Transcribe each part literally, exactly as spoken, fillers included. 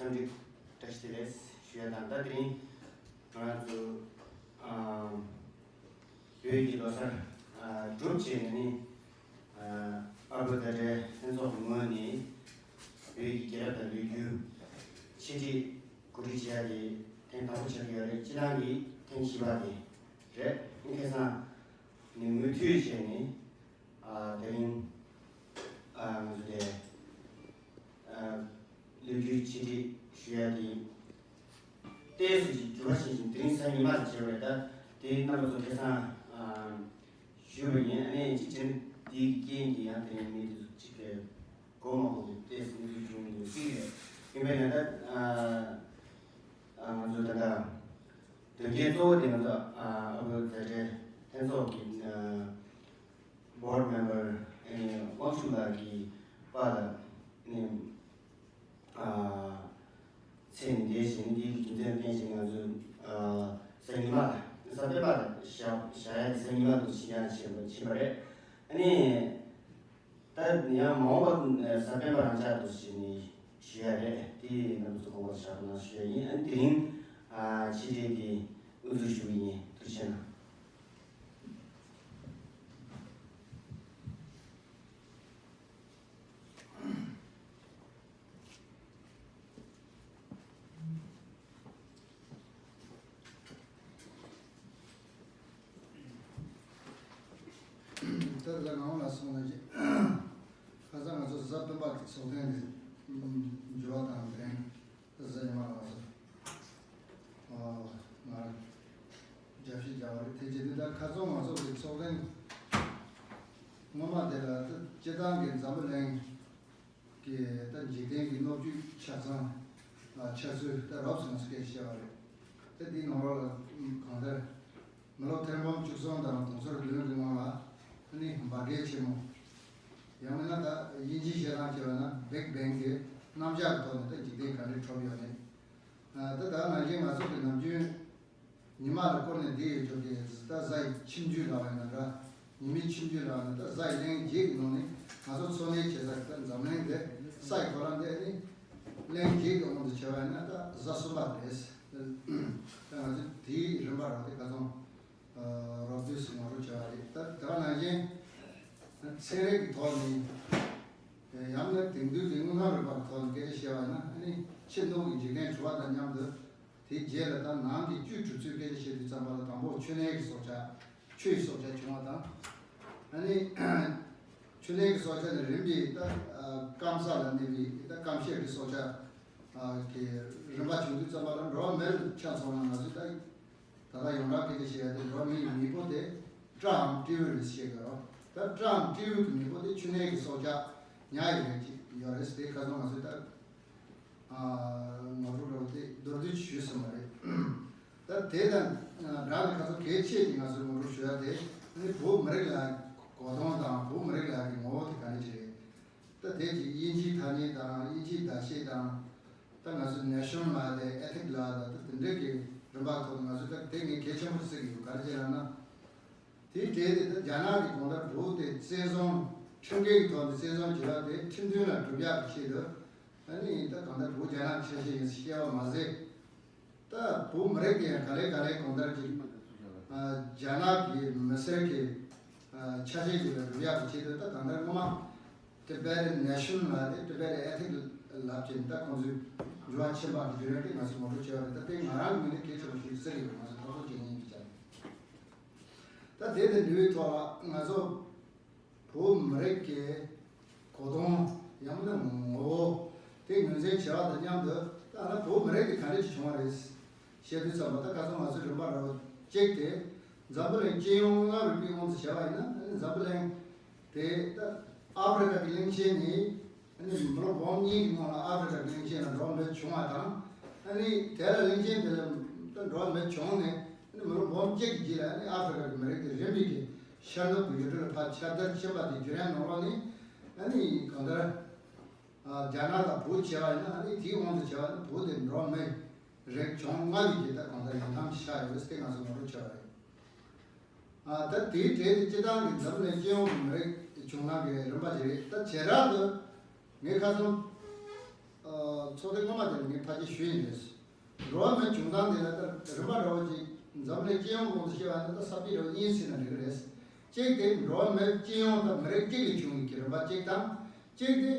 འཚམས་འདྲི་བཀྲ་ཤིས་བདེ་ལེགས་ཞུ་ཡ་དང་། ད་དེ་རིང་ང་ཚོ་ཨ་བོད་ཀྱི་ལོ་གསར་ཨ་སྒྲུབ་བྱས་ནས་ནི་ཨ་ཨ་བོད་མཛའ་འབྲེལ་ལྷན་ཚོགས་ཀྱི་ངོས་ནས་བོད་ཀྱི་རྒྱལ་རབས་དང་ལོ་རྒྱུས་ཆེད་སྒྲིག་གོ་སྒྲིག་བྱེད་ཡ་དེ་ཐེངས་དང་པོ་ཆགས་ཀྱི་ཡོད་རེད། སྤྱི་བཏང་གི་ཐེངས་བཞི་པ་དེ་རེད། ཁ་སང་ནས་མུ་མཐུད་བྱས་ནས་ཨ་དེ་རིང་ཨ་ང་ཚོ་དེ་ཨ་ལོ་རྒྱུས་ཆེད་སྒྲིག་ཞུ་ཡ་དེ་ཏོག་ཙམ་ཅིག་འགྱུར་བ་ཕྱིན་ཞིང་། དེ་རིང་གཟའ་ཉི་མ་ལ་བྱས་པ་རེད། ད་དེ་རྣམ་པ་ཚོ་ཁ་སང་ཨ་ཞུས་པ་ཡིན། ཨ་ནི་ཅིག་དེ་དེའི་རྐྱེན་གྱིས་ཡང་དེ་རིང་མི་དེ་ཚོ་ཅིག་གི་གོ་མ་གོ་གི་ཏོག་ཙམ་གནས་ཚུལ་བྱུང་མི་འདུག་ཟེར་གྱི་རེད། ཡིན་པས་ན་ད་ཨ་ང་ཚོ་ད་ལྟ་དོན་རྐྱེན་གཙོ་བོ་དེ་ང་ཚོ་ཨ་ཨ་བོད་མཛའ་འབྲེལ་ལྷན་ཚོགས་ཀྱི་ཨ་board member ཨ་ནི་དབང་ཕྱུག་ལགས་ཀྱི་པཱ་ལགས་ནས་ཨ་མཚན་ནས་འདས་ཤིང་། འདིའི་རྒྱུ་མཚན་བརྟེན་ཞིང་ང་ཚོ་ཨ་གཟའ་ཉི་མ་ལ་གཟའ་སྤེན་པ་ལ་བཞག་བཞག་ཡ་དེ་གཟའ་ཉི་མ་དུ་ཕྱིན་ཡ་ཕྱིན་པ་ཕྱིན་པ་རེད། ཨ་ནི། ད་ཡང་མ་འོངས་པ་གཟའ་སྤེན་པ་རང་འཇགས་འདུག་ཟེར་ནས་ཞུ་ཡ་རེད། དེ་རྣམ་ཚོ་དགོངས་པ་བཞག་གནང་ཞུ་ཡ་ཡིན། ཨ་ནི་དེ་རིང་ཨ་ཕྱི་དྲིལ་དེ་དབུ་འཛུགས་ཞུ་གི་ཡིན། ཐུགས་རྗེ་གནང་། ད་ལྟ་ནང་ལ་སོང་ན་ཅིག་ཁ་སང་ང་ཚོ་གཟའ་སྤེན་པ་གི་ཚོགས་ཐེངས་དེ་འགྱུར་བ་དང་ལྡན། ད་གཟའ་ཉི་མ་ལ་ང་ཚོ་ང་རྒྱབ་བཤིག་རྒྱག་པ་རེད། དེ་བྱེད་དུས་ད་ཁ་སང་ང་ཚོ་གི་ཚོགས་ཐེངས་སྔོན་མ་དེ་ལ་ད་སྤྱི་བཏང་གི་འཛམ་བུ་གླིང་གི་ད་འཇིག་རྟེན་གྱི་སྣོད་བཅུད་ཆ་ཚང་ལ་ཆ་ཚུལ་ད་རོབ་ཙམ་ང་ཚོ་སྐད་ཆ་བཤད་པ་རེད། ད་འདིའི་ནང་ལོགས་ལ་གང་ལྟར་མི་ལོ་ཐེར་འབུམ་བཅུ་གསུམ་དང་དུང་ཕྱུར་བདུན་གྱི་སྔོན་ལ་ཨ་ནི་འབར་གས་ཆེན་མོ། ཡང་མིན་ན་ད་དབྱིན་ཇིའི་བཤད་སྟངས་བྱས་པ་ན་Big Bang གི་རྣམ་གཞག་གི་ཐོག་ནས་ད་འཇིག་རྟེན་ག་འདྲས་གྲུབ་ཡོད་མེད། ད་ད་ནང་བཞིན་ང་ཚོ་གི་ནམ་རྒྱུན་ཉི་མ་ལ་བསྐོར་ནས་བསྡད་ཡོད་ཆོག་གི། ད་གཟའ་ཡི་ཁྱིམ་རྒྱུད་ལབ་པ་ཡིན་ན་འདྲ། ཉི་མའི་ཁྱིམ་རྒྱུད་ལབ་པ་ཡིན་ན། ད་གཟའ་ཡི་གླིང་བརྒྱད་ཀྱི་ནང་ནས་ང་ཚོ་འཚོ་གནས་བྱེད་ས་ད་འཛམ་གླིང་འདི་ས་ཡི་གོ་ལ་འདི་ཨ་ནི་གླིང་བརྒྱད་ཀྱི་དབང་དུ་བྱས་པ་ཡིན་ན་ད་གཟའ་གསུམ་པ་རེད། ད་ང་ཚོ་དེའི་རིམ་པ་རང་དེ་ཁ་སང་རོབ་བསྡུས་སུ་ངོ་སྤྲོད་བྱས་པ་རེད། ད་དེ་ག་ནང་བཞིན་ཚན་རིག་གི་ཐོག་ནས་ཡང་ན་དེང་དུས་ཀྱི་དངོས་ཁམས་རིག་པ་གི་ཐོག་ནས་སྐད་ཆ་བཤད་པ་ཡིན་ན། ཨ་ནི་ཕྱི་ནང་གི་འཇིག་རྟེན་གྲུབ་པ་དང་མཉམ་དུ། དེའི་རྗེས་ལ་ད་ནང་གི་བཅུད་གྲུབ་ཚུལ་སྐད་ཆ་བཤད་དུས་ཙམ་པ་ལ་དང་པོ་མཆོད་གནས་ཀྱི་སྲོག་ཆགས། ཆུ་ཡི་སྲོག་ཆགས་བྱུང་བ་དང་། ཨ་ནི་མཆོད་གནས་ཀྱི་སྲོག་ཆགས་ནས་རིམ་པས་ད་སྐམ་ས་ལ་གནས་པའི་ད་སྐམ་ཤས་ཀྱི་སྲོག་ཆགས་ཀྱི་རིམ་པ་བྱུང་དུས་ཙམ་པ་ལ་འགྲོ་བ་མི་ལ་ཆ་མཚོན་ན། ང་ཚོས་ད་ད་ལྟ་ཡོངས་གྲགས་སྐད་ཆ་བཤད་ཡ་དེ་འགྲོ་བ་མི་ཡི་མེས་པོ་དེ་སྤྲའམ་སྤྲེའུ་རེད་བཤད་ཀྱི་རོ། ད་སྤྲའམ་སྤྲེའུ་གི་མེས་པོ་དེ་མཆོད་གནས་ཀྱི་སྲོག་ཆགས་ཉག་གི་རིགས་ཅིག་ཡོད་རེད། དེ་ཁ་སང་ང་ཚོས་ད། ཨ་ངོ་སྤྲོད་འདྲ་བོ་དེ་མདོར་བསྡུས་ཞུས་ཟིན་པ་རེད། ད་དེ་དང་སྦྲགས་ནས་ཁ་སང་གལ་ཆེ་གི་ང་ཚོས་ངོ་སྤྲོད་ཞུ་ཡ་དེ་ནི་བོད་མི་རིགས་ལ་གོ་དོན་དང་བོད་མི་རིགས་ལ་གི་ངོ་བོ་དེ་ག་འདྲ་ཅིག་རེད། ད་དེ་གཅིག་དབྱིན་ཇིའི་ཐ་སྙད་དང་དབྱིན་ཇིའི་བརྡ་ཆད་དང་། ད་ང་ཚོས་national ལབ་དེ་ethic ལབ་དང་ད་དེ་འདྲ་གི་རིམ་པ་ཐོག་ནས་ང་ཚོས་ད་དེ་ངས་གལ་ཆེན་པོ་བརྩི་གི་ཡོད། ག་རེ་བྱས་ལབ་ན། དེའི་གྲས་དེ་ད་རྒྱ་ནག་གི་གང་ལྟར་བོད་དེ་བཙན་བཟུང་ཁྲིམས་འགལ་གྱི་ཐོག་ནས་བཙན་བཟུང་བྱས་པ་དེ་ཁྲིམས་མཐུན་ལ་སྒྲུབ་ཡག་གི་ཆེད་དུ། ཨ་ནི་ད་གང་ལྟར་བོད་རྒྱ་ནག་གི་ཆ་ཤས་ཡིན་ཟེར་བཤད་པ་མ་ཟད། ད་བོད་མི་རིགས་དེ་ཡང་ག་ལེ་ག་ལེ་གང་ལྟར་གྱི་རྒྱ་ནག་གི་མི་སེར་གྱི་ཆ་ཤས་ཅིག་ལ་སྒྲུབ་ཡག་གི་ཆེད་དུ། ད་གང་ལྟར་སྔོན་མ་Tibetan national ལབ་དེ་Tibetan ethic ལབ་ཀྱིན་ད་ཁོང་ཚོས་འགྱུར་བ་ཕྱིན་པ་གི་བརྒྱུད་རིམ་དེ་ང་ཚོས་ངོ་སྤྲོད་བྱས་པ་རེད། ད་དེ་ང་རང་ངོས་ནས་གལ་ཆེན་པོ་ཞིག་བརྩི་གི་ཡོད། ང་ཚོ་ཐོག་ཚོགས་བྱེད་མཁན་གྱི་ཆ་ནས། ད་དེ་དང་འབྲེལ་བའི་ཐོག་ལ་ང་ཚོ་བོད་མི་རིགས་ཀྱི་གོ་དོན་ཡང་མིན་ན་ངོ་བོ་དེ་ངོས་འཛིན་བྱེད་པ་དང་མཉམ་དུ། ད་ང་བོད་མི་རིགས་དེ་ག་འདྲ་ཞིག་བྱུང་བ་རེད་བཤད་དུས་ཙམ་པ། ད་ཁ་སང་ང་ཚོའི་རིམ་པ་འདྲ་བོ་གཅིག་དེ་འཛམ་བུ་གླིང་སྤྱི་ཡོངས་ལྔ་རུ་སྤེལ་དབང་དུ་བྱས་པ་ཡིན་ན། ཨ་ནི་འཛམ་བུ་གླིང་དེ་ད་ཨ་ཧྥེ་རི་ཀ་གི་གླིང་ཆེན་ནས། ཨ་ནི་མི་ལོ་འབུམ་གཉིས་ཀྱི་སྔོན་ལ་ཨ་ཧྥེ་རི་ཀ་གླིང་ཆེན་ལ་འགྲོ་བ་མི་བྱུང་བ་དང་། ཨ་ནི་དེ་ལ་གླིང་ཆེན་དེ་ལ་ད་འགྲོ་བ་མི་བྱུང་ནས། ཨ་ནི་མི་ལོ་འབུམ་གཅིག་གི་རྗེས་ལ་ཨ་ནི་ཨ་ཧྥེ་རི་ཀ་གི་མི་རིགས་དེ་རིམ་པས་ཀྱིས་ཤར་ནུབ་ཀྱི་ཡུལ་གྲུ་ལ་ཕར་ཁྱབ་གདལ་ཕྱིན་པ་དེ་བརྒྱུད་རིམ་ནང་ལོགས་ནས། ཨ་ནི་གང་ལྟར་རྒྱ་ནག་དང་བོད་བྱས་པ་ཡིན་ན། ཨ་ནི་དེའི་དབང་དུ་བྱས་པ་ནི་བོད་དེ་འགྲོ་བ་མི་རིགས་བྱུང་ལྔ་པའི་རྗེས་ད་གང་ལྟར་ཡོང་ཐབས་ཤིག་ཆགས་ཡོད་ཟེར་ཏེ་ང་ཚོ་ངོ་སྤྲོད་བྱས་པ་རེད། ཨ་ད་དེའི་གྲས་དེ་སྤྱི་བཏང་གི་འཛམ་གླིང་སྤྱི་ཡོངས་ཀྱི་མི་རིགས་བྱུང་ལམ་གྱི་རིམ་པ་ཞིག་རེད། ད་བྱེ་བྲག་ཏུ་ངས་ཁ་སང་ཨ་ ཚོགས་ཐེངས་སྔོན་མ་དེར་ངས་ཕལ་ཆེར་ཞུས་ཡིན་རེད། འགྲོ་བ་མིའི་བྱུང་སྟངས་དེ་ལ་ད་རིམ་པ་འདྲ་བོ་ཅིག་འཛམ་གླིང་སྤྱི་ཡོངས་ཀྱི་དབང་དུ་བཤད་པ་ན་ད་ས་བཅད་འདྲ་བོ་གཉིས་ཟེར་ན་འགྲིག་གི་རེད། གཅིག་དེ་འགྲོ་བ་མིའི་སྤྱི་ཡོངས་དང་མི་རིགས་གཅིག་ལས་བྱུང་བའི་རིམ་པ་གཅིག་དང་། གཅིག་དེ་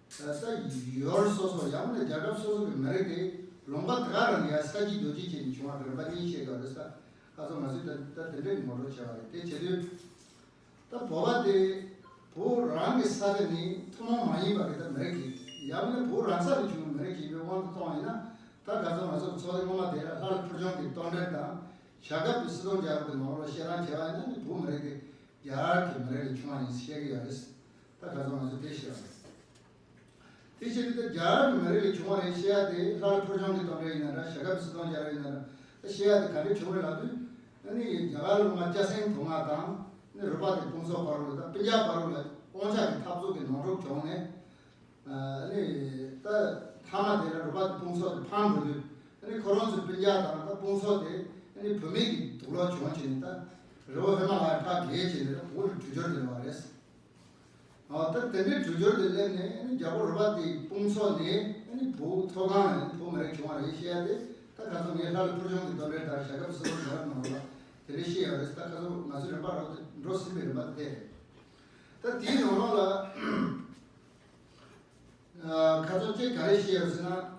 ས་ཡུལ་སོ་སོ་ཡང་ན་རྒྱལ་ཁབ་སོ་སོ་གི་མི་རིགས་དེ་ལུང་པ་དེ་ག་རང་ཡ་ས་གཅིག་རྡོ་གཅིག་བྱས་ནས་བྱུང་བ་གི་རིམ་པ་གཉིས་བཤད་དགོས་རེད་ས། ཁ་སང་ང་ཚོས་ད་ད་དེ་འདྲའི་ངོ་སྤྲོད་བྱས་པ་རེད། དེ་བྱེད་དུས། ད་བོད་པ་དེ་བོད་རང་གི་ས་ཆ་ནས་ཐུན་མོང་མ་ཡིན་པ་གི་ད་མི་རིགས་ཀྱི་ཡང་ན་བོད་རང་ས་ནས་བྱུང་བའི་མི་རིགས་ཀྱི་ཡིན་པའི་དབང་དུ་གཏོང་བ་ཡིན་ན། ད་ག་ཚོད་ང་ཚོ་གི་ཚོགས་ཐེངས་སྔོན་མ་དེ་ལ་ལྷ་ལ་ཕུར་བྱུང་གི་རྟེན་འབྲེལ་དང་། ཞྭ་སྒབ་ཀྱི་སྲིད་དབང་རྒྱལ་རབས་ཀྱི་ནང་ལ་བཤད་སྟངས་བྱས་པ་ཡིན་ན་ནི་བོད་མི་རིགས་དེ་རྒྱ་གར་གྱི་མི་རིགས་ལས་བྱུང་བ་ཡིན་ཟེར་བཤད་ཀྱི་ཡོད་རེད། ད་ག་ཚོད་ང་ཚོས་དེ་བཤད་པ་རེད། དེ་བྱས་ཏེ་ད་རྒྱ་གར་གྱི་མི་རིགས་ལས་བྱུང་བ་རེད་བཤད་ཡ་དེ་ལྷ་ལ་ཕུར་བྱུང་གི་རྟེན་འབྲེལ་ཡིན་ན་འདྲ། ཞྭ་སྒབ་ཀྱི་སྲིད་དབང་རྒྱལ་རབས་ཡིན་ན་འདྲ། ད་བཤད་ཡ་དེ་ག་འདྲ་བྱུང་རེད་ལབ་དུས། ཨ་ནི་རྒྱ་གར་ལུང་པ་སྐྱ་སེང་བུ་ང་དང་ནི་རུ་པ་དེ་དཔུང་ཚོགས་བར་ལ་ད་སྤུན་ཀྱག་བར་ལ་དབང་ཆ་གི་འཐབ་རྩོད་ཀྱི་ནོར་འཁྲུལ་བྱུང་ནས། ཨ་ནི་ད་མཐའ་མ་དེ་ལ་རུ་པ་དེ་དཔུང་ཚོགས་དེ་ཕམ་འགྲོ་དུས། ཨ་ནི་ཁོ་རང་ཚོའི་སྤུན་ཀྱག་དང་ད་དཔུང་ཚོགས་དེ་ཨ་ནི་བུད་མེད་ཀྱི་དུག་ལོག་བྱུང་བྱས་ནས་ད་རི་བོ་ཧི་མ་ལ་ཡ་ཕར་བརྒལ་བྱས་ནས་ད་བོད་ལ་བྲོས་བྱོལ་དེ་ལ་བ་རེད། ཨ་ད་དེ་འདྲའི་བྲོས་བྱོལ་དུ་སླེབས་ནས་ཨ་ནི་རྒྱལ་པོ་རུ་པ་དེའི་དཔུང་ཚོགས་ནས་ཨ་ནི་བོད་མཐོ་སྒང་ལ་ཨ་ནི་བོད་མི་རིགས་བྱུང་བ་རེད་བཤད་ཡ་དེ། ད་ཁ་སང་ངས་ལྷ་ལ་ཕུར་བྱུང་གི་རྟེན་འབྲེལ་དང་ཞྭ་སྒབ་སྲིད་དབང་རྒྱལ་རབས་ནང་ལ་དེ་འདྲའི་བཤད་ཡ་རེད། ད་ཁ་སང་ང་ཚོའི་རིམ་པ་རོགས་དེ་འགྲོ་ཟིན་པའི་རིམ་པ་དེ་རེད། ད་དེའི་ནང་ལོགས་ལ་ཨ་ཁ་སང་གཅིག་ག་རེ་བཤད་ཡ་རེད་ཟེར་ན།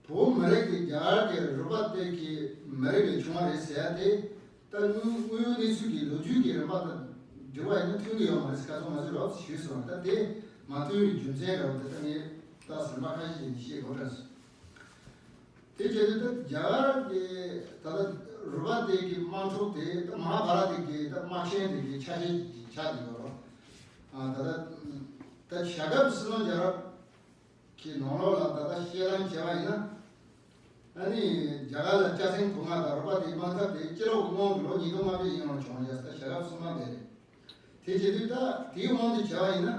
བོད་མི་རིགས་དེ་རྒྱ་གར་གྱི་རུ་པ་དེ་གི་མི་རིགས་ལས་བྱུང་བ་རེད་ཟེར་ཡ་དེ། ད་དངོས་དངོས་ཡོད་གནས་ཚུལ་གྱི་ལོ་རྒྱུས་ཀྱི་རིམ་པ་དང་འབྲེལ་བ་ཡིན་ན་མཐུན་གྱི་ཡོད་མ་རེད་ཟེར། ཁ་སང་ང་ཚོས་རོབ་ཙམ་ཞུས་སོང་། ད་དེ་མ་མཐུན་པའི་རྒྱུ་མཚན་འདྲ་བོ་དེ་ད་ངས་ད་ཟུར་པ་ཁ་ཤས་ཀྱིས་བཤད་དགོས་འདྲ་སོང་། དེ་བྱས་དུས་ད་རྒྱ་གར་གྱི་ད་ལྟ་རུ་པ་དེ་གི་དམག་འཁྲུག་དེ་ད་མ་ཧཱ་བྷ་ར་ཏ་གི་ད་དམག་ཆེན་དེ་གི་ཆ་ཤས་ཀྱི་ཆ་དེ་ཡོད་རོགས། ཨ་ད་ད་ད་ཞྭ་སྒབ་སྲིད་དབང་རྒྱལ་རབས་ཀྱི་ནང་ལོགས་ལ་ད་ལྟ་བཤད་ལམ་བྱས་པ་ཡིན་ན། ཨ་ནི་རྒྱ་གར་ལ་སྐྱ་སེང་བུ་ང་དང་རུ་པ་དེའི་དམག་འཐབ་དེ་སྤྱི་ལོ་སྔོན་གྱི་ལོ་ཉིས་སྟོང་ལྔ་བརྒྱ་ཡིན་ཡང་བྱུང་བ་ཡ་ས་ཞྭ་སྒབ་སྲིད་དབང་དེ་རེད། དེ་བྱེད་དུས་ད་དེའི་དབང་དུ་བྱས་པ་ཡིན་ན།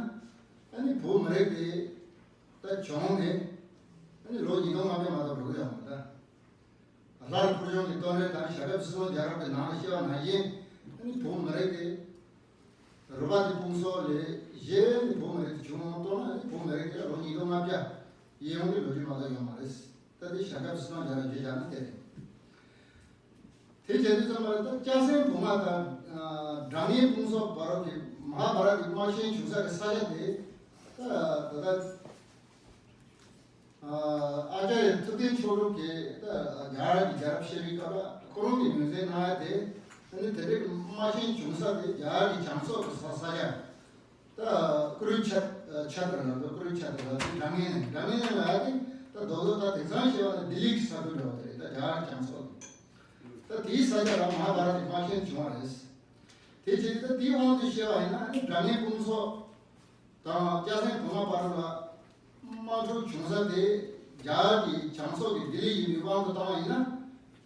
ཨ་ནི་བོད་མི་རིགས་དེ་ད་བྱུང་ནས་ཨ་ནི་ལོ་ཉིས་སྟོང་ལྔ་བརྒྱ་མ་གཏོགས་འགྲོ་གི་ཡོད་མ་རེད་ད། ལྷ་ལ་ཕུར་བྱུང་གི་རྟེན་འབྲེལ་དང་ཞྭ་སྒབ་སྲིད་དབང་རྒྱལ་རབས་ཀྱི་ནང་ལ་བཤད་པ་ནང་བཞིན། ཨ་ནི་བོད་མི་རིགས་དེ་རུ་པ་དེ་དཔུང་ཚོགས་ལས་གཞན་ནི་བོད་མི་རིགས་དེ་བྱུང་བ་མ་གཏོགས་ན། ཨ་ནི་བོད་མི་རིགས་དེ་ལོ་ཉིས་སྟོང་ལྔ་བརྒྱ་ཡིན་ཡོང་གི་ལོ་རྒྱུས་མ་གཏོགས་ཡོད་མ་རེད། ད་དེ་ཞྭ་སྒབ་སྲིད་དབང་རྒྱལ་རབས་བརྗོད་བྱ་ན་དེ་རེད། དེ་བྱས་དུས་ཙམ་པ་ལ་ད་སྐྱ་སེང་བུ་ང་དང་སྦྲ་ནག་དཔུང་ཚོགས་བར་གྱི་མ་ཧཱ་བྷ་ར་ཏའི་དམག་ཆེན་བྱུང་ས་གི་ས་ཆ་དེ། ད་ད་ལྟ་ཨ་ཅཱརྱ་ཐུབ་བསྟན་མཆོག་གྲུབ་ཀྱིས་ད་རྒྱ་གར་གྱི་རྒྱལ་རབས་བཤད་པའི་སྐབས་ལ་ཁོ་རང་གིས་ངོས་འཛིན་གནང་ཡ་དེ། ཨ་ནི་དེ་འདྲའི་དམག་ཆེན་བྱུང་ས་དེ་རྒྱ་གར་གྱི་བྱང་ཕྱོགས་ཀྱི་ས་ས་ཆ། ད་ཀུ་རུ་ཆད་ཆད་དར་ལ་འདུག་ཀུ་རུ་ཆད་དར་ལ་དེ་སྦྲ་ནག་ནས་སྦྲ་ནག་ནས་ལ་དེ་ད་རྡོག་རྡོག་ད་དེང་སང་བཤད་པ་ན་ལྡི་ལི་གི་ས་ཁུལ་འདྲ་བོ་དེ་རེད། ད་རྒྱ་གར་བྱང་ཕྱོགས་དེ། ད་དེའི་ས་ཆ་ལ་མ་ཧཱ་བྷ་ར་ཏའི་དམག་ཆེན་བྱུང་བ་རེད། དེ་བྱས་ད་དེའི་དབང་དུ་བཤད་པ་ཡིན་ན། ཨ་ནི་སྦྲ་ནག་དཔུང་ཚོགས་དང་སྐྱ་སེང་བུ་ང་བར་ལ་དམག་འཁྲུག་བྱུང་ས་དེ་རྒྱ་གར་གྱི་བྱང་ཕྱོགས་ཀྱི་ལྡི་ལི་ཡིན་པའི་དབང་དུ་བཏང་བ་ཡིན་ན།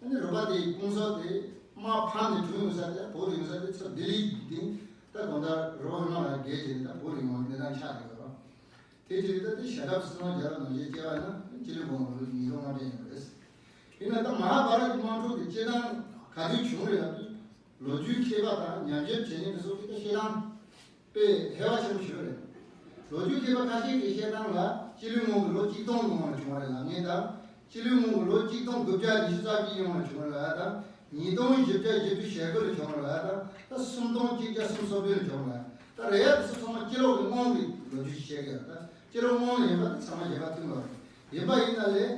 ཨ་ནི་རུ་པ་དེའི་དཔུང་ཚོགས་དེ་དམག་ཕམ་ནས་བྲོས་ཡོང་ས་དེ་བོད་ལ་ཡོང་ས་དེ་ཚུར་ལྡི་ལི་སྟེང་ད་གང་ལྟར་རི་བོ་ཧི་མ་ལ་ཡ་བརྒལ་བྱས་ནས་ད་བོད་ལ་ཡོང་བའི་གནས་སྟངས་ཆགས་ཡོད་རེད། དེ་བྱས་ད་དེ་ཞྭ་སྒབ་སྲིད་དབང་རྒྱལ་རབས་ནང་བཞིན་བྱས་པ་ཡིན་ན་སྤྱི་ལོའི་གོང་ལོ་ཉིས་སྟོང་ལྔ་བརྒྱ་ཡིན་པ་རེད། ཡིན་ན་ད་མ་ཧཱ་བྷ་ར་ཏའི་དམག་འཁྲུག་དེ་སྐྱེས་སྟངས་ག་དུས་བྱུང་རེད་ལབ་དུས། ལོ་རྒྱུས་མཁས་པ་དང་ཉམས་ཞིབ་བྱེད་མཁན་དེ་ཚོ་གིས་ད་བཤད་སྟངས་དཔེ་ཧེ་བག་ཆེན་པོ་ཞིག་རེད། ལོ་རྒྱུས་མཁས་པ་ཁ་ཤས་ཀྱི་བཤད་སྟངས་ལ་སྤྱི་ལོའི་སྔོན་གྱི་ལོ་གཅིག་སྟོང་གི་སྔོན་ལ་བྱུང་བ་རེད་ལབ་མཁན་དང་། སྤྱི་ལོའི་སྔོན་གྱི་ལོ་གཅིག་སྟོང་དགུ་བརྒྱ་ཉི་ཤུ་རྩ་བརྒྱད་སྔོན་ལ་བྱུང་བ་རེད་ལབ་ཡ་དང་། ཉིས་སྟོང་བཞི་བརྒྱ་བཞི་བཅུ་ཞེ་དགུ་ལ་བྱུང་བ་རེད་ལབ་ཡ་དང་། ད་སུམ་སྟོང་གཅིག་བརྒྱ་སུམ་ཅུ་སོ་བདུན་ལ་བྱུང་བ་རེད། ད་རེད་ཡ་དེ་ཚོ་ཚང་མ་སྤྱི་ལོ་གི་སྔོན་གྱི་ལོ་རྒྱུས་ཤིག་བཤད་ཀྱི་ཡོད་རེད། ད་སྤྱི་ལོ་སྔོན་ལ་ཡིན་པ་དེ་ཚང་མ་ཡིན་པ་མཐུན་པ་རེད། ཡིན་པ་ཡིན་ན་ལས།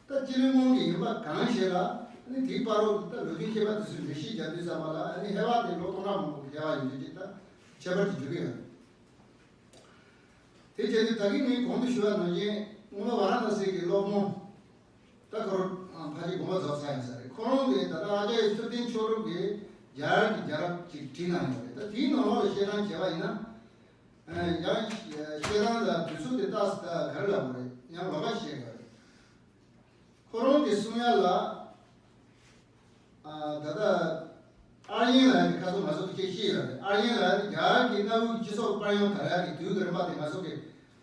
ད་སྤྱི་ལོའི་སྔོན་གྱི་ཡིན་པ་གང་ཞིག་ལ། ཨ་ནི་དེའི་བར་དུ་ད་ལོ་རྒྱུས་མཁས་པ་དེ་ཚོས་འགྲེལ་བཤད་རྒྱག་དུས་ཙམ་པ་ལ། ཨ་ནི་ཧེ་བག་དེ་ལོ་སྟོང་ཕྲག་མང་པོ་ཧེ་བག་ཡིན་དུས་ཅིག་ད་ཁྱད་པར་དུ་འཇུག་གི་ཡོད། དེ་བྱས་དུས་ད་གིན་ངས་གོང་དུ་ཞུ་བ་ནང་བཞིན་སྔོན་མ་ཝཱ་ར་ཎ་སི་གི་སློབ་དཔོན། ད་ཁོ་རང་ཕལ་ཆེར་དགོངས་པ་རྫོགས་ཚར་ཡིན་ས་རེད། ཁོ་རང་གིས་ད་ལྟ་ཨ་ཅཱརྱ་ཐུབ་བསྟན་མཆོག་གྲུབ་ཀྱིས་རྒྱ་གར་གྱི་རྒྱལ་རབས་ཅིག་བྲིས་གནང་ཡོད་རེད། ད་དེའི་ནང་ལོགས་ལ་བཤད་སྟངས་བྱས་པ་ཡིན་ན། ཡང་བཤད་སྟངས་ལ་དུས་ཚོད་དེ་ཏག་ཏག་ག་རེ་ལབ་དགོས་རེད། ཡང་ལོགས་ཀ་བཤད་དགོས་རེད། ཁོ་རང་གི་གསུང་ཡ་ལ། ཨ་ད་ལྟ་ཨར་ཡན་ལགས་ཀྱི་ཁ་སང་ང་ཚོ་གི་ཅིག་བཤད་ཡོད་རེད། ཨར་ཡན་ལགས་ནི་རྒྱ་གར་གྱི་གནའ་བོའི་སྤྱི་ཚོགས་དཔལ་ཡོན་དར་ཡག་གི་དུས་ཀྱི་རིམ་པ་དེ་ང་ཚོ་གི་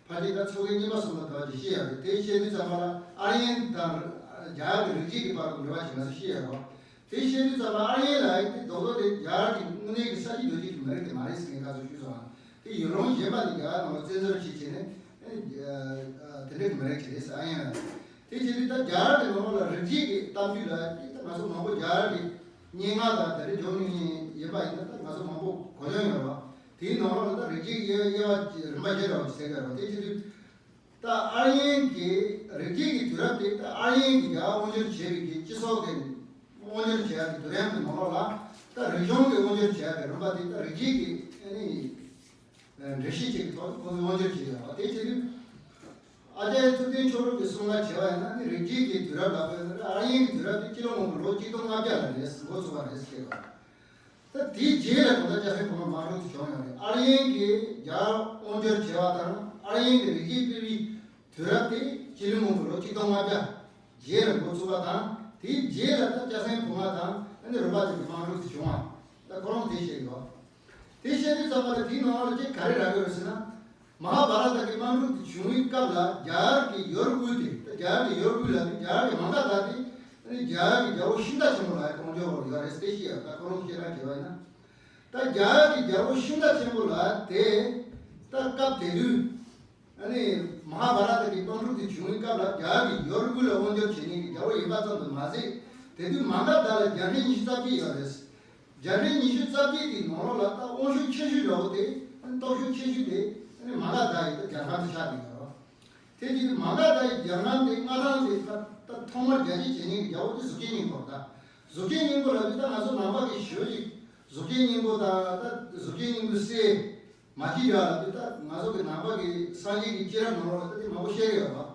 ཕལ་ཆེར་ད་ཚོགས་ཐེངས་གཉིས་པ་གསུམ་པ་དེ་བ་ཅིག་བཤད་ཡོད་རེད། དེ་བཤད་དུས་ཙམ་པ་ལ་ཨར་ཡན་དང་རྒྱ་གར་གྱི་རིག་བྱེད་ཀྱི་བར་དུ་འབྲེལ་བ་ཅིག་ང་ཚོ་བཤད་ཡོད་རེད། དེ་བཤད་དུས་ཙམ་པ་ཨར་ཡན་ལགས་ཀྱིས་དེ་རྡོག་རྡོག་དེ་རྒྱ་གར་གྱི་དངོས་གནས་ཀྱི་ས་གཅིག་རྡོ་གཅིག་གི་མི་རིགས་དེ་མ་རེད་ཟེར་མཁན་ཁ་སང་ཞུས་སོང་། དེ་ཡུལ་ལུང་གཞན་པ་ནས་རྒྱ་གར་ནང་ལ་བཙན་འཛུལ་བྱས་བྱས་ནས། ཨ་ནི། ཨ་ དེ་འདྲ་མི་རིགས་ཅིག་རེད་ཟེར། ཨ་ཡིན་ར། དེ་བྱས་དུས་ད་རྒྱ་གར་གྱི་ནང་ལོགས་ལ་རིགས་རྒྱུད་ཀྱི་གཏམ་རྒྱུད་ལ་ད་ང་ཚོ་མང་པོ་རྒྱ་གར་གྱི་སྙན་ངག་དང་དེ་འདྲ་འབྱུང་མྱོང་ཡིན་པ་ཡིན་ན། ད་ང་ཚོ་མང་པོ་གོ་མྱོང་ཡོད་ར། དེའི་ནང་ལོགས་ལ་ད་རིགས་རྒྱུད་ཀྱི་དབྱེ་བ་རིམ་པ་བཞི་འདྲ་བ་ཅིག་ཟེར་གི་ར། དེ་བྱས་དུས་ད་ཨར་ཡན་གྱི་རིགས་རྒྱུད་ཀྱི་དུས་རབས་དེ། ད་ཨར་ཡན་གྱི་རྒྱ་གར་དབང་བསྒྱུར་བྱས་པའི་གི་སྤྱི་ཚོགས་ཀྱི་དབང་བསྒྱུར་བྱས་པའི་དུས་རིམ་གྱི་ནང་ལོགས་ལ། ད་རིག་གཞུང་གི་དབང་བསྒྱུར་བྱས་པའི་རིམ་པ་དེ། ད་རིགས་རྒྱུད་ཀྱི་ཨ་ནི་འགྲེལ་བཤད་ཅིག་གི་ཐོག་ནས་ཁོང་ཚོས་དབང་བསྒྱུར་བྱས་ཡོད་པ། དེ་བྱས་དུས་ཨ་ཅརྱ་ཐུབ་བསྟན་མཆོག་སྒྲུབ་ཀྱི་གསུང་ལ་བྱས་པ་ཡིན་ན། ཨ་ནི་རིགས་རྒྱུད་ཀྱི་དུས་རབས་ལབ་པ་ཡིན་ན། ཨར་ཡན་གྱི་དུས་རབས་དེ་སྤྱི་ལོ་སྔོན་གྱི་ལོ་གཅིག་སྟོང་ལྔ་བརྒྱ་ལ་རེད། འགོ་ཚུགས་པ་རེད་ཟེར་བ། ད་དེའི་རྗེས་ལ་གང་ལྟར་སྐྱ་སེང་ཕོ་མོ་དམག་འཁྲུག་དེ་བྱུང་ཡོད་རེད། ཨར་ཡན་གྱིས་རྒྱ་གར་དབང་བསྒྱུར་བྱས་པ་དང་། ཨར་ཡན་གྱི་རིགས་རྒྱུད་སྤེལ་བའི་དུས་རབས་དེ་སྤྱི་ལོ་སྔོན་གྱི་ལོ་གཅིག་སྟོང་ལྔ་བརྒྱ་རྗེས་ལ་འགོ་ཚུགས་པ་དང་། དེའི་རྗེས་ལ་ད་སྐྱ་སེང་ཕོ་མོ་དང་ཨ་ནི་རོ་པ་དེ་གི་དམག་འཁྲུག་དེ་བྱུང་བ། ད་ཁོ་རང་དེ་བཤད་ཡོད། དེ་བཤད་དུས་ཙམ་པ་ལ་དེའི་ནང་ལ་ཅིག་ག་རེ་རག་གི་ཡོད་ཟེར་ན། མ་ཧཱ་བྷ་ར་ཏ་གི་དམག་འཁྲུག་དེ་བྱུང་བའི་སྐབས་ལ་རྒྱ་གར་གྱི་ཡོ་རུ་ཀུལ་དེ། ད་རྒྱ་གར་གྱི་ཡོ་རུ་ཀུལ་ལབ་དུས་རྒྱ་གར་གྱི་མ་ག་དྷ་དེ་ཨ་ནི་རྒྱ་གར་གྱི་རྒྱལ་པོ་ཤིང་རྟ་ཆེན་པོ་ལ་ཡང་དབང་བསྒྱུར་བ་ཡོད་རེད་ཟེར་བཤད་ཡོད། ད་ཁོ་རང་བཤད་སྟངས་བྱས་པ་ཡིན་ན། ད་རྒྱ་གར་གྱི་རྒྱལ་པོ་ཤིང་རྟ་ཆེན་པོ་ལ་དེ། ད་སྐབས་དེ་དུས་ཨ་ནི་མ་ཧཱ་བྷ་ར་ཏ་གི་དམག་འཁྲུག་དེ་བྱུང་བའི་སྐབས་ལ་རྒྱ་གར་གྱི་ཡོ་རུ་ཀུལ་ལ་དབང་བསྒྱུར་བྱེད་མཁན་གྱི་རྒྱལ་པོ་ཡིན་པ་ཙམ་དུ་མ་ཟད། དེ་དུས་མ་ག་དྷ་ལ་རྒྱལ་ཕྲན་ཉི་ཤུ་རྩ་བརྒྱད་ཡོད་རེད། རྒྱལ་ཕྲན་ཉི་ཤུ་རྩ་བརྒྱད་དེའི་ནང་ལོགས་ལ་ད་དབང་ཤུགས་ཆེ་ཤོས་འདྲ་བོ་དེ། སྟོབས་ཤུགས་ཆེ་ཤོས་དེ་ཨ་ནི་མ་ག་དྷ་ཡི་ད་རྒྱལ་ཁབ་དེ་ཆགས་བསྡད་ཡོད་རེད། དེ་བྱས་དུས་མ་ག་དྷ་ཡི་རྒྱལ་ཁམས་དེ་མངའ་ཐང་དེ་ད་ད་ཐོག་མར་རྒྱ་སྐྱེད་བྱེད་མཁན་གྱི་རྒྱལ་པོ་དེ་གཟུགས་ཅན་སྙིང་པོ་རེད། ད་གཟུགས་ཅན་སྙིང་པོ་ལབ་དུས་ད་ང་ཚོ་ནང་པ་གི་ཞོལ་གྱི་གཟུགས་ཅན་སྙིང་པོ་དང་། ད་གཟུགས་ཅན་སྙིང་པོའི་སྲས་མ་ཅིག་ར་ལབ་དུས། ད་ང་ཚོ་གི་ནང་པ་གི་སངས་རྒྱས་ཀྱི་སྐྱེས་རབས་ནང་ལོགས་ལ་ད་དེ་མང་པོ་བཤད་ཀྱི་ཡོད་པ།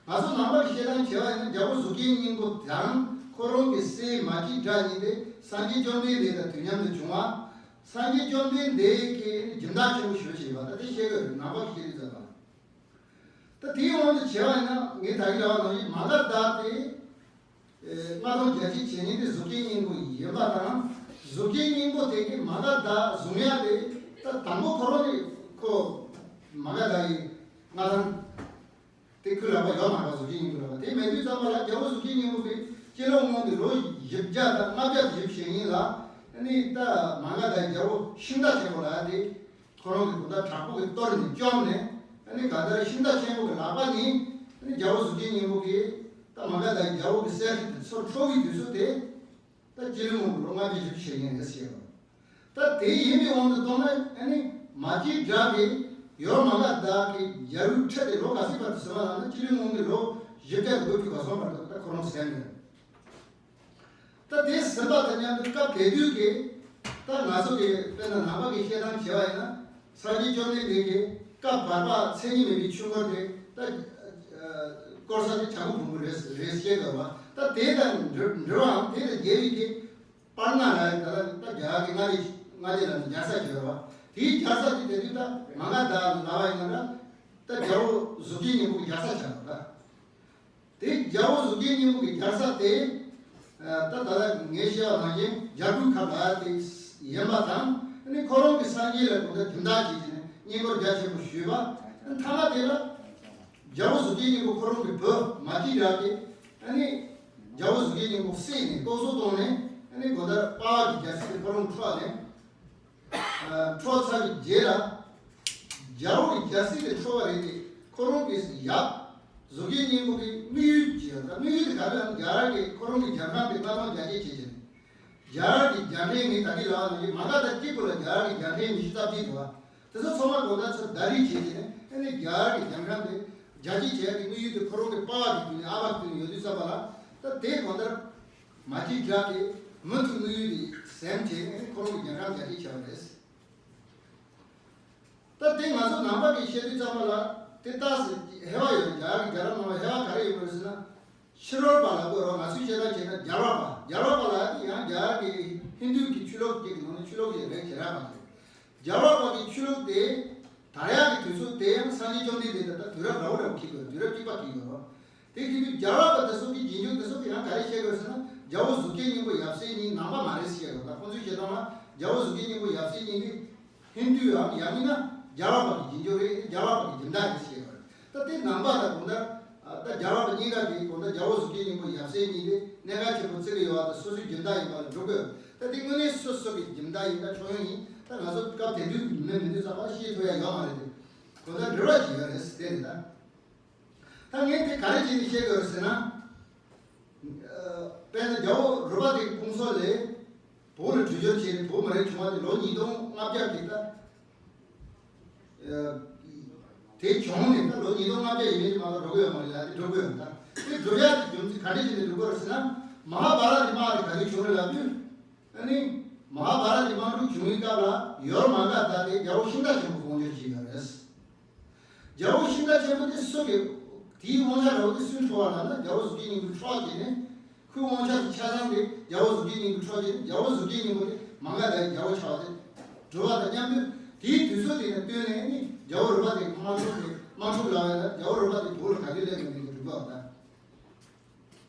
ང་ཚོ་ནང་པ་གི་བཤད་སྟངས་བྱས་པ་ཡིན་ན། རྒྱལ་པོ་གཟུགས་ཅན་སྙིང་པོ་དང་ཁོ་རང་གི་སྲས་མ་ཅིག་ར་གཉིས་དེ་སངས་རྒྱས་བཅོམ་ལྡན་འདས་དང་དུས་མཉམ་དུ་བྱུང་བ། སངས་རྒྱས་བཅོམ་ལྡན་འདས་ཀྱིས་སྦྱིན་བདག་ཆེན་པོ་ཞེ་པོ་བྱས་པ། ད་དེ་བཤད་ཀྱི་ཡོད་རེད། ནང་པ་གི་བཤད་དུས་ཙམ་པ། ད་དེའི་དབང་དུ་བྱས་པ་ཡིན་ན། ངས་ད་གིན་ལབ་པ་ནང་བཞིན་མ་ག་དྷ་དེ་མངའ་ཐང་རྒྱ་སྐྱེད་བྱེད་མཁན་དེ་གཟུགས་ཅན་སྙིང་པོ་ཡིན་པ་དང་། གཟུགས་ཅན་སྙིང་པོ་དེ་གིས་མ་ག་དྷ་བཟུང་ཡ་དེ། ད་དང་པོ་ཁོ་རང་ནས་ཁོ་མ་ག་དྷ་ཡི་མངའ་ཐང་དེ་ཁོས་ལག་པ་ཡོད་མ་རེད། གཟུགས་ཅན་སྙིང་པོ་ལག་པ། དེ་མེད་དུས་ཙམ་པ་ལ་རྒྱལ་པོ་གཟུགས་ཅན་སྙིང་པོ་གིས་སྤྱི་ལོ་སྔོན་གྱི་ལོ་བཞི་བརྒྱ་དང་ལྔ་བརྒྱ་བཞི་བཅུ་ཞེ་གཉིས་ལ་ཨ་ནི་ད་མ་ག་དྷ་ཡི་རྒྱལ་པོ་ཤིང་རྟ་ཆེན་པོ་ལབ་ཡ་དེ། ཁོ་རང་གི་གོ་ད་དྲག་པོ་གིས་གཏོར་ནས་བཅོམ་ནས། ཨ་ནི་གང་ལྟར་ཤིང་རྟ་ཆེན་པོ་གི་ལག་པ་ནས་ཨ་ནི་རྒྱལ་པོ་གཟུགས་ཅན་སྙིང་པོ་གིས་ད་མ་ག་དྷ་ཡི་རྒྱལ་པོ་གི་སྲས་ཤིག་ཏུ་ཚུར་འཕྲོག་པའི་དུས་ཚོད་དེ། ད་སྤྱི་ལོ་སྔོན་གྱི་ལོ་ལྔ་བརྒྱ་བཞི་བཅུ་ཞེ་གཉིས་རེད་ཟེར་བ། ད་དེ་ཡིན་པའི་དབང་དུ་བཏང་ན། ཨ་ནི་མ་ཅིག་ར་གིས་ཡོ་མ་ག་དྷ་གི་རྒྱལ་པོའི་ཁྲི་དེ་ལོ་ག་ཚོད་བར་དུ་ཟིན་པ་ལབ་ན། སྤྱི་ལོ་སྔོན་གྱི་ལོ་བཞི་བརྒྱ་དགུ་བཅུ་གོ་གསུམ་བར་དུ་ད་ཁོ་རང་ཟིན་ཡོད། ད་དེ་ཟིན་པ་དང་མཉམ་དུ་སྐབས་དེ་དུས་ཀྱི་ད་ང་ཚོ་གི་དཔེར་ན་ནང་པ་གི་བཤད་སྟངས་བྱས་པ་ཡིན་ན། སངས་རྒྱས་བཅོམ་ལྡན་འདས་ཀྱིས་བཀའ་བར་པ་མཚན་ཉིད་མེད་པའི་ཆོས་འཁོར་དེ་ད་བསྐོར་ས་དེ་བྱ་རྒོད་ཕུང་པོ་རེད་རེད་བཤད་དགོས་པ། ད་དེ་དང་འབྲེལ་འབྲེལ་བའམ་དེ་དང་འགལ་བའི་གི་པར་ན་ལ་ད་ད་རྒྱ་གར་གྱི་མངའ་སྡེ་མངའ་སྡེ་ལ་ནི་རྒྱལ་ས་བྱས་པ། དེའི་རྒྱལ་ས་དེ་དེ་དུས་ད་མ་ག་དྷ་ལབ་པ་ཡིན་ན་ད་རྒྱལ་པོ་གཟུགས་ཅན་སྙིང་པོ་གི་རྒྱལ་ས་ཆགས་པ་ད། དེ་རྒྱལ་པོ་གཟུགས་ཅན་སྙིང་པོ་གི་རྒྱལ་ས་དེ། ད་ད་ལྟ་ངས་བཤད་པ་ནང་བཞིན་རྒྱལ་པོའི་ཁབ་ལ་དེ་ཡིན་པ་དང་། ཨ་ནི་ཁོ་རང་གི་སངས་རྒྱས་ལ་གོང་ད་སྦྱིན་བདག་བྱེད་ཀྱི་ནས་བསྙེན་བཀུར་རྒྱ་ཆེན་པོ་ཞུས་པ། མཐའ་མ་དེ་ལ་རྒྱལ་པོ་གཟུགས་ཅན་སྙིང་པོ་ཁོ་རང་གི་བུ་མ་ཅིག་ར་གིས་ཨ་ནི་རྒྱལ་པོ་གཟུགས་ཅན་སྙིང་པོ་བསད་ནས་ལྐོག་ཟ་བཏང་ནས། ཨ་ནི་གོང་ད་པཱ་ལགས་ཀྱི་རྒྱལ་སྲིད་དེ་ཁོ་རང་འཕྲོག་ནས། འཕྲོག་ཚར་བའི་རྗེས་ལ། རྒྱལ་པོ་གི་རྒྱལ་སྲིད་དེ་འཕྲོག་པ་རེད་དེ། ཁོ་རང་གི་ཡབ་གཟུགས་ཅན་སྙིང་པོ་གི་དམིགས་ཡུལ་ཅིག་ཡོད། ད་དམིགས་ཡུལ་དེ་ག་རེ་ལབ་ན། རྒྱ་གར་གྱི་ཁོ་རང་གི་རྒྱལ་ཁམས་དེ་མངའ་ཐང་རྒྱ་སྐྱེད་བྱེད་ཀྱི་རེད། རྒྱ་གར་གྱི་རྒྱལ་ཕྲན་ནི་ད་གིན་ལབ་པ་ནང་བཞིན་མ་ག་དྷ་གཅིག་པུ་ལ་རྒྱ་གར་གྱི་རྒྱལ་ཕྲན་ཉི་ཤུ་རྩ་བརྒྱད་འདུག་བ། དེ་ཚོ་ཚང་མ་གོང་ད་ཚུར་ཟླ་སྒྲིལ་བྱས་བྱས་ནས། ཨ་ནི་རྒྱ་གར་གྱི་རྒྱལ་ཁམས་དེ་རྒྱ་སྐྱེད་བྱེད་ཡག་གི་དམིགས་ཡུལ་དེ་ཁོ་རང་གི་པཱ་ལགས་ཀྱི་དུས་ནས་ཨ་ཕ་གི་དུས་ནས་ཡོད་དུས་ཙམ་པ་ལ། ད་དེ་གང་ལྟར་མ་ཅིག་ར་གིས་མུ་མཐུད་དམིགས་ཡུལ་དེ་ཟིན་བྱས་ནས་ཁོ་རང་གི་རྒྱལ་ཁམས་རྒྱ་སྐྱེད་བྱས་པ་རེད། ད་དེ་ང་ཚོ་ནང་པ་གིས་བཤད་དུས་ཙམ་པ་ལ་དེ་ཏོག་ཙམ་ཧེ་བག་ཡོད་རེད། རྒྱ་གར་གྱི་རྒྱལ་རབས་ནང་ལ་ཧེ་བག་ག་རེ་ཡོད་པ་རེད་ཟེར་ན། ཕྱི་རོལ་པ་ལབ་དགོས་རེད། ང་ཚོས་བཤད་སྟངས་བྱས་ན་རྒྱལ་བ་པ། རྒྱལ་བ་པ་ལབ་དེ་ཡང་རྒྱ་གར་གྱི་ཧིན་རྡུ་གི་ཆོས་ལུགས་ཅིག་གི་ནང་ནས་ཆོས་ལུགས་ཅིག་རེད། རྒྱལ་རབས་པ་རེད། རྒྱལ་བ་པ་གི་ཆོས་ལུགས་དེ་དར་ཡག་གི་དུས་ཚོད་དེ་ཡང་སངས་རྒྱས་བཅོམ་ལྡན་འདས་དང་ད་དུས་རབས་ར་བ་ར་བ་འཁེལ་དགོས་རེད། དུས་རབས་གཅིག་པ་འཁེལ་དགོས་རེད། དེ་བྱེད་དུས་རྒྱལ་བ་པ་དེ་ཚོ་གི་རྗེས་འཇུག་དེ་ཚོ་གིས་ཡང་ག་རེ་བཤད་དགོས་ཟེར་ན། རྒྱལ་པོ་གཟུགས་ཅན་སྙིང་པོ་ཡབ་སྲས་གཉིས་ནང་པ་མ་རེད་ཟེར་བཤད་དགོས། ད་ཁོང་ཚོས་བཤད་སྟངས་ལ་རྒྱལ་པོ་གཟུགས་ཅན་སྙིང་པོ་ཡབ་སྲས་གཉིས་དེ་ཧིན་རྡུའམ་ཡང་མིན་ན་རྒྱལ་བ་པ་གི་རྗེས་འཇུག་རེད། རྒྱལ་བ་པ་གི་སྦྱིན་བདག་རེད་ཟེར་བ་རེད། ད་དེ་ནང་པ་དང་གང་ལྟར་ད་རྒྱལ་བ་པ་གཉིས་ཀ་གིས་གང་ལྟར་རྒྱལ་པོ་གཟུགས་ཅན་སྙིང་པོ་ཡབ་སྲས་གཉིས་དེ་གནད་འགག་ཆེན་པོ་བརྩི་གི་ཡོད་པ་དང་། སོ་སོའི་སྦྱིན་བདག་ཡིན་པ་ལ་འགྲོ་དགོས། ད་དེ་དངོས་གནས་སོ་སོ་གི་སྦྱིན་བདག་ཡིན། ད་ཁྱོད་ཡོང་ཡིན། ད་ང་ཚོ་སྐབས་དེ་དུས་ཀྱི་མི་མི་འདུག་ཙམ་པ་ཤེས་ཐུབ་ཡ་ཡོད་མ་རེད་དེ། གང་ལྟར་འབྲེལ་བ་ཞིག་ཡོད་རེད་ཟེར་དེ་རེད་ད། ད་ངས་དེ་ག་རེ་བྱས་ནས་བཤད་དགོས་རེད་ཟེར་ན། ཨ། དཔེར་ན་རྒྱལ་པོ་རོ་པ་ཏི་གི་དཔུང་ཚོགས་ལས་བོད་ལ་འགྲུལ་སྐྱོད་བྱས་ནས་བོད་མི་རིགས་བྱུང་བ་དེ་ལོ་ཉིས་སྟོང་ལྔ་བརྒྱ་གི་ད། ཨ། དེ་བྱུང་ནས་ད་ལོ་ཉིས་སྟོང་ལྔ་བརྒྱ་ཡས་མས་ཅིག་མ་གཏོགས་འགྲོ་གི་ཡོད་མ་རེད་ལ། དེ་འགྲོ་གི་ཡོད་ད། དེ་འགྲོ་ཡག་གི་རྒྱུ་མཚན་ག་འདྲ་བྱས་ནས་འགྲོ་དགོས་རེད་ཟེར་ན། མ་ཧཱ་བྷ་ར་ཏི་དམག་དེ་ག་དུས་བྱུང་རེད་ལབ་དུས། ཨ་ནི། མ་ཧཱ་བྷ་ར་ཏི་དམག་འཁྲུག་བྱུང་བའི་སྐབས་ལ་ཡོར་མ་ག་དྷ་དེ་རྒྱལ་པོ་ཤིང་རྟ་ཆེན་པོ་དབང་སྒྱུར་བྱས་ཡོད་རེད། རྒྱལ་པོ་ཤིང་རྟ་ཆེན་པོ་དེ་སུ་གི། དེའི་དབང་ཆ་འདྲ་བོ་དེ་སུས་འཕྲོག་པ་ལབ་ན། རྒྱལ་པོ་གཟུགས་ཅན་སྙིང་པོས་འཕྲོག་བྱས་ནས། ཁོའི་དབང་ཆ་དེ་ཆ་ཚང་དེ་རྒྱལ་པོ་གཟུགས་ཅན་སྙིང་པོས་འཕྲོག་བྱས་ནས། རྒྱལ་པོ་གཟུགས་ཅན་སྙིང་པོ་དེ་མ་ག་དྷའི་རྒྱལ་པོ་ཆགས་པ་དེ་འགྲུལ་པ་དང་མཉམ་དུ། དེའི་དུས་ཚོད་དེ་ནས་བསྟུན་ནས་ནི་རྒྱལ་པོ་རོ་པ་ཏི་གི་དམག་འཁྲུག་དེ། དམག་འཁྲུག་ལབ་ཡ་ན་རྒྱལ་པོ་རོ་པ་ཏི་བོད་ལ་ག་དུས་སླེབས་ཡོང་མིན་གྱི་འགྲུལ་པ་དང་།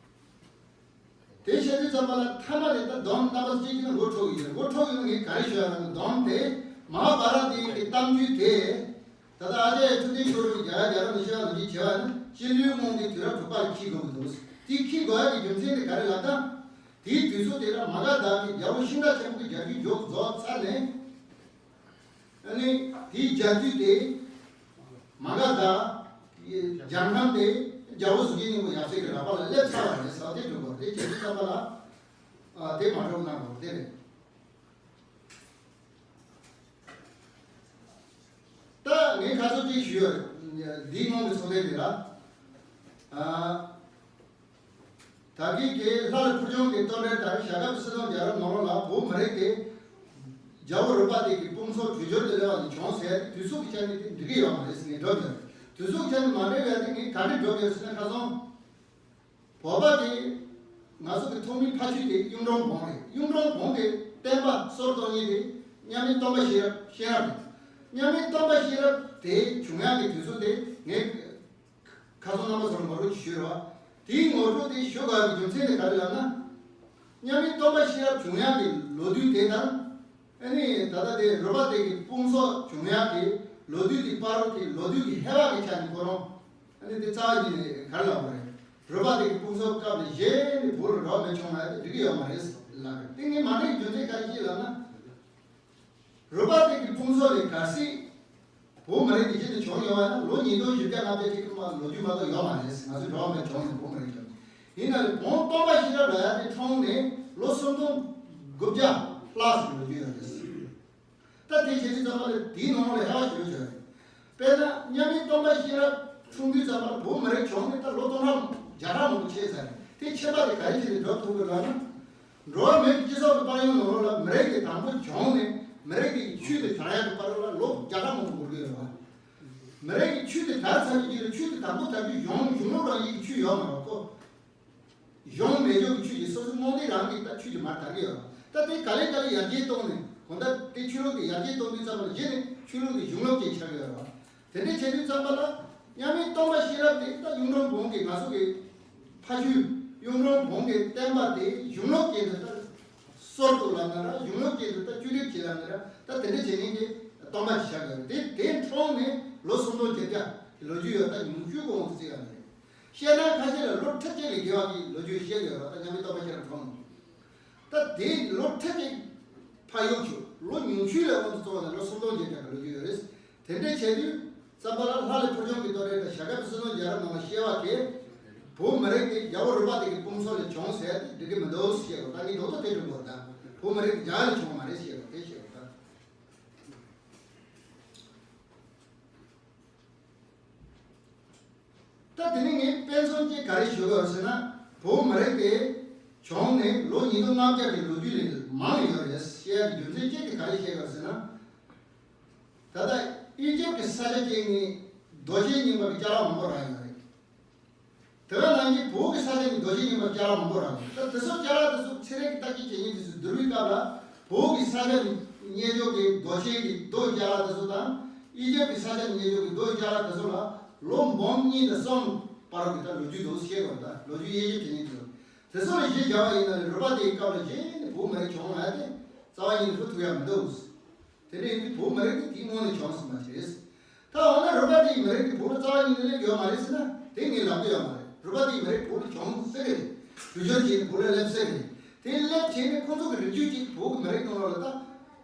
དེ་བཤད་དུས་ཙམ་པ་ལ་མཐའ་མ་ནས་ད་སྡོམ་རྣམ་པ་གཅིག་གིས་མགོ་འཁྲོལ་གྱི་ཡོད། མགོ་འཁྲོལ་གྱི་ཡོད་ན་ངས་ག་རེ་ཞུ་ཡ་ལབ་ན། སྡོམ་དེ་མ་ཧཱ་བྷ་ར་ཏི་གི་གཏམ་རྒྱུད་དེ། ད་ལྟ་ཨ་ཙརྱ་ཐུབ་བསྟན་ཤོག་རོ་གིས་རྒྱ་གར་རྒྱལ་རབས་ནས་བཤད་པ་ནང་བཞིན་བྱས་པ་ནི། སྤྱི་ལོའི་སྔོན་གྱི་དུས་རབས་དྲུག་པ་ལ་འཁྱེར་དགོས་ཀྱི་འདུག། དེ་འཁྱེར་དགོས་ཡ་གི་རྒྱུ་མཚན་དེ་ག་རེ་ལབ་ན། དེའི་དུས་ཚོད་དེ་ལ་མ་ག་དྷ་གིས་རྒྱལ་པོ་ཤིང་རྟ་ཆེན་པོ་གི་རྒྱལ་རྒྱུད་མཇུག་རྫོགས་ཚར་ནས། ཨ་ནི་དེའི་རྒྱལ་རྒྱུད་དེ། མ་ག་དྷ། རྒྱལ་ཁམས་དེ་རྒྱལ་པོ་གཟུགས་ཅན་སྙིང་པོ་ཡབ་སྲས་ཀྱི་ར་ཕར་ལ་སླེབས་ཚར་བ་རེད་ཟེར་བ་དེ་འགྲུབ་པ་རེད། དེ་བྱེད་དུས་ཙམ་པ་ལ། ཨ། དེ་མ་འགྲུབ་ན་འགྲུབ་དེ་རེད། ད་ངས་ཁ་སང་གཅིག་ཞུས་ཡོད་རེད། འདིའི་སྔོན་གྱི་ཚོགས་ཐེངས་དེ་ལ། ཨ། ད་གིན་གྱི་ལྷ་ལས་ཕུར་བྱུང་གི་གཏོར་འདྲེན་དང་ཞྭ་སྒབ་སྲི་མདའི་རྒྱལ་རབས་ནང་ལོགས་ལ་བོད་མི་རིགས་དེ་རྒྱལ་པོ་རོ་པ་ཏི་གི་དཔུང་ཚོགས་འགྲུལ་སྐྱོད་དུ་སླེབས་པ་ནས་བྱུང་ཟེར་ཡ་དེ་དུས་ཚོད་ཀྱི་ཆ་ནས་དེ་འགྲིག་གི་ཡོད་མ་རེད་ཟེར་ངས་སྒྲུབ་ཡོད། དུས་ཚོད་ཀྱི་ཆ་ནས་མ་འགྲིག་པ་དེ་ངས་ག་འདྲ་སྒྲུབ་ཡོད་ཟེར་ན། ཁ་སང་བོད་པ་དེ་ང་ཚོ་གི་ཐོག་མའི་ཕ་ཆོས་དེ་གཡུང་དྲུང་བོན་རེད། གཡུང་དྲུང་བོན་གྱི་བསྟན་པ་སྲོལ་གཏོད་མཁན་དེ་མཉམ་མེད་སྟོན་པ་ཤེས་རབ། ཤེས་རབ་རེད། མཉམ་མེད་སྟོན་པ་ཤེས་རབ་དེ་བྱུང་ཡག་གི་དུས་ཚོད་དེ་ངས་ཁ་སང་རྣམ་པ་ཚོར་ངོ་སྤྲོད་ཅིག་ཞུས་རེད་བ། དེའི་ངོ་སྤྲོད་དེ་ཞུ་དགོས་ཀྱི་རྒྱུ་མཚན་དེ་ག་རེ་ལབ་ན། མཉམ་མེད་སྟོན་པ་ཤེས་རབ་བྱུང་ཡག་གི་ལོ་དུས་དེ་དང་། ཨ་ནི་ད་ལྟ་དེ་རོ་པ་ཏི་གི་དཔུང་ཚོགས་བྱུང་ཡག་གི་ལོ་དུས་དེ་བར་དུ་དེ་ལོ་དུས་ཀྱི་ཧེ་བག་གི་ཆ་ནས་ཁོ་རང་། ཨ་ནི་དེ་རྩ་བ་ཉིད་ནས་ག་རེ་ལབ་དགོས་རེད། རོ་པ་ཏི་གི་དཔུང་ཚོགས་སྐབས་ལ་གཞི་ནས་བོད་ལ་རོགས་མེད་བྱུང་ཡག་དེ་འགྲིག་གི་ཡོད་མ་རེད་ལབ་རེད། དེ་ངས་མ་འགྲིག་རྒྱུ་མཚན་ག་རེ་ཞིག་ལབ་ན། རོ་པ་ཏི་གི་དཔུང་ཚོགས་ལས་གལ་སྲིད་བོད་མི་རིགས་དེ་གཞི་ནས་བྱུང་ཡོད་པ་ན་ལོ་ཉིས་སྟོང་བཞི་བརྒྱ་ལྔ་བརྒྱ་ཅིག་གི་མ་ལོ་རྒྱུས་མ་གཏོགས་ཡོད་མ་རེད། ང་ཚོའི་འགྲོ་བ་མིའི་གྲངས་ནས་བོད་མི་རིགས་ཡོད། ཡིན་ན་ལས་བོན་སྟོན་པ་ཤེས་རབ་ལབ་ཡ་དེ་འཁྲུངས་ནས་ལོ་སུམ་སྟོང་དགུ་བརྒྱ་ལྷག་ཙམ་ལོ་རྒྱུས་ཡོད་རེད། ད་དེ་བྱེད་དུས་ཙམ་པ་ལ་དེའི་ནང་ལ་ཧེ་བག་ཞེ་པོ་ཅིག་ཡོད་རེད། དཔེར་ན་མཉམ་མེད་སྟོན་པ་ཤེས་རབ་འཁྲུངས་དུས་ཙམ་པ་ལ་བོད་མི་རིགས་བྱུང་ནས་ད་ལོ་སྟོང་ཕྲག་བརྒྱ་ཕྲག་མང་པོ་ཕྱིན་ཚར་རེད། དེ་ཁྱད་པར་དེ་ག་རེ་བྱས་ནས་སྒྲུབ་ཐུབ་དགོས་ལབ་ན། འགྲོ་བ་མིའི་སྤྱི་ཚོགས་ཀྱི་དཔལ་ཡོན་ནང་ལོགས་ལ་མི་རིགས་དེ་དང་པོ་བྱུང་ནས་མི་རིགས་དེ་ཆོས་དེ་དར་ཡག་གི་བར་ལ་ལོ་བརྒྱ་ཕྲག་མང་པོ་འགོར་གྱི་ཡོད་རེད་བ། མི་རིགས་ཀྱི་ཆོས་དེ་དར་ཚར་རྗེས་ལ་ཆོས་དེ་དང་པོ་དར་རྒྱུ་གཞུང་གཞུང་ལུགས་རང་བཞིན་གྱི་ཆོས་ཡོད་མ་རེད་ཁོ། གཞུང་མེད་ཕྱོགས་ཀྱི་ཆོས་ཀྱི་སོ་སོའི་རྨོངས་དད་རང་གིས་ད་ཆོས་ཀྱི་མར་དར་གྱི་ཡོད་རེད། ད་དེ་ག་ལེ་ག་ལེ་ཡར་རྒྱས་གཏོང་ནས་གང་ལྟར་དེ་ཆོས་ལུགས་དེ་ཡར་རྒྱས་གཏོང་དུས་ཙམ་པ་ལ་གཞི་ནས་ཆོས་ལུགས་དེ་གཞུང་ལུགས་ཅན་ཆགས་ཀྱི་ཡོད་རེད་བ། དེ་འདྲ་བྱེད་དུས་ཙམ་པ་ལ་མཉམ་མེད་སྟོན་པ་ཤེས་རབ་དེ་ད་གཡུང་དྲུང་བོན་གྱི་ང་ཚོ་གི་ཕ་ཆོས་གཡུང་དྲུང་བོན་གྱི་བསྟན་པ་དེ་གཞུང་ལུགས་ཅན་དུ་ད་སྲོལ་གཏོད་ལབ་ན་ར། གཞུང་ལུགས་ཅན་དུ་ད་བཅོས་སྒྲིག་བྱེད་ལབ་ན་ར། ད་དེ་འདྲ་བྱེད་མཁན་གྱི་སྟོན་པ་ཅིག་ཆགས་ཀྱི་ཡོད་རེད། དེ་དེ་འཁྲུངས་ནས་ལོ་སུམ་སྟོང་བརྒྱད་བརྒྱ་གི་ལོ་རྒྱུས་ཡོད། ད་ཉུང་ཤོས་གོང་དུ་བརྩི་ཡག་རེད། བཤད་ན་ཁ་ཤས་ལ་ལོ་ཁྲི་གཅིག་ལས་བརྒལ་བ་གི་ལོ་རྒྱུས་བཤད་ཀྱི་ཡོད་རེད། ད་མཉམ་མེད་སྟོན་པ་ཤེས་རབ་འཁྲུངས་ནས། ད་དེ་ལོ་ཁྲི་གཅིག་ཕར་གཡུག་ཆོག་ལོ་ཉུང་ཤོས་ལ་འོང་དུ་གཙོ་བོ་ན་ལོ་སུམ་སྟོང་བརྒྱད་བརྒྱ་གི་ལོ་རྒྱུས་ཡོད་རེད། དེ་འདྲ་བྱས་དུས་ཙམ་པ་ལ་ལྷ་ལས་ཕུར་བྱུང་གི་གཏོར་རེ་དང་ཞྭ་སྒབ་སྲི་མདའི་རྒྱལ་རབས་ནང་ལ་བཤད་པ་དེ་བོད་མི་རིགས་དེ་རྒྱལ་པོ་རོ་པ་ཏི་གི་དཔུང་ཚོགས་ལས་བྱུང་ཟེར་ཏེ་འགྲིག་གི་མི་འདུག་ཞེས་པ། ད་ངས་རྡོག་རྡོག་དེ་སྒྲུབ་དགོས། ད་བོད་མི་རིགས་དེ་རྒྱ་ལས་བྱུང་བ་མ་རེད་ཞེས་པ་དེ་བཤད་པ་ད། ད་དེ་ནས་ངས་དཔེ་མཚོན་གཅིག་ག་རེ་ཞུ་དགོས་ཟེར་ན། བོད་མི་རིགས་དེ་བྱུང་ནས་ལོ་ཉིས་སྟོང་ལྔ་བརྒྱ་གི་ལོ་རྒྱུས་ལས་མང་ཡོད་རེད་ཞེས་རྒྱུ་མཚན་གཅིག་དེ་ག་རེ་བཤད་དགོས་ཟེར་ན། ད་ལྟ་ཨི་ཇིབ་ཀྱི་ས་ཆ་ཅིག་ནས་རྡོ་རྗེ་སྙིང་པོ་གི་ཅ་ལག་མང་པོ་རག་ཡོད་རེད། དེ་ག་ནང་བཞིན་བོད་ཀྱི་ས་ཆ་ནས་རྡོ་རྗེ་སྙིང་པོ་ཅ་ལག་མང་པོ་རག་ཡོད། ད་དེ་ཚོ་ཅ་ལག་དེ་ཚོ་ཚན་རིག་གི་བརྟག་དཔྱད་བྱེད་མཁན་དེ་ཚོས་བསྡུར་བའི་སྐབས་ལ། བོད་ཀྱི་ས་ཆ་ནས་རྙེད་ཆོག་གི་རྡོ་ཆས་ཀྱི་རྡོ་ཅ་ལག་དེ་ཚོ་དང་། ཨི་ཇིབ་ཀྱི་ས་ཆ་ནས་རྙེད་ཆོག་གི་རྡོ་ཅ་ལག་དེ་ཚོ་ལ་ལོ་འབུམ་གཉིས་དང་གསུམ་བར་གྱི་ད་ལོ་རྒྱུས་འདུག་བཤད་དགོས། ད་ལོ་རྒྱུས་དབྱེ་ཞིབ་བྱེད་མཁན་དེ་ཚོ། དེ་ཚོ་ལ་གཞི་བཞག་པ་ཡིན་ན་ལས་རོ་པ་ཏི་ཡི་སྐབས་ལ་གཞི་ནས་བོད་མི་རིགས་བྱུང་ཡོད་དེ་རྩ་བ་ཉིད་ནས་ཧྲིལ་ཐུབ་ཡག་མི་འདུག། དེ་འདྲ་ཡིན་དུས་བོད་མི་རིགས་དེ་དེའི་སྔོན་ནས་བྱུང་ཟིན་པ་ཞིག་རེད། ད་འོ་ན་རོ་པ་ཏི་ཡི་མི་རིགས་དེ་བོད་ལ་རྩ་བ་ཉིད་ནས་སླེབས་ཡོད་མ་རེད་ཟེར་ན། དེ་ངས་ལབ་ཀྱི་ཡོད་མ་རེད། རོ་པ་ཏི་ཡི་མི་རིགས་བོད་ལ་བྱུང་ཟེར་གི་རེད། འགྲུལ་སྐྱོད་བྱས་ནས་བོད་ལ་སླེབས་ཟེར་གི་རེད། དེ་སླེབས་བྱས་ནས་ཁོང་ཚོ་གི་རིགས་རྒྱུད་ཅིག་བོད་ཀྱི་མི་རིགས་ནང་ལོགས་ལ་ད་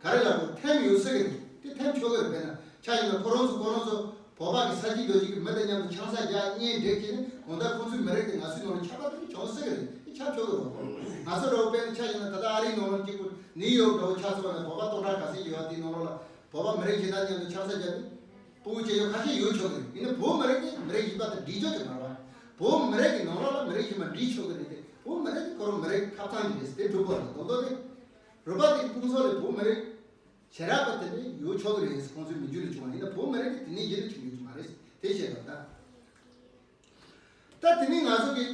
ག་རེ་ལབ་དགོས། ཐེམ་ཡོད་ཟེར་གི་རེད། དེ་ཐེམ་ཆོག་གི་རེད། དཔེར་ན་ཆ་བཞག་ན་ཁོ་རང་ཚོ་ཁོ་རང་ཚོ་ བོད་པ་གི་ས་སྐྱིད་རྡོ་སྐྱིད་ཀྱི་མི་དང་མཉམ་དུ་ཆང་ས་རྒྱག་གཉེན་སྒྲིག་བྱས་ནས་གང་ལྟར་ཁོང་ཚོའི་མི་རིགས་དེ་ང་ཚོའི་ནང་ལ་ཁྱབ་པ་དེ་ནི་བྱུང་སྲིད་ཀྱི་རེད། དེ་ཁྱབ་ཆོག་གི་རེད། ང་ཚོ་འདྲ་བོ་དཔེར་ན་ཆ་བཞག་ན་ད་ལྟ་ཨ་རིའི་ནང་ལ་གཅིག་པུ་ནིའུ་ཡོག་འདྲ་བོ་ཆ་མཚོན་ན་བོད་པ་སྟོང་ཕྲག་ག་ཚོད་ཅིག་ཡོད་པ་དེའི་ནང་ལོགས་ལ་བོད་པ་མི་རིགས་གཞན་དང་མཉམ་དུ་ཆང་ས་རྒྱག་ནས་སྤུ་གུ་སྐྱེ་ཡོད་ཁ་ཤས་ཡོད་ཆོག་གི་རེད། ཡིན་ན་བོད་མི་རིགས་དེ་མི་རིགས་གཞན་པ་དང་འདྲིས་ཆོག་གི་མ་རེད་བ། བོད་མི་རིགས་ཀྱི་ནང་ལོགས་ལ་མི་རིགས་གཞན་པ་འདྲིས་ཆོག་གི་རེད་དེ། བོད་མི་རིགས་དེ་ཁོ་རང་མི་རིགས་ཁ་ཚང་གི་རེད། དེ་སྒྲུབ་དགོས་རེད། རྡོག་རྡོག་དེ་རོལ་པ་དེ་གི་དཔུང་ཚོགས་ལས་བོད་མི་རིགས་བྱེ་བྲག་པ་དེ་འདྲ་ཡོད་ཆོག་གི་རེད། ཁོང་ཚོའི་མི་རྒྱུད་ལ་བྱུང་བ་ཡིན་ན་བོད་མི་རིགས་དེ་ནས་གཞན་ལ་བྱུང་ཡོད་ཀྱི་མ་རེད། དེ་བཤད་པ་ད། ད་དེ་ནས་ང་ཚོ་གི་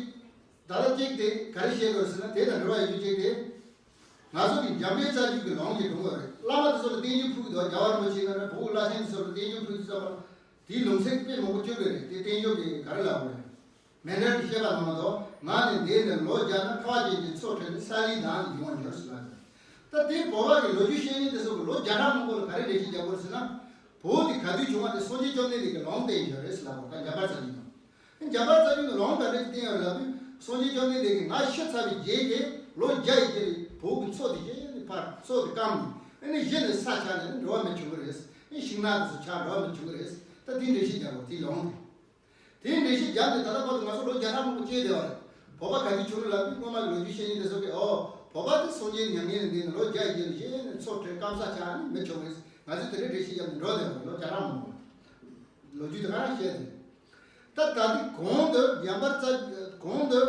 ད་ལྟ་གཅིག་དེ་ག་རེ་བཤད་དགོས་ཟེར་ན། དེ་དང་འབྲེལ་བ་ཡོད་རྒྱུ་གཅིག་དེ། ང་ཚོ་གི་འཇམ་དཔལ་རྩ་རྒྱུད་ཀྱི་ལུང་གི་སྒྲུང་བ་རེད། བླ་མ་དེ་ཚོ་ལ་བསྟན་བཅོས་ཕུལ་གི་འདུག་རྒྱལ་བ་རིན་པོ་ཆེ་ཡིན་ན་འདྲ། བོད་བླ་ཆེན་དེ་ཚོ་ལ་བསྟན་བཅོས་ཕུལ་དུས་ཙམ་པ་དེའི་ལུང་ཚིག་དཔེ་མང་པོ་བསྐྱོན་པ་རེད། དེ་བསྟན་བཅོས་ཀྱི་ག་རེ་ལབ་དགོས་རེད། མཎྜལ་གྱི་བཤད་པ་ནང་ལ་འདུག་ང་ནི་འདས་ནས་ལོ་བརྒྱ་ན། ཁ་བ་ཅན་གྱི་མཚོ་བྲལ་ནས། ས་ལའི་མདངས་ཀྱིས་ཡོང་བར་འགྱུར་ཟེར་ལབ་ཡོད། ད་དེ་བོད་པ་གི་ལོ་རྒྱུས་བཤད་མཁན་དེ་ཚོ་གི་ལོ་བརྒྱ་ཕྲག་མང་པོ་ལ་ག་རེ་འགྲེལ་བཤད་རྒྱག་དགོས་ཟེར་ན། བོད་དེ་ག་དུས་བྱུང་བ་དེ་སངས་རྒྱས་བཅོམ་ལྡན་འདས་ཀྱིས་ལུང་བསྟན་ཡོད་རེད་ཟེར་ལབ་པ། ད་འཇམ་དཔལ་རྩ་རྒྱུད་ནང་། འཇམ་དཔལ་རྩ་རྒྱུད་ནས་ལུང་ག་འདྲ་ཞིག་བསྟན་ཡོད་ལབ་དུས། སངས་རྒྱས་བཅོམ་ལྡན་འདས་ཀྱིས་ང་ཤི་ཚར་བའི་རྗེས་ཀྱི་ལོ་བརྒྱ་ཡི་རྗེས་ལ་བོད་ཀྱི་མཚོ་དེ་གཞན་ནས་ཕར་མཚོ་དེ་སྐམ་ནས་ཨ་ནི་གཞི་ནས་ས་ཆགས་ནས་འགྲོ་བ་མི་བྱུང་གི་རེད། ཨ་ནི་ཤིང་ནགས་དེ་ཚོ་ཆགས་འགྲོ་བ་མི་བྱུང་གི་རེད། ད་དེ་འགྲེལ་བཤད་རྒྱག་དགོས་དེའི་ལུང་དེ། དེའི་འགྲེལ་བཤད་བརྒྱབ་ནས་ད་ལྟ་བར་དུ་ང་ཚོ་ལོ་བརྒྱ་ཕྲག་མང་པོ་སྐྱེལ་བསྡད་པ་རེད། བོད་པ་ག་དུས་བྱུང་རེད་ལབ་དུས་སྔོན་མ་གི་ལོ་རྒྱུས་བཤད་མཁན་དེ་ཚོ་གིས་ཨོ་བོད་པ་དེ་སངས་རྒྱས་མྱ་ངན་ལས་འདས་ནས་ལོ་བརྒྱ་ཡི་རྗེས་ལ་གཞན་ནས་མཚོ་བྲལ་སྐམ་ས་ཆགས་ནས་མི་བྱུང་རེད། ང་ཚོས་དེ་འདྲའི་འགྲེལ་བཤད་བརྒྱབ་ནས་འགྲོ་བསྡད་པ་རེད། ལོ་བརྒྱ་ཕྲག་མང་པོ་ལོ་རྒྱུས་དེ་ག་རང་བཤད་དེ། ད་ད་ལྟའི་གོང་དུ་འཇམ་དཔལ་རྩ་གོང་དུ།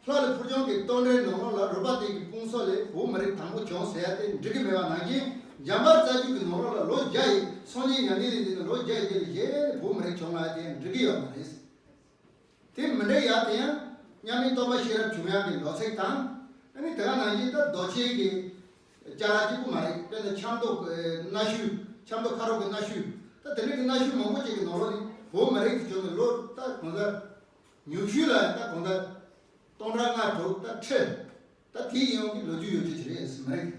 ལྷ་ལས་ཕུར་བྱུང་གི་རྟོག་འགྲེལ་ནང་ལོགས་ལ་རོལ་པ་དེ་གི་དཔུང་ཚོགས་ལས་བོད་མི་རིགས་དང་པོ་བྱུང་ཟེར་ཡ་དེ་འགྲིག་གི་མེད་པ་ནང་བཞིན། འཇམ་དཔལ་རྩ་རྒྱུད་ཀྱི་ནང་ལོགས་ལ་ལོ་བརྒྱ་ཡི་སངས་རྒྱས་མྱ་ངན་ལས་འདས་ནས་ལོ་བརྒྱ་ཡི་རྗེས་ལ་གཞན་ནས་བོད་མི་རིགས་བྱུང་ལབ་ཡ་དེ་འགྲིག་གི་ཡོད་མ་རེད། དེ་མི་འགྲིག་ཡ་དེ་ཡང་མཉམ་མེད་སྟོང་པ་ཤེས་རབ་བྱུང་ཡག་གི་ལོ་ཚིགས་དང་། ཨ་ནི་དེ་ག་ནང་བཞིན་ད་རྡོ་རྗེ་གི་ཅ་ལག་གཅིག་པུ་མ་རེད། དཔེར་ན་ཆབ་མདོ་གནའ་ཤུལ། ཆབ་མདོ་ཁ་རོག་གི་གནའ་ཤུལ། ད་དེ་འདྲ་གི་གནའ་ཤུལ་མང་པོ་ཅིག་གི་ནང་ལོགས་ནས་བོད་མི་རིགས་དེ་བྱུང་ནས་ལོ་ད་གང་ལྟར། ཉུང་ཤོས་ལ་ད་གང་ལྟར་སྟོང་ཕྲག་ལྔ་དྲུག་ད་ཁྲི། ད་དེའི་ཡོང་གི་ལོ་རྒྱུས་ཡོད་ཀྱི་རེད་ཟེར་མ་རེད།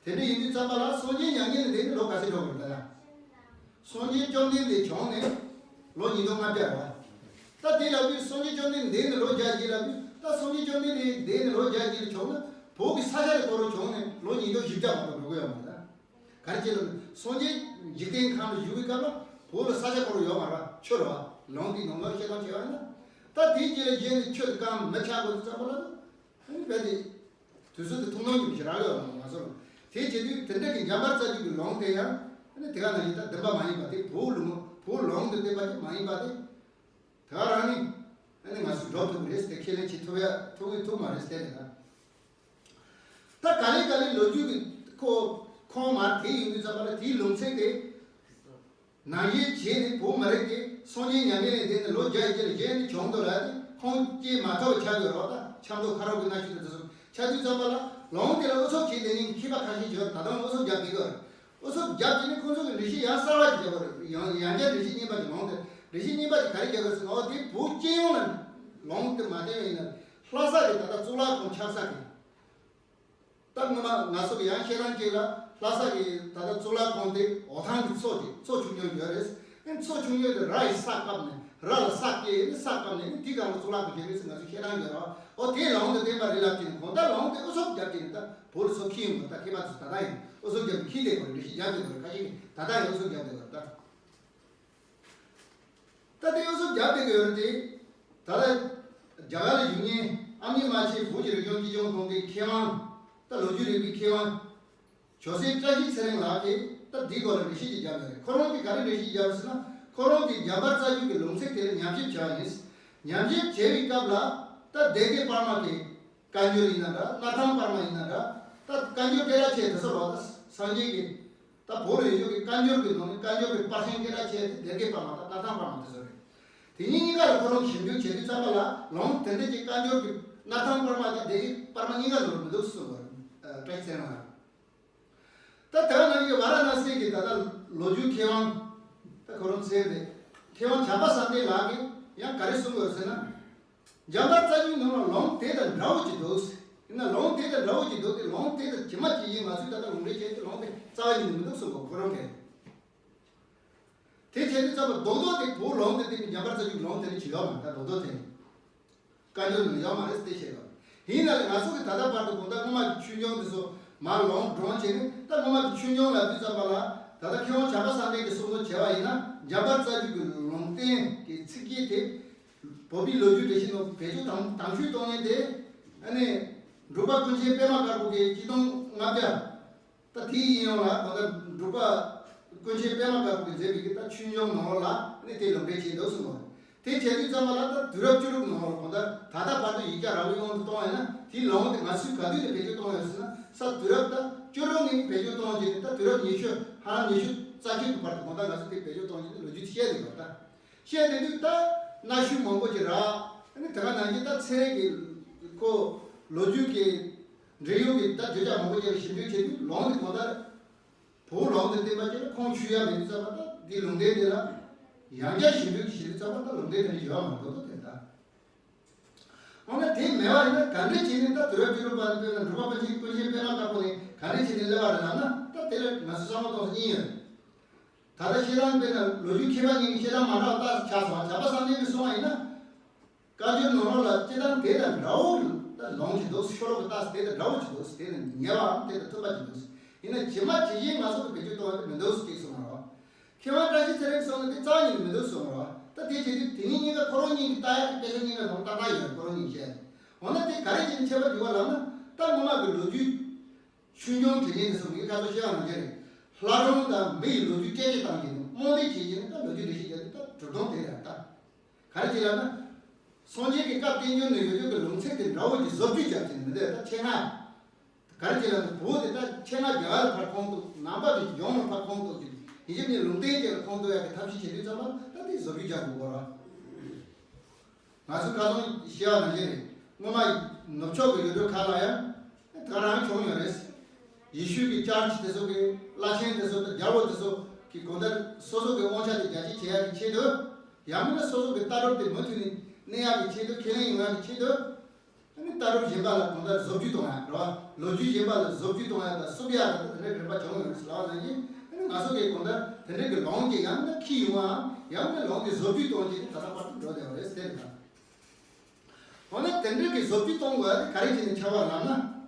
དེ་འདྲ་ཡིན་དུས་ཙམ་པ་ལ་སངས་རྒྱས་མྱ་ངན་ལས་འདས་ནས་ལོ་ག་ཚོད་འགྲོ་དགོས་རེད་ད་ཡ། སངས་རྒྱས་བཅོམ་ལྡན་འདས་བྱུང་ནས་ལོ་ཉིས་སྟོང་ལྔ་བརྒྱ་རེད་བ། ད་དེ་ལབ་དུས་སངས་རྒྱས་བཅོམ་ལྡན་འདས་འདས་ནས་ལོ་བརྒྱ་བརྒྱད་ལབ་དུས། ད་སངས་རྒྱས་བཅོམ་ལྡན་འདས་འདས་ནས་ལོ་བརྒྱ་བརྒྱད་ལ་བྱུང་ན་བོད་ཀྱི་ས་ཆ་དེ་ཁོ་རང་བྱུང་ནས་ལོ་ཉིས་སྟོང་བཞི་བརྒྱ་མ་གཏོགས་འགྲོ་གི་ཡོད་མ་རེད་ད། ག་རེ་བྱས་ལབ་ན་སངས་རྒྱས་འཇིག་རྟེན་ཁམས་ལ་བཞུགས་པའི་སྐབས་ལ་བོད་ལ་ས་ཆ་ཁོ་རང་ཡོད་མ་རེད་བ། ཆུ་རེད་བ། ལུང་འདིའི་ནང་ལོགས་བཤད་སྟངས་བྱས་པ་ཡིན་ན། ད་དེའི་རྗེས་ལ་གཞན་ནས་ཆུ་དེ་སྐམ་མི་ཆགས་དགོས་དུས་ཙམ་པ་ལ། ཨ་ནི་རྦད་དེ་དུས་ཚོད་དེ་ཐུང་ཐུང་ཅིག་ཞེ་དྲག་ཡོད་ལ་ང་ཚོ་ལ། དེ་བྱེད་དུས་དེ་འདྲ་གི་འཇམ་དཔལ་རྩ་རྒྱུད་ཀྱི་ལུང་དེ་ཡང་ཨ་ནི་དེ་ག་ནང་བཞིན་ད་བདེན་པ་མ་ཡིན་པ་དེ། བོད་ལུང་བོད་ལུང་དུ་བསྟན་པ་ཅིག་མ་ཡིན་པ་དེ། དེ་ག་རང་ནི་ཨ་ནི་ང་ཚོས་སྒྲུབ་ཐུབ་ཀྱི་རེད་ཟེར་ཁས་ལེན་བྱེད་ཐུབ་ཡ་ཐུབ་ཀྱི་ཐུབ་མ་རེད་ཟེར་ནས་ད། ད་ག་ལེ་ག་ལེ་ལོ་རྒྱུས་ཀྱི་ཁོ་ཁོང་མར་དེ་ཡོང་དུས་ཙམ་པ་ལ་དེའི་ལུང་ཚིག་དེ། ནང་བཞིན་བྱས་ནས་བོད་མི་རིགས་དེ་སངས་རྒྱས་མྱ་ངན་ལས་འདས་ནས་ལོ་བརྒྱ་ཡི་རྗེས་ལ་གཞན་ནས་བྱུང་འདུག་ལབ་དེ་ཁུངས་སྐྱེལ་མ་ཐུབ་པ་ཆགས་ཡོད་རེད་བ། ད་ཆབ་མདོ་ཁ་རོག་གི་གནའ་ཤུལ་དེ་ཚོ་ཆགས་དུས་ཙམ་པ་ལ་ལུང་དེ་ལ་ཨུ་ཚུགས་བྱེད་བསྡད་མཁན་མཁས་པ་ཁ་ཤས་ཀྱིས་ད་དུང་ཨུ་ཚུགས་རྒྱབ་བསྡད་ཀྱི་ཡོད་རེད། ཨུ་ཚུགས་རྒྱབ་བྱས་ནས་ཁོང་ཚོ་གིས་འགྲེལ་བཤད་ཡང་གསར་བ་ཞིག་རྒྱབ་པ་རེད། ཡང་ཡང་བསྐྱར་འགྲེལ་བཤད་རྙིང་པ་ཞིག། ལུང་དེ་འགྲེལ་བཤད་རྙིང་པ་ཞིག་ག་རེ་རྒྱབ་ཡོད་ཟེར་ན། འོ་དེ་བོད་སྤྱི་ཡོངས་ལ་ལུང་དེ་མ་བསྟན་པ་ཡིན་ན་ལྷ་ས་གི་ད་ལྟ་གཙུག་ལག་ཁང་ཆགས་ས་གི། ད་སྔོན་མ་ང་ཚོ་གི་ཡང་བཤད་སྟངས་གཅིག་ལ་ལྷ་ས་གི་ད་ལྟ་གཙུག་ལག་ཁང་དེ་འོ་ཐང་གི་མཚོ་དེ་མཚོ་ཆུང་ཆུང་ཡོད་རེད། ཨེ་མཚོ་ཆུང་ཆུང་དེ་ར་ཡི་ས་བཀབ་ནས་ར་ལ་ས་སྐྱེས་ནས་ས་བཀབ་ནས་ཨེ་དེའི་སྒང་ལ་གཙུག་ལག་ཁང་བཞེངས་རེད་ཟེར་ང་ཚོས་བཤད་སྟངས་ཡོད་རེད་བ། འོ་དེ་ལུང་དེ་བསྟན་པ་རེད་ལབ་ཀྱིན་གང་ལྟར་ལུང་དེ་ཨུ་ཚུགས་རྒྱབ་ཀྱིན་ད་བོད་ལ་ཚུར་འཁྱེར་ཡོང་དགོས། ད་མཁས་པ་ཚོས་ད་ལྟ་ཡང་ཨུ་ཚུགས་རྒྱབ་ཀྱིན་འཁྱེར་བསྡད་དགོས་རེད། འགྲེལ་བཤད་རྒྱབ་བསྡད་དགོས་རེད། ཁ་ཤས་ཀྱིས་ད་ལྟ་ཡང་ཨུ་ཚུགས་རྒྱབ་བསྡད་དགོས་རེད་ད། ད་ལྟའི་ཨུ་ཚུགས་རྒྱབ་བསྡད་ཀྱི་ཡོད་རེད་དེ། ད་ལྟ་རྒྱ་གར་ལ་བཞུགས་མཁན་ཨ་མྱེས་རྨ་ཆེན་བོད་ཀྱི་རིག་གཞུང་སྤྱི་སྐྱོང་ཁང་གི་མཁས་དབང་། ད་ལོ་རྒྱུས་རིག་པའི་མཁས་དབང་ཇོ་སྲས་བཀྲ་ཤིས་ཚེ་རིང་ལགས་ཀྱིས་ད་འདིའི་སྐོར་ལ་འགྲེལ་བཤད་ཅིག་བརྒྱབ་ཡོད་རེད། ཁོ་རང་གིས་ག་རེ་འགྲེལ་བཤད་བརྒྱབ་ཟེར་ན། ཁོ་རང་གིས་འཇམ་དཔལ་རྩ་རྒྱུད་ཀྱི་ལུང་ཚིག་དེ་ལ་ཉམས་ཞིབ་བྱས་པ་ཡིན། ཉམས་ཞིབ་བྱས་པའི་སྐབས་ལ་ད་སྡེ་དགེ་པར་མ་གི་བཀའ་འགྱུར་ཡིན་ན་འདྲ། སྣར་ཐང་པར་མ་ཡིན་ན་འདྲ། ད་བཀའ་འགྱུར་སྐད་གྲགས་ཆེ་དེ་ཚོ་ལ་ད་སངས་རྒྱས་ཀྱི། ད་བོད་ལ་ཡོད་ཀྱི་བཀའ་འགྱུར་གྱི་ནང་ནས་བཀའ་འགྱུར་གྱི་པར་ཤིང་སྐད་གྲགས་ཆེ་དེ་སྡེ་དགེ་པར་མ་དང་སྣར་ཐང་པར་མ་དེ་ཚོ་རེད། དེ་གཉིས་གཉིས་ཀ་ལ་ཁོ་རང་ཞིབ་འཇུག་བྱེད་དུས་ཙམ་པ་ལ་ལུང་དེ་འདྲ་ཅིག་བཀའ་འགྱུར་གྱི་སྣར་ཐང་པར་མ་དང་སྡེ་དགེ་པར་མ་གཉིས་ཀ་ལ་མི་འདུག་གསུངས་པ་རེད། བཀྲ་ཤིས་ཚེ་རིང་ལགས། ད་དེ་ག་ནང་བཞིན་ཝཱ་ར་ཎ་སི་གི་ད་ལྟ་ལོ་རྒྱུས་མཁས་དབང་། ད་ཁོ་རང་ཚེ་འདི་མཁས་དབང་བྱམས་པ་བསམ་གཏན་ལགས་ཀྱིས་ཡང་ག་རེ་གསུངས་ཡོད་ཟེར་ན། འཇམ་དཔལ་རྩ་རྒྱུད་ནང་ལ་ལུང་དེ་དང་འདྲ་བོ་ཅིག་འདུག་ཟེར། ཡིན་ན་ལུང་དེ་དང་འདྲ་བོ་ཅིག་འདུག་སྟེ། ལུང་དེ་དང་ཇི་མ་ཇི་བཞིན་ང་ཚོས་ད་ལྟ་ལུང་འདྲེན་བྱས་ཏེ་ལུང་དེ་རྩ་བ་ཉིད་ནས་མི་འདུག་གསུངས་པ་ཁོ་རང་གིས། དེ་བྱས་དུས་ཙམ་པ་རྡོག་རྡོག་དེ་བོད་ལུང་དེ་དེ་ནི་འཇམ་དཔལ་རྩ་རྒྱུད་ལུང་དེ་ནི་ཅི་ཡོད་མ་རེད། ད་རྡོག་རྡོག་དེ་ནི་བཀའ་འགྱུར་ནང་ཡོད་མ་རེད་དེ་བཤད་པ་ཡིན་ན་ལས། ང་ཚོ་གི་ད་ལྟ་བར་དུ་གང་ལྟར་སྔོན་མ་གི་ཆོས་འབྱུང་དེ་ཚོ་མར་ལུང་དྲངས་བྱས་ནས། ད་སྔོན་མ་གི་ཆོས་འབྱུང་ལབ་དུས་ཙམ་པ་ལ་ ད་ལྟ་མཁས་དབང་བྱམས་པ་བསམ་གཏན་གྱིས་གསུང་དོན་བྱས་པ་ཡིན་ན། འཇམ་དཔལ་རྩ་རྒྱུད་ཀྱི་ལུང་བསྟན་གྱི་ཚིག་གི་དེ། བོད་པའི་ལོ་རྒྱུས་འགྲེལ་བཤད་ནང་བེད་སྤྱོད་དམ་དམ་ཤོས་གཏོང་མཁན་དེ། ཨ་ནི། འབྲུག་པ་ཀུན་མཁྱེན་པད་མ་དཀར་པོ་གི་གཅིག་སྟོང་ལྔ་བརྒྱ། ད་དེའི་ཡིན་ཡང་ལ་གང་ལྟར་འབྲུག་པ་ཀུན་མཁྱེན་པད་མ་དཀར་པོ་གིས་མཛད་པའི་གི་ད་ཆོས་འབྱུང་ནང་ལོགས་ལ་ནི་དེ་ལུང་འདྲེན་བྱས་འདུག་གསུངས་པ། དེ་བྱས་དུས་ཙམ་པ་ལ་ད་དུས་རབས་བཅུ་དྲུག་ནང་ལོགས་ལ་གང་ལྟར་ད་ལྟ་བར་དུ་ཡིག་ཆ་རག་པའི་དབང་དུ་གཏོང་བ་ཡིན་ན། དེའི་ལུང་དེ་ང་ཚོས་ག་དུས་ནས་བེད་སྤྱོད་གཏོང་ཡོད་ཟེར་ན། ས་དུས་རབས་ད་བཅུ་དྲུག་ནས་བེད་སྤྱོད་གཏོང་བྱས་ནས། ད་དུས་རབས་ཉི་ཤུ་ཧ་ལམ་ཉི་ཤུ་རྩ་གཅིག་གི་བར་དུ་གང་ལྟར་ང་ཚོས་དེ་བེད་སྤྱོད་གཏོང་བྱས་ནས་ལོ་རྒྱུས་དེ་བཤད་བསྡད་པ་ད། བཤད་བསྡད་དུས་ད་གནའ་ཤུལ་མང་པོ་ཅིག་རག་ཨ་ནི་དེ་ག་ནང་བཞིན་ད་ཚན་རིག་གི་ཁོ་ལོ་རྒྱུས་ཀྱི་འབྲེལ་ཡོད་ཀྱི་ད་བརྗོད་བྱ་མང་པོ་ཅིག་ལ་ཞིབ་འཇུག་བྱེད་དུས། ལུང་དེ་གང་ལྟར་བོད་ལུང་དུ་བསྟན་པ་ཅིག་ལ་ཁུངས་འཁྱོལ་ཡ་མེད་དུས་ཙམ་པ། ད་འདི་ལུང་བསྟན་དེ་ལ་ཡང་བསྐྱར་ཞིབ་འཇུག་བྱེད་དུས་ཙམ་པ་ད་ལུང་བསྟན་དེ་ནི་ཡོད་མ་འགྲོ་དོ་དེ་ད། འོ་ན་དེ་མེད་པ་ཡིན་ན་ག་འདྲ་བྱས་ནས་ད་དུས་རབས་བཅུ་དྲུག་པ་ནས་དཔེར་ན་འབྲུག་པ་པཎ་ཆེན་ཀུན་མཁྱེན་པད་མ་དཀར་པོ་ནས་ག་འདྲ་བྱས་ནས་སླེབས་པ་རེད་ལབ་ན། ད་དེ་ལ་ང་ཚོ་བསམ་བློ་གཏོང་ས་གཉིས་ཡོད། ད་ལྟ་བཤད་སྟངས་དཔེར་ན་ལོ་རྒྱུས་མཁས་པ་གཉིས་ཀྱི་བཤད་སྟངས་མ་འདྲ་བ་ལྟར་ཆགས་སོང་། བྱམས་པ་བསམ་གཏན་གྱིས་གསུངས་པ་ཡིན་ན། བཀའ་འགྱུར་ནང་ལོགས་ལ་བཤད་སྟངས་དེ་དང་འདྲ་བོ་ད་ལུང་གི་འདུག་ཤོ་ལོ་ཀ་ལྟ་དེ་དང་འདྲ་བོ་ཅིག་འདུག་དེ་དང་ཉེ་བའམ་དེ་དང་མཐུན་པ་ཅིག་འདུག་ཡིན་ན་ཇི་མ་ཇི་བཞིན་ང་ཚོ་གི་བེད་སྤྱོད་གཏོང་བ་དེ་མི་འདུག་ཅེས་གསུངས་པ་རེད་བ། མཁས་དབང་བཀྲ་ཤིས་ཚེ་རིང་གསུངས་ན་དེ་རྩ་བ་ཉིད་ནས་མི་འདུག་གསུངས་པ་རེད་བ། ད་དེ་བྱེད་དུས་དེ་གཉིས་གཉིས་ཀ་ཁོ་རང་གཉིས་ཀྱི་ལྟ་ཡག་གི་སྐད་ཆ་གཉིས་ཀ་ལུང་ཏག་ཏག་ཡོད་རེད། ཁོ་རང་གཉིས་བཤད་ཡག་འོ་ན་དེ་ག་རེ་བྱས་ནས་ཁྱད་པར་འདུག་བ་ལབ་ན། ད་སྔོན་མ་གི་ལོ་རྒྱུས། ཆོས་འབྱུང་དྲི་མེད་དེ་ཚོ་མི་ཁ་ཚོ་ཤེས་པ་ནང་བཞིན་རེད། ལྷ་སྒྲུང་དང་མི་ཡི་ལོ་རྒྱུས་སྐད་ཆ་བཏང་གི་འདུག་རྨོངས་དད་བྱེད་ཀྱི་འདུག་ད་ལོ་རྒྱུས་འགྲེལ་བཤད་རྒྱག་དུས་ད་གྲུབ་དོན་དེ་རེད་ད། ག་རེ་བྱས་ལབ་ན། སངས་རྒྱས་ཀྱི་བཀའ་བསྟན་འགྱུར་ནས་ཡོད་རྒྱུ་གི་ལུང་ཚིག་དེ་འདྲ་བོ་ཅིག་བཟོ་བཅོས་རྒྱག་ཅིག་མི་འདུག་ད་ཆེད་མངགས། ག་རེ་བྱས་ལབ་ན་བོད་དེ་ད་ཆེད་མངགས་རྒྱ་གར་ལ་ཕར་ཁོངས་གཏོགས། ནང་པ་དེ་ཡོངས་ལ་ཕར་ཁོངས་གཏོགས་ཀྱི་ཡིན་གཅིག་མིན་གཉིས་ལུང་བསྟན་ཅིག་ལ་ཁོངས་གཏོགས་ཡག་གི་ཐབས་ཤེས་བྱེད་དུས་ཙམ་པ་ད་དེ་བཟོ་བཅོས་རྒྱག་དགོས་པ་རེད། ང་ཚོ་ཁ་སང་བཤད་པ་ནང་བཞིན་རེད། སྔོན་མ་ནུབ་ཕྱོགས་ཀྱི་ཡུལ་གྲུ་ཁག་ལ་ཡང་ད་ག་རང་བྱུང་ཡོད་རེད། ཡེ་ཤུ་གི་ཅར་ཆི་དེ་ཚོ་གི་བླ་ཆེན་དེ་ཚོ་དང་རྒྱལ་པོ་དེ་ཚོ་གི་གང་ལྟར་སོ་སོ་གི་དབང་ཆ་དེ་རྒྱ་སྐྱེད་བྱེད་ཡག་གི་ཆེད་དུ། ཡང་མིན་ན་སོ་སོ་གི་ལྟ་གྲུབ་དེ་མུ་མཐུད་ནས་གནས་ཡག་གི་ཆེད་དུ། ཁས་ལེན་ཡོང་ཡག་གི་ཆེད་དུ། ཨ་ནི་ལྟ་གྲུབ་གཞན་པ་ལ་གང་ལྟར་བཟོ་བཅོས་གཏོང་ཡག་རེད་བ། ལོ་རྒྱུས་གཞན་པ་ལ་བཟོ་བཅོས་གཏོང་ཡག་དང་བསུབ་ཡག་དང་དེ་འདྲའི་རིམ་པ་བྱུང་ཡོད་རེད་ཟེར་ལབ་པ་ནང་བཞིན། ཨ་ནི་ང་ཚོ་གིས་གང་ལྟར་དེ་འདྲའི་གི་ལུང་གི་ཡང་ན་ཁྱི་ཡོང་བའམ་ཡང་ན་ལུང་གི་བཟོ་བཅོས་གཏོང་བྱས་ནས་ད་ལྟ་བར་དུ་འགྲོ་བསྡད་པ་རེད་ཟེར་ད། འོ་ན་དེ་འདྲའི་གི་བཟོ་བཅོས་གཏོང་དགོས་ཡག་དེ་ག་རེ་བྱས་ནས་ཆགས་པ་ལབ་ན།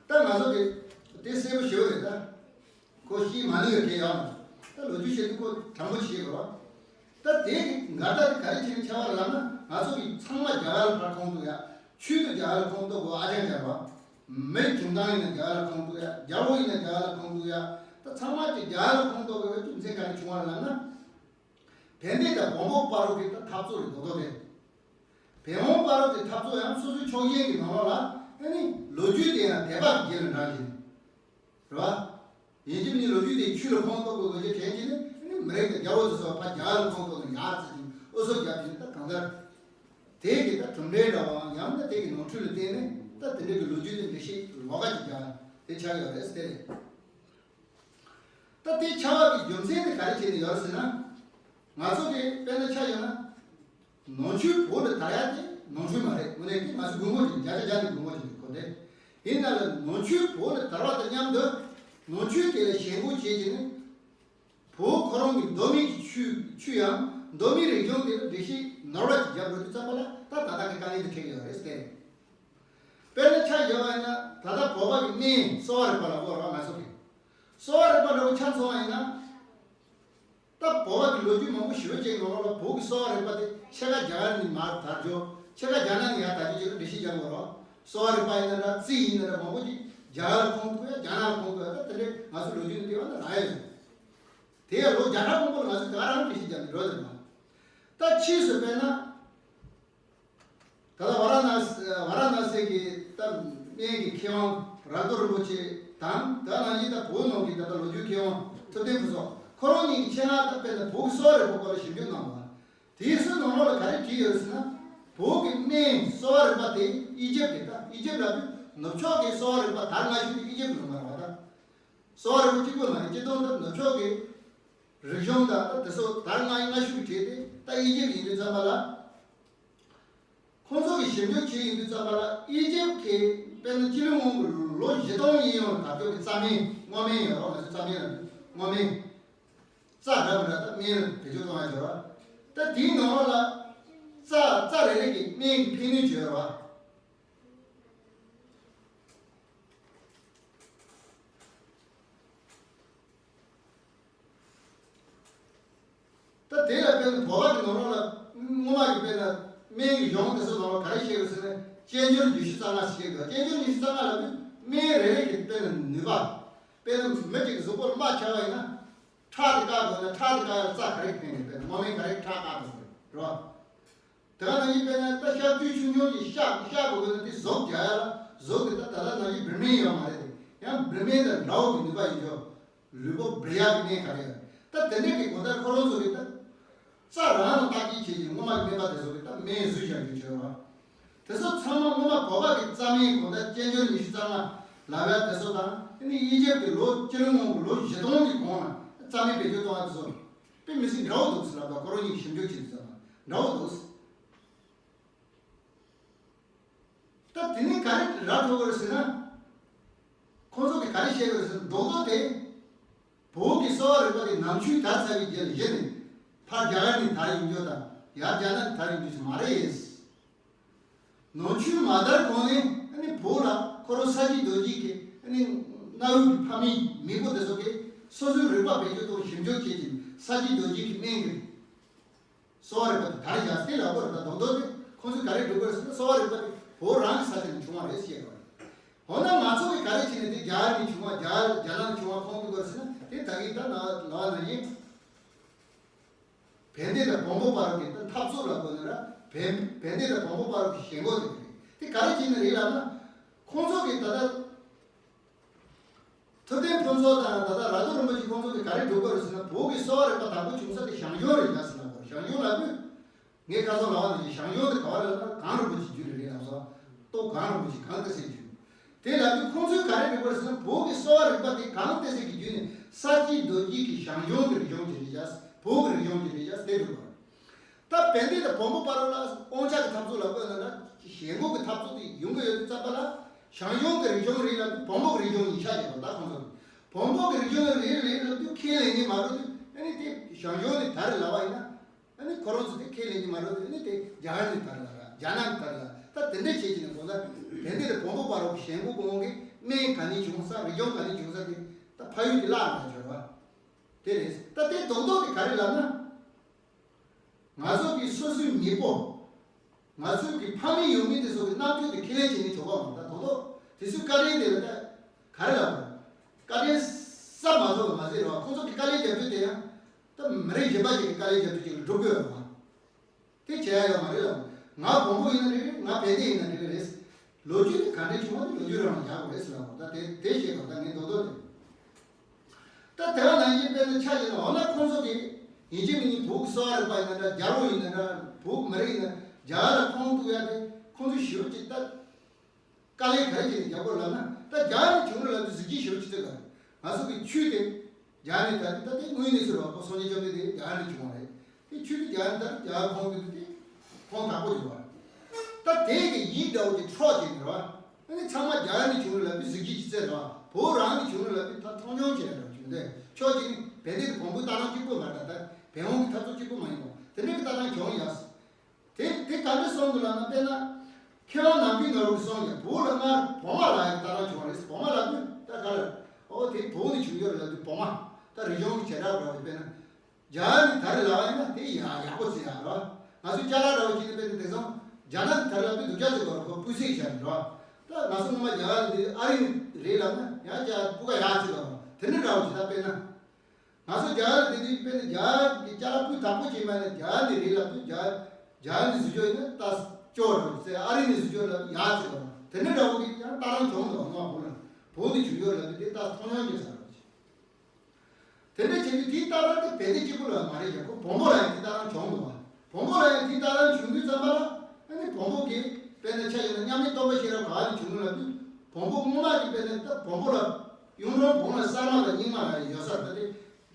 ད་ང་ཚོ་གི་དེ་གསལ་པོ་ཞེ་པོ་རེད་ད། ཁོ་ཤེས་མ་ནུས་ཡོད་མཁན་ཡོད་མ་རེད། ད་ལོ་རྒྱུས་བཤད་དུས་ཁོ་དྲང་པོ་བྱེད་དགོས་རེད་བ། ད་དེ་གི་འགལ་ཟླ་དེ་ག་རེ་བྱས་ནས་ཆགས་པ་རེད་ལབ་ན། ང་ཚོ་གི་ཚང་མ་རྒྱ་གར་ལ་ཕར་ཁོངས་གཏོགས་ཡག་ཆོས་དེ་རྒྱ་གར་ལ་ཁོངས་གཏོགས་དགོས་ཨ་ཅང་རྒྱ་རེད་བ། མིའི་གྱོང་ཐང་ཡིན་ན་རྒྱ་གར་ལ་ཁོངས་གཏོགས་ཡག་རྒྱལ་པོ་ཡིན་ན་རྒྱ་གར་ལ་ཁོངས་གཏོགས་ཡག་ད་ཚང་མ་གི་རྒྱ་གར་ལ་ཁོངས་གཏོགས་དགོས་པའི་རྒྱུ་མཚན་ག་རེ་བྱུང་བ་རེད་ལབ་ན། བན་དེ་དང་བོན་པོ་བར་གྱི་ད་འཐབ་རྩོད་རེད་མདོག་མདོག་དེ། བན་བོན་བར་གྱི་འཐབ་རྩོད་ཡང་སོ་སོའི་ཕྱོགས་ཞེན་གྱི་ནང་ལོགས་ལ། ཨ་ནི་ལོ་རྒྱུས་དེ་ཡང་དད་པ་གི་རྒྱན་ལ་འདྲ་བཞིན། རེད་བ། ཡིན་གཅིག་མིན་གཉིས་ལོ་རྒྱུས་དེ་ཆོས་ལ་ཁོངས་གཏོགས་དགོས་དགོས་ཀྱི་དྲན་གྱིས་ནི། ཨ་ནི་མི་རིགས་དང་རྒྱལ་པོ་དེ་ཚོ་ཕར་རྒྱ་གར་ལ་ཁོངས་གཏོགས་ནས་ཡར་བརྩིས་ཀྱིན་ཨུ་ཚུགས་རྒྱབ་ཀྱིན་ད་གང་ལྟར། དེ་གི་ད་གྲུབ་འབྲས་འདྲ་བའམ་ཡང་ན་དེ་གི་ནོར་འཁྲུལ་ལ་བརྟེན་ནས་ད་དེ་འདྲ་གི་ལོ་རྒྱུས་དེ་འགྲེལ་བཤད་ལོགས་ཀ་ཅིག་རྒྱག་དེ་ཆགས་ཡོད་རེད་ཟེར་དེ་རེད། ད་དེ་ཆགས་པ་གི་རྒྱུ་མཚན་དེ་ག་རེ་བྱས་ནས་ཡོད་ཟེར་ན། ང་ཚོ་གི་དཔེར་ན་ཆ་བཞག་ན། ནང་ཆོས་བོད་ལ་དར་ཡག་དེ་ནོར་འཁྲུལ་མ་རེད། དངོས་གནས་ཀྱི་ང་ཚོ་དགོས་མཁོ་ཅིག་བརྒྱ་ཆ་བརྒྱ་ནས་དགོས་མཁོ་ཅིག་གོ་དེ། ཡིན་ན་ལ་ནང་ཆོས་བོད་ལ་དར་བ་དང་མཉམ་དུ། ནང་ཆོས་དེ་ལ་ཞེན་ཁོག་བྱས་ཀྱི་ནི། བོད་ཁོ་རང་གི་མདོ་སྨད་ཀྱི་ཆོས་ཆོས་ཡང་མདོ་སྨད་རིག་གཞུང་དེ་ལ་འགྲེལ་བཤད་ནོར་བ་ཅིག་རྒྱབ་འགྲོ་དུས་ཙམ་པ་ལ་ད་ད་ལྟ་གི་དཀའ་ངལ་དེ་འཕྲད་ཀྱི་ཡོད་རེད་ཟེར། དཔེར་ན་ཆ་བཞག་པ་ཡིན་ན་ད་ལྟ་བོད་པ་གི་སྨན་གསོ་བ་རིག་པ་ལ་གོ་ར་ང་ཚོ་གི་གསོ་བ་རིག་པ་འདྲ་བོ་ཆ་མཚོན་པ་ཡིན་ན། ད་བོད་པ་གི་ལོ་རྒྱུས་མང་པོ་ཞེ་པོ་ཅིག་ནང་ལོགས་ལ་བོད་ཀྱི་གསོ་བ་རིག་པ་དེ་ཕྱེད་ཀ་རྒྱ་གར་ནས་མར་དར་འགྲོ། ཕྱེད་ཀ་རྒྱ་ནག་ནས་ཡར་དར་རྒྱུ་ཅིག་ལ་འགྲེལ་བཤད་རྒྱག་དགོས་རོགས། གསོ་བ་རིག་པ་ཡིན་ན་འདྲ། རྩིས་ཡིན་ན་འདྲ། མང་པོ་ཅིག་རྒྱ་གར་ལ་ཁོངས་གཏོགས་ཡ། རྒྱ་ནག་ལ་ཁོངས་གཏོགས་ཡ། ད་དེ་འདྲའི་ང་ཚོ་ལོ་རྒྱུས་ནས་བལྟས་པ་ན་རག་ཡོད། དེ་ཡང་ལོ་བརྒྱ་ཕྲག་མང་པོ་ལ་ང་ཚོས་ད་ག་རང་འགྲེལ་བཤད་རྒྱག་ནས་འགྲོ་དེ་མ། ད་ཕྱིས་སུ་དཔེར་ན། ད་ལྟ་ཝ་ར་ཎ་སི་ཝ་ར་ཎ་སི་གི་ད་སྨན་གྱི་མཁས་དབང་ར་ཏོ་རིན་པོ་ཆེ་དང་། ད་ནང་བཞིན་ད་བོད་ནང་གི་ད་ལྟ་ལོ་རྒྱུས་མཁས་དབང་ཐུབ་བསྟན་ཕུན་ཚོགས། ཁོ་རང་གཉིས་ཀྱི་ཆེད་མངགས་ད་དཔེར་ན་བོད་ཀྱི་གསོ་བ་རིག་པའི་སྐོར་ལ་ཞིབ་འཇུག་གནང་བ། དེའི་ཚོའི་ནང་ལོགས་ལ་ག་རེ་བྲིས་ཡོད་ཟེར་ན། བོད་ཀྱི་སྨན་གསོ་བ་རིག་པ་དེ་ཨི་ཇིབ་དེ། ད་ཨི་ཇིབ་ལབ་དུས་ནུབ་ཕྱོགས་ཀྱི་གསོ་བ་རིག་པ་དར་སྔ་ཤོས་དེ་ཨི་ཇིབ་ལ་ཡོད་མ་རེད་བ། ད་གསོ་བ་རིག་པ་གཅིག་པོ་མ་རེད། སྤྱིར་བཏང་ད་ནུབ་ཕྱོགས་ཀྱི་རིག་གཞུང་དང་ད་དེ་ཚོ་དར་སྔ་སྔ་ཤོས་ཀྱི་གྲས་དེ་ད་ཨི་ཇིབ་ཡིན་དུས་ཙམ་པ་ལ། ཁོང་ཚོ་གིས་ཞིབ་འཇུག་བྱས་ཡོང་དུས་ཙམ་པ་ལ་ཨི་ཇིབ་ཀྱི་དཔེར་ན་སྤྱི་ལོའི་སྔོན་གྱི་ལོ་བཞི་སྟོང་ཡིན་ཡང་ལ་དར་ཐུབ་པའི་རྩྭ་སྨན། སྔོ་སྨན་ཡོད་རོགས། ང་ཚོ་རྩྭ་སྨན་ལ་སྔོ་སྨན། རྩྭ་འདྲ་མི་འདྲ་ད་སྨན་ལ་བེད་སྤྱོད་གཏོང་ཡ་ཡོད་རོགས། ད་དེའི་ནང་ལོགས་ལ་རྩྭ་རྩྭ་རེ་རེ་གི་སྨན་གྱི་ཕན་ནུས་ཡོད་རོགས། ད་དེ་ལ་དཔེར་ན་བོད་པ་གི་ནང་ལོགས་ལ་སྔོན་མ་གི་དཔེར་ན་སྨན་གྱི་གཞུང་དེ་ཚོ་ནང་ལ་ག་རེ་བཤད་ཡོད་ཟེར་ན། དཔྱད་འབྱོར་ཉི་ཤུ་རྩ་ལྔ་ཟེར་གྱི་འདུག་དཔྱད་འབྱོར་ཉི་ཤུ་རྩ་ལྔ་ལབ་དུས་སྨན་རེ་རེ་གི་དཔེར་ན་ནུས་པ། དཔེར་ན་མི་གཅིག་གི་གཟུགས་པོར་རྨ་ཆགས་པ་ཡིན་ན། ཁྲག་དེ་བཀག་དགོས་ན་ཁྲག་དེ་བཀག་ཡ་རྩ་ག་རེ་ཕན་གི། དཔེར་ན་རྨ་སྨན་ག་རེ་ཁྲག་བཀག་དགོས་ཟེར་རེད་བ། དེ་ག་ནང་བཞིན་དཔེར་ན་ད་ཤ་བཅུད་ཆུང་ཆུང་གི་ཤ་ཤ་དགོས་དགོས་ན་དེ་ཟོག་རྒྱག་ཡ་ལ་གཟུགས་དེ་ད་ད་ལྟ་ནང་བཞིན་བི་ཊ་མིན་ཡོད་མ་རེད་དེ། ཡང་བི་ཊ་མིན་དང་འདྲ་བོ་གི་ནུས་པ་ཡིན་ཆོག་ལུས་པོ་སྦི་ཡག་གི་གནས་ག་རེ་ཡོད། ད་དེ་འདྲས་ཀྱི་གོ་ད་ཁོ་རང་ཚོ་གི་ད་རྩ་རང་ལ་བརྟག་དཔྱད་བྱེད་ཀྱི་སྔོན་མ་སྨན་པ་དེ་ཚོ་གི་ད་སྨན་བཟོས་བཞག་རྒྱུ་བྱོས་རོགས། དེ་ཚོ་ཚང་མ་སྔོན་མ་བོད་པ་གི་རྩ་སྨན་གོ་ད་དཔྱད་འབྱོར་ཉི་ཤུ་རྩ་ལྔ་ལབ་ཡ་དེ་ཚོ་དང་ཨ་ནི་དབྱིན་ཇིབ་ཀྱི་ལོ་སྤྱི་ལོ་སྔོན་གྱི་ལོ་བཞི་སྟོང་གི་གོང་ལ་རྩ་སྨན་བེད་སྤྱོད་གཏོང་ཡ་དེ་ཚོ་དཔེ་མི་སྲིད་འདྲ་བོ་འདུག་ཟེར་ལབ་ད་ཁོ་རང་གཉིས་ཀྱི་ཞིབ་འཇུག་བྱེད་དུས་ཙམ་པ་འདྲ་བོ་འདུག་ད་དེ་ནས་ག་རེ་ར་འཕྲོད་དགོས་རེད་ཟེར་ན། ཁོང་ཚོ་གིས་ག་རེ་བཤད་དགོས་རེད་ཟེར་ན། རྡོག་རྡོག་དེ་བོད་ཀྱི་གསོ་བ་རིག་པ་དེ་ནམ་ཆོས་དར་ཚར་བའི་རྗེས་ལ་གཞི་ནས་ཕར་རྒྱ་གར་ནས་དར་ཡོང་རྒྱུ་དང་ཡར་རྒྱ་ནག་ནས་དར་ཡོང་རྒྱུ་ཞིག་མ་རེད། ནམ་ཆོས་མ་དར་གོང་ནས་ཨ་ནི་བོད་ལ་ཁོ་རང་ས་སྐྱ་རྡོ་རྗེ་གི་ཨ་ནི་གནའ་བོའི་གི་ཕ་མེས་མེས་པོ་དེ་ཚོ་གིས་སོ་སོའི་རིག་པ་བེད་སྤྱོད་གཏོང་ཞིབ་འཇུག་བྱེད་ཀྱིན་ས་སྐྱ་རྡོ་རྗེ་གི་སྨན་གྱི་གསོ་བ་རིག་པ་དེ་དར་བཞག་དེ་ལ་གོ་རེ་ད་རྡོག་རྡོག་དེ་ཁོང་ཚོས་ག་རེ་སྒྲུབ་དགོས་ཟེར་ན། གསོ་བ་རིག་པ་དེ་བོད་རང་གི་ས་ཆ་ནས་བྱུང་བ་རེད་ཟེར་བ་རེད། འོ་ན་ང་ཚོ་གིས་ག་རེ་བྱས་ནས་དེ་རྒྱ་གར་ནས་བྱུང་བ་རྒྱ་གར་རྒྱ་ནག་ནས་བྱུང་བ་མཐོང་གི་དགོས་ཟེར་ན། དེ་ད་གིན་ད་ན་ལ་ན་ཡིན། བན་དེ་དང་བོན་པོ་བར་གྱི་ད་འཐབ་རྩོད་ལ་གོ་ན་ར་བན་བན་དེ་དང་བོན་པོ་བར་གྱི་ཞེན་ཁོག་དེ་རེད། དེ་ག་རེ་བྱས་ནས་རེད་ལབ་ན། ཁོང་ཚོ་གིས་ད་ལྟ། ཐུབ་བསྟན་ཕུན་ཚོགས་དང་ད་ལྟ་ར་ཏོ་རིན་པོ་ཆེ་ཁོང་ཚོ་གིས་ག་རེ་སྒྲུབ་དགོས་རེད་ཟེར་ན། བོད་ཀྱི་གསོ་བ་རིག་པ་དང་པོ་བྱུང་ས་དེ་ཞང་ཞུང་རེད་ལབ་ཟེར་ལབ་དགོས། ཞང་ཞུང་ལབ་དུས་ངས་ཁ་སང་ལབ་པ་ནང་བཞིན་ཞང་ཞུང་དེ་ག་བ་རེད་ལབ་ན་གངས་རིན་པོ་ཆེའི་རྒྱུད་རེད་ལབ་སོང་། སྟོད་གངས་རིན་པོ་ཆེ་གངས་ཏི་སེའི་རྒྱུད། དེ་ལབ་དུས་ཁོང་ཚོས་ག་རེ་སྒྲུབ་དགོས་རེད་ཟེར་ན། བོད་ཀྱི་གསོ་བ་རིག་པ་དེ་གངས་ཏི་སེ་གི་རྒྱུད་ནས་ས་སྐྱའི་རྡོ་རྗེ་གི་ཞང་ཞུང་གི་རིག་གཞུང་གི་རེད་ཤག་བོད་ཀྱི་རིག་གཞུང་གི་རེད་ཤག་དེ་སྒྲུབ་དགོས། ད་བན་དེ་དང་བོན་པོ་བར་ལ་དབང་ཆ་གི་འཐབ་རྩོད་ལ་བཀོད་ན་ན་ཞེན་ཁོག་གི་འཐབ་རྩོད་དེ་ཡོང་གི་ཡོད་དུས་ཙམ་པ་ལ། ཞང་ཞུང་གི་རིག་གཞུང་རེད་ལབ་དུས་བོན་པོ་གི་རིག་གཞུང་ཡིན་ཤག་ཡོད་པ་ད་ཁོང་ཚོ་གི། བོན་པོ་གི་རིག་གཞུང་རེད་རེད་ལབ་དུས་ཁས་ལེན་གྱི་མ་རེད་དུས། ཨ་ནི་དེ་ཞང་ཞུང་ནས་དར་ལབ་པ་ཡིན་ན། ཨ་ནི་ཁོ་རང་ཚོ་དེ་ཁས་ལེན་གྱི་མ་རེད་དུས། ཨ་ནི་དེ་རྒྱ་གར་ནས་དར་ལབ་ར་རྒྱ་ནག་ནས་དར་ལབ། ད་དེ་འདྲ་བྱེད་ཀྱི་ནས་གོ་ད་བན་དེ་དང་བོན་པོ་བར་གྱི་ཞེན་ཁོག་གི་དབང་གིས་སྨན་ག་ནས་བྱུང་ས་རིག་གཞུང་ག་ནས་བྱུང་ས་དེ་ད་ཕ་ཡུལ་གྱི་བརླག་ནས་བྱུང་བ་དེ་རེད། ད་དེ་རྡོག་རྡོག་དེ་ག་རེ་ལབ་ན། ང་ཚོ་གི་སོ་སོའི་མེས་པོ། ང་ཚོའི་གི་ཕ་མེས་ཡུལ་མི་དེ་ཚོ་གི་རྣམ་འགྱུར་དེ་ཁས་ལེན་བྱེད་ནི་ཆོག་པ་མ་རེད། ད་དོ་དོ་དེ་ཚོའི་བཀའ་དྲིན་དེ་ལ་ད་ག་རེ་ལབ་དགོས། བཀའ་དྲིན་གསབ་མ་ཐུབ་པ་མ་ཟད་རེད་བ། ཁོ་ཚོ་གི་དཀའ་ལས་རྒྱབ་དུས་དེ་ཡང་ད་མི་རིགས་གཞན་པ་ཞིག་གི་དཀའ་ལས་རྒྱབ་དུས་ཅིག་ལ་སྒྲུབ་དགོས་རེད་བ། དེ་བྱེད་ཡ་ཡོད་མ་རེད་ལབ། ང་བོན་པོ་ཡིན་ན་འགྲིག་རེད། ང་བན་དེ་ཡིན་ན་འགྲིག་རེད། ལོ་རྒྱུས་དེ་ག་འདྲས་བྱུང་བ་དེ་ལོ་རྒྱུས་རང་ལ་ཡག་པོ་རེད་ཟེར་ལབ་དགོས། ད་དེ་དེ་བཤད་དགོས། ད་ངས་རྡོག་རྡོག་དེ། ད་དེ་ག་ནང་བཞིན་དཔེར་ན་ཆ་བཞག་ན། འོ་ན་ཁོང་ཚོ་གིས་ཡིན་གཅིག་མིན་གཉིས་བོད་ཀྱི་གསོ་བ་རིག་པ་ཡིན་ན་འདྲ། རྒྱལ་པོ་ཡིན་ན་འདྲ། བོད་ཀྱི་མི་རིགས་ཡིན་ན་རྒྱ་གར་ལ་ཁོང་གཏུག་ཡ་དེ་ཁོང་ཚོས་ཞེ་པོ་ཅིག་ད་དཀའ་ལས་ག་རེ་བྱས་ནས་རྒྱག་དགོས་ལབ་ན། ད་རྒྱ་གར་ནས་བྱུང་རེད་ལབ་དུས་གཟི་བརྗིད་ཞེ་པོ་ཅིག་སྟེར་ག་ང་ཚོ་གི་ཆོས་དེ་རྒྱ་གར་ནས་དར་དུས། ད་དེ་དངོས་གནས་ཟེར་བ་ཁོ་སངས་རྒྱས་བཅོམ་ལྡན་འདས་རྒྱ་གར་ནས་བྱུང་བ་རེད། དེ་ཆོས་དེ་རྒྱ་གར་ནས་དར། རྒྱ་གར་ཁོང་གི་དེ་ཁོང་དག་པོ་བྱུང་བ་རེད། ད་དེ་གི་ཡིག་འདྲ་བོ་ཅིག་འཕྲོག་བྱས་ནས་རེད་བ། ཨ་ནི་ཚང་མ་རྒྱ་གར་ནས་བྱུང་རེད་ལབ་དུས་གཟི་བརྗིད་ཅིག་སྟེར་རེད་བ། བོད་རང་ནས་བྱུང་རེད་ལབ་དུས་ད་མཐོང་ཆུང་བྱས་རེད་བ། བྱུང་དེ་ཕྱོགས་གཅིག་ནས་བན་དེ་དང་བོན་པོའི་ལྟ་སྟངས་གཅིག་པོ་མ་རེད། ད་ད་བན་བོན་གྱི་འཐབ་རྩོད་གཅིག་པོ་མ་ཡིན་པ་དེ་འདྲ་གི་ལྟ་སྟངས་བྱུང་ཡ། དེ་དེ་ག་འདྲ་གསུངས་འདུག་ལབ་ན། དཔེར་ན་མཁས་དབང་ནམ་མཁའི་ནོར་བུས་གསུངས་ཀྱང་བོད་ལ་སྔར་བོང་བ་ལབ་ཡག་གི་ལྟ་སྟངས་བྱུང་བ་རེད། བོང་བ་ལབ་དུས་ད་ག་རེ། ཨོ་དེ་བོད་ནས་བྱུང་ཡོད་རེད་ལབ་དུས་བོང་བ་ད་རིག་གཞུང་གི་བྱེ་བྲག་འདྲ་བོ་དཔེར་ན། རྒྱ་གར་ནས་དར་ལབ་པ་ཡིན་ན་དེ་ཡག་ཡག་པོ་བརྩི་ཡག་རེད་བ། ང་ཚོ་ཅ་ལག་འདྲ་བོ་ཅིག་ནས་དཔེར་ན་དེང་སང་རྒྱ་ནག་ནས་དར་ལབ་དུས་སྡུག་ཅག་བརྩི་དགོས་རེད། ཁོ་སྤུས་ཚད་ཆགས་རེད་བ། ད་ང་ཚོ་སྔོན་མ་རྒྱ་གར་ལ་འདི་ཨ་རི་ནས་རེད་ལབ་ན་ཡང་ཅ་སྤུས་ཀ་ཡག་བརྩི་དགོས་རེད། དེ་འདྲ་འདྲ་བོ་ཅིག་ད་དཔེར་ན། ང་ཚོ་རྒྱ་གར་ལ་བསྡད་དུས་དཔེར་ན་རྒྱ་གར་གྱི་ཅ་ལག་སྤུས་དག་པོ་ཅིག་མ་ནས་རྒྱ་གར་ནས་རེད་ལབ་དུས། རྒྱ་རྒྱ་གར་ནས་བཟོས་ཡོད་ན་ད་སྐྱོ་རེད་ཟེར། ཨ་རི་ནས་བཟོས་ཡོད་ལབ་དུས་ཡག་ཟེར་བ། དེ་འདྲ་འདྲ་བོ་གི་ཡང་ལྟ་སྟངས་བྱུང་འདུག་སྔོན་མ་བོད་ལ་བོད་ནས་བྱུང་ཡོད་ལབ་དུས་དེ་ད་མཐོང་ཆུང་བྱེད་ས་རེད། དེ་འདྲ་བྱས་དུས་དེའི་ལྟ་སྟངས་དེ་བན་དེ་གཅིག་པུ་ལ་མ་རེད་ཀྱང་། ཁོ་བོན་པོ་ལ་ཡང་དེའི་ལྟ་སྟངས་བྱུང་འདུག་བ། བོན་པོ་ལ་ཡང་དེའི་ལྟ་སྟངས་བྱུང་དུས་ཙམ་པ་ལ། ཨ་ནི་བོན་པོ་གིས་དཔེར་ན་ཆ་བཞག་ན་མཉམ་མེད་སྟོན་པ་ཤེས་རབ་ག་བ་ནས་བྱུང་ལབ་དུས། བོན་པོ་སྔོན་མ་གི་དཔེར་ན་ད་བོན་པོ་ལ་གཡུང་དྲུང་བོན་ལ་གསར་མ་དང་རྙིང་མ་ལ་ཡང་ཡོད་ས་རེད། ད་དེ་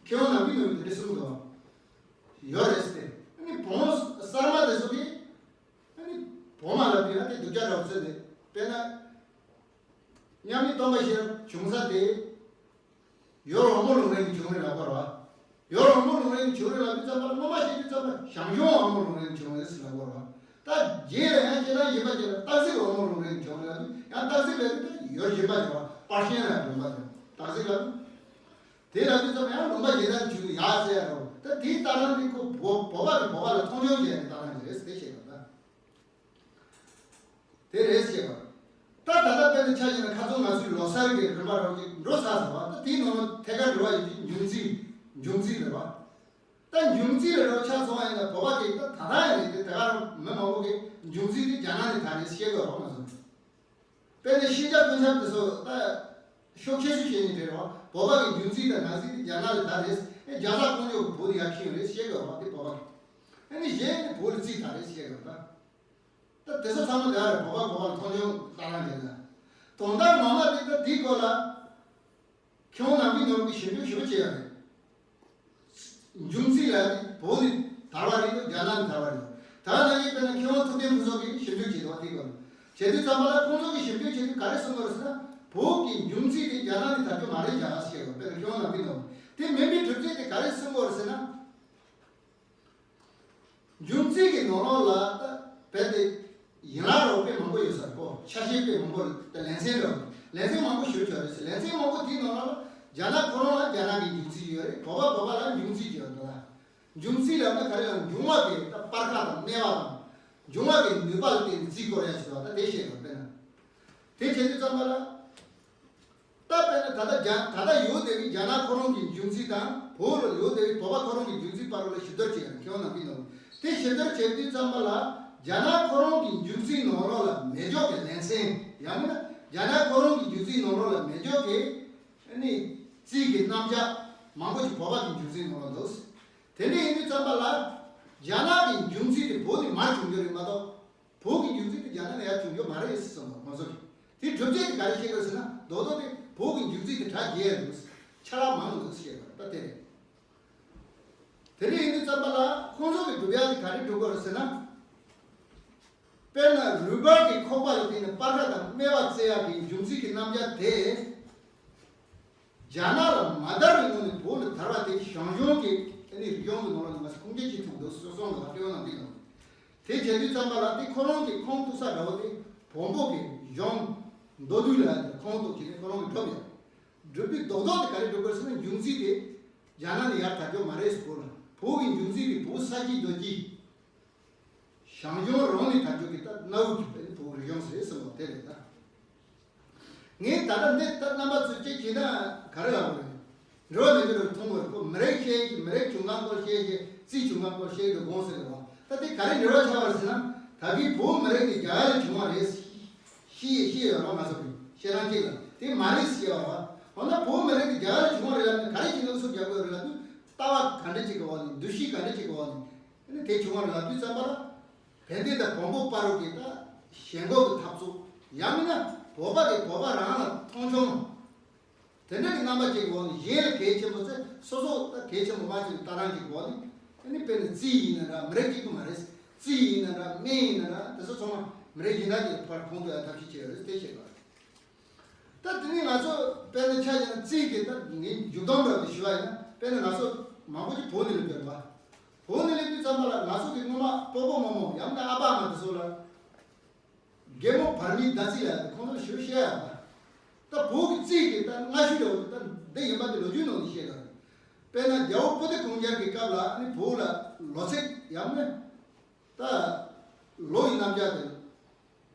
མཁས་དབང་ནམ་མཁའི་ནོར་བུས་དེ་འདྲ་གསུངས་འདུག་བ། ཡོད་རེད་ཟེར་ཏེ། ཨ་ནི་བོན་གསར་མ་དེ་ཚོ་གིས་ཨ་ནི་བོན་མ་ལབ་དུས་ཡང་དེ་སྡུག་ཅག་འདྲ་བོ་བརྩི་སྟེ། དཔེར་ན་མཉམ་མེད་སྟོན་པ་ཤེས་རབ་བྱུང་ས་དེ། ཡོར་དབང་མོ་ལུང་རིང་ནས་བྱུང་རེད་ལབ་པ་རེད་བ། ཡོར་དབང་མོ་ལུང་རིང་ནས་བྱུང་རེད་ལབ་དུས་ཙམ་པ་ལ། སྔོན་མ་བཤད་དུས་ཙམ་པ་ཞང་ཞུང་དབང་མོ་ལུང་རིང་ནས་བྱུང་རེད་ཟེར་ལབ་པ་རེད་བ། ད་རྗེས་ལ་ཡང་སྤྱིར་བཏང་གཞན་པ་ཅིག་ལ་སྟག་གཟིག་དབང་མོ་ལུང་རིང་ནས་བྱུང་རེད་ལབ་དུས། ཡང་སྟག་གཟིག་ལབ་དུས་ད་ཡོར་གཞན་པ་ཅིག་རེད་བ། པར་ཤན་ལ་ལུང་པ་ཅིག་སྟག་གཟིག་ལབ་དུས། དེ་ལབ་དུས་ཙམ་ཡང་ལུང་པ་གཞན་དག་བྱུང་ཡག་ཟེར་ཡ་རེད་བ། ད་དེའི་ལྟ་སྟངས་དེ་ཁོ་བོ། ལ་མཐོང་ཆུང་བྱས་ནས་ལྟ་སྟངས་ཅིག་རེད་ཟེར་བཤད་པ་ད། དེ་རེད་ཟེར་བ། ད་ད་ལྟ་དཔེར་ན་ཆ་བཞག་ན་ཁ་སང་ང་ཚོའི་ལོ་གསར་གྱི་རིམ་པ་རོགས་ཀྱི་འགྲོ་ཚར་ཟེར་བ་ད་དེའི་ནང་ལ་ཐད་ཀར་འགྲོ་བ་ཡིན་དུས་འབྱུང་རྩིས། འབྱུང་རྩིས་རེད་བ། ད་འབྱུང་རྩིས་ལ་རོགས་ཆ་ཚང་བ་ཡིན་ན་བོད་པ་གི་ད་ད་ལྟ་ཡིན་ནའི་དེ་ད་ག་རང་མི་མང་པོ་གི་འབྱུང་རྩིས་དེ་རྒྱ་ནག་ནས་ད་རེད་བཤད་དགོས་རོགས་མ་སོང་། དཔེར་ན་ཤེས་བྱ་ཀུན་ཁྱབ་དེ་ཚོ་ད་ཤོག་ཁྱེར་སུ་བཤད་ནས་བྲིས་རོགས། བོད་པ་གི་འབྱུང་རྩིས་དང་ནང་རྩིས་དེ་རྒྱ་ནག་ལ་ད་རེད། ཨེ་རྒྱ་ས་ཀོང་ཇོ་གི་བོད་དེ་ཡར་ཁྱེར་ཡོང་རེད་བཤད་དགོས་རོགས་དེ་བོད་པ་གི། ཨེ་ནི་གཞན་ནི་བོད་ལ་རྩིས་ད་རེད་བཤད་དགོས་རོགས་ད། ད་དེ་ཚོ་ཚང་མ་དེ་ཨ་རེད། བོད་པ་བོད་པ་ལ་མཐོང་ཆུང་ལྟ་རང་བྱས་ན། དོན་དག་ངོ་མ་དེ་ད་དེའི་སྐོར་ལ། མཁས་དབང་ནམ་མཁའི་ནོར་བུ་གིས་ཞིབ་འཇུག་ཞིབ་པོ་བྱས་ཡོད་རེད། འབྱུང་རྩིས་ལ་བོད་ནས་དར་བ་རེད་འདུག་རྒྱ་ནག་ནས་དར་བ་རེད་འདུག་ད་ནང་བཞིན་དཔེར་ན་མཁས་དབང་ཐུབ་བསྟན་ཕུན་ཚོགས་ཀྱིས་ཞིབ་འཇུག་བྱས་འདུག་དེའི་སྐོར་ལ། བྱས་དུས་ཙམ་པ་ལ་ཁོང་ཚོ་གིས་ཞིབ་འཇུག་བྱས་དུས་ག་རེ་གསུངས་ཡོད་རེད་ཟེར་ན། བོད་ཀྱི་འབྱུང་རྩིས་དེ་རྒྱ་ནག་ནས་དར་རྒྱུ་མ་རེད་བཞག་ཟེར་ཡོད། དཔེར་ན་མཁས་དབང་ནམ་མཁའི་ནོར་བུ་དེ་མིན་པའི་གྲུབ་ཆ་དེ་ག་རེ་གསུངས་ཡོད་རེད་ཟེར་ན། འབྱུང་རྩིས་ཀྱི་ནང་ལོགས་ལ་ད་རྦད་དེ་ཡན་ལག་རོགས་དཔེ་མང་པོ་ཡོད་ས་རེད་གོ། ཆ་ཤས་དཔེ་མང་པོ་རེད། ད་ལེ་ཚན་རེད། ལེ་ཚན་མང་པོ་ཞིག་ཡོད་རེད་ཟེར། ལེ་ཚན་མང་པོ་དེའི་ནང་ལོགས་ལ་རྒྱ་ནག་ཁོ་རང་ལ་རྒྱ་ནག་གི་འབྱུང་རྩིས་ཡོད་རེད། བོད་པ་བོད་པ་ལ་འབྱུང་རྩིས་ཡོད་རེད། ད་འབྱུང་རྩིས་ལབ་ན་ག་རེ་ལབ་ན་འབྱུང་བ་དེ་ད་སྤར་ཁ་དང་སྨེ་བ་དང་འབྱུང་བ་གི་ནུས་པ་ལ་བརྟེན་ནས་རྩིས་སྐོར་ཡ་ཞིག་རེད་བ། ད་དེ་བཤད་དགོས་དཔེར་ན། དེ་བྱེད་དུས་ཙམ་པ་ལ། ད་དཔེར་ན་ད་ལྟ་རྒྱ་ད་ལྟ་ཡོད་བསྡད་པའི་རྒྱ་ནག་ཁོ་རང་གི་འབྱུང་རྩིས་དང་བོད་ལ་ཡོད་བསྡད་པའི་བོད་པ་ཁོ་རང་གི་འབྱུང་རྩིས་བར་ལ་ཞིབ་བསྡུར་བྱས་ཡང་མཁས་དབང་ནམ་མཁའི་ནོར་བུ་དེ་ཞིབ་བསྡུར་བྱས་དུས་ཙམ་པ་ལ་རྒྱ་ནག་ཁོ་རང་གི་འབྱུང་རྩིས་ནང་ལོགས་ལ་མེད་ཀྱོག་གི་ལེ་ཚན། ཡང་མིན་ན་རྒྱ་ནག་ཁོ་རང་གི་འབྱུང་རྩིས་ནང་ལོགས་ལ་མེད་ཀྱོག་གི་ཨ་ནི་རྩིས་ཀྱི་རྣམ་གཞག་མང་པོ་ཞིག་བོད་པ་གི་འབྱུང་རྩིས་ནང་ལ་འདུག་དེ་འདྲ་ཡིན་དུས་ཙམ་པ་ལ་རྒྱ་ནག་གི་འབྱུང་རྩིས་དེ་བོད་ནས་མར་བྱུང་རྒྱུ་རེད་མ་གཏོགས། བོད་ཀྱི་འབྱུང་རྩིས་དེ་རྒྱ་ནག་ནས་ཡར་བྱུང་རྒྱུ་མ་རེད་ཟེར་སོང་བ་ཁོང་ཚོ་གིས། དེ་སྒྲུབ་བྱེད་དེ་ག་རེ་བཤད་ཀྱི་ཡོད་ཟེར་ན་རྡོག་རྡོག་དེ་བོད་ཀྱི་འབྱུང་རྩིས་དེ་གྲ་རྒྱས་འདུག་ཆ་ལག་མང་འདུག་བཤད་པ་ད་དེ་རེད། དེ་འདྲ་ཡིན་དུས་ཙམ་པ་ལ་ཁོང་ཚོ་གིས་སྒྲུབ་ཡག་དེ་ག་རེ་སྒྲུབ་ཀྱི་ཡོད་རེད་ཟེར་ན། དཔེར་ན་རུས་སྦལ་གྱི་ཁོག་པ་ལ་བརྟེན་ནས་སྤར་ཁ་དང་སྨེ་བ་བཙལ་ཡག་གི་འབྱུང་རྩིས་ཀྱི་རྣམ་གཞག་དེ། རྒྱ་ནག་ལ་མ་དར་བའི་སྔོན་ནས་བོད་ལ་དར་བ་དེ་ཞང་ཞུང་གི་ཨ་ནི་རིག་གཞུང་གི་ནང་ལ་ང་ཚོ་ཁུངས་སྐྱེལ་བྱེད་ཐུབ་འདུག་སོ་སོ་ང་ལྟེ་བ་ནང་འདི་ཡོང་། དེ་བྱེད་དུས་ཙམ་པ་ལ་དེ་ཁོ་རང་གི་ཁུངས་གཏུགས་ས་འདྲ་བོ་དེ་བོན་པོ་གི་གཞུང་མདོ་སྡུད་ལ་ཁུངས་གཏུགས་བྱས་ནས་ཁོ་རང་གི་སྒྲུབ་ཡོད། སྒྲུབ་དུས་རྡོག་རྡོག་དེ་ག་རེ་སྒྲུབ་དགོས་ཟེར་ན་འབྱུང་རྩིས་དེ་རྒྱ་ནག་ནས་ཡར་དར་རྒྱུ་མ་རེད་ཟེར་གོ་ལ། བོད་ཀྱི་འབྱུང་རྩིས་དེ་བོད་ས་དཀྱིལ་རྡོ་དཀྱིལ། ཞང་ཞུང་རང་ནས་དར་རྒྱུ་གི་ད་གནའ་བོའི་གི་བོད་རིག་གཞུང་ཟེར་ཟེར་བ་དེ་རེད་ད། ངས་ད་ལྟ་འདི་ལྟར་རྣམ་པ་ཚོས་ཅིག་བྱས་ན་ག་རེ་ལབ་དགོས་རེད། འགྲོ་བ་མི་འགྱུར་བར་མཐོང་བར་གོ། མི་རིགས་ཤེས་ཀྱི་མི་རིགས་བྱུང་སྟངས་སྐོར་ཤེས་ཀྱི་རྩིས་བྱུང་སྟངས་སྐོར་ཤེས་ཀྱི་དགོངས་ཟེར་བ། ད་དེ་ག་རེ་འབྲེལ་བ་ཆགས་པ་རེད་ཟེར་ན། ད་གིན་བོད་མི་རིགས་དེ་རྒྱ་གར་ལ་བྱུང་བ་རེད། ཤེས་ཤེས་ཡོད་རོགས་ང་ཚོ་གི་བཤད་སྟངས་གཅིག་ལ་དེ་མ་རེད་ཟེར་བ། འོ་ན་བོད་མི་རིགས་དེ་རྒྱ་གར་ལ་བྱུང་བ་རེད་ལབ་ནས་ག་རེ་བྱས་ནས་སུ་རྒྱབ་དགོས་རེད་ལབ་དུས་ལྟ་བ་ག་འདྲ་ཅིག་གི་འོག་ནས་འདུ་ཤེས་ག་འདྲ་ཅིག་གི་འོག་ནས། ཨ་ནི་དེ་བྱུང་བ་རེད་ལབ་དུས་ཙམ་པ་ལ། བན་དེ་དང་བོན་པོ་བར་དུ་གི་ད་ཞེན་ཁོག་གི་འཐབ་རྩོད། ཡང་མིན་ན་བོད་པ་གིས་བོད་པ་རང་ལ་མཐོང་ཆུང་། དེ་འདྲ་གི་རྣམ་པ་ཅིག་གི་འོག་ནས་གཞན་ལ་གལ་ཆེན་པོ་ཚེ་སོ་སོ་ད་གལ་ཆེན་པོ་མ་ཆེ་བའི་ལྟ་སྟངས་ཅིག་གི་འོག་ནས། ཨ་ནི་དཔེར་ན་རྩིས་ཡིན་ན་འདྲ་མི་རིགས་གཅིག་པུ་མ་རེད། རྩིས་ཡིན་ན་འདྲ་སྨན་ཡིན་ན་འདྲ་དེ་ཚོ་ཚང་མ་མི་རིགས་གཞན་དག་ཅིག་ལ་ཕར་ཁོང་དུ་ཡ་ཐབས་ཤེས་བྱས་ཡོད་རེད་དེ་བཤད་པ་རེད། ད་དེ་ནི་ང་ཚོ་དཔེར་ན་ཆ་བཞག་ན་རྩིས་ཀྱི་ད་ངའི་མཇུག་སྡོམ་འདྲ་བོ་ཞུ་བ་ཡིན་ན། དཔེར་ན་ང་ཚོ་མང་པོ་ཅིག་བོད་ནས་སླེབས་ཡོད་རེད་བ། བོད་ནས་སླེབས་དུས་ཙམ་པ་ལ་ང་ཚོ་གི་སྔོན་མ་སྤོ་བོ་རྨོ་མོ་ཡང་ན་ཨ་ཕ་ཨ་མ་དེ་ཚོ་ལ་རྒན་མོ་བར་མའི་ཟླ་རྩིས་ལ་ཁོང་ཚོ་ཞུ་བཤད་ཡ་ད། ད་བོད་ཀྱི་རྩིས་ཀྱི་ད་སྔ་ཤོས་འདྲ་བོ་ད་འདི་ཡིན་པ་དེ་ལོ་རྒྱུས་ནང་ནས་བཤད་ཡོད་རེད། དཔེར་ན་རྒྱལ་པོ་སྤུ་ལྡེ་གུང་རྒྱལ་གྱི་སྐབས་ལ་ནི་བོད་ལ་ལོ་ཚིགས་ཡང་ན་ད་ལོ་ཡི་རྣམ་གཞག་དེ།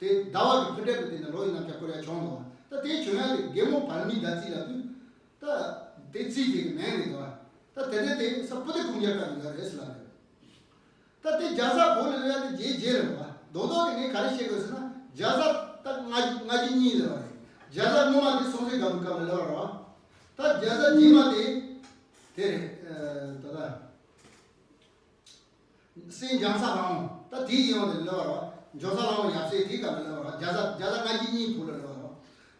དེ་ཟླ་བ་གི་འཕུར་གྲལ་དུ་བསྡད་ནས་ལོ་ཡི་རྣམ་གཞག་སྐོར་ཡ་བྱུང་འདུག་ད་དེ་བྱུང་ཡ་དེ་རྒན་མོ་བར་མའི་ཟླ་རྩིས་ལབ་དུས། ད་དེ་རྩིས་དེ་གི་མིང་རེད་འདུག་ད་དེ་འདྲ་དེ་ས་སྤུ་ལྡེ་གུང་རྒྱལ་སྐབས་ནས་ཡོད་རེད་ཟེར་ལབ་རེད། ད་དེ་རྒྱལ་ས་བོད་ལ་སླེབས་ཡ་དེ་རྗེས་རྗེས་རེད་བ། རྡོག་རྡོག་དེ་ངས་ག་རེ་བཤད་དགོས་ཟེར་ན་རྒྱལ་ས་ད་ལྔ་ལྔ་བཅུ་གཉིས་སླེབས་པ་རེད། རྒྱལ་ས་སྔོན་མ་དེ་སྲོང་བཙན་སྒམ་པོའི་སྐབས་ལ་སླེབས་པ་རེད་བ། ད་རྒྱལ་ས་རྗེས་མ་དེ་དེ་རེད། ད་ད། སྲས་འཇང་ས་ལྷ་མོ་ད་དེའི་ཡང་དེ་ལོ་ར་འཇང་ས་ལྷ་མོ་ཡབ་སྲས་དེའི་སྐབས་ལ་ལོ་ར་རྒྱལ་ས་རྒྱལ་ས་ལྔ་བཅུ་གཉིས་བོད་ལ་ལོ་ར།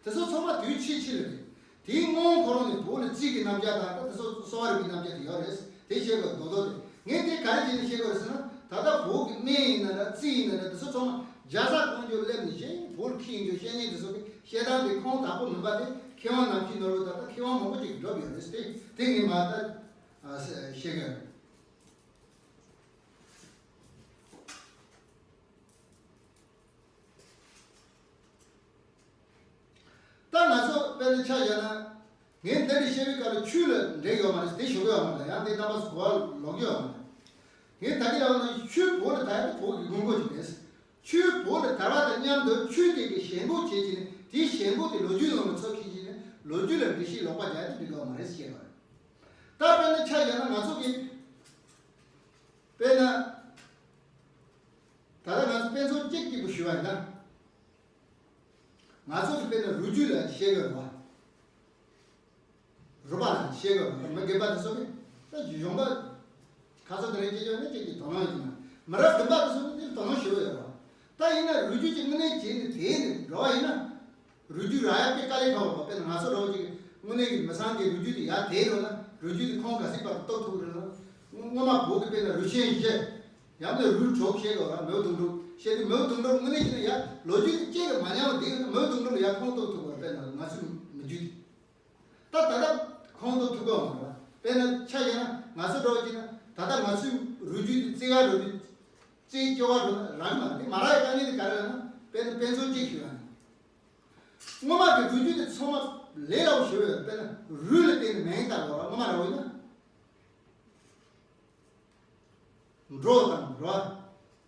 དེ་ཚོ་ཚང་མ་དུས་ཕྱིས་ཕྱིས་ལ་རེད། དེའི་སྔོན་ཁོ་རང་ནས་བོད་ལ་རྩིས་ཀྱི་རྣམ་གཞག་དང་ད་དེ་ཚོ་གསོ་བ་རིག་པའི་རྣམ་གཞག་དེ་ཡོད་རེད། དེ་བཤད་དགོས་རྡོག་རྡོག་དེ་ངས་དེ་ག་རེ་བྱས་ནས་བཤད་དགོས་རེད་ཟེར་ན། ད་ལྟ་བོད་ཀྱི་སྨན་ཡིན་ན་འདྲ་རྩིས་ཡིན་ན་འདྲ་དེ་ཚོ་ཚང་མ་རྒྱལ་ས་ཀོང་ཇོ་སླེབས་ནས་གཞན་བོད་ལ་ཁྱེར་ཡོང་རྒྱུ་བཤད་མཁན་དེ་ཚོ་གི་བཤད་སྟངས་དེ་ཁུངས་དག་པོ་མིན་པ་དེ་མཁས་དབང་ནམ་མཁའི་ནོར་བུ་ད་ལྟ་མཁས་དབང་མང་པོ་ཅིག་བསྒྲུབས་ཡོད་རེད་དེ་དེ་ངས་མ་ད་བཤད་གི་ཡོད་རེད། ད་ང་ཚོ་དཔེར་ན་ཆ་བཞག་ན། ངས་འདི་འདྲ་བཤད་པའི་སྐབས་ལ་ཆོས་ལ་འབྲེལ་ཡོད་མ་རེད་དེ་ཞུ་གི་ཡོད་མ་རེད། ཡང་དེ་རྣམ་པ་ཚོ་གོ་བ་ལོག་གི་ཡོད་མ་རེད། ངས་ད་གིན་ལབ་ན་ ཆོས་བོད་ལ་དར་ཡ་དེ་བོད་ཀྱི་དགོས་མཁོ་ཅིག་རེད། ཆོས་བོད་ལ་དར་བ་དང་མཉམ་དུ་ཆོས་དེ་གི་ཞེན་ཁོག་བྱེད་ཀྱི་ནས་དེའི་ཞེན་ཁོག་དེ་ལོ་རྒྱུས་ནང་ལ་ཚུར་འཁྱེར་གྱི་ནས་ལོ་རྒྱུས་ལ་འགྲེལ་བཤད་ལོག་པ་རྒྱག་ཡ་དེ་འགྲིག་གི་མ་རེད་ཟེར་བཤད་པ་རེད། ད་དཔེར་ན་ཆ་བཞག་ན་ང་ཚོ་གི་དཔེར་ན་ད་ལྟ་ང་ཚོ་དཔེ་མཚོན་གཅིག་གཅིག་པུ་ཞུ་བ་ཡིན་ན། ང་ཚོ་གི་དཔེར་ན་རུས་རྒྱུད་ལ་བཤད་ཡོད་རེད་བ། རུས་པ་ལ་བཤད་ཡོད་རེད་བ། མི་རྒན་པ་དེ་ཚོ་གི་ད་གཞོན་པ་ཁ་ཚ་དེ་རིང་སྐྱེས་ཡོད་ན་ཅིག་གི་དོ་སྣང་ཡོད་ཀྱི་མ་མི་རབས་རྒན་པ་དེ་ཚོ་ནི་དེ་དོ་སྣང་ཞེ་པོ་ཡོད་རེད་བ། ད་ཡིན་ན་རུས་རྒྱུད་ཀྱི་དངོས་གནས་བྱས་ནས་དེ་ནི་འགྲོ་བ་ཡིན་ན། རུས་རྒྱུད་རག་ཡ་དཔེ་དཀའ་ལས་ཁག་པོ་རེད་བ། དཔེར་ན་ང་ཚོ་འདྲ་བོ་ཅིག་དངོས་གནས་ཀྱི་མི་ཚང་གི་རུས་རྒྱུད་དེ་ཡར་དེད་འགྲོ་ན་རུས་རྒྱུད་དེ་ཁོང་ག་ཚོད་བར་དུ་གཏོར་ཐུབ་ཀྱི་རེད་ན། སྔོན་མ་བོད་ཀྱི་དཔེར་ན་རུས་ཆེན་བཞི། ཡང་ན་རུས་དྲུག་བཤད་དགོས་ར། མེའུ་དུང་དྲུག་བཤད་དུས་མེའུ་དུང་དྲུག་དངོས་གནས་བྱས་ན་ཡ་ལོ་རྒྱུས་དེ་གཅིག་གི་མ་ཉམས་པ་དེ་ཡོད་ན་མེའུ་དུང་དྲུག་ལ་ཡ་ཁོང་གཏོར་ཐུབ་པ་དཔེར་ན་ང་ཚོའི་མི་རྒྱུད་དེ། ད་ད་ལྟ་ཁོང་གཏོར་ཐུབ་ཀྱི་མ་རེད། དཔེར་ན་ཆ་བཞག་ན་ང་ཚོ་འདྲ་བོ་བྱས་ན་ད་ལྟ་ང་ཚོའི་རུས་རྒྱུད་དེ་རྩི་ག་འགྲོ་དུས་རྩི་སྐྱོ་བ་འགྲོ་ན་རག་མ་རེད། དེ་མ་རག་ཡ་དཀའ་ངལ་དེ་ག་རེ་ལབ་ན་དཔེར་ན་དཔེ་མཚོན་གཅིག་ཞུ་ཡ་ན། སྔོན་མ་གི་རུས་རྒྱུད་དེ་ཚང་མ་ལས་སླ་པོ་ཞེ་པོ་ཡོད། དཔེར་ན་རུས་ལ་བརྟེན་ནས་མིང་བཏགས་པ་ར། སྔོན་མ་འདྲ་བོ་ཡིན་ན། འབྲོག་དང་ར།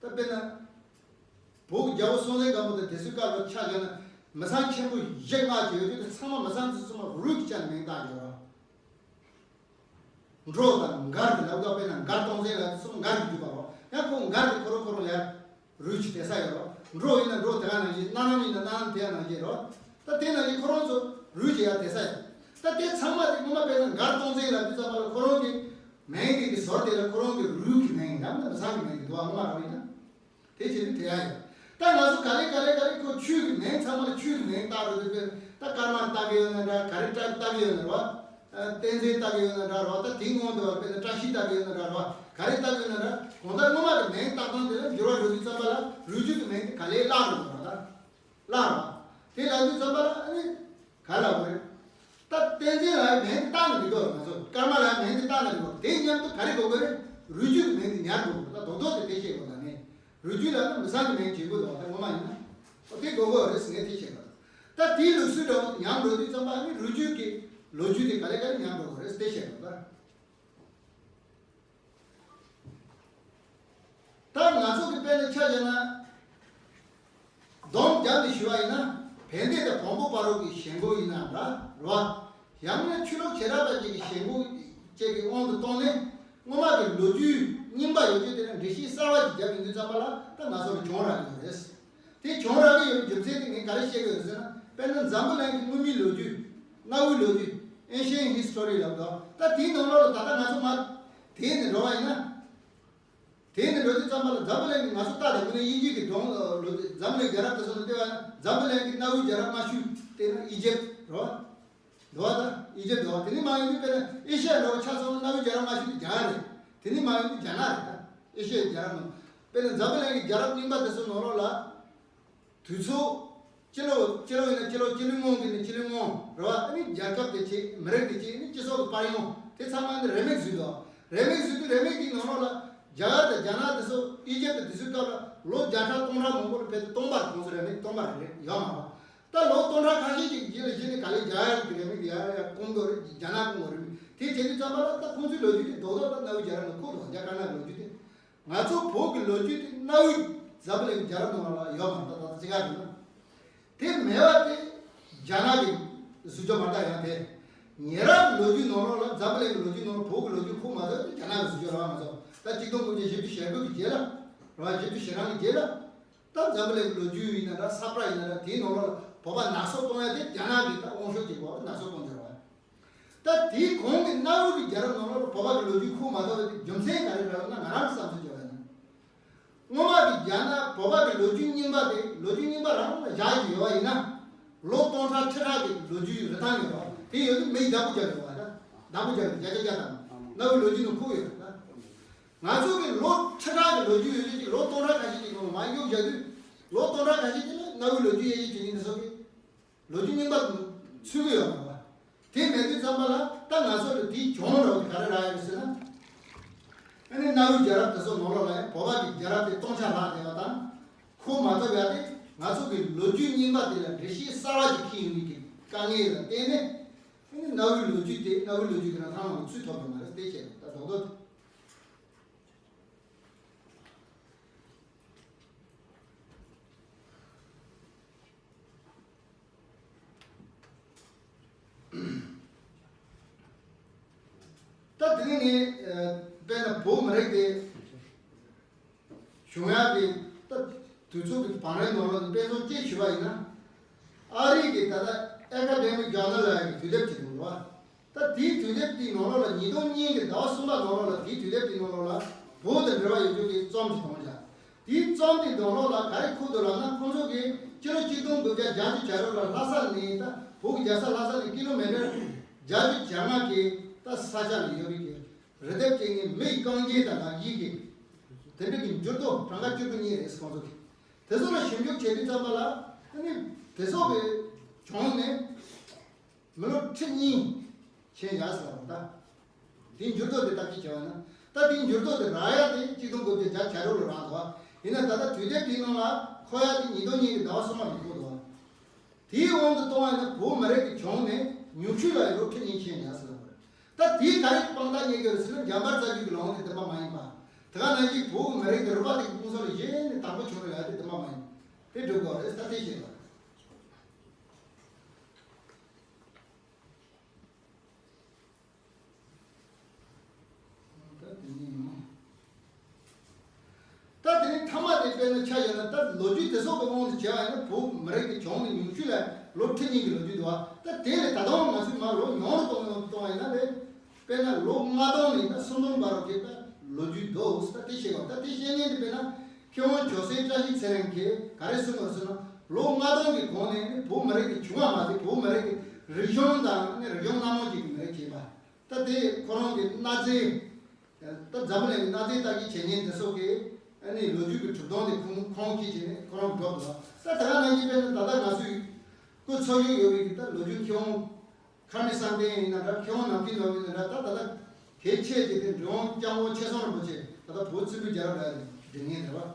ད་དཔེར་ན། བོད་ཀྱི་རྒྱལ་པོ་སྲོང་བཙན་སྒམ་པོ་དང་དེ་ཚོའི་སྐབས་ལ་ཆ་བཞག་ན་མི་ཚང་ཆེན་པོ་བཞི་ལྔ་ཅིག་ཡོད་དུས་དེ་ཚང་མ་མི་ཚང་དེ་ཚང་མ་རུས་ཀྱི་ཆ་ནས་མིང་བཏགས་ཡོད་ར། འབྲོག་དང་མགར་གྱི་ལབ་དུས་དཔེར་ན་མགར་སྟོང་བཙན་ལབ་དུས་ཚང་མ་མགར་གྱི་རྒྱུད་པ་ར། ཡང་ཁོ་མགར་གྱི་ཁོ་རང་ཁོ་རང་ཡར། རུས་ཀྱི་དེད་ས་ཡོད་རོ། འབྲོག་ཡིན་ན་འབྲོག་དེ་ག་ནང་བཞིན། གནའ་ནམ་ཡིན་ན་གནའ་ནམ་དེ་ག་ནང་བཞིན་རོ། ད་དེ་ནང་བཞིན་ཁོ་རང་ཚོ་རུས་ཀྱི་ཡར་དེད་ས་ཡོད། ད་དེ་ཚང་མ་དེ་སྔོན་མ་དཔེར་ན་མགར་སྟོང་བཙན་ལབ་དུས་ཙམ་པ་ལ་ཁོ་རང་གི་མིང་དེ་གི་ཟུར་དེ་ལ་ཁོ་རང་གི་རུས་ཀྱི་མིང་ཡང་ན་མི་ཚང་གི་མིང་དེ་འདུག་བ། སྔོན་མ་རང་ཡིན་ན། དེ་བྱས་ཏེ་དེ་ཡ་ཡོད། ད་ང་ཚོ་ག་ལེ་ག་ལེ་ག་ལེ་ཁོ་ཆོས་ཀྱི་མིང་ཚང་མ་ལ་ཆོས་ཀྱི་མིང་བཏགས་རོ། དེ་དཔེར་ད་ཀརྨ་བཏགས་ཀྱི་ཡོད་ན་འདྲ། ག་རེ་བཏགས་བཏགས་ཀྱི་ཡོད་ན་རོ། བསྟན་འཛིན་བཏགས་ཀྱི་ཡོད་ན་འདྲ་རོ། ད་དེའི་སྔོན་དུ་བ་དཔེར་ན་བཀྲ་ཤིས་བཏགས་ཀྱི་ཡོད་ན་འདྲ་རོ། ག་རེ་བཏགས་ཀྱི་ཡོད་ན་འདྲ། གང་ལྟར་སྔོན་མ་གི་མིང་བཏགས་སྟངས་དེ་ལ་འགྱུར་བ་འགྲོ་དུས་ཙམ་པ་ལ་རུས་རྒྱུད་ཀྱི་མིང་དེ་ག་ལེ་བརླག་འགྲོ་གི་རེད་ད། བརླག་རོ། དེ་ལབ་དུས་ཙམ་པ་ལ་ཨ་ནི་ག་ལབ་དགོས་རེད། ད་བསྟན་འཛིན་ལབ་ཡ་མིང་དེ་བཏགས་ན་འགྲིག་གི་རེད། ང་ཚོ་ཀརྨ་ལབ་ཡ་མིང་དེ་བཏགས་ན་འགྲིག་གི་རེད། དེ་མཉམ་དུ་ག་རེ་དགོས་ཀྱི་རེད། རུས་རྒྱུད་ཀྱི་མིང་དེ་ཉར་དགོས་ཀྱི་རེད། ད་རྡོག་རྡོག་དེ་དེ་བཤད་དགོས་ད་ནི། རུས་རྒྱུད་ལབ་ན་མི་ཚང་གི་མིང་བྱེད་དགོས་འདུག་བ། ད་ངོ་མ་ཡིན་ན། ཨོ་དེ་དགོས་ཀྱི་རེད་ཟེར་ངས་དེ་བཤད་པ་རེད། ད་དེའི་ལུགས་སྲོལ་འདྲ་བོ་དེ་ཉམས་འགྲོ་དུས་ཙམ་པ་ཨ་ནི་རུས་རྒྱུད་ཀྱི་ལོ་རྒྱུས་དེ་ག་ལེ་ག་ལེ་ཉམས་འགྲོ་གི་རེད་ཟེར་དེ་བཤད་པ་རེད་ད། ད་ང་ཚོ་གི་དཔེར་ན་ཆ་བཞག་ན། སྡོམ་རྒྱབ་ནས་ཞུ་བ་ཡིན་ན། བན་དེ་དང་བོན་པོ་བར་རོགས་ཀྱི་ཞེན་ཁོག་ཡིན་ན་འདྲ་རོ། ཡང་ན་ཆོས་ལུགས་བྱེ་བྲག་པ་ཅིག་གི་ཞེན་ཁོག་ཅིག་གི་དབང་དུ་བཏང་ནས། སྔོན་མ་གི་ལོ་རྒྱུས་རྙིང་པ་ཡོད་རྒྱུ་དེ་ལ་འགྲེལ་བཤད་གསར་བ་ཅིག་བརྒྱབ་ཡོང་དུས་ཙམ་པ་ལ་ད་ང་ཚོ་ལ་གྱོང་རག་གི་ཡོད་རེད། དེ་གྱོང་རག་གི་ཡོད་པའི་རྒྱུ་མཚན་དེ་ངས་ག་རེ་བཤད་ཀྱི་ཡོད་ཟེར་ན། དཔེར་ན་འཛམ་བུ་གླིང་གི་སྔོན་མའི་ལོ་རྒྱུས། གནའ་བོའི་ལོ་རྒྱུས། Ancient History ལབ་དོ། ད་དེའི་ནང་ལོགས་ལ་ད་ལྟ་ང་ཚོ་མར་དེད་ནས་འགྲོ་བ་ཡིན་ན། དེད་ནས་འགྲོ་དུས་ཙམ་པ་ལ་འཛམ་བུ་གླིང་གི་ང་ཚོ་ལྟ་དང་པོ་ནས་དབྱིན་ཇི་གི་སྒྲུང་ལོ་རྒྱུས། འཛམ་གླིང་རྒྱལ་རབས་དེ་ཚོ་ལ་བལྟས་པ་ན་འཛམ་བུ་གླིང་གི་གནའ་བོའི་རྒྱལ་རབས་སྔ་ཤོས་དེ་ན་ཨི་ཇིབ་རེད་བ། འདུག་བ། ད་ཨི་ཇིབ་འདུག་བ། དེ་ནས་མར་ཡོང་དུས་དཔེར་ན་ཨེ་ཤི་ཡ་འདྲ་བོ་ཆ་བཞག་ན་གནའ་བོའི་རྒྱལ་རབས་སྔ་ཤོས་དེ་རྒྱ་གར་རེད། དེ་ནས་མར་ཡོང་དུས་རྒྱ་ནག་རེད། ད་ཨེ་ཤི་ཡའི་རྒྱལ་རབས་ནང་དཔེར་ན་འཛམ་བུ་གླིང་གི་རྒྱལ་རབས་རྙིང་པ་དེ་ཚོའི་ནང་ལོགས་ལ། དུས་ཚོད། སྤྱི་ལོ། སྤྱི་ལོ་ཡིན་ན་སྤྱི་ལོ་སྤྱི་ལོའི་སྔོན་གྱི་ནི་སྤྱི་ལོའི་སྔོན་རེད་བ། ཨ་ནི་རྒྱལ་ཁབ་དེ་བྱས། མི་རིགས་དེ་བྱས། ཨ་ནི་སྤྱི་ཚོགས་ཀྱི་དཔལ་ཡོན་དེ་ཚང་མ་ནི་རེའུ་མིག་བཟོས་འདུག་རེའུ་མིག་བཟོས་དུས་རེའུ་མིག་དེའི་ནང་ལོགས་ལ་རྒྱ་གར་དང་རྒྱ་ནག་དེ་ཚོ་ཨི་ཇིབ་དེ་ཚོའི་སྐབས་ལ་ལོ་བརྒྱ་ཕྲག་སྟོང་ཕྲག་མང་པོ་ལ་ཕེབས་ཏེ་སྟོང་པ་རེད། ཁོང་ཚོ་རེའུ་མིག་སྟོང་པ་རེད། ཡོད་མ་རེད། ད་ལོ་སྟོང་ཕྲག་ཁ་ཤས་ཅིག་རྗེས་ལ་གཞི་ནས་ག་ལེ་རྒྱ་གར་གྱི་རེའུ་མིག་དེ་ཡར་ཡར་སྐུང་དགོས་རེད། རྒྱ་ནག་སྐུང་དགོས་རེད། དེ་བྱེད་དུས་ཙམ་པ་ལ་ད་ཁོང་ཚོའི་ལོ་རྒྱུས་དེ་རྡོག་རྡོག་ད་གནའ་བོའི་རྒྱལ་རབས་ནང་ཁུག་འདུག་རྒྱ་དཀར་ནག་གི་ལོ་རྒྱུས་དེ། ང་ཚོ་བོད་ཀྱི་ལོ་རྒྱུས་དེ་གནའ་བོའི་འཛམ་བུ་གླིང་རྒྱལ་རབས་ནང་ལ་ཡོད་མ་རེད། ད་ད་ཅི་ག་རེད་ན། དེ་མེད་པ་དེ་རྒྱ་ནག་གིས་བཟོས་རྒྱུ་མ་རེད། ད་ཡང་དེ་ཉེ་རབས་ལོ་རྒྱུས་ནང་ལོགས་ལ་འཛམ་བུ་གླིང་གི་ལོ་རྒྱུས་ནང་ལ་བོད་ཀྱི་ལོ་རྒྱུས་ཁུག་མ་ཐུབ་དེ་རྒྱ་ནག་གིས་བཟོས་རྒྱུ་རེད་བ། ང་ཚོ་ད་གཅིག་སྟོང་དགུ་བརྒྱ་བཞི་བཅུ་ཞེ་དགུ་གི་རྗེས་ལ་རེད་བ། བཞི་བཅུ་ཞེ་གྲངས་ཀྱི་རྗེས་ལ། ད་འཛམ་བུ་གླིང་གི་ལོ་རྒྱུས་ཡིན་ན་འདྲ། ས་བཀྲ་ཡིན་ན་འདྲ། དེའི་ནང་ལོགས་ལ་བོད་པ་ནག་སོག་གཏོང་ཡ་དེ་རྒྱ་ནག་གིས་ད་དབང་ཤུགས་ཀྱིས་བོད་པ་ནག་སོག་གཏོང་རྒྱུ་རེད་བ། ད་དེའི་གོང་གི་གནའ་བོའི་གི་རྒྱལ་རབས་ནང་ལོགས་ལ་བོད་པ་གི་ལོ་རྒྱུས་ཁུག་མ་ཐུབ་པའི་རྒྱུ་མཚན་ག་རེ་རེད་ལབ་ན། ང་རང་གི་བསམ་ཚུལ་བརྗོད་པ་ཡིན་ན། སྔོན་མ་གི་རྒྱ་ནག་བོད་པ་གི་ལོ་རྒྱུས་རྙིང་པ་དེ། ལོ་རྒྱུས་རྙིང་པ་རང་ལ་བཞག་བཞག་ཡོད་པ་ཡིན་ན། ལོ་སྟོང་ཕྲག་ཁྲི་ཕྲག་གི་ལོ་རྒྱུས་རིན་ཐང་ཡོད་པ་དེ་ཡོད་དུས་མི་ཡིས་བདག་པོ་རྒྱག་ཡོད་པ། ད་བདག་པོ་རྒྱག་ཡོད། བརྒྱ་ཆ་བརྒྱ་དང་གནའ་བོའི་ལོ་རྒྱུས་ནང་ཁུག་ཡོད་པ། ད་ང་ཚོ་གི་ལོ་ཁྲི་ཕྲག་གི་ལོ་རྒྱུས་ཡོད་དུས་ཀྱི་ལོ་སྟོང་ཕྲག་ཁ་ཤས་ཀྱི་ནང་མར་གཡུག་བཞག་དུས། ལོ་སྟོང་ཕྲག་ཁ་ཤས་ཀྱི་ནང་གནའ་བོའི་ལོ་རྒྱུས་དབྱེ་ཞིབ་བྱེད་མཁན་དེ་ཚོ་གི་ལོ་རྒྱུས་རྙིང་པ་ཚུད་ཀྱི་ཡོད་མ་རེད། དེ་མེད་དུས་ཙམ་པ་ལ་ད་ང་ཚོ་ལ་དེའི་གྱོང་འདྲ་བོ་དེ་ག་རེ་རག་ཡོད་ཟེར་ན། ཨ་ནི་གནའ་བོའི་རྒྱལ་རབས་དེ་ཚོ་ནང་ལོགས་ལ་ཡང་བོད་པ་གི་རྒྱལ་རབས་དེ་སྟོང་ཆ་ལྷག་བསྡད་པ་དང་། ཁུག་མ་ཐུབ་ཡ་དེ་ང་ཚོ་གི་ལོ་རྒྱུས་རྙིང་པ་དེ་ལ་འགྲེལ་བཤད་གསར་བ་ཞིག་འཁྱེར་ཡོང་གི་དཀའ་ངལ་ལ་བརྟེན་ནས། ཨ་ནི་གནའ་བོའི་ལོ་རྒྱུས་དེ་གནའ་བོའི་ལོ་རྒྱུས་ཀྱི་རིན་ཐང་ནང་ཚུད་ཐུབ་ཀྱི་མ་རེད། དེ་བཤད་ད་རྡོག་རྡོག་ནི་ནི་དཔེར་ན་བོད་མི་རིགས་དེ་བྱུང་ཡག་གི་ད་དུས་ཚོད་ཀྱི་བང་རིམ་ནང་ལོགས་དཔེ་མཚོན་གཅིག་ཞུས་པ་ཡིན་ན། ཨ་རི་གི་ད་ལྟ་ཨེ་ཀ་ཌེ་མིག་ཇར་ནལ་ལབ་ཡག་གི་དུས་དེབ་ཅིག་འདུག་བ། ད་དེའི་དུས་དེབ་དེའི་ནང་ལོགས་ལ་ཉིས་སྟོང་གཉིས་ཀྱི་ཟླ་བ་གསུམ་པ་ནང་ལོགས་ལ་དེའི་དུས་དེབ་དེའི་ནང་ལོགས་ལ་བོད་དང་འབྲེལ་བ་ཡོད་རྒྱུ་གི་རྩོམ་ཞིག་བཏང་བཞག་དེའི་རྩོམ་དེའི་ནང་ལོགས་ལ་ག་རེ་འཁོད་འདུག་ལབ་ན། ཁོང་ཚོ་གིས་ཕྱི་ལོ་གཅིག་སྟོང་དགུ་བརྒྱ་བརྒྱད་ཅུ་གྱ་དྲུག་ལ་ལྷ་ས་ནས་ད་བོད་ཀྱི་རྒྱལ་ས་ལྷ་ས་ནས་ཀི་ལོ་མི་ཊར་བརྒྱད་ཅུ་གྱ་ལྔ་གི་ད་ས་ཆ་ལ་ཡོད་པའི་གི་རི་ལྡེབས་ཅན་གྱི་མི་ཡི་རྐང་རྗེས་དང་ལག་རྗེས་ཀྱི་དེ་འདྲ་གི་འགྱུར་ལྡོག་གྲངས་ཀ་བཅུ་དྲུག་གཉིས་རེད། ཁོང་ཚོ་གིས་དེ་ཚོ་ལ་ཞིབ་འཇུག་བྱེད་དུས་ཙམ་པ་ལ་ཨ་ནི་དེ་ཚོ་གི་བྱུང་ནས་མི་ལོ་ཁྲི་གཉིས་ཕྱིན་ཡག་ཟེར་བ་ད། དེའི་འགྱུར་ལྡོག་དེ་བརྟག་དཔྱད་བྱས་པ་ན། ད་དེའི་འགྱུར་ལྡོག་དེ་རག་ཡག་དེ་གཅིག་སྟོང་དགུ་བརྒྱ་བརྒྱད་ཅུ་གྱ་དྲུག་ལ་རག་འདུག་བ། ཡིན་ན་ད་ལྟ་དུས་དེབ་དེའི་ནང་ལ་འཁོད་ཡག་དེ་ཉིས་སྟོང་གཉིས་ཀྱི་ཟླ་བ་གསུམ་པ་ལ་འཁོད་འདུག་བ། དེའི་དབང་དུ་གཏོང་བ་ཡིན་ན་བོད་མི་རིགས་ཀྱི་བྱུང་ནས་ཉུང་ཤོས་ལ་ཡང་ལོ་ཁྲི་གཉིས་ཕྱིན་ཡག་ཟེར་བ་རེད། ད་དེའི་ག་རེ་དཔང་རྟགས་རྙེད་ཀྱི་རེད་ཟེར་ན། འཇམ་དཔལ་རྩ་རྒྱུད་ཀྱི་ལུང་དེ་བདེན་པ་མ་ཡིན་པ། དེ་ག་ནང་བཞིན་བོད་ཀྱི་མི་རིགས་དེ་རོགས་པ་དེ་གི་དཔུང་ཚོགས་ལ་གཞི་ནས་དང་པོ་བྱུང་རེད་ལབ་དེ་བདེན་པ་མ་ཡིན། དེ་སྒྲུབ་དགོས་རེད། ད་དེ་བཤད་པ། ད་དེ་ནས་ཡིན། ད་དེ་ནས་མཐའ་མ་དེ་དཔེར་ན་ཆ་བཞག་ན། ད་ལོ་རྒྱུས་དེ་སོགས་ཀྱི་དབང་དུ་བྱས་པ་ཡིན་ན་བོད་མི་རིགས་ཀྱི་བྱུང་ནས་ཉུང་ཤོས་ལ་ལོ་ཁྲི་གཉིས་ཀྱི་ལོ་རྒྱུས་འདུག་བ། ད་དེ་ལས་ད་དུང་ང་ཚོས་མར་ལོ་ཉུང་རུ་གཏོང་ཡོང་གཏོང་བ་ཡིན་ན་ལས། དཔེར་ན་ལོ་ལྔ་སྟོང་ནས་ད་སུམ་སྟོང་བར་གྱི་ད་ལོ་རྒྱུས་འདུག་ད་དེ་བཤད་པ། ད་དེ་བཤད་མཁན་དེ་དཔེར་ན་མཁས་དབང་ཇོ་སྲས་བཀྲ་ཤིས་ཚེ་རིང་གིས་ག་རེ་གསུངས་པ་ཟེར་ན། ལོ་ལྔ་སྟོང་གི་གོང་ནས་ནི་བོད་མི་རིགས་ཀྱི་བྱུང་བ་མ་ཟད་བོད་མི་རིགས་ཀྱི་རིག་གཞུང་དང་ནི་རིག་གཞུང་སྣ་མང་ཅིག་གི་མི་རིགས་བྱས་པ། ད་དེ་ཁོ་རང་གི་གནའ་རྫས། ད་འཛམ་བུ་གླིང་གི་གནའ་རྫས་ལྟ་བཤལ་བྱེད་མཁན་དེ་ཚོ་གིས་ཨ་ནི་ལོ་རྒྱུས་ཀྱི་གྲུབ་དོན་དེ་ཁུངས་ཁུངས་སྐྱེལ་བྱས་ནས་ཁོ་རང་སྒྲོག་འདུག་ད་དེ་ག་ནང་བཞིན་དཔེར་ན་ད་ལྟ་ང་ཚོས་སྐུ་འཚོ་བཞུགས་ཡོད་པའི་གི་ད་ལོ་རྒྱུས། མཁས་དབང་མཁར་རྨེའུ་བསམ་གཏན་ཡིན་ན་འདྲ། མཁས་དབང་ནམ་མཁའི་ནོར་བུ་ཡིན་ན་འདྲ། ད་ད་ལྟ་གལ་ཆེ་གི་དེ་འབྲི་དབང་སྐྱབས་མགོན་ཆེ་ཚང་རིན་པོ་ཆེ། ད་ལྟ་བོད་སྲིན་པོའི་རྒྱལ་རབས་ལ་འབྲི་མཁན་རེད་བ།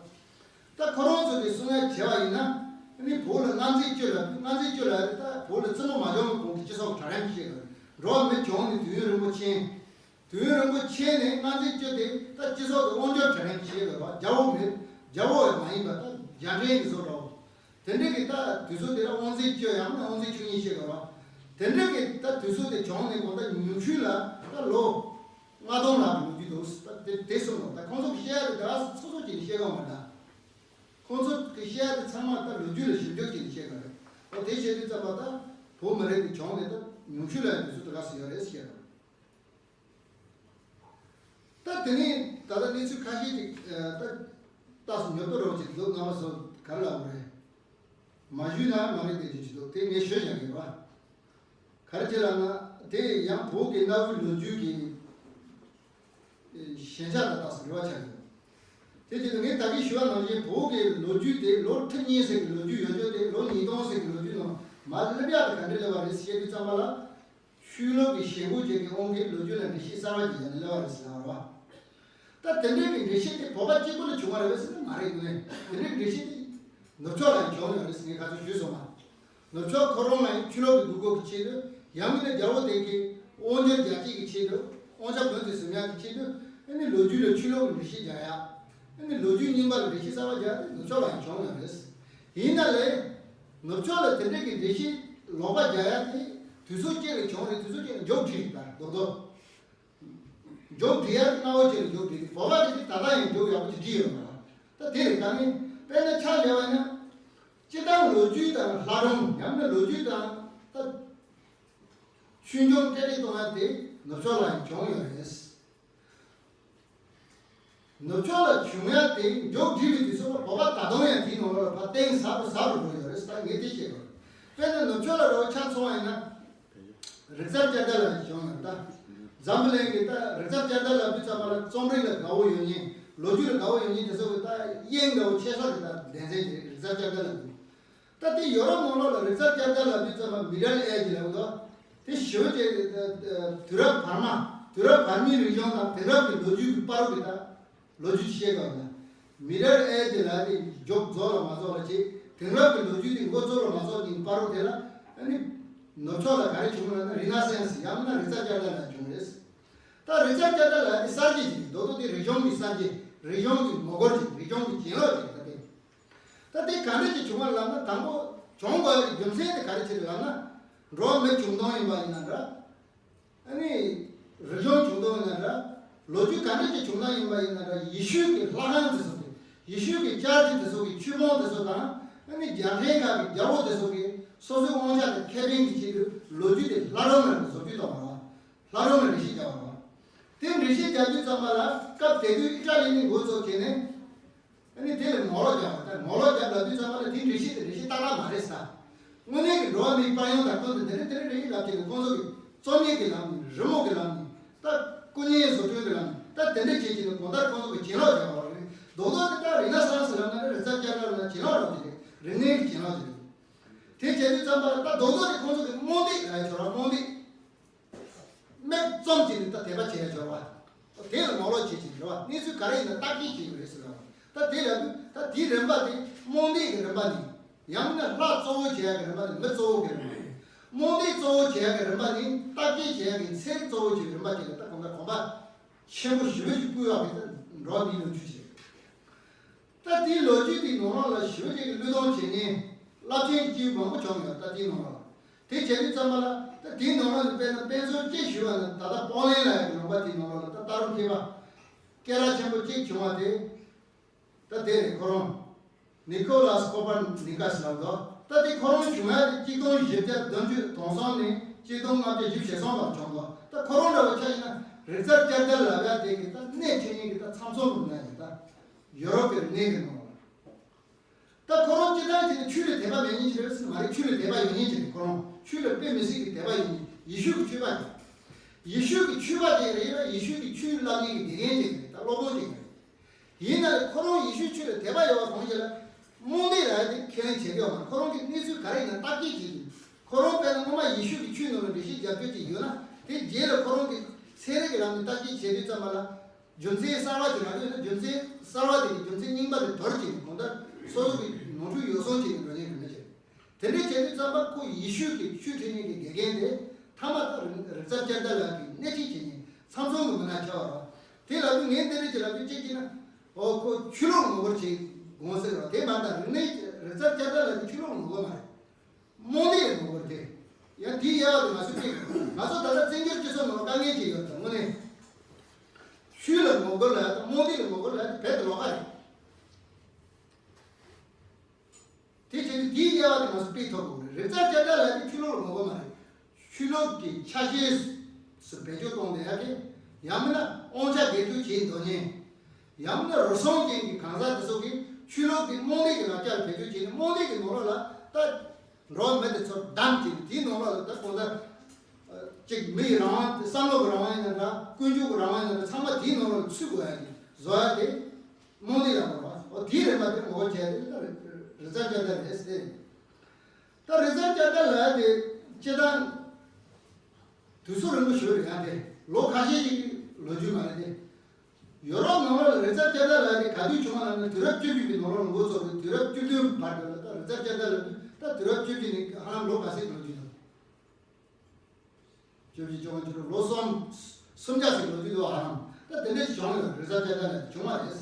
ད་ཁོ་རང་ཚོ་གིས་གསུང་ཡ་བྱས་པ་ཡིན་ན། ཨ་ནི་བོད་ལ་མངའ་མཛད་བཅུ་ལ། མངའ་མཛད་བཅུ་ལ་ད་བོད་ལ་བཙན་པོ་མ་བྱུང་བའི་གོང་དུ་སྤྱི་ཚོགས་ཀྱི་གྲལ་རིམ་བཤད་དགོས། འགྲོ་བ་མི་བྱུང་ནས་དུས་ཡུན་རིང་པོ་ཕྱིན། དུས་ཡུན་རིང་པོ་ཕྱིན་ནས་མངའ་མཛད་བཅུ་དེ་ད་སྤྱི་ཚོགས་ཀྱི་དབང་སྒྱུར་གྲལ་རིམ་བཤད་དགོས་པ། རྒྱལ་པོ་མེད། རྒྱལ་པོ་མ་ཡིན་པ་ད་རྒྱལ་ཕྲན་གྱི་བཟོ་འདྲ་བོ། དེ་འདྲ་གི་ད་དུས་ཚོད་དེ་ལ་དབང་མཛད་བཅུ་ཡང་ན་དབང་མཛད་བཅུ་གཉིས་བཤད་དགོས་པ། དེ་འདྲ་གི་ད་དུས་ཚོད་དེ་བྱུང་ནས་གོང་ད་ཉུང་ཤོས་ལ་ད་ལོ་ལྔ་སྟོང་ལྷག་གི་ལོ་རྒྱུས་འདུག་ད་དེ་དེ་གསུངས་ནོ། ད་ཁོང་ཚོ་གི་བཤད་ཡ་དེ་ད་སོ་སོ་གཅིག་ནས་བཤད་གི་མ་རེད། ད་ཁོང་ཚོ་གི་བཤད་ཡ་དེ་ཚང་མ་ད་ལོ་རྒྱུས་ལ་ཞིབ་འཇུག་བྱས་ནས་བཤད་གི་རེད། འོ་དེ་བཤད་དུས་ཙམ་པ་ད་བོད་མི་རིགས་ཀྱི་བྱུང་ནས་ད་ཉུང་ཤོས་ལ་ཡང་དུས་ཚོད་དེ་ག་ཚོད་ཡོད་རེད་བཤད་གི་རེད། ད་དེ་ནས་ད་ལྟ་གནས་ཚུལ་ཁ་ཤས་ཅིག་ད་ལྟ་སུ་ཉོབ་ཏོ་རོགས་ཅིག་འདུག་རྣམ་པ་ཚོ་ག་རེ་ལབ་དགོས་རེད། མ་ཞུས་ན་མ་རེད་དེ་ཅིག་ཅིག་འདུག་དེ་ངས་ཞུ་བཞག་གི་རེད་བ། ག་རེ་བྱས་ལབ་ན། དེ་ཡང་བོད་ཀྱི་གནའ་བོའི་ལོ་རྒྱུས་ཀྱི་ཞན་ཆ་དང་ཏོག་ཙམ་འབྲེལ་བ་ཆགས་ཡོད། དེ་བྱས་ཏེ་ངས་ད་གིན་ཞུ་བ་ནང་བཞིན་བོད་ཀྱི་ལོ་རྒྱུས་དེ་ལོ་ཁྲི་གཉིས་ཟེར་གྱི་ལོ་རྒྱུས་ཡོད་ཆོག་དེ་ལོ་ཉིས་སྟོང་ཟེར་གྱི་ལོ་རྒྱུས་ནང་མར་སླེབས་ཡག་དེ་ག་འདྲ་སླེབས་པ་རེད་ཟེར་དུས་ཙམ་པ་ལ། ཆོས་ལུགས་ཀྱི་ཞེན་ཁོག་ཅན་གྱི་དབང་གིས་ལོ་རྒྱུས་ལ་འགྲེལ་བཤད་གསར་བ་ཅིག་བརྒྱབ་ནས་སླེབས་པ་རེད་ཟེར་ལབ་པ་རེད་བ། ད་དེ་འདྲའི་གི་འགྲེལ་བཤད་དེ་བོད་པ་གཅིག་པུ་ལ་བྱུང་བ་རེད་པས་ཟེར་ན་མ་རེད། དངོས་གནས་དེ་འདྲའི་འགྲེལ་བཤད་དེ་ནུབ་ཕྱོགས་ལ་ཡང་བྱུང་ཡོད་རེད་ཟེར་ངས་ཁ་སང་ཞུས་སོང་བ། ནུབ་ཕྱོགས་ཁོ་རང་ལ་ཡང་ཆོས་ལུགས་ཀྱི་འགུལ་སྐྱོད་ཀྱི་ཆེད་དུ། ཡང་མིན་ན་རྒྱལ་པོ་དེ་གིས་དབང་སྒྱུར་རྒྱལ་གཅེས་ཀྱི་ཆེད་དུ། དབང་ཆ་བོན་དུ་ཟིན་ཡག་གི་ཆེད་དུ། ཨ་ནི་ལོ་རྒྱུས་ལ་ཆོས་ལུགས་ཀྱི་འགྲེལ་བཤད་རྒྱག་ཡག་ཨ་ནི་ལོ་རྒྱུས་རྙིང་པ་ལ་འགྲེལ་བཤད་གསར་བ་རྒྱག་ཡག་དེ་ནུབ་ཕྱོགས་ལ་ཡང་བྱུང་ཡོད་རེད། ཡིན་ན་ལས། ནུབ་ཕྱོགས་ལ་དེ་འདྲའི་གི་འགྲེལ་བཤད་ལོག་པ་རྒྱག་ཡག་དེ་དུས་ཚོད་གཅིག་ལ་བྱུང་རེད། དུས་ཚོད་གཅིག་ལ་མཇུག་སྒྲིལ་རེད། ད་རྡོག་རྡོག་མཇུག་སྒྲིལ་ཡག་དེ་སྔ་བོ་ཅིག་ལ་མཇུག་སྒྲིལ་ཏེ། བོད་པ་དེ་ད་ལྟ་ཡང་མཇུག་ཡག་པོ་ཅིག་སྒྲིལ་ཡོད་མ་རེད། ད་དེ་རེད། ད་ནི་དཔེར་ན་ཆ་བཞག་པ་ཡིན་ན། སྤྱིར་བཏང་ལོ་རྒྱུས་དང་ལྷ་སྒྲུང་ཡང་ན་ལོ་རྒྱུས་དང་ད་ཆོས་འབྱུང་སྤྲེལ་སྤྲེལ་གཏོང་ཡག་དེ་ནུབ་ཕྱོགས་ལ་ཡང་བྱུང་ཡོད་རེད། ནུབ་ཕྱོགས་ལ་བྱུང་ཡག་དེ་མཇུག་སྒྲིལ་བའི་དུས་ཚོད་ལ་བོད་པ་ད་དུང་ཡང་དེའི་ནང་ལོགས་ལ་ཕར་གཏིང་ཟབ་རུ་ཟབ་རུ་འགྲོ་ཡོད་རེད་ཟེར་ངས་དེ་བཤད་དགོས། དཔེར་ན་ནུབ་ཕྱོགས་ལ་རོགས་ཆ་མཚོན་པ་ཡིན་ན། རིག་རྩལ་བསྐྱར་དར་ལ་བྱུང་ཡོད་ད། འཛམ་བུ་གླིང་གི་ད་རིག་རྩལ་བསྐྱར་དར་ལབ་དུས་ཙམ་པ་ལ་རྩོམ་རིག་ལ་དགའ་བོ་ཡོད་མཁན། ལོ་རྒྱུས་ལ་དགའ་བོ་ཡོད་མཁན་དེ་ཚོ་གི་ད་དབྱིངས་དགའ་བོ་ཆེ་ཤོས་དེ་ད་སྡེ་ཚན་དེ་རིག་རྩལ་བསྐྱར་དར་ལ་འདུག་ད་དེ་ཡོ་རོབ་ནང་ལོགས་ལ་རིག་རྩལ་བསྐྱར་དར་ལབ་དུས་ཙམ་པ་མི་ཌལ་ཨེ་ཇི་ལབ་འདུག་དེ་ཞི་བ་ཅན་དུས་རབས་བར་མ། དུས་རབས་བར་མའི་རིག་གཞུང་དང་དེང་རབས་ཀྱི་ལོ་རྒྱུས་ཀྱི་བར་དུ་གི་ད་ལོ་རྒྱུས་བཤད་པ་ལ། མི་ཌལ་ཨེ་ཇི་ལབ་དེ་མཇུག་རྫོགས་ལ་མ་རྫོགས་ལ་བྱས། དེང་རབས་ཀྱི་ལོ་རྒྱུས་དེ་འགོ་རྫོགས་ལ་མ་རྫོགས་ཀྱི་བར་དུ་དེ་ལ་ཨ་ནི་ནུབ་ཕྱོགས་ལ་ག་རེ་བྱུང་ལབ་ན་རི་ན་སེན་སི་ཡང་ན་རིག་རྩལ་བསྐྱར་དར་ལབ་བྱུང་རེད། ད་རིག་རྩལ་བསྐྱར་དར་ལབ་དེ་གསར་བརྗེ་ཅིག་རེད། རྡོག་རྡོག་དེ་རིག་གཞུང་གི་གསར་བརྗེ། རིག་གཞུང་གི་ངོ་རྒོལ་ཅིག་རིག་གཞུང་གི་གྱེན་ལོག་ཅིག་རེད། ད་དེ་ད་དེ་ག་འདྲ་ཅིག་བྱུང་བ་ལབ་ན། དང་པོ་བྱུང་དགོས་ཡག་གི་རྒྱུ་མཚན་དེ་ག་རེ་ཆེ་རེད་ལབ་ན། འགྲོ་བ་མི་བྱུང་སྟངས་ཡིན་པ་ཡིན་ན་འདྲ། ཨ་ནི། རིག་གཞུང་བྱུང་དོན་ན་འདྲ། ལོ་རྒྱུས་ག་འདྲ་ཅིག་བྱུང་ན་ཡིན་པ་ཡིན་ན་འདྲ། ཡེ་ཤུ་གི་ལྷ་ཁང་དེ་ཚོ་གི། ཡེ་ཤུ་གི་ཅར་ཅི་དེ་ཚོ་གི་ཆོས་དཔོན་དེ་ཚོ་དང་། ཨ་ནི་རྒྱལ་ཕྲན་ཁག་གི་རྒྱལ་པོ་དེ་ཚོ་གི་སོ་སོའི་དབང་ཆ་དང་ཁེ་ཕན་གྱི་ཆེད་དུ་ལོ་རྒྱུས་དེ་ལྷ་རོ་མར་བཟོ་བཅོས་བཏང་བ་རེད་བ། ལྷ་རོ་མར་འགྲེལ་བཤད་རྒྱག་པ་རེད་བ། དེ་འགྲེལ་བཤད་རྒྱག་དུས་ཙམ་པ་ལ་སྐབས་དེ་དུས་ཨི་ཊ་ལི་ནས་འགོ་བཙུགས་བྱས་ནས། ཨ་ནི་དེ་ལ་ངོ་ལོག་རྒྱག་པ་དང་། ངོ་ལོག་རྒྱག་ལབ་དུས་ཙམ་པ་ལ་དེའི་འགྲེལ་བཤད་དེ་འགྲེལ་བཤད་ཏག་ཏག་མ་རེད་ཟེར། དངོས་གནས་ཀྱི་འགྲོ་བ་མིའི་དཔལ་ཡོན་དང་བསྟུན་ཏེ་དེ་འདྲ་དེ་འདྲ་རེད་ལབ་ཀྱི་འདུག་ཁོང་ཚོ་གིས་རྩོམ་ཡིག་གི་ལམ་ནས། རི་མོ་གི་ལམ་ནས། ད་སྐུ་བརྙན་བཟོ་སྐྲུན་གྱི་ལམ་ནས། ད་དེ་འདྲ་བྱས་ཀྱི་འདུག་གང་ལྟར་ཁོང་ཚོ་གིས་གྱེན་ལོག་རྒྱག་པ་རེད། རྡོག་རྡོག་དེ་ད་རི་ན་སཱན་སི་ལབ་ན་རེད། རིག་རྩལ་བསྐྱར་དར་ལབ་ན་གྱེན་ལོག་རང་དེ་རེད། རིག་གནས་ཀྱི་གྱེན་ལོག་དེ་རེད། དེ་བྱས་དུས་ཙམ་པ་ལ་ད་རྡོག་རྡོག་དེ་ཁོང་ཚོ་གིས་རྨོངས་དད་ལབ་ཡ་ཆོག་ར། རྨོངས་དད། མིག་བཙུམས་བྱས་ནས་ད་དད་པ་བྱེད་ཡ་ཆོག་པ། དེ་ལ་ངོ་ལོག་བྱེད་ཀྱི་རེད་བ། གནས་ཚུལ་ག་རེ་ཡིན་ན་བརྟག་དཔྱད་བྱེད་ཀྱི་རེད་ཟེར་བ། ད་དེ་ལ་ད་དེའི་རིམ་པ་དེ་རྨོངས་དད་ཀྱི་རིམ་པ་ནས། ཡང་ན་ལྷ་གཙོ་བོ་བྱེད་ཡ་གི་རིམ་པ་ནས་མི་གཙོ་བོ་གི་རིམ་པ་རེད། རྨོངས་དད་གཙོ་བོ་བྱེད་ཡ་གི་རིམ་པ་ནས་བརྟག་དཔྱད་བྱེད་ཡ་གི་ཚན་རིག་གཙོ་བོ་བྱེད་ཡ་གི་རིམ་པ་བཅས་ལ་ད་གང་ལྟར་གོམ་པ་ཆེན་པོ་ཞེ་པོ་ཞིག་སྤོས་ཡག་གི་ད་འགྲོ་བ་མིའི་ལོ་རྒྱུས་ཤིག་རེད། ད་དེའི་ལོ་རྒྱུས་དེའི་ནང་ལོགས་ལ་ཞེ་པོ་ཅིག་གི་བློས་གཏོང་བྱེད་མཁན་རླབས་ཆེན་གྱི་སྐྱེས་བུ་མང་པོ་བྱུང་ཡོད། ད་དེའི་ནང་ལོགས་ལ། དེ་བྱས་དུས་ཙམ་པ་ལ་ད་དེའི་ནང་ལོགས་ནས་དཔེར་ན་དཔེ་མཚོན་གཅིག་ཞུས་པ་ན། ད་ལྟ་པོ་ལན་ལབ་ཡག་གི་ལུང་པ་དེའི་ནང་ལོགས་ལ་ད་སྟག་རོང་མཁས་པ་སྐད་གྲགས་ཆེན་པོ་གཅིག་བྱུང་བ་དེ། ད་དེ་རེད། ཁོ་རང་ནི་ཀོ་ལཱས་ཀོ་པར་ནི་ཀཱས་ལབ་འདུག་ད་དེ་ཁོ་རང་བྱུང་ཡག་དེ་གཅིག་སྟོང་བཞི་བརྒྱ་བདུན་ཅུ་དོན་གསུམ་ནས་གཅིག་སྟོང་ལྔ་བརྒྱ་བཞི་བཅུ་ཞེ་གསུམ་བར་བྱུང་འདུག་ད་ཁོ་རང་འདྲ་བོ་ཆ་བཞག་ན་རིག་རྩལ་བསྐྱར་དར་ལབ་ཡག་དེ་གི་ད་སྣེ་ཁྲིད་མཁན་གྱི་ད་ཚབ་མཚོན་དུ་ན་ཡིན། ད་ཡོ་རོབ་ཀྱི་རིག་གནས་ཀྱི་ནང་ལ། ད་ཁོ་རང་སྤྱིར་བཏང་བྱས་ན་ཆོས་ལ་དད་པ་མེད་མཁན་ཅིག་རེད་ཟེར་མ་རེད། ཆོས་ལ་དད་པ་ཡོད་མཁན་ཅིག་རེད། ཁོ་རང་ཆོས་ལ་དཔེ་མི་སྲིད་ཀྱི་དད་པ་ཡོད་མཁན། ཡེ་ཤུ་གི་ཆོས་པ་ཅིག་ཡེ་ཤུ་གི་ཆོས་པ་ཅིག་རེད་ལ། ཡེ་ཤུ་གི་ཆོས་བསླབ་མཁན་གྱི་དགེ་རྒན་ཅིག་རེད། ད་སློབ་དཔོན་ཅིག་རེད། ཡིན་ན་ལས་ཁོ་རང་ཡེ་ཤུའི་ཆོས་ལ་དད་པ་ཡོད་པ་གང་ཞིག་ལ་རྨོངས་དད་ལབ་ཡག་དེ་ཁས་ལེན་བྱེད་ཀྱི་ཡོད་མ་རེད། ཁོ་རང་གི་གནས་ཚུལ་ག་རེ་ཡིན་ན་བརྟག་དཔྱད་བྱེད་ཀྱི། ཁོ་རང་དཔེར་ན་སྔོན་མ་ཡེ་ཤུ་གི་ཆོས་ནང་ལ་འགྲེལ་བཤད་རྒྱབ་སྐྱོར་ཅིག་ཡོད་ན། དེ་རྗེས་ལ་ཁོ་རང་གི་ཚན་རིག་གི་ལམ་ནས་བརྟག་དཔྱད་བྱེད་དུས་ཙམ་པ་ལ། རྒྱུ་མཚན་གསར་བ་ཅིག་མ་གཏོགས་ན། རྒྱུ་མཚན་གསར་བ་དེ་གི་རྒྱུ་མཚན་རྙིང་པ་དེ་དོར་བྱས་ནས་གང་ལྟར་སོ་སོ་གི་ནོར་འཁྲུལ་ཡོ་བསྲང་བྱས་ནས་འགྲོ་མཁན་རེད་མི་ཚེ། དེ་འདྲ་བྱས་དུས་ཙམ་པ་ཁོ་ཡེ་ཤུ་གི་ཆོས་ཁྲིད་མཁན་གྱི་དགེ་རྒན་དེ་མཐའ་མ་ད་རིག་རིག་རྩལ་བསྐྱར་དར་ལབ་ཡག་གི་སྣེ་ཁྲིད་བྱེད་མཁན་ཚབ་མཚོན་གྱི་མི་སྣ་ཆགས་པ་རེད། དེ་ལབ་དུས་ངས་འདི་འདྲ་ཅིག་ལབ་དུས་གཅིག་བྱས་ན། ཨོ་ཁོ་ཆོས་ལུགས་ངོ་རྒོལ་བྱེད་དགོངས་ཟེར་བ་དེ་མ་གཏོགས། རིག་གནས་རིག་རྩལ་བསྐྱར་དར་ལབ་དུས་ཆོས་ལུགས་ངོ་རྒོལ་མ་རེད། རྨོངས་དད་ལ་ངོ་རྒོལ་དེ། ཡང་དེའི་དབྱེ་བ་དེ་ང་ཚོས་ཕྱེ་དགོས། ང་ཚོ་ད་ལྟ་བཙན་བྱོལ་སྤྱི་ཚོགས་ནང་ལ་དཀའ་ངལ་ཅིག་ཡོད་རེད། དངོས་གནས་ཆོས་ལ་ངོ་རྒོལ་ལབ་ཡག་དང་རྨོངས་དད་ལ་ངོ་རྒོལ་ལབ་ཡག་དེ་རྦད་དེ་ལོགས་ཀ་རེད། དེ་བྱས་ཏེ་དེའི་དབྱེ་བ་དེ་ང་ཚོས་ཕྱེ་ཐུབ་དགོས་རེད། རིག་རྩལ་བསྐྱར་དར་ལབ་ཡག་དེ་ཆོས་ལུགས་ལ་ངོ་རྒོལ་མ་རེད། ཆོས་ལུགས་ཀྱི་ཆ་ཤས་སུ་བེད་སྤྱོད་གཏོང་བསྡད་ཡག་གི། ཡང་མིན་ན་དབང་ཆ་སྒེར་གཅོད་བྱེད་འདོད་མཁན། ཡང་མིན་ན་རུལ་སུངས་ཅན་གྱི་གང་ཟག་དེ་ཚོ་གིས་ཆོས་ལུགས་དེ་རྨོངས་དད་ཀྱི་ལག་ཆ་ལ་བེད་སྤྱོད་བྱས་ནས། རྨོངས་དད་ཀྱི་ནང་ལོགས་ལ་ད་འགྲོ་བ་མི་དེ་ཚོ་བསྡམས་བྱས་ནས། དེའི་ནང་ལོགས་ལ་ད་གང་ལྟར་གཅིག་མི་ཡི་རང་དབང་། བསམ་བློ་གི་རང་དབང་ཡིན་ན་འདྲ། ཀུན་སྤྱོད་ཀྱི་རང་དབང་ཡིན་ན་འདྲ། ཚང་མ་དེའི་ནང་ལོགས་ལ་ཚུད་དགོས་ཡག་གི་བཟོ་ཡག་དེ་རྨོངས་དད་ལ་ངོ་རྒོལ་བ། འོ་དེའི་རིམ་པ་དེ་ངོ་རྒོལ་བྱས་ཏེ་ད་རིག་རིག་རྩལ་བསྐྱར་དར་རེད་ཟེར། ད་རིག་རྩལ་བསྐྱར་དར་ལབ་ཡག་དེ་སྤྱིར་བཏང་དུས་ཚོད་རིང་པོ་ཞིག་རེད། ཡང་དེ་ལོ་ཁ་ཤས་ཤིག་གི་ལོ་རྒྱུས་མ་རེད་དེ། ཡོ་རོབ་ནང་ལོགས་ལ་རིག་རྩལ་བསྐྱར་དར་ལབ་ཡག་དེ་ག་དུས་བྱུང་བ་ལབ་ན། དུས་རབས་བཅུ་བཞི་པའི་ནང་ལོགས་ལ་འགོ་ཚུགས་རེད། དུས་རབས་བཅུ་བདུན་བར་དུ་ལ་ད་རིག་རྩལ་བསྐྱར་དར་ལབ་དུས་ད་དུས་རབས་བཅུ་བཞི་ནས་ཧ་ལམ་ལོ་ག་ཚོད་ཀྱི་ལོ་རྒྱུས་དང་། བཅུ་བཞི་བཅུ་གཉིས་བཅུ་དྲུག་ལོ་གསུམ། སུམ་བརྒྱ་ཟིག་ལོ་རྒྱུས་འདུག་ཧ་ལམ། ད་དེ་འདྲ་བྱུང་ཡོད། རིག་རྩལ་བསྐྱར་དར་ལབ་བྱུང་བ་རེད།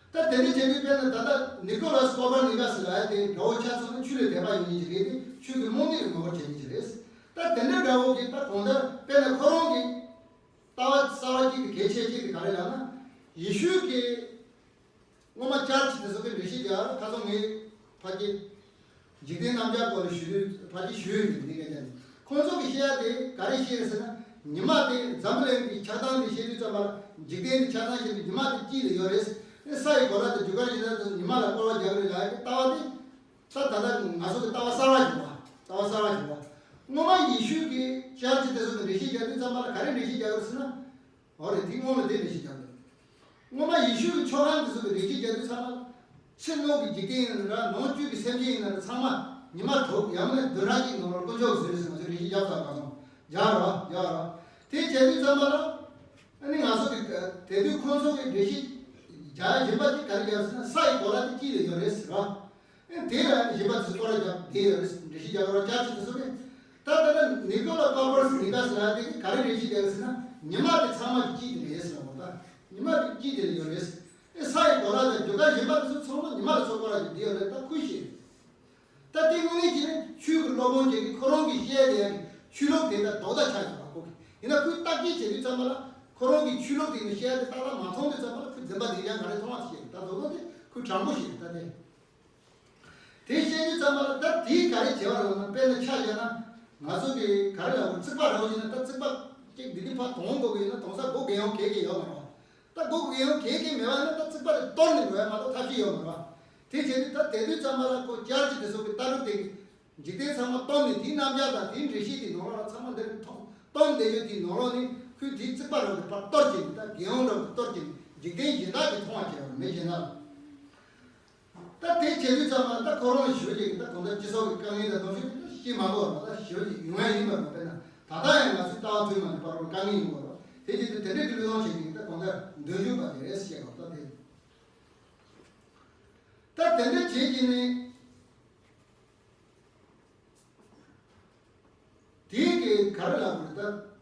ད་དེ་འདྲ་བྱས་དུས་དཔེར་ན་ད་ལྟ་ནི་ཀོ་ལཱས་ཀོ་པར་ནི་ཀཱས་ལབ་ཡག་དེ་འདྲ་བོ་ཆ་མཚོན་ན་ཆོས་ལ་དད་པ་ཡོད་མཁན་ཅིག་རེད་དེ། ཆོས་ཀྱི་རྨོངས་དད་ལ་ངོ་རྒོལ་བྱེད་མཁན་ཅིག་རེད། ད་དེ་འདྲ་འདྲ་བོ་གི་ད་གང་ལྟར་དཔེར་ན་ཁོ་རང་གི་ལྟ་བ་གསར་བ་གཅིག་དེ་གལ་ཆེ་གཅིག་དེ་ག་རེ་ལབ་ན། ཡེ་ཤུ་གི་སྔོན་མ་ཅར་ཅི་དེ་ཚོ་གི་འགྲེལ་བཤད་རྒྱག་ཁ་སང་ངས་ཕ་གི་འཇིག་རྟེན་རྣམ་གཞག་སྐོར་ལ་ཞུ་དུས་ཕ་གི་ཞུས་ཡོད་ཀྱི་འདི་ག་ཅན། ཁོང་ཚོ་གི་བཤད་ཡག་དེ་ག་རེ་བཤད་རེད་ཟེར་ན། ཉི་མ་དེ་འཛམ་བུ་གླིང་གི་ཆགས་སྟངས་དེ་བཤད་དུས་ཙམ་པ་ལ། འཇིག་རྟེན་གྱི་ཆགས་སྟངས་བཤད་དུས་ཉི་མ་དེ་དཀྱིལ་ལ་ཡོད་རེད། ཨེ་ས་ཡི་གོ་ལ་དང་རྒྱུ་སྐར་གཞན་དག་དེ་ཚོ་ཉི་མ་ལ་སྐོར་བ་རྒྱག་གི་རེད་ལབ་ཡག་གི་ལྟ་བ་དེ། ད་ད་ལྟ་ང་ཚོ་གི་ལྟ་བ་གསར་བ་བྱུང་བ། ལྟ་བ་གསར་བ་བྱུང་བ། སྔོན་མ་ཡེ་ཤུ་གི་ཅར་ཅི་དེ་ཚོ་གི་འགྲེལ་བཤད་རྒྱག་དུས་ཙམ་པ་ལ་ག་རེ་འགྲེལ་བཤད་རྒྱག་གི་རེད་ཟེར་ན། འོ་རེད། དེ་སྔོན་ལ་དེ་འགྲེལ་བཤད་རྒྱག་དགོས། སྔོན་མ་ཡེ་ཤུ་གི་ཆོས་ཁང་དེ་ཚོ་གི་འགྲེལ་བཤད་རྒྱག་དུས་ཙམ་པ་ལ། ཕྱི་ནང་གི་འཇིག་རྟེན་ཡིན་ན་འདྲ། ནང་བཅུད་ཀྱི་སེམས་ཅན་ཡིན་ན་འདྲ། ཚང་མ་ཉི་མ་དྲུག་ཡང་ན་བདུན་ཕྲག་གཅིག་ནང་ལ་དཀོན་མཆོག་གིས་བཟོས་ཟེར་ང་ཚོས་འགྲེལ་བཤད་རྒྱག་ཚར། ང་ཚོ་རྒྱག་རོགས། རྒྱག་རོགས། དེ་བྱས་དུས་ཙམ་པ་ལ། ཨ་ནི་ང་ཚོ་གི་དེ་དུས་ཁོང་ཚོ་གི་འགྲེལ་བཤད་རྒྱག་ཡག་གཞན་པ་གཅིག་ག་རེ་རྒྱག་ཟེར་ན། ས་ཡི་གོ་ལ་དེ་དཀྱིལ་ལ་ཡོད་རེད་ཟེར་བ། ཨ་ནི་དེ་ལ་ཨ་ནི་གཞན་པ་དེ་ཚོ་སྐོར་ར་རྒྱག་བསྡད་ཡོད་རེད། འགྲེལ་བཤད་རྒྱག་རོགས། ཅར་ཅི་དེ་ཚོ་གི། ད་ལྟ་ན་ནི་ཀོ་ལཱས་ཀོ་པར་ནི་ཀཱས་ལབ་དེ་གི་ག་རེ་འགྲེལ་བཤད་རྒྱག་ཟེར་ན། ཉི་མ་དེ་ཚང་མ་གི་དཀྱིལ་དེ་རེད་ཟེར་བ། ད་ཉི་མ་དེ་དཀྱིལ་དེ་ལ་ཡོད་རེད། ཨེ་ས་ཡི་གོ་ལ་དང་རྒྱུ་སྐར་གཞན་པ་དེ་ཚོ་ཚང་མ་ཉི་མ་ལ་ཚོ་སྐོར་ར་རྒྱག་བསྡད་ཡོད་རེད། ད་ཁུལ་ཤེས་རེད། ད་དེ་དངོས་གནས་བྱས་ན་ཆོས་ཀྱི་སློབ་དཔོན་ཅིག་གིས་ཁོ་རང་གི་བཤད་དེ་ཡང་ཆོས་ལུགས་དེ་ལྟར་རྡོག་རྩ་ཆགས་ཡོད་པ། ཁོ་གི་ ཡིན་ན་ཁོས་བརྟག་དཔྱད་བྱེད་དུས་ཙམ་པ་ལ་ཁོ་རང་གི་ཆོས་ལུགས་དེ་ནི་བཤད་དེ་ཏག་ཏག་མ་མཐོང་དུས་ཙམ་པ་ལ་ཁོས་འཛིན་པ་དེ་ཡང་ག་རེ་མཐོང་བ་ཞིག་ད་དོ་དོ་དེ་ཁོས་དྲང་པོ་ཞིག་ད་དེ། དེ་བཤད་དུས་ཙམ་པ་ལ་ད་དེས་ག་རེ་བྱེད་པ་རེད་ལབ་ན། དཔེར་ན་ཆ་བཞག་ན་ང་ཚོ་གི་ག་རེ་ལབ་དགོས། རྩིག་པ་རེད་བ་ཡིན་ན་ད་རྩིག་པ་གཅིག་འདི་འདི་ཕར་དོང་དགོས་ཀྱི་ཡོད་ན་དོང་ས་སྒོ་རྒྱག་ཡོང་གལ་གལ་ཡོད་མ་རེད་བ། ད་སྒོ་རྒྱག་ཡོང་གལ་གལ་མེད་པ་ཡིན་ན་ད་རྩིག་པ་དེ་གཏོར་ནས་འགྲོ་ཡ་མ་གཏོགས་ཐབས་ཤེས་ཡོད་མ་རེད་བ། དེ་བྱས་དུས་ད་དེ་དུས་ཙམ་པ་ལ་ཁོ་བསྐྱར་གྱི་དེ་ཚོ་གི་ལྟ་གྲུབ་དེ་འཇིག་རྟེན་ཚང་མ་སྟོང་ནས་དེའི་རྣམ་གཞག་དང་དེའི་འགྲེལ་བཤད་དེ་ནང་ལོགས་ལ་ཚང་མ་འདིར་མཐོང་སྟོང་བསྡད་རྒྱུ་དེའི་ནང་ལོགས་ནས་ཁོས་དེའི་རྩིག་པ་རང་གི་ཕར་གཏོར་བྱས་ནས་ད་རྒྱལ་ཡོངས་རང་གི་གཏོར་བྱས་ནས་འཇིག་རྟེན་གཞན་དག་གིས་མཐོང་བ་བྱས་པ་མི་གཞན་དག་ལ། ད་དེ་བྱེད་དུས་ཙམ་པ་ད་ཁོ་རང་ཞུ་རྒྱུ་གི་ད་གང་ལྟར་སྤྱི་ཚོགས་ཀྱི་དཀའ་ངལ་དང་གཏོང་ཤུགས་དེ་ཤེས་མ་དགོས་པ་ད་ཞུ་རྒྱུ་ཡོང་ཡ་ཡིན་པ་རེད། དཔེར་ན་ད་ལྟ་ཡང་ང་ཚོའི་ལྟ་བ་མཐུན་མ་ནས་པར་རོ་དཀའ་ངལ་ཡིན་དགོས་རོགས་དེ་བྱེད་དུས་དེ་འདྲའི་གི་བློས་གཏོང་བྱེད་མཁན་ད་གང་ལྟར་འདོད་འཇུག་པ་དེ་རེད་ཟེར་བ་ད་དེ། ད་དེ་འདྲ་བྱེད་ཀྱི་ནི། དེའི་གི་ག་རེ་ལབ་དགོས་རེད་ད།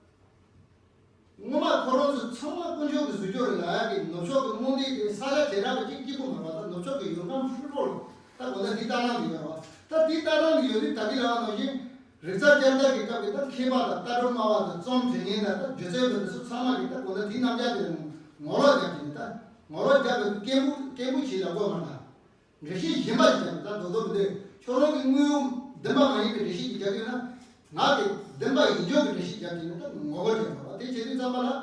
སྔོན་མ་ཁོ་རང་ཚོ་ཚང་མ་དཀོན་མཆོག་གི་བཟོ་བཅོས་རེད་ལབ་ཡ་གི་ནུབ་ཕྱོགས་ཀྱི་རྨོངས་དད་ཀྱི་ས་ཆ་དེ་འདྲ་གི་གཅིག་གཅིག་པུ་མ་རེད་བ། ད་ནུབ་ཕྱོགས་ཀྱི་ཡུལ་ཁམས་ཧྲིལ་པོ་ལ་ད་གོ་ད་འདི་ལྟ་སྟངས་དེ་ཡོད་རེད་བ། ད་འདི་ལྟ་སྟངས་དེ་ཡོད་དུས་ད་གི་ལབ་པ་ནང་བཞིན་རིག་རྩལ་བསྐྱར་ཟློས་ཀྱི་སྐབས་ཀྱི་ད་མཁས་པ་དང་ལྟ་གྲུབ་སྨྲ་བ་དང་རྩོམ་འབྲི་མཁན་དང་ད་སྒྱུ་རྩལ་པ་དེ་ཚོ་ཚང་མ་གི་ད་གོ་ད་དེའི་རྣམ་གཞག་དེ་ལ་ངོ་ངོ་ལོག་རྒྱབ་ཀྱི་ནི་ད་ངོ་ལོག་རྒྱབ་པའི་སྐད་འབོད་སྐད་འབོད་བྱེད་ལ་དགོས་མ་ད། འགྲེལ་བཤད་གཞན་པ་ཞིག་བརྒྱབ་ནས་ད་རྡོག་རྡོག་མི་འདུག་ཁྱོད་རང་གི་དངོས་ཡོད་བདེན་པ་མ་ཡིན་པའི་འགྲེལ་བཤད་ཅིག་བརྒྱབ་ཡོད་ན། ང་གི་བདེན་པ་ཡིན་ཆོག་གི་འགྲེལ་བཤད་བརྒྱབ་ཀྱི་ཡོད་ན་ད་ངོ་རྒོལ་བྱེད་དགོས་པ། དེ་བྱེད་དུས་ཙམ་པ་ལ་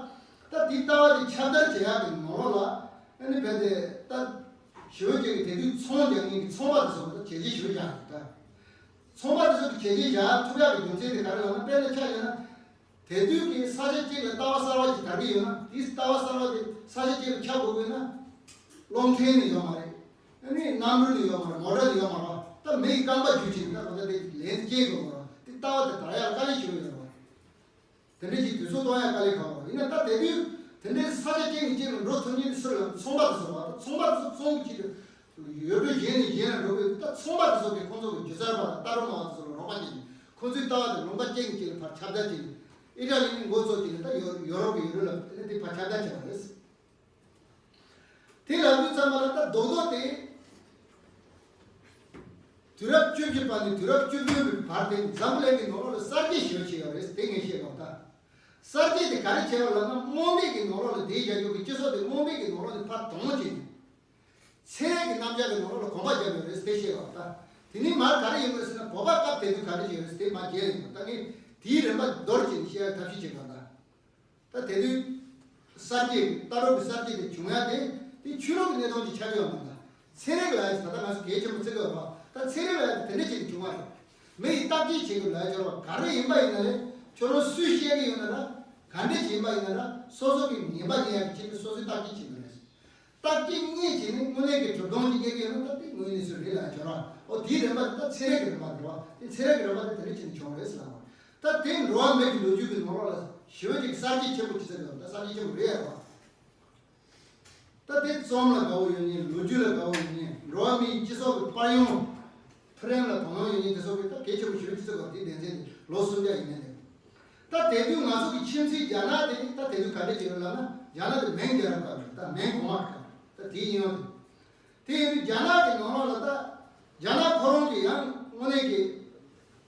ད་དེའི་ལྟ་བ་དེ་ཁྱབ་བརྡལ་བྱེད་ཡག་གི་ནང་ལོགས་ལ་ཨ་ནི་རྦད་དེ་ད་ཞི་བའི་སྐྱེས་ཀྱི་དེ་དུས་ཚོང་རྒྱག་མཁན་གྱི་ཚོང་པ་དེ་ཚོ་ད་བྱས་རྗེས་ཞེ་པོ་བཞག་ཡོད་ད། ཚོང་པ་དེ་ཚོ་གི་བྱས་རྗེས་བཞག་ཐུབ་ཡག་གི་རྒྱུ་མཚན་དེ་ག་རེ་ལབ་ན། དཔེར་ན་ཆ་བཞག་ན། དེ་དུས་ཀྱི་ས་ཆ་གཅིག་ལ་ལྟ་བ་གསར་བ་ཞིག་དར་གྱི་ཡོད་ན། དེའི་ལྟ་བ་གསར་བ་དེ་ས་ཆ་གཅིག་ལ་ཁྱབ་དགོས་ཀྱི་ཡོད་ན། གློག་འཕྲིན་ནི་ཡོད་མ་རེད། ཨ་ནི་གནམ་གྲུ་ནི་ཡོད་མ་རེད། མོ་ཊ་ནི་ཡོད་མ་རེད། ད་མི་ཡི་རྐང་པ་བརྒྱུད་ཕྱིན་ད་གོ་ད་དེ་ལན་སྐྱེལ་དགོས་མ་རེད། དེ་ལྟ་བ་དེ་དར་ཡག་དཀའ་ལས་ཞེ་པོ་ཡོད་རེད། དེ་འདྲ་ཅིག་དུས་ཚོད་གཏོང་ཡག་དཀའ་ལས་ཁག་པོ་ཡིན་ན། ད་དེ་དུས་དེ་འདྲའི་ས་ཆ་གཅིག་ནས་གཅིག་ལ་འགྲོ་ཐུབ་མཁན་དེ་སུ་ལ་ཚོང་པ་དེ་ཚོ་བ། ད་ཚོང་པ་དེ་ཚོ་ཚོང་གི་ཆེད་དུ་ཡུལ་གྲུ་གཞན་ནས་གཞན་ལ་འགྲོ་དགོས། ད་ཚོང་པ་དེ་ཚོ་གིས་ཁོང་ཚོ་གི་སྒྱུ་རྩལ་པ་དང་ལྟ་གྲུབ་སྨྲ་བ་དེ་ཚོ་ལ་རོགས་པ་བྱས་ནས་ཁོང་ཚོའི་ལྟ་བ་དེ་ལུང་པ་གཅིག་ནས་གཅིག་ལ་ཕར་ཁྱབ་བརྡལ་བྱས་ནས་ཨི་ཊ་ལི་ནས་འགོ་བཙུགས་བྱས་ནས་ད་ཡོ་ཡོ་རོབ་ཀྱི་ཡུལ་གྲུ་ལ་དེ་ནས་དེ་ཕར་ཁྱབ་བརྡལ་བྱས་པ་རེད། དེ་ལབ་དུས་ཙམ་པ་ལ་ད་རྡོག་རྡོག་དེ། དུས་རབས་བཅུ་བཞི་པ་ནས་དུས་རབས་བཅུ་བདུན་པའི་བར་དེ་འཛམ་བུ་གླིང་གི་ནང་ལོགས་ལ་གསར་བརྗེ་ཞེ་པོ་ཅིག་ཡོད་རེད། དེ་ངས་བཤད་པ་ད། གསར་བརྗེ་དེ་ག་རེ་བྱས་པ་ལབ་ན། རྨོངས་དད་ཀྱི་ནང་ལོགས་ལ་བསྡད་བཞག་རྒྱུ་གི་སྤྱི་ཚོགས་དེ་རྨོངས་དད་ཀྱི་ནང་ལོགས་ནས་ཕར་དོང་བྱས་ནས། ཚན་རིག་གི་རྣམ་གཞག་གི་ནང་ལོགས་ལ་གོམ་པ་བརྒྱབ་ཡོད་རེད། དེ་བཤད་པ་ད། དེ་ནས་མར་ག་རེ་ཡོང་གི་རེད་ཟེར་ན། བོད་པ་སྐབས་དེ་དུས་ག་རེ་བྱས་ཡོད་རེད་དེ་མར་རྒྱས་ལ་ཡོང་བ། ད་ངས་དེའི་རིམ་པ་མདོར་བྱས་ནས་བཤད་ཡག་ཐབས་ཤེས་བྱེད་པ་ད། ད་དེ་དུས་གསར་བརྗེ་ལྟ་གྲུབ་ཀྱི་གསར་བརྗེ་དེ་བྱུང་ཡ་དེ་དེ་ཆོས་ལུགས་ཀྱི་གནད་དོན་གྱི་ཆགས་ཡོད་མ་རེད། ཚན་རིག་ལ་ཡ་ད་ལྟ་ང་ཚོ་གལ་ཆེན་པོ་བརྩི་གི་ཡོད་རེད་བ། ད་ཚན་རིག་ལ་ཡ་དེ་འདྲ་བྱས་ནས་བྱུང་བ་རེད། མི་ཡིས་བརྟག་དཔྱད་བྱེད་དགོས་ལ་ཡ་ཆོག་རེད་བ། ག་རེ་ཡིན་པ་ཡིན་ན་རེད། ཁྱོད་རང་སུས་བཤད་ཀྱི་ཡོད་ན་ར། ག་འདྲ་ཞིག་ཡིན་པ་ཡིན་ན་ར། སོ་སོ་གི་ངེས་པ་རྙེད་ཡག་གི་ཆེད་དུ་སོ་སོས་བརྟག་དཔྱད་བྱེད་དགོས་རེད། བརྟག་དཔྱད་རྙེད་བྱས་ནས་དངོས་གནས་ཀྱི་གྲུབ་དོན་ཅིག་རྙེད་ཀྱི་ཡོད་ན་ད་དེ་དངོས་གནས་སུ་རེད་ལ་ཡ་ཆོག་ར། འོ་དེའི་རིམ་པ་དེ་ད་ཚན་རིག་གི་རིམ་པ་རེད་བ། དེ་ཚན་རིག་གི་རིམ་པ་དེ་དེ་འདྲ་བྱས་ནས་བྱུང་བ་རེད་ཟེར་ལབ་པ། ད་དེ་འགྲོ་བ་མིའི་ལོ་རྒྱུས་ཀྱི་ནང་ལོགས་ལ་ཞི་བའི་ཅིག་གསར་བརྗེ་ཆེན་པོ་ཅིག་ཟེར་གི་ཡོད། ད་གསར་བརྗེ་ཆེན་པོ་རེད་ཡ་རེད་བ། ད་དེ་རྩོམ་ལ་དགའ་བོ་ཡོད་མཁན། ལོ་རྒྱུས་ལ་དགའ་བོ་ཡོད་མཁན། འགྲོ་བ་མིའི་སྤྱི་ཚོགས་ཀྱི་པར་ཡོང་ཕུལ་རིང་ལ་དོ་སྣང་ཡོད་མཁན་དེ་ཚོ་གིས་ད་གལ་ཆེན་པོ་ཞེ་པོ་ཅིག་བརྩི་དགོས་པ་དེའི་སྡེ་ཚན་དེ་ལོ་སུམ་བརྒྱ་ཡིན་མིན་དེ། ད་དེ་དུས་ང་ཚོ་གི་ཁྱིམ་མཚེས་རྒྱ་ནག་དེ་ནི་ད་དེ་དུས་ག་འདྲ་ཅིག་རེད་ལབ་ན། རྒྱ་ནག་དེ་མིང་རྒྱལ་རབས་སྐབས་རེད། ད་མིང་གོང་མ་སྐབས་ད་དེའི་ཡིན་ཡང་དེ། དེ་ཡིན་དུས་རྒྱ་ནག་གི་ནང་ལོགས་ལ་ད་རྒྱ་ནག་ཁོ་རང་གི་ཡང་དངོས་གནས་ཀྱི་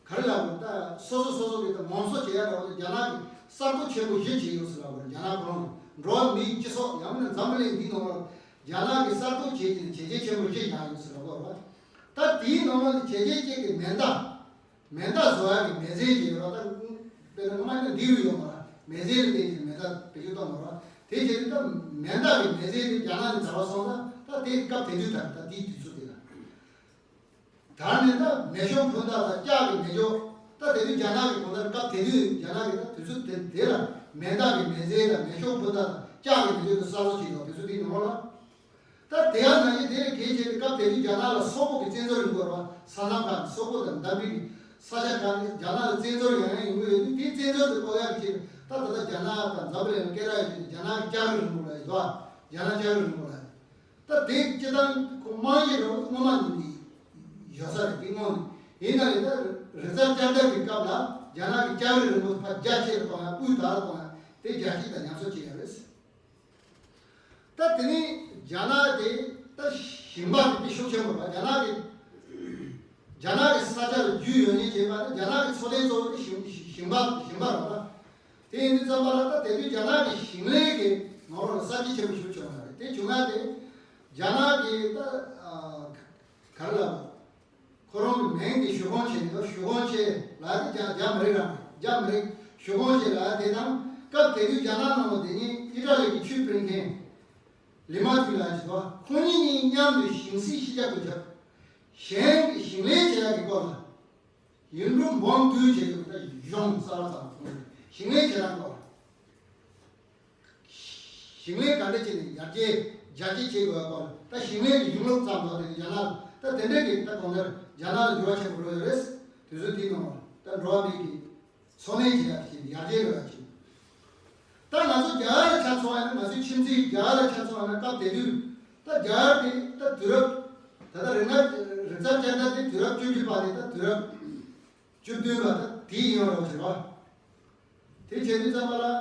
ག་རེ་ལབ་དགོས། ད་སོ་སོ་སོ་སོ་གི་ད་མང་གཙོ་བྱེད་ཡ་འདྲ་བོ་དེ་རྒྱ་ནག་གི་གསར་གཏོད་ཆེན་པོ་བཞི་བྱས་ཡོད་ཟེར་ལབ་དགོས་རེད། རྒྱ་ནག་ཁོ་རང་གི་འགྲོ་བ་མིའི་སྤྱི་ཚོགས་ཡང་མིན་ན་འཛམ་བུ་གླིང་འདིའི་ནང་ལོགས་རྒྱ་ནག་གི་གསར་གཏོད་བྱས་ཏེ་བྱས་རྗེས་ཆེན་པོ་བཞི་བཞག་ཡོད་ཟེར་ལབ་དགོས་རེད། ད་དེའི་ནང་ལོགས་ནས་བྱས་རྗེས་གཅིག་གི་མེ་མདའ། མེ་མདའ་བཟོ་ཡག་གི་མེ་ཟས་ཅིག་ཡོད་རེད། ད་དཔེར་ན་སྔོན་མ་ཡིན་ན་མདེའུ་ཡོད་མ་རེད། མེ་ཟས་ལ་བརྟེན་ཏེ་མེ་མདའ་བེད་སྤྱོད་གཏོང་མ་རེད། དེ་བྱས་ཏེ་ད་མེ་མདའ་གི་མེ་ཟས་དེ་རྒྱ་ནག་ནས་དར་བ་སོང་ཙང་ད་དེ་སྐབས་དེ་དུས་དར། ད་དེའི་དུས་ཚོད་དེ་ལ། དར་ནས་ད་མེ་ཤོང་འཕུར་མདའ་དང་ལྕགས་ཀྱི་མེ་སྒྱོགས། ད་དེ་དུས་རྒྱ་ནག་གི་གང་ལྟར་སྐབས་དེ་དུས་རྒྱ་ནག་གི་ད་དུས་ཚོད་དེ་དེ་ལ་མེ་མདའ་གི་མེ་ཟས་དང་མེ་ཤོང་འཕུར་མདའ་དང་ལྕགས་ཀྱི་མེ་སྒྱོགས་དེ་གསར་བཟོ་བྱས་ཡོད། དུས་ཚོད་དེའི་ནང་ལོགས་ལ། ད་དེ་ཡང་ནང་བཞིན་དེ་ལས་གལ་ཆེ་བའི་སྐབས་དེ་དུས་རྒྱ་ནག་ལ་སོག་པོ་གི་བཙན་འཛུལ་ཡོང་གི་ཡོད་རེད་བ། ས་མཚམས་ཁག་ནས་སོག་པོ་དང་འདམ་རིགས་ཀྱི་ས་ཆ་ཁག་ནས་རྒྱ་ནག་ལ་བཙན་འཛུལ་ཡང་ཡང་ཡོང་གི་ཡོད་དུས། དེའི་བཙན་འཛུལ་དེ་སྤོ་ཡག་གི་ཆེད་དུ་ད་ད་ལྟ་རྒྱ་ནག་དང་འཛམ་བུ་གླིང་ལ་སྐད་གྲགས་ཡོད་དུས་རྒྱ་ནག་གི་ལྕགས་རི་རིང་པོ་ལ་ཡོད་དོ། རྒྱ་ནག་ལྕགས་རི་རིང་པོ་ལ་ཡོད། ད་དེ་སྤྱི་བཏང་ཁོ་རྨང་གཞི་འདྲ་བོ་སྔོན་མ་ནས་ཡོད་ས་རེད། དེ་སྔོན་ནས་ཡིན་ན་ལས། ད་རི་གཟར་བསྐྱར་ཟློས་ཀྱི་སྐབས་ལ་རྒྱ་ནག་གི་ལྕགས་རི་རིང་པོ་ཕར་རྒྱ་ཆེ་རུ་གཏོང་ཡ། དབུས་དར་གཏོང་ཡ་དེ་རྒྱ་སྐྱེད་དང་ཉམས་གསོ་བྱེད་ཡ་རེད། ད་དེ་ནས་རྒྱ་ནག་དེ་ད་ཞིང་པ་དེ་ཤུགས་ཆེན་པོ་རེད། རྒྱ་ནག་གི་རྒྱ་ནག་གི་ས་ཆ་ལ་རྒྱུས་ཡོད་མཁན་བྱས་པ་ནི་རྒྱ་ནག་གི་འཚོ་རྟེན་གཙོ་བོ་དེ་ཞིང་ཞིང་པ་ཞིང་པ་རེད་པ། དེ་ཡིན་དུས་ཙམ་པ་ལ་ད་དེ་དུས་རྒྱ་ནག་གི་ཞིང་ལས་ཀྱི་ནང་ལོགས་ལ་གསར་བརྗེ་ཆེན་པོ་ཞིག་བྱུང་བ་རེད། དེ་བྱུང་ཡ་དེ་རྒྱ་ནག་གི་ད་ག་རེ་ལབ། ཁོ་རང་གི་མིང་དེ་ཞུ་ཁོང་ཆེ་ནི་ཞུ་ཁོང་ཆེ་ལབ་དེ་རྒྱ་རྒྱ་མི་རིགས་རང་རེད། རྒྱ་མི་རིགས་ཞུ་ཁོང་ཆེ་ལབ་དེ་དང་། སྐབས་དེ་དུས་རྒྱ་ནག་ནང་ལ་དེ་ཉིད་ཨི་ཊ་ལི་གི་ཆོས་སྤེལ་མཁན་ལི་མ་ཐུའུ་ལབ་ཅིག་འདུག་ཁོང་གཉིས་གཉིས་མཉམ་དུ་ཞིང་སྲིད་ཤེས་བྱ་དགོས་ཆོག་གཞན་གྱི་ཞིང་ལས་བྱེད་ཡག་གི་སྐོར་ལ་ཡུན་རིང་འབོམ་བསྡུས་བྱས་ཡོད་པ། ད་གཞུང་གསར་པ་དང་ཁོང་གི་ཞིང་ལས་བྱེད་ཡག་སྐོར། ཞིང་ལས་ག་འདྲ་བྱས་ནས་ཡར་རྒྱས་རྒྱ་སྐྱེད་བྱེད་དགོས་པ་སྐོར། ད་ཞིང་ལས་ཀྱི་གཞུང་ལུགས་བརྩམས་པ་དེ་རྒྱ་ནག་ལ། ད་དེ་འདྲའི་གི་ད་གང་ལྟར་རྒྱ་ནག་ལ་འགྱུར་བ་ཆེན་པོ་འགྲོ་ཡོད་རེད། དུས་ཚོད་དེའི་ནང་ད་འགྲོ་བ་མིའི་གི་འཚོ་གནས་བྱེད་ཡག་ཅིག་ཡར་རྒྱས་འགྲོ་ཡག་ཅིག་ད་ང་ཚོ་རྒྱ་གར་ལ་ཆ་མཚོན་ཡ་ན། ང་ཚོའི་ཁྱིམ་མཚེས་རྒྱ་གར་ལ་ཆ་མཚོན་ཡ་ན། སྐབས་དེ་དུས་ད་རྒྱ་གར་དེ་ད་དུས་རབས། ད་ལྟ་རིག་གནས་རིག་རྩལ་སྦྱར་ན་དེ་དུས་རབས་བཅུ་བཞི་པ་ནས་ད་དུས་རབས་བཅུ་བདུན་པ་ད་དེའི་ཡོང་རོགས་བྱེད་པ། དེ་བྱས་དུས་ཙམ་པ་ལ་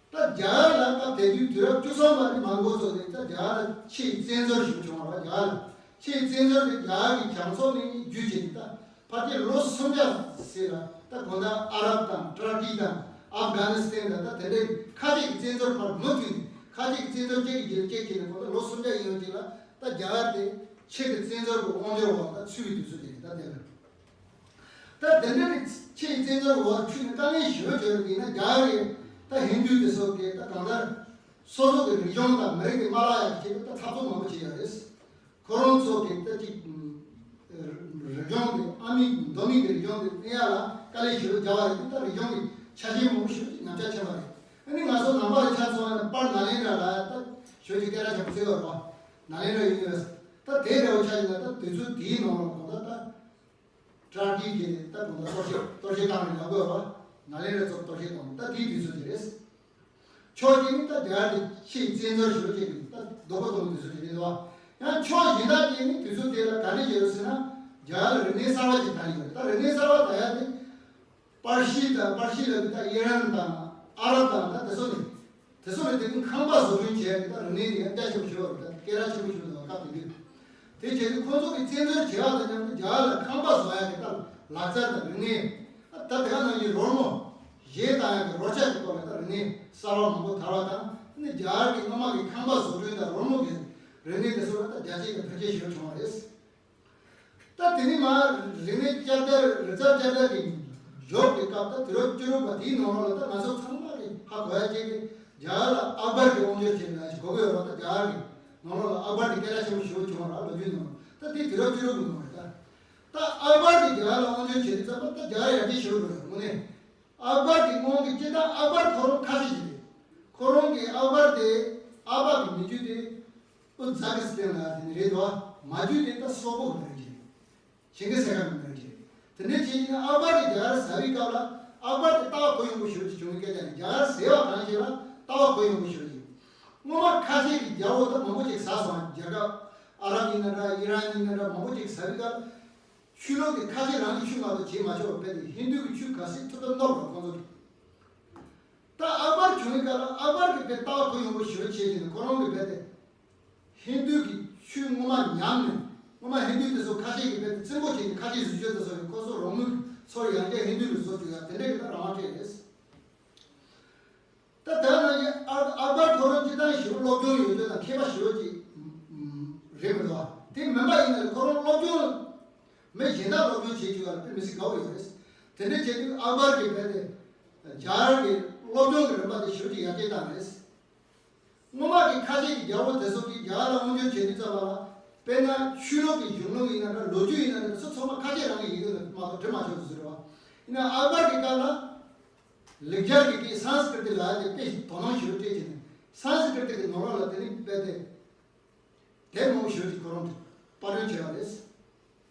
ད་རྒྱ་གར་ལ་སྐབས་དེ་དུས་དུས་རབས་བཅུ་གསུམ་པ་ནས་མར་འགོ་བཙུགས་ནས་ད་རྒྱ་གར་ལ་ཆེས་བཙན་འཛུལ་ཞིག་བྱུང་བ་རེད། རྒྱ་གར་ལ་ཆེས་བཙན་འཛུལ་དེ་རྒྱ་གར་གྱི་རྒྱ་མཚོ་ནས་བརྒྱུད་བྱས་ནས་ད་ཕལ་ཆེར་ལོ་སུམ་བརྒྱ་ཟེར་ལ། ད་གང་ལྟར་ཨ་རབ་དང་ཏུར་ཀི་དང་ཨབ་གྷ་ནི་སི་ཐན་དང་ད་དེ་འདྲའི་ཁ་ཤས་ཀྱི་བཙན་འཛུལ་བར་མུ་མཐུད་ནས། ཁ་ཤས་ཀྱི་བཙན་འཛུལ་གཅིག་གི་རྗེས་གཅིག་བྱས་ནས་གང་ལྟར་ལོ་སུམ་བརྒྱ་ཡིན་ཡོད་ཅིག་ལ་ད་རྒྱ་གར་དེ་ཆེས་གི་བཙན་འཛུལ་གྱི་དབང་སྒྱུར་འོག་ད་ཚུད་པའི་དུས་ཚོད་དེ་རེད། ད་དེ་ལ། ད་དེ་འདྲ་ནི་ཆེས་བཙན་འཛུལ་འོག་ཚུད་ནས་དཀའ་ངལ་ཞེ་པོ་བྱུང་བ་ཡིན་ན། རྒྱ་གར་གྱི་ད་ཧིན་དུ་དེ་ཚོ་གིས་ད་གང་ལྟར་སོ་སོ་གི་རིག་གཞུང་དང་མི་རིགས་ཀྱི་མ་བརླག་ཡག་ཆེད་དུ་ད་འཐབ་རྩོད་མང་པོ་བྱས་ཡོད་རེད། ཁོ་རང་ཚོ་གིས་ད་ཅིག་རིག་གཞུང་གི་ཨ་མི་མདོ་སྨད་ཀྱི་རིག་གཞུང་དེ་གནས་ཡག་ལ་དཀའ་ལས་ཞེ་པོ་བརྒྱབ་པ་རེད། ད་རིག་གཞུང་གི་ཆ་རྐྱེན་མང་པོ་ཞེ་པོ་ཅིག་ཉམས་ཆག་ཕྱིན་པ་རེད། ཨ་ནི་ང་ཚོ་ནང་པ་ལ་ཆ་མཚོན་ན་པར་ནཱ་ལེནྡྲ་ལ་ད་ཞེ་པོ་ཅིག་སྐད་གྲགས་ཆེན་པོ་བརྩི་ཡོད་རེད་པ། ནཱ་ལེནྡྲ་ཡུ་ནི་ཝར་སི་ཊི། ད་དེ་འདྲ་བོ་ཆ་བཞག་ན་ད་དུས་ཚོད་དེའི་ནང་ལ་གང་ལྟར་ད། ཏུར་ཀི་གིས་ད་གང་ལྟར་གཏོར་བཤིག་གཏོར་བཤིག་བཏང་ནས་ལབ་དགོས་རེད་པ། ནཱ་ལེནྡྲ་ཚོ་གཏོར་བཤིག་བཏང་། ད་དེའི་དུས་ཚོད་དེ་རེད། ཕྱོགས་གཅིག་ནི་ད་རྒྱ་གར་དེ་ཆེས་བཙན་འཛུལ་ཞེ་པོ་ཅིག་གིས་ད་རྡོག་པ་གཏོང་བའི་དུས་ཚོད་དེ་རེད་པ། ཡང་ཕྱོགས་གཞན་དག་ཅིག་ནི་དུས་ཚོད་དེ་ལ་ག་འདྲ་བྱས་ཡོད་ཟེར་ན། རྒྱ་གར་ལ་རིག་གནས་གསར་པ་ཅིག་དར་ཡོད་རེད། ད་རིག་གནས་གསར་པ་དར་ཡ་དེ། པར་ཤི་དང་། པར་ཤི་ལབ་དུས་ད་ཨི་རན་དང་ཨ་རབ་དང་ད་དེ་ཚོ་ནི། དེ་ཚོ་ནི་དེ་རིང་ཁང་པ་བཟོ་སྐྲུན་བྱས་ནས་ད་རིག་གནས་དེ་ཡང་རྒྱ་ཆེན་པོ་ཞིག་ཡོད་རེད། ད་སྐད་གྲགས་ཆེན་པོ་ཞིག་འདུག་སྐབས་དེ་དུས། དེ་བྱས་དུས་ཁོང་ཚོ་གིས་བཙན་འཛུལ་བྱས་པ་དང་མཉམ་དུ་རྒྱ་གར་ལ་ཁང་པ་བཟོ་ཡག་གི་ད་ལག་རྩལ་དང་རིག་གནས། ད་དེ་ག་ནང་བཞིན་རོལ་མོ། གཞས་བཏང་ཡག་གི་རོལ་ཆ་གི་སྐོར་ལ་ད་རིག་གནས་གསར་པ་མང་པོ་དར་བ་དང་། ཨ་ནི་རྒྱ་གར་གྱི་སྔོན་མ་གི་ཁང་པ་བཟོ་སྐྲུན་དང་རོལ་མོ་གི་རིག་གནས་དེ་ཚོ་ལ་ད་རྒྱ་སྐྱེད་དང་འཕེལ་རྒྱས་ཞེ་པོ་བྱུང་བ་རེད། ད་དེ་ནས་མར་རིག་གནས་བསྐྱར་དར། རིག་རྩལ་བསྐྱར་དར་གྱི་འཇོག་གི་སྐབས། ད་དུས་རབས་བཅུ་དྲུག་པ་དེའི་ནང་ལོགས་ལ་ད་ང་ཚོ་ཚང་མ་གིས་ཧ་གོ་ཡ་གཅིག་གི་རྒྱ་གར་ལ་ཨག་བར་གྱི་དབང་སྒྱུར་བྱས་ནས་ཞིག་གོ་གི་ཡོད་རེད་པ། ད་རྒྱ་གར་གྱི་ནང་ལོགས་ལ་ཨག་བར་གྱི་སྐད་གྲགས་ཆེན་པོ་ཞེ་པོ་བྱུང་བ་རེད། ལོ་རྒྱུས་ནང་ལ་ད་དེ་དུས་རབས་བཅུ་དྲུག་གི་ནང་རེད། ད་ད་ཨག་བར་གྱིས་རྒྱ་གར་ལ་དབང་སྒྱུར་བྱས་དུས་ཙམ་པ་ད་རྒྱ་གར་ཡར་རྒྱས་ཞེ་པོ་འགྲོ་ཡོད། དངོས་གནས་ཨག་བར་གྱི་སྔོན་གྱི་སྤྱིར་བཏང་ཨག་བར་ཁོ་རང་ཁ་ཤས་ཤིག་རེད། ཁོ་རང་གི་ཨག་བར་དེ་ཨ་ཕ་གི་མི་རྒྱུད་དེ་ཨུ་ཛ་གི་སི་ཐན་ལ་དེ་ནི་རེད་དོ། མ་རྒྱུད་དེ་ད་སོག་པོ་གི་མི་རིགས་ཅིག་རེད། ཞིང་གི་སེ་ཁ་གི་མི་རིགས་ཅིག་རེད། དེ་འདྲ་བྱས་ནས་ཨག་བར་གྱིས་རྒྱ་གར་ཟ་བའི་སྐབས་ལ་ཨག་བར་དེ་ལྟ་བ་གུ་ཡངས་པོ་ཞེ་པོ་ཅིག་བྱུང་བའི་སྐད་ཆ་རེད། རྒྱ་གར་ཟས་པ་གང་ཞིག་ལ་ལྟ་བ་གུ་ཡངས་པོ་ཞེ་པོ་ཅིག་སྔོན་མ་ཁ་ཆེ་གི་རྒྱལ་པོ་ད་མང་པོ་ཅིག་ཟ་སོང་། རྒྱལ་ཁབ་ཨ་རབ་ཡིན་ན་འདྲ། ཨི་རན་ཡིན་ན་འདྲ། མང་པོ་ཅིག་ཟ་བའི་སྐབས་ཆོས་ལུགས་ཀྱི་ཁ་ཆེ་རང་གི་ཆོས་མ་གཏོགས་བྱེད་མ་ཆོག་པ། དཔེ་དེ་ཧིན་དུ་གི་ཆོས་ག་ཚོད་ཐུབ་ཐུབ་སྣོག་རོགས་ཁོང་ཚོ་གིས། ད་ཨག་བར་བྱུང་བའི་སྐབས་ལ་ཨག་བར་གྱིས་དཔེ་ལྟ་བ་གུ་ཡངས་པོ་ཞེ་པོ་བྱས་བྱས་ནས་ཁོ་རང་གིས་དཔེ་དེ་ཧིན་དུ་གི་ཆོས་ངོ་མ་ཉམས་ནས། སྔོན་མ་ཧིན་དུ་དེ་ཚོ་ཁ་ཤས་ཀྱིས་དཔེ་དེ་རྩིང་པོ་བྱས་ནས་ཁ་ཆེ་བཟོ་བཅོས་དེ་ཚོ་ནས་ཁོ་ཚོ་རང་མོས་ཀྱིས་ཚུར་ཡར་རྒྱས་ཧིན་དུ་ལ་བཟོ་བཅོས་ཡ་དེ་འདྲ་གི་ད་རང་དབང་སྤྲད་རེད། ད་དེ་ནང་བཞིན་ཨག་ཨག་བར་ཁོ་རང་སྤྱིར་བཏང་ཞེ་པོ་སློབ་སྦྱོང་ཡོད་རྒྱུ་དང་མཁས་པ་ཞེ་པོ་ཅིག་རེད་མི་འདུག་དེ་མིན་པ་ཡིན་ན་ཁོ་རང་སློབ་སྦྱོང་མི་གཞན་དག་སློབ་སྦྱོང་བྱེད་རྒྱུ་ལ་དཔེ་མི་སྲིད་དགའ་བོ་ཡོད་རེད། དེ་འདྲ་བྱེད་དུས་ཨག་བར་གྱིས་དཔེ་དེ་རྒྱ་གར་གྱི་སློབ་སྦྱོང་གི་རིམ་པ་དེ་ཞེ་པོ་ཅིག་ཡར་རྒྱས་བཏང་རེད། སྔོན་མ་གི་ཁ་ཆེ་གི་རྒྱལ་པོ་དེ་ཚོ་གིས་རྒྱ་གར་ལ་དབང་སྒྱུར་བྱེད་དུས་ཙམ་པ་ལ། དཔེར་ན་ཆོས་ལུགས་ཀྱི་གཞུང་ལུགས་ཡིན་ན་འདྲ། ལོ་རྒྱུས་ཡིན་ན་འདྲ། དེ་ཚོ་ཚང་མ་ཁ་ཆེ་རང་གི་ཡི་གེ་ལ་མ་གཏོགས་འབྲི་མ་ཆོག་ཟེར་བ། ཡིན་ན་ཨག་བར་གྱི་སྐབས་ལ་ལེགས་སྦྱར་གྱི་སྐད་སཾ་སྐྲྀ་ཏ་ལབ་ཡ་དེ་དཔེ་དོ་སྣང་ཞེ་པོ་སྤྲད་བྱས་ནས་སཾ་སྐྲྀ་ཏ་གི་ནང་ལོགས་ལ་དེ་ནི་དཔེ་དེ་དེབ་མང་པོ་ཞེ་པོ་ཅིག་ཁོ་རང་གིས་པར་སྐྲུན་བྱས་པ་རེད།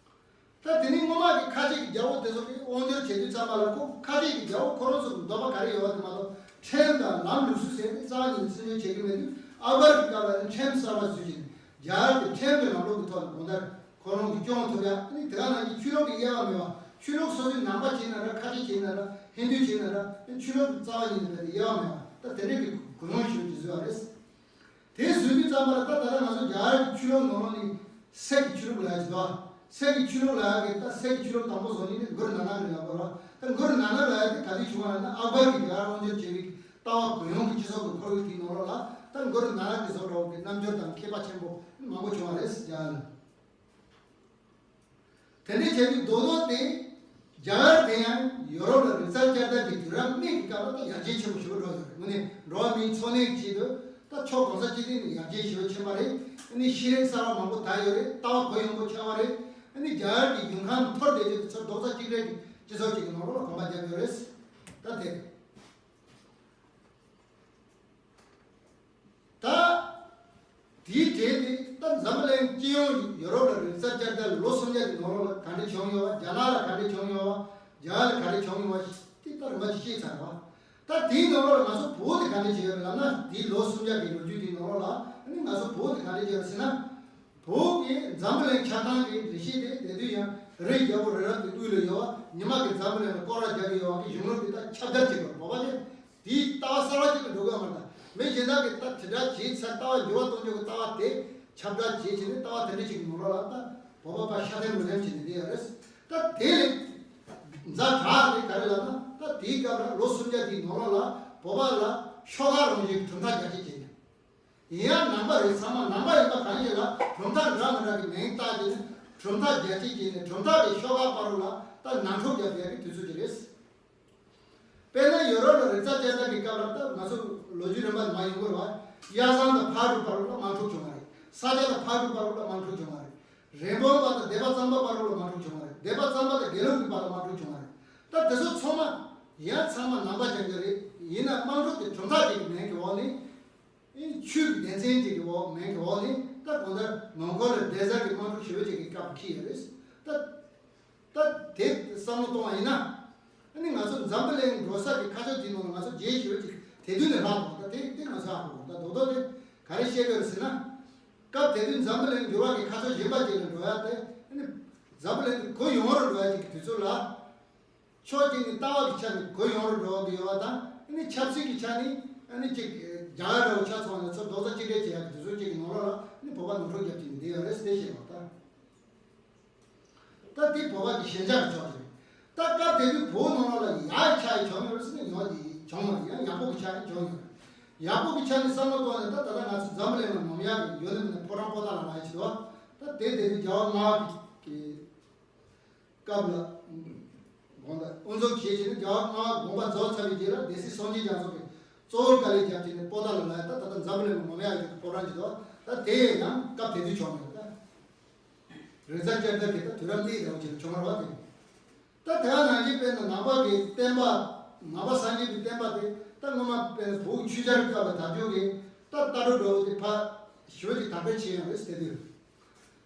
ད་དེ་ནི་སྔོན་མ་གི་ཁ་ཆེ་གི་རྒྱལ་པོ་དེ་ཚོ་གིས་དབང་སྒྱུར་བྱེད་དུས་ཙམ་པ་ལ་ཁོ་ཁ་ཆེ་གི་རྒྱལ་པོ་ཁོ་རང་ཚོ་གི་འདོད་པ་ག་རེ་ཡོད་པ་དེ་མ་གཏོགས། ཁྲིམས་དང་ལམ་ལུགས་སྲོལ་ཟེར་ནས་རྩ་བ་ཉིད་ནས་བརྩི་འཇོག་བྱེད་ཀྱི་མེད་དུས། ཨག་བར་གྱི་སྐབས་ལ་ནི་ཁྲིམས་གསར་པ་བཟོས་ཤིང་། རྒྱ་གར་གྱི་ཁྲིམས་ཀྱི་ལམ་ལུགས་ཀྱི་ཐོག་ནས་གང་ལྟར་ཁོ་རང་གིས་སྐྱོང་ཐུབ་ཡ། ཨ་ནི་དེ་ག་ནང་བཞིན་ཆོས་ལུགས་ཀྱི་དབྱེ་བ་མེད་པ། ཆོས་ལུགས་སོ་སོའི་ནང་པ་བྱས་ན་འདྲ། ཁ་ཆེ་བྱས་ན་འདྲ། ཧིན་དུ་བྱས་ན་འདྲ། ཨ་ནི་ཆོས་ལུགས་ཀྱི་རྩ་བ་ཉིད་ནས་དཔེ་དེ་དབྱེ་བ་མེད་པ། ད་དེ་འདྲའི་གི་གུ་ཡངས་ཞེ་པོ་ཅིག་བཟོས་པ་རེད། དེ་བཟོས་དུས་ཙམ་པ་ལ་ད་ད་ལྟ་ང་ཚོ་རྒྱ་གར་གྱི་ཆོས་ལུགས་ནང་ལོགས་ནས་སིག་གི་ཆོས་ལུགས་ལབ་ཡ་ཅིག་འདུག་གསེར་གྱི་ཆུ་ལུག་ལབ་ཡག་གི་ད་གསེར་གྱི་ཆུ་ལུག་དང་པོ་བཟོ་མཁན་དེ་གུ་རུ་ནཱ་ནག་རེད་ལབ་དགོས་རེད། ད་གུ་རུ་ནཱ་ནག་ལབ་ཡག་དེ་ག་དུས་བྱུང་བ་ལབ་ན། ཨག་བར་གྱི་རྒྱ་གར་དབང་སྒྱུར་བྱེད་པའི་ལྟ་བ་གུ་ཡངས་ཀྱི་སྤྱི་ཚོགས་ཀྱི་འཁོར་བའི་དེའི་ནང་ལོགས་ལ། ད་གུ་རུ་ནཱ་ནག་གིས་བཟོ་འདྲ་བོ་གི་རྣམ་འགྱུར་དང་ཁྱད་པར་ཆེན་པོ་མང་པོ་བྱུང་བ་རེད། རྒྱ་གར་ལ། དེ་འདྲའི་བྱས་དུས་རྡོག་རྡོག་དེ་རྒྱ་གར་དེ་ཡང་ཡོ་རོབ་ལ་རིག་རྩལ་བསྐྱར་དར་གྱི་དུས་རབས་སྨད་ཀྱི་སྐབས་ལ་ད་ཡར་རྒྱས་ཆེན་པོ་ཞེ་པོ་འགྲོ་ཡོད་རེད། དངོས་གནས་འགྲོ་བ་མིའི་འཚོ་གནས་ཀྱི་ཆེད་དུ་ད་ཕྱོགས་གང་ས་ཅི་ཐད་ནས་ཡར་རྒྱས་ཞེ་པོ་ཕྱིན་པ་རེད། ཨ་ནི་ཤེས་རིག་གསར་བ་མང་པོ་དར་ཡོད་རེད། ལྟ་བ་གུ་ཡངས་པོ་ཆགས་པ་རེད། ཨ་ནི་རྒྱ་གར་གྱི་ཡུལ་ཁམས་འཐོར་བསྡད་རྒྱུ་དེ་ཚོ་རྡོག་རྩ་གཅིག་སྒྲིལ་གྱི་སྤྱི་ཚོགས་ཅིག་གི་ནང་ལོགས་ལ་གོམ་པ་བརྒྱབ་ཡོད་རེད། ད་དེ། ད་དེའི་གྲས་དེ་ད་འཛམ་བུ་གླིང་སྤྱི་ཡོངས་ཡོ་རོབ་ལ་རིག་རྩལ་བསྐྱར་དར་ལོ་སུམ་བརྒྱ་གི་ནང་ལོགས་ལ་ག་འདྲ་བྱུང་ཡོད་པ། རྒྱ་ནག་ལ་ག་འདྲ་བྱུང་ཡོད་པ། རྒྱ་གར་ལ་ག་འདྲ་བྱུང་ཡོད་པ་དེ་ད་རིམ་པ་ཅིག་ཤེས་ཚར་བ། ད་དེའི་ནང་ལོགས་ལ་ང་ཚོ་བོད་དེ་ག་འདྲ་བྱས་ཡོད་ལབ་ན། དེའི་ལོ་སུམ་བརྒྱ་གི་ལོ་རྒྱུས་དེའི་ནང་ལོགས་ལ་ཨ་ནི་ང་ཚོ་བོད་དེ་ག་འདྲ་བྱས་ཡོད་ཟེར་ན། བོད་ཀྱི་འཛམ་བུ་གླིང་ཆགས་སྟངས་ཀྱི་འགྲེལ་བཤད་དེ་དེ་དུས་ཡང་རི་རྒྱལ་པོ་རི་རབ་ཀྱི་དབུས་ལ་ཡོད་པ། ཉི་མ་གི་འཛམ་བུ་གླིང་ལ་སྐོར་ར་རྒྱག་གི་ཡོད་པ་གི་གཞུང་ལུགས་དེ་ད་ཁྱབ་བརྡལ་བྱེད་དགོས། བོད་པ་དེ་དེའི་ལྟ་བ་གསར་བ་ཅིག་ལ་འགྲོ་དགོས་མ་རེད། ད་མི་གཞན་དག་གིས་ད་དེ་འདྲ་བྱས་ཚར། ལྟ་བ་འགྱུར་བ་གཏོང་རྒྱུ་གི་ལྟ་བ་དེ་ཁྱབ་བསྒྲགས་བྱས་བྱས་ནས་ལྟ་བ་དེ་འདྲ་ཅིག་གི་ནང་ལོགས་ལ་ད་བོད་པ་ཕར་ཤ་ཐལ་མི་ཐལ་བྱས་ནས་བསྡད་ཡོད་རེད། ད་དེ་ལས་ཛ་དྲག་དེ་ག་རེ་ལབ་ན། ད་དེའི་སྐབས་ལ་ལོ་སུམ་བརྒྱ་དེའི་ནང་ལོགས་ལ་བོད་པ་ལ་ཤོག་ཁག་རང་བཞིན་གྱི་གྲུབ་མཐའ་རྒྱ་སྐྱེད་བྱས་ནས། ཡིན་ཡང་ནང་པ་རེད། ཚང་མ་ནང་པ་ཡིན་པ་གང་ཡིན་ལ་གྲུབ་མཐའ་འདྲ་མི་འདྲ་གི་མིང་བཏགས་བྱས་ནས་གྲུབ་མཐའ་རྒྱ་སྐྱེད་བྱས་ནས་གྲུབ་མཐའ་དེ་ཤོག་ཁག་བར་ལ་ད་ནང་འཁྲུག་རྒྱག་ཡག་གི་དུས་ཚོད་ཅིག་རེད། དཔེར་ན་ཡོ་རོབ་ལ་རིག་རྩལ་བསྐྱར་དར་གྱི་སྐབས་ལ་ད་ང་ཚོ་ལོ་རྒྱུས་རིམ་པ་མར་ཡོང་གི་རེད་བ། གཡའ་བཟང་དང་ཕག་གྲུ་བར་ལ་དམག་འཁྲུག་བྱུང་བ་རེད། ས་སྐྱ་དང་ཕག་གྲུ་བར་ལ་དམག་འཁྲུག་བྱུང་བ་རེད། རི་བོང་པ་དང་སྡེ་པ་གཙང་པ་བར་ལ་དམག་འཁྲུག་བྱུང་བ་རེད། སྡེ་པ་གཙང་པ་དང་དགེ་ལུགས་ཀྱི་བར་ལ་དམག་འཁྲུག་བྱུང་བ་རེད། ད་དེ་ཚོ་ཚང་མ་ཡང་ཚང་མ་ནང་པ་རྐྱང་རྐྱང་རེད། ཡིན་ན་དམག་འཁྲུག་དེ་གྲུབ་མཐའ་ཅིག་གི་མིང་གི་འོག་ནས། ཨེ། ཆོས་ཀྱི་སྡེ་ཚན་ཅིག་གི་འོག་མིང་གི་འོག་ནས་ད་གང་ལྟར་མོང་གོལ་ལ་སྡེ་གཟར་གྱི་དམག་འཁྲུག་ཞེ་པོ་ཅིག་གི་སྐབས་འཁེལ་ཡོད་རེད། ད་ད་དེ་བསམ་བློ་གཏོང་བ་ཡིན་ན། ཨ་ནི་ང་ཚོ་འཛམ་བུ་གླིང་འགྲོ་ས་ཀྱི་ཁ་ཕྱོགས་དེའི་ནང་ལ་ང་ཚོ་རྗེས་ཞེ་པོ་ཅིག་དེ་དུས་ནས་ལྷག་འདུག་ད་དེ་དེ་ང་ཚོ་ཧ་གོ་དགོས། ད་རྡོག་རྡོག་དེ་ག་རེ་བཤད་ཀྱི་ཡོད་རེད་ཟེར་ན། སྐབས་དེ་དུས་འཛམ་བུ་གླིང་འགྱུར་བ་གི་ཁ་ཕྱོགས་གཞན་པ་ཅིག་ལ་འགྲོ་ཡ་དེ། ཨ་ནི་འཛམ་བུ་གླིང་གི་གུ་ཡངས་རུ་འགྲོ་ཡ་ཅིག་གི་དུས་ཚོད་ལ། ཕྱོགས་གཅིག་ནས་ལྟ་བ་གི་ཆ་ནས་གུ་ཡངས་རུ་འགྲོ་གི་ཡོད་པ་དང་། ཨ་ནི་ཆབ་སྲིད་ཀྱི་ཆ་ནས་ཨ་ནི་གཅིག་རྒྱ་གར་འདྲ་བོ་ཆ་ཚང་ནས་ཚུར་རྡོག་རྩ་གཅིག་སྒྲིལ་བྱེད་ཡག་གི་དུས་ཚོད་གཅིག་གི་ནང་ལོགས་ལ་ཨ་ནི་བོད་པ་ནང་འཁྲུག་རྒྱབ་ཀྱི་འདི་ཡོད་རེད་ཟེར་བཤད་པ་དང་། ད་དེ་བོད་པ་གི་ཞེན་ཆགས་ཀྱི་ཕྱོགས་རེད། ད་སྐབས་དེ་དུས་བོད་ནང་ལོགས་ལ་ཡག་ཆ་ཡི་བྱུང་ཡོད་རེད་ཟེར་ན་ཡོང་དེ་བྱུང་མ་རེད། ཡང་ཡག་པོ་གི་ཆ་ཡི་བྱུང་ཡོད་རེད། ཡག་པོ་གི་ཆ་ནས་བསམ་བློ་གཏོང་ནས་ད་ད་ལྟ་ང་ཚོ་འཛམ་བུ་གླིང་ལ་ངོམ་ཡག་གི་ཡོད་ནི་མིན་ན་ཕོ་བྲང་པོ་ཏཱ་ལ་ལ་ཡི་ཆེད་དུ། ད་དེ་དེ་དུས་རྒྱལ་བ་ལྔ་པ་གི་སྐབས་ལ་དགོངས་དག་དབུ་འཛུགས་བྱས་བྱས་ནས་རྒྱལ་བ་ལྔ་པ་དགོངས་པ་རྫོགས་ཚར་བའི་རྗེས་ལ་སྡེ་སྲིད་སངས་རྒྱས་རྒྱ་མཚོ་གིས་གཙོ་བོར་དཀའ་ལས་བརྒྱབ་བྱས་ནས་པོ་ཏཱ་ལ་ལ་ཡ་ད་ད་ལྟ་འཛམ་བུ་གླིང་ལ་ངོམ་ཡག་གི་ཕོ་བྲང་ཆེད་དུ། ད་དེ་ཡང་སྐབས་དེ་དུས་བྱུང་ཡོད། ད་རིག་རྩལ་བསྐྱར་དར་དེ་ད་དུས་རབས་སྨད་འདྲ་བོ་ཅིག་ལ་བྱུང་བ་རེད་བ། དེ་ད་དེ་ག་ནང་བཞིན་དཔེར་ན་ནང་པ་གི་བསྟན་པ། ནང་པ་སངས་རྒྱས་པའི་བསྟན་པ་དེ་ད་སྔོན་མ་དཔེར་ན་བོད་ཆོས་རྒྱལ་སྐབས་ལ་དར་རྒྱུ་གི་ད་ལྟ་གྲུབ་འདྲ་བོ་དེ་ཕར་ཞེ་པོ་ཅིག་དར་སྤེལ་བྱས་ཡོད་རེད་དེ་དུས།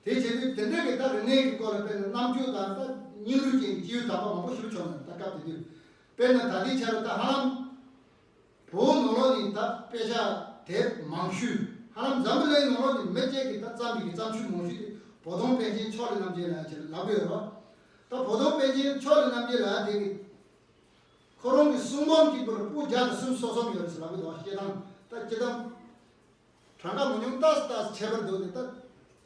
དེ་བྱས་དུས་དེ་འདྲ་གི་ད་རིག་གནས་ཀྱི་སྐོར་ལ་དཔེར་ན་རྣམ་དཔྱོད་དང་ད་སྙིང་རུས་ཅན་གྱི་སྐྱེས་བུ་དམ་པ་མང་པོ་ཞིག་བྱུང་ཡོད། ད་སྐབས་དེ་དུས་དཔེར་ན་ད་ལྟའི་ཆར་ད་ཧ་ལམ་བོད་ནང་ལོགས་ནས་ད་དཔེ་ཆ་དེབ་མང་ཤོས། ཧ་ལམ་འཛམ་བུ་གླིང་ནང་ལོགས་ནས་མི་གཅིག་གིས་ད་བརྩམས་པའི་གི་བརྩམས་ཆོས་མང་ཤོས་དེ་བོ་དོང་པཎ་ཆེན་ཕྱོགས་ལས་རྣམ་རྒྱལ་ལགས་ཀྱིས་ལབ་ཀྱི་ཡོད་རེད་བ། ད་བོ་དོང་པཎ་ཆེན་ཕྱོགས་ལས་རྣམ་རྒྱལ་ལགས་དེ་གིས་ཁོ་རང་གི་གསུང་འབུམ་གཅིག་པོ་ལ་པོད་བརྒྱ་དང་སུམ་ཅུ་སོ་གསུམ་ཡོད་རེད་ཟེར་ལབ་ཀྱི་འདུག་བ། སྤྱིར་བཏང་ད་སྤྱིར་བཏང་གྲངས་ཀ་མང་ཉུང་ཏོག་ཙམ་ཏོག་ཙམ་ཁྱད་པར་འདུག་སྟེ། ད་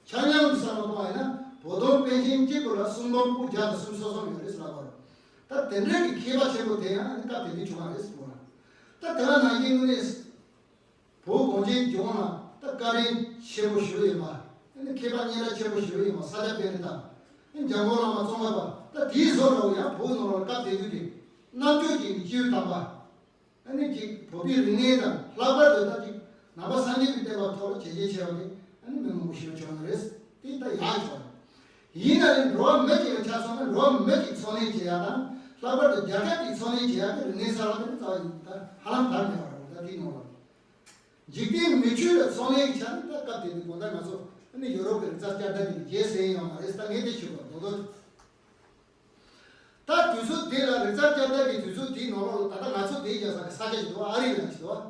ཆ་མཉམ་གྱི་བསམ་བློ་གཏོང་བ་ཡིན་ན་བོ་དོང་པཎ་ཆེན་གཅིག་པོ་ལ་གསུང་འབུམ་པོད་བརྒྱ་དང་སུམ་ཅུ་སོ་གསུམ་ཡོད་རེད་ཟེར་ལབ་པ་རེད། ད་དེ་འདྲའི་གི་མཁས་པ་ཆེན་པོ་དེ་ཡང་ཨ་ནི་སྐབས་དེ་དུས་བྱུང་བ་རེད་ཟེར་གོ་ར། ད་དེ་ག་ནང་བཞིན་དངོས་གནས་བོད་གངས་ཅན་ལྗོངས་ལ་ད་བཀའ་དྲིན་ཆེན་པོ་ཞེ་པོ་ཡིན་པ། ཨ་ནི་མཁས་པ་སྙན་གྲགས་ཆེན་པོ་ཞེ་པོ་ཡིན་པ་ས་སྐྱ་པཎྜི་ཏ། ཨ་ནི་འཇམ་མགོན་བླ་མ་ཙོང་ཁ་པ། ད་དེའི་བཟོ་འདྲ་བོ་ཡང་བོད་ནང་ལ་སྐབས་དེ་དུས་ཀྱི་རྣམ་དཔྱོད་ཅན་གྱི་སྐྱེས་བུ་དམ་པ། ཨ་ནི་ཅིག་བོད་པའི་རིག་གནས་དང་ལྷག་པར་དུ་ད་ཅིག་ནང་པ་སངས་རྒྱས་པའི་བསྟན་པ་ཐོག་ལ་བྱས་རྗེས་ཆེ་བ་དེ་ཨ་ནི་མི་མང་པོ་ཞིག་བྱུང་བ་རེད། དེ་ད་ཡག་བྱུང་། ཡིན་ན་ཡང་འགྲོ་བ་མི་གཅིག་ལ་ཆ་མཚོན་ན་འགྲོ་བ་མི་གཅིག་འཚོ་གནས་བྱེད་ཡ་དང་། ལྷག་པར་དུ་རྒྱལ་ཁབ་ཅིག་འཚོ་གནས་བྱེད་ཡ་གི་རིག་གནས་གསར་བ་དེ་ནི་རྩ་བ་ཉིད་ད་ཧ་ལམ་དར་མེད་པ་རེད། ད་དེའི་ནང་ལ་འཇིག་རྟེན་མི་ཆོས་ལ་འཚོ་གནས་ཀྱི་ཆ་ནས་ད་སྐབས་དེ་དུས་གང་ལྟར་ང་ཚོ་ཨ་ནི་ཡོ་རོབ་ཀྱི་རིག་རྩལ་བསྐྱར་དར་གྱི་རྗེས་ཟིན་ཡོད་མ་རེད། ད་ངས་དེ་ཞུ་བ་རྡོག་རྡོག་ད་དུས་ཚོད་དེ་ལ་རིག་རྩལ་བསྐྱར་དར་གྱི་དུས་ཚོད་དེའི་ནང་ལོགས་ལ་ད་ལྟ་ང་ཚོ་བསྡད་ཡག་ས་གི་ས་ཆ་ཞིག་འདུག་ཨ་རི་ལ་ཞིག་འདུག་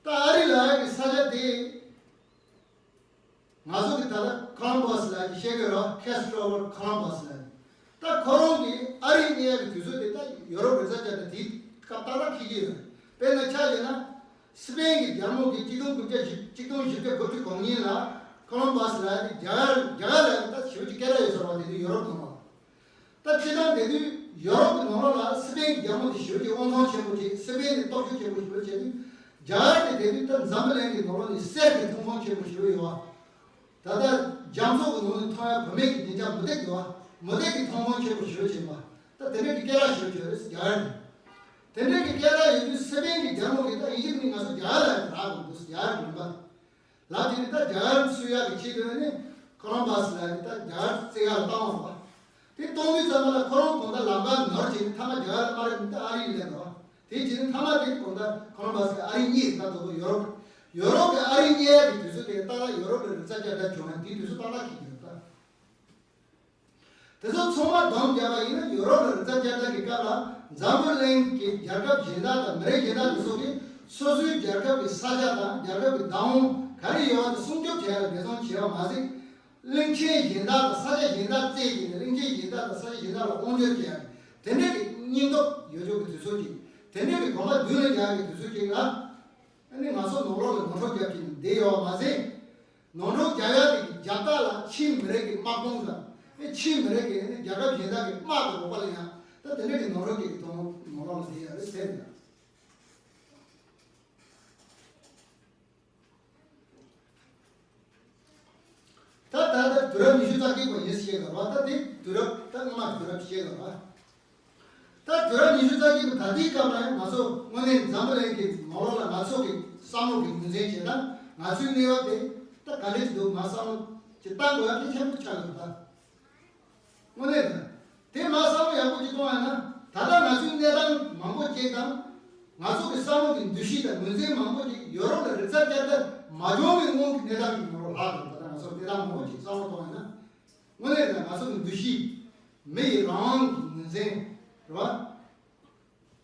ད་ཨ་རི་ལ་ཡག་གི་ས་ཆ་དེ་ང་ཚོ་གི་ད་ལྟ་ཁོ་ལམ་བྷ་སི་ལ་ཡག་གི་བཤད་གི་རོ། Christopher Columbus ལ་ཡག་ད་ཁོ་རང་གི་ཨ་རི་གནས་ཡག་གི་དུས་ཚོད་དེ་ད་ཡོ་རོབ་རིག་རྩལ་བསྐྱར་དར་དེའི་སྐབས་ཏག་ཏག་འཁེལ་གི་ཡོད་རེད། དཔེར་ན་ཆ་བཞག་ན། སི་པེན་གྱི་རྒྱལ་མོ་གིས་གཅིག་སྟོང་དགུ་བརྒྱ་བཞི་གཅིག་སྟོང་བཞི་བརྒྱ་དགུ་བཅུ་གོ་གཉིས་ལ་ ཁོ་ལོམ་བྷ་སི་ལབ་ཡ་དེ་རྒྱ་གར་རྒྱ་གར་ལབ་ཡ་དེ་ད་ཞེ་པོ་ཅིག་སྐད་གྲགས་ཡོད་ས་རེད་བ། དེ་དུས་ཡོ་རོབ་ནང་ལ། ད་སྤྱིར་བཏང་དེ་དུས་ཡོ་རོབ་ཀྱི་ནང་ལོགས་ལ་སི་པེན་གྱི་རྒྱལ་མོ་དེ་ཞེ་པོ་ཅིག་དབང་ཐང་ཆེན་པོ་ཅིག་སི་པེན་དེ་སྟོབས་ཤུགས་ཆེན་པོ་ཞེ་པོ་བྱས་དུས། རྒྱ་གར་དེ་དེ་དུས་ད་འཛམ་བུ་གླིང་གི་ནང་ལོགས་ནས་གསེར་གྱི་མཐོང་ཁུངས་ཆེན་པོ་ཞེ་པོ་ཡོད་བ། ད་ལྟ་རྒྱ་མཚོ་གི་ནང་ནས་མཐོང་ཡ་བུད་མེད་ཀྱི་སྡིངས་ཆ་མུ་ཏིག་འདུག་བ། མུ་ཏིག་གི་མཐོང་ཁུངས་ཆེན་པོ་ཞེ་པོ་ཅིག་ཡིན་པ། ད་དེ་འདྲ་གི་སྐད་གྲགས་ཞེ་པོ་ཅིག་ཡོད་རེད་རྒྱ་གར་ནས། དེ་འདྲ་གི་སྐད་གྲགས་ཡོད་དུས་སི་པེན་གྱི་རྒྱལ་མོ་གིས་ད་ཨི་ཇིབ་ནི་ང་ཚོ་རྒྱ་གར་ལ་རག་དགོས་འདུག་རྒྱ་གར་ལུང་པ། ལབ་དེ་ནི་ད་རྒྱ་གར་བཙུགས་ཡག་གི་ཆེད་དུ་ནི་ཁོ་ལོམ་བྷ་སི་ལབ་ནི་ད་རྒྱ་གར་བཙུགས་ཡག་ལ་བཏང་བ་རེད་བ། དེ་གཏོང་དུས་ཙམ་པ་ལ་ཁོ་རང་གང་ལྟར་ལམ་ཁ་ནོར་བྱས་ནས་མཐའ་མ་རྒྱ་གར་ལ་མ་རེད་ནི་ད་ཨ་རི་སླེབས་པ། དེ་བྱས་ནས་མཐའ་མ་དེ་གང་ལྟར་ཁོ་ལོམ་བྷ་སི་གིས་ཨ་རི་རྙེད་ད་དོ་ཡོ་རོབ། ཡོ་རོབ་ཀྱི་ཨ་རི་རྙེད་ཡག་གི་དུས་ཚོད་དེ་ཏག་ཏག་ཡོ་རོབ་ལ་རིག་རྩལ་བསྐྱར་དར་བྱུང་བ་དེའི་དུས་ཚོད་ཏག་ཏག་ཁེལ་གྱི་ཡོད་ད། དེ་ཚོ་ཚང་མ་བསྡོམས་བརྒྱབ་པ་ཡིན་ན་ཡོ་རོབ་ལ་རིག་རྩལ་བསྐྱར་དར་གྱི་སྐབས་ལ་འཛམ་བུ་གླིང་གི་རྒྱལ་ཁབ་གཞན་དག་དང་མི་རིགས་གཞན་དག་དེ་ཚོ་གིས་སོ་སོའི་རྒྱལ་ཁབ་ཀྱི་ས་ཆ་དང་རྒྱལ་ཁབ་ཀྱི་བདག་དབང་ག་རེ་ཡོད་པ་དེ་སྲུང་སྐྱོབ་བྱེད་ཡག་ལ་འབད་བརྩོན་བྱས་པ་མ་ཟད། གླིང་ཆེན་གཞན་དག་དང་ས་ཆ་གཞན་དག་བཙལ་ཏེ་ནས་གླིང་ཆེན་གཞན་དག་དང་ས་ཆ་གཞན་དག་ལ་དབང་སྒྱུར་བྱེད་ཡག་གི་དེ་འདྲ་གི་སྙིང་སྟོབས་ཡོད་ཆོག་གི་དུས་ཚོད་ཅིག་དེ་འདྲ་གི་གོམ་པ་མདུན་ལ་རྒྱག་ཡག་གི་དུས་ཚོད་ཅིག་ལ། ཨ་ནི་ང་ཚོ་ནང་ལོགས་ལ་ནོར་འཁྲུལ་རྒྱབ་ཀྱིན་བསྡད་ཡོད་པ་མ་ཟད། ནོར་འཁྲུལ་རྒྱག་ཡག་དེ་རྒྱབ་ལྟག་ལ་ཕྱིའི་མི་རིགས་ཀྱི་དམག་དཔུང་དང་ཨ་ཕྱིའི་མི་རིགས་ཀྱི་ཨ་ནི་རྒྱལ་ཁབ་གཞན་དག་གི་དམག་གི་འོག་པ་ལ་ཡང་ད་དེ་འདྲ་གི་ནོར་འཁྲུལ་གྱི་ཐོག་ནང་ལོགས་ལ་བསྡད་ཡོད་རེད་ཟེར་ཡང་། ད་ད་ལྟ་དུས་རབས་ཉི་ཤུ་རྩ་གཅིག་པ་ཡིན་ཞེས་པ་རེད་བ། ད་དེ་དུས་རབས་ད་སྔ་མ་གི་དུས་རབས་ཞེས་པ་རེད་བ། ད་དུས་རབས་ཉི་ཤུ་རྩ་གཅིག་པའི་ད་ལྟའི་སྐབས་ལ་ཡང་ང་ཚོ་དངོས་གནས་འཛམ་བུ་གླིང་གི་ནང་ལོགས་ལ་ང་ཚོ་གི་བསམ་བློ་གི་ངོས་འཛིན་བྱེད་སྟངས་ང་ཚོའི་གནས་བབ་དེ་ད་ག་འདྲ་ཞིག་འདུག་ང་བསམ་བློ་ཅིག་བཏང་དགོས་ཡ་གལ་ཆེན་པོ་ཆགས་ཡོད་པ། དངོས་གནས་ད་དེ་མ་བསམ་བློ་ཡག་པོ་ཅིག་གཏོང་ཡ་ན་ད་ལྟ་ང་ཚོའི་གནས་སྟངས་མང་པོ་ཅིག་དང་། ང་ཚོ་གི་བསམ་བློ་གི་འདུ་ཤེས་དང་ངོས་འཛིན་མང་པོ་ཅིག་ཡོ་རོབ་ལ་རིག་རྩལ་བསྐྱར་དར་མ་བྱུང་བའི་སྔོན་གྱི་གནས་སྟངས་ཀྱི་ངོ་ལ་ལྷག་འདུག་ད་ལྟ་ང་ཚོ་གནས་སྟངས་མང་པོ་ཅིག་བསམ་བློ་གཏོང་ཡ་ན། དངོས་གནས་ད་ང་ཚོ་གི་འདུ་ཤེས། མི་ཡི་རང་དབང་གི་ངོས་འཛིན། རེད་བ།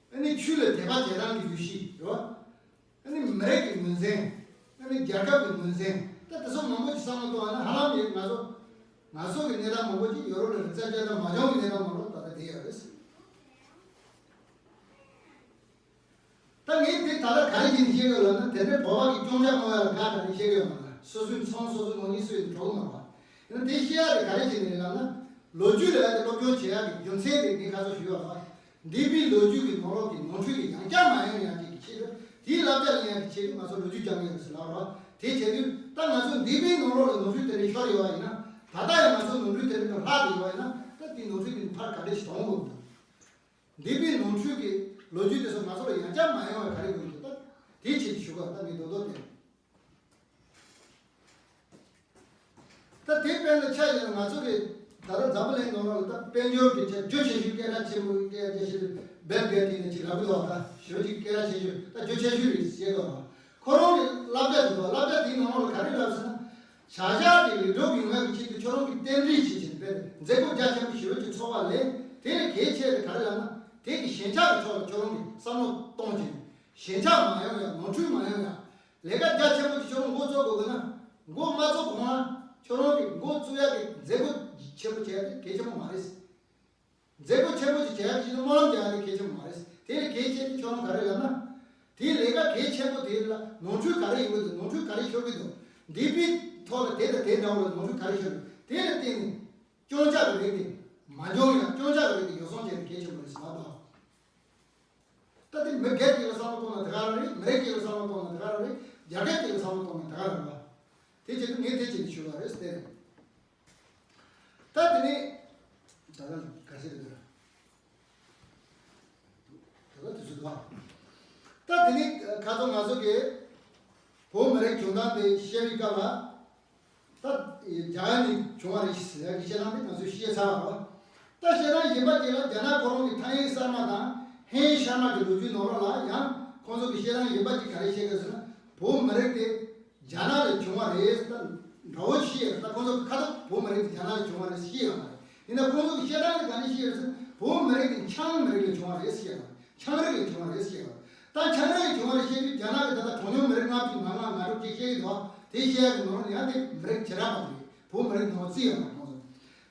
ཨ་ནི་ཆོས་ལ་དད་པ་བྱེད་སྟངས་ཀྱི་འདུ་ཤེས་རེད་བ། ཨ་ནི་མི་རིགས་ཀྱི་ངོས་འཛིན། ཨ་ནི་རྒྱལ་ཁབ་ཀྱི་ངོས་འཛིན། ད་དེ་ཚོ་མང་པོ་ཞིག་བསམ་བློ་གཏོང་བ་ན་ཧ་ལམ་ཡོད་ང་ཚོ། ང་ཚོ་གི་གནས་སྟངས་མང་པོ་ཅིག་ཡོ་རོབ་ལ་རིག་རྩལ་བསྐྱར་དར་མ་བྱུང་བའི་གནས་སྟངས་མང་པོ་ད་ལྟ་བསྡད་ཡོད་རེད། ད་ངས་དེ་ད་ལྟ་ག་རེ་བྱས་ནས་བཤད་ཀྱི་ཡོད་ལབ་ན་དེ་འདྲའི་བོད་པ་གི་སྐྱོན་ཆ་སྨོས་ཡ་ལ་ག་ག་རེ་བཤད་ཀྱི་ཡོད་མ་རེད། སོ་སོའི་མཚང་སོ་སོའི་ནོར་ཉིན་སུས་འགྲོ་གི་མ་རེད་བ། ཡིན་ན་དེ་བཤད་ཡ་དེ་ག་རེ་བྱས་ནས་རེད་ལབ་ན། ལོ་རྒྱུས་ལ་ཡ་དེ་སློབ་སྦྱོང་བྱེད་ཡ་གི་རྒྱུ་མཚན་དེ་ངས་ཁ་སང་ཞུས་པ་རེད་བ། འདས་པའི་ལོ་རྒྱུས་ཀྱི་ནང་ལོགས་ཀྱི་ནོར་འཁྲུལ་དེ་ཡང་བསྐྱར་མ་ཡོང་ཡ་གཅིག་གི་ཆེད་དུ་དེའི་བསླབ་བྱ་ལེན་ཡ་གི་ཆེད་དུ་ང་ཚོ་ལོ་རྒྱུས་སྦྱང་གི་ཡོད་ཟེར་ལབ་རོགས། དེ་བྱེད་དུས་ད་ང་ཚོ་འདས་པའི་ནང་ལོགས་ལ་ནོར་འཁྲུལ་དེ་འདྲ་ཤོར་ཡོད་པ་ཡིན་ན། ད་ལྟ་ཡང་ང་ཚོ་ནོར་འཁྲུལ་དེ་འདྲ་ལྷག་བསྡད་ཡོད་པ་ཡིན་ན་ད་དེའི་ནོར་འཁྲུལ་དེ་ནི་ཕར་ག་འདྲ་ཞིག་གཏོང་དགོས་འདུག་འདས་པའི་ནོར་འཁྲུལ་གྱི་ལོ་རྒྱུས་དེ་ཚོ་ང་ཚོ་ལ་ཡང་བསྐྱར་མ་ཡོང་བའི་ག་རེ་དགོས་འདུག་ད་དེའི་ཆེད་དུ་ཞུ་དགོས་ད་ངས་མདོར་མདོར་བསྟན། ད་དེ་དཔེར་ན་ཆ་བཞག་ན་ང་ཚོ་གི་ད་ལྟ་འཛམ་བུ་གླིང་ནང་ལོགས་ལ་ད་དཔལ་འབྱོར་གྱི་ཆ་རྒྱ་ཆེ་ཤོས་སྐད་གྲགས་ཆེན་པོ་སྐད་གྲགས་ཆེ་ཤོས་བེལ་གྷེ་ཊི་ནས་ཅིག་ལབ་ཀྱི་འདུག་ད་ཞོ་ཅིག་སྐད་གྲགས་ཆེ་ཤོས་ད་རྒྱ་ཆེ་ཤོས་རེད་ཟེར་གྱི་འདུག་ཁོ་རང་གི་བསླབ་བྱ་དེ་འདུག་བསླབ་བྱ་དེའི་ནང་ལོགས་ལ་ག་རེ་ལབ་ཟེར་ན། བྱ་གཞག་དེ་ལེགས་གྲུབ་ཡོང་ཡག་གི་ཆེད་དུ་ཁྱོད་རང་གིས་རྟེན་འབྲེལ་བྱེད་ཀྱིན་པས་མཛད་སྒོ་རྒྱ་ཆེན་པོ་ཞེ་པོ་ཅིག་ཚོགས་པ་ལས་དེ་ལས་གལ་ཆེ་བ་ག་རེ་ལབ་ན་དེ་གི་ཞེན་ཆགས་ཀྱི་ཕྱོགས་ལ་ཁྱོད་རང་གིས་བསམ་བློ་གཏོང་ཀྱིན་ཞེན་ཆགས་མ་ཡོང་ཡ་ནོར་འཁྲུལ་མ་ཡོང་ཡ། ལས་ཀ་རྒྱ་ཆེན་པོ་ཅིག་ཁྱོད་རང་འགོ་བཙུགས་དགོས་ཀྱི་ན། འགོ་མ་བཙུགས་གོང་ལ་ཁྱོད་རང་གིས་འགོ་བཙུགས་ཡག་གི་མཛད་སྒོ་ཆེན་པོ་བྱེད་ཡག་དེ་གལ་ཆེན་པོ་མ་རེད། མཛད་སྒོ་ཆེན་པོ་ཅིག་བྱེད་ཡག་གི་ཆེད་དུ་སྨོན་ལམ་རྒྱག་ཡག་དེ་གལ་ཆེན་པོ་མ་རེད། དེ་ལས་གལ་ཆེ་དེ་ཁྱོད་རང་ག་རེ་ལབ་ན། དེའི་ལས་ཀ་གལ་ཆེན་པོ་དེ་ལ་ནོར་འཁྲུལ་ག་རེ་ཡོང་གི་འདུག་ནོར་འཁྲུལ་ག་རེ་ཤོར་གི་འདུག་འདས་པའི་ཐོག་ལ་དེ་དང་དེ་འདྲ་བོ་ལ་ནོར་འཁྲུལ་ག་རེ་ཤོར་གི་འདུག་དེ་ལ་བརྟེན་ནས་སྐྱོན་ཆ་གི་རིགས་དེ་མ་འབྱུང་ཡག་སྐྱོན་ཆ་གི་རིགས་དེ་ཡོ་བསྲང་བྱེད་ཡག་དེ་གལ་ཆེན་པོ་རེད་ཟེར་ལབ་དང་། ད་དེ་མི་སྒེར་གཅིག་ལ་བསམ་བློ་གཏོང་ན་དེ་ག་རང་རེད། མི་རིགས་གཅིག་ལ་བསམ་བློ་གཏོང་ན་དེ་ག་རང་རེད། རྒྱལ་ཁབ་གཅིག་ལ་བསམ་བློ་གཏོང་ན་དེ་ག་རང་རེད་བ། དེ་བྱེད་དུས་ངས་དེ་བྱེད་ནས་ཞུ་བ་རེད་ཟེར་ཏེ། ད་དེ་ནས་ད་ལྟ་ག་ཟེར་གི་འདུག་ད་ལྟ་དུས་ཚོད་འདུག་ད་དེ་ནས་ཁ་སང་ང་ཚོ་གིས་བོད་མི་རིགས་བྱུང་སྟངས་དེ་བཤད་པའི་སྐབས་ལ། ད་རྒྱ་གར་ནས་བྱུང་བ་རེད་ཟེར་ཡག་གི་བཤད་སྟངས་དེ་ང་ཚོས་ཤེས་ཚར་བ་རེད། ད་བཤད་སྟངས་གཞན་པ་ཅིག་ལ་རྒྱ་ནག་ཁོ་རང་གི་ཐའེ་ཡེན་གསར་མ་དང་ཧེན་ཤར་མ་གི་ལོ་རྒྱུས་ནང་ལོགས་ལ་ཡང་ཁོང་ཚོ་གི་བཤད་སྟངས་གཞན་པ་ཅིག་ག་རེ་བཤད་གི་ཟེར་ན། བོད་མི་རིགས་དེ་རྒྱ་ནག་ལས་བྱུང་བ་རེད། ད་འདྲ་བོ་བཤད་ཡོད་རེད། ད་ཁོང་ཚོ་གི་ཁ་ཐུག་བོད་མི་རིགས་དེ་རྒྱ་ནག་ལས་བྱུང་བ་རེད་བཤད་ཡོད་མ་རེད། ཡིན་ན་ཁོང་ཚོ་གི་བཤད་སྟངས་དེ་ག་ནས་བཤད་ཡོད་ཟེར་ན། བོད་མི་རིགས་དེ་ཆའང་མི་རིགས་ལས་བྱུང་བ་རེད་བཤད་ཡོད་མ་རེད། ཆའང་རིགས་ལས་བྱུང་བ་རེད་ཟེར་བ། ད་ཆའང་རིགས་ལས་བྱུང་བ་རེད་བཤད་དུས་རྒྱ་ནག་གི་ད་ལྟ་གྲངས་ཉུང་མི་རིགས་ལྔ་བཅུ་ང་ལྔ་ང་དྲུག་ཅེས་བཤད་ཀྱི་འདུག་དེ་བཤད་ཡག་གི་ནང་ལ་ཡང་དེ་མི་རིགས་བྱེ་བྲག་པ་དེ་རེད། བོད་མི་རིགས་ནང་བརྩི་ཡོད་མ་རེད་ཁོང་ཚོ།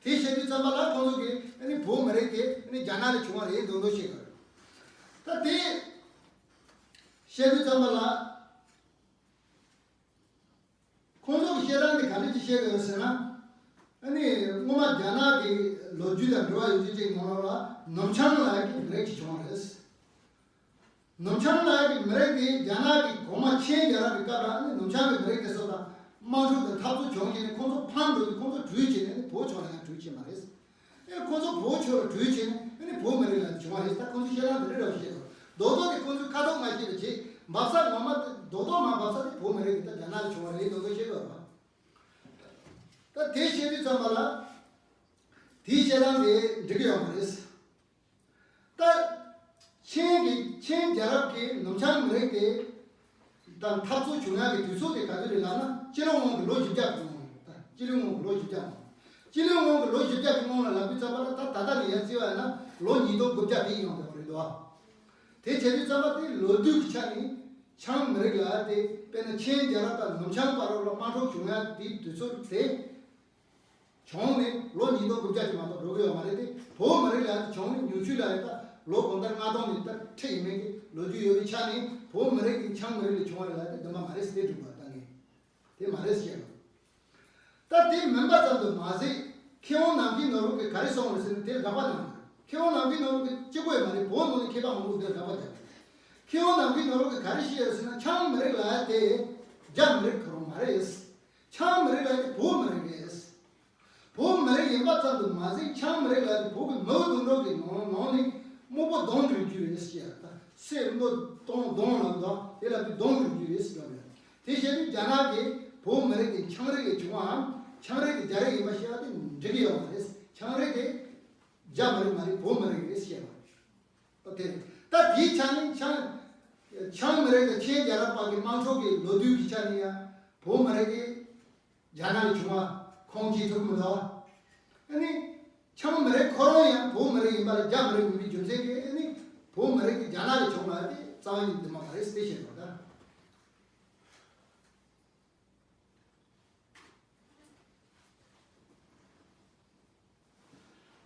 དེ་བཤད་དུས་ཙམ་པ་ལ་ཁོང་ཚོ་གིས་ཨ་ནི་བོད་མི་རིགས་དེ་ཨ་ནི་རྒྱ་ནག་ལས་བྱུང་བ་རེད་མདོག་མདོག་བཤད་ཀྱི་རེད། ད་དེ་བཤད་དུས་ཙམ་པ་ལ་ཁོང་ཚོ་གི་བཤད་སྟངས་དེ་ག་འདྲ་ཅིག་བཤད་ཡོད་ཟེར་ན། ཨ་ནི་སྔོན་མ་རྒྱ་ནག་གི་ལོ་རྒྱུས་དང་འབྲེལ་བ་ཡོད་རྒྱུ་ཅིག་ནང་ལོགས་ལ་ནུབ་བྱང་ལ་ཡ་གི་མི་རིགས་ཅིག་བྱུང་བ་རེད། ནུབ་བྱང་ལ་ཡ་གི་མི་རིགས་དེ་རྒྱ་ནག་གི་གོང་མ་ཆིན་རྒྱལ་རབས་ཀྱི་སྐབས་ལ་ཨ་ནི་ནུབ་བྱང་གི་མི་རིགས་དེ་ཚོ་དང་དམག་འཁྲུག་དང་འཐབ་རྩོད་བྱུང་བྱས་ནས་ཁོང་ཚོ་ཕམ་འགྲོ་དུས་ཁོང་ཚོ་བྲོས་བྱས་ནས་ཨ་ནི་བོད་ཕྱོགས་ལ་ཡང་བྲོས་ཕྱིན་པ་རེད། ཨེ་ཁོ་ཚོ་བོད་ཕྱོགས་ལ་བྲོས་བྱས་ནས་ཨ་ནི་བོད་མི་རིགས་ལ་བྱུང་བ་རེད། ད་ཁོ་ཚོ་བཤད་སྟངས་དེ་འདྲ་འདྲ་བོ་བཤད་དགོས། རྡོག་རྡོག་དེ་ཁོ་ཚོས་ཁ་ཐོག་མ་བཤད་པ་བྱས། འབབ་ས་ངོ་མ་རྡོག་རྡོག་མ་འབབ་ས་དེ་བོད་མི་རིགས་དེ་ད་རྒྱ་ནག་ལ་བྱུང་བ་རེད་འདུག་འདུག་བཤད་དགོས་རེད་པ། ད་དེ་བཤད་དུས་ཙམ་པ་ལ་དེའི་བཤད་སྟངས་དེ་འགྲིག་གི་ཡོད་མ་རེད། ད་ཆིན་གྱི་ཆིན་རྒྱལ་རབས་ཀྱི་ནུབ་བྱང་མི་རིགས་དེ་དང་འཐབ་རྩོད་བྱུང་ཡག་གི་དུས་ཚོད་དེ་ག་དུས་རེད་ལབ་ན། སྤྱི་ལོ་སྔོན་གྱི་ལོ་བཞི་བརྒྱ་གི་སྔོན་རེད། ད་སྤྱི་ལོ་སྔོན་གྱི་ལོ་བཞི་བརྒྱ་སྔོན། སྤྱི་ལོ་སྔོན་གྱི་ལོ་བཞི་བརྒྱ་གི་སྔོན་ལ་ལབ་དུས་ཙམ་པ་ལ་ད་ད་ལྟ་ནས་ཡར་བརྩིས་པ་ཡིན་ན་ལོ་ཉིས་སྟོང་དགུ་བརྒྱ་དེ་ཡོང་བསྡད་པ་རེད་འདུག་ཨ། དེ་བྱེད་དུས་ཙམ་པ་དེ་ལོ་དུས་ཀྱི་ཆ་ནས་ཆའང་མི་རིགས་ལ་དེ་དཔེར་ན་ཆིན་རྒྱལ་རབས་དང་ནུབ་བྱང་བར་ལ་དམག་འཁྲུག་བྱུང་ཡག་དེའི་དུས་ཚོད་དེ། བྱུང་ནས་ལོ་ཉིས་སྟོང་དགུ་བརྒྱ་ཅིག་མ་གཏོགས་འགྲོ་གི་ཡོད་མ་རེད་དེ། བོད་མི་རིགས་ལ་ཡང་བྱུང་ནས་ཉུང་ཤོས་ལ་ཡང་ད་ལོ་གང་ལྟར་ལྔ་སྟོང་ནས་ད་ཁྲི་ཡིན་མིན་གྱི་ལོ་རྒྱུས་ཡོད་པའི་ཆ་ནས་བོད་མི་རིགས་ཀྱི་ཆའང་མི་རིགས་ལས་བྱུང་བ་རེད་ལ་དེ་འདུན་པ་མ་རེད་ཟེར་དེ་སྒྲུབ་པ་ད་ངས་དེ་མ་རེད་ཟེར་བ། ད་དེ་མིན་པ་ཙམ་དུ་མ་ཟད་མཁས་དབང་ནམ་མཁའི་ནོར་བུ་གིས་ག་རེ་གསུངས་རེད་ཟེར་ན། དེར་དགག་པ་གནང་། མཁས་དབང་ནམ་མཁའི་ནོར་བུ་གིས་གཅིག་པོ་ཡང་མ་རེད། བོད་ནང་ནས་མཁས་པ་མང་པོ་དེར་དགག་པ་བརྒྱབ། མཁས་དབང་ནམ་མཁའི་ནོར་བུ་གིས་ག་རེ་བཤད་རེད་ཟེར་ན། ཆའང་མི་རིགས་ལ་དེ་རྒྱ་མི་རིགས་ཁོ་རང་མ་རེད། ཆའང་མི་རིགས་ལ་ཡང་བོད་མི་རིགས་རེད། བོད་མི་རིགས་ཡིན་པ་ཙམ་དུ་མ་ཟད་ཆའང་མི་རིགས་ལ་ཡང་བོད་ཀྱི་མིའུ་གདུང་དྲུག་གི་ནང་ནང་ནས་སྨུག་པོ་གདོང་གི་རྒྱུད་རེད་ཟེར། ད་སེར་སྨུག་གདོང་གདོང་ལ་འདུག་དེ་ལ་དུས་གདོང་གི་རྒྱུད་རེད་ཟེར་བ་རེད། དེ་བྱས་དུས་རྒྱ་ནག་གིས་བོད་མི་རིགས་དེ་ཆའང་རིགས་ལས་བྱུང་བའམ་ཆའང་རིགས་དེ་རྒྱ་རིགས་ཡིན་པ་ཤེས་པ་དེ་འགྲིག་གི་ཡོད་མ་རེད། ཆའང་རིགས་དེ་རྒྱ་མི་རིགས་མ་རེད། བོད་མི་རིགས་རེད་ཟེར་བ་རེད། དེ་ད་དེའི་ཆ་ནས་ཆའང་ཆའང་མི་རིགས་དང་ཆིན་རྒྱལ་རབས་བར་གྱི་དམག་འཁྲུག་གི་ལོ་རྒྱུས་ཀྱི་ཆ་ནས་ཡང་བོད་མི་རིགས་དེ་རྒྱ་ནག་ལས་བྱུང་བ་ཁུངས་སྐྱེལ་ཐུབ་ཀྱི་མི་འདུག་ཨ་ནི་ཆའང་མི་རིགས་ཁོ་རང་ཡང་བོད་མི་རིགས་ཡིན་པ་ལ་རྒྱ་མི་རིགས་མིན་པའི་རྒྱུ་མཚན་གྱིས་ཨ་ནི་བོད་མི་རིགས་དེ་རྒྱ་ནག་ལས་བྱུང་བ་དེ་རྩ་བ་ཉིད་དུ་མ་རེད་ཟེར་བཤད་པ་ད།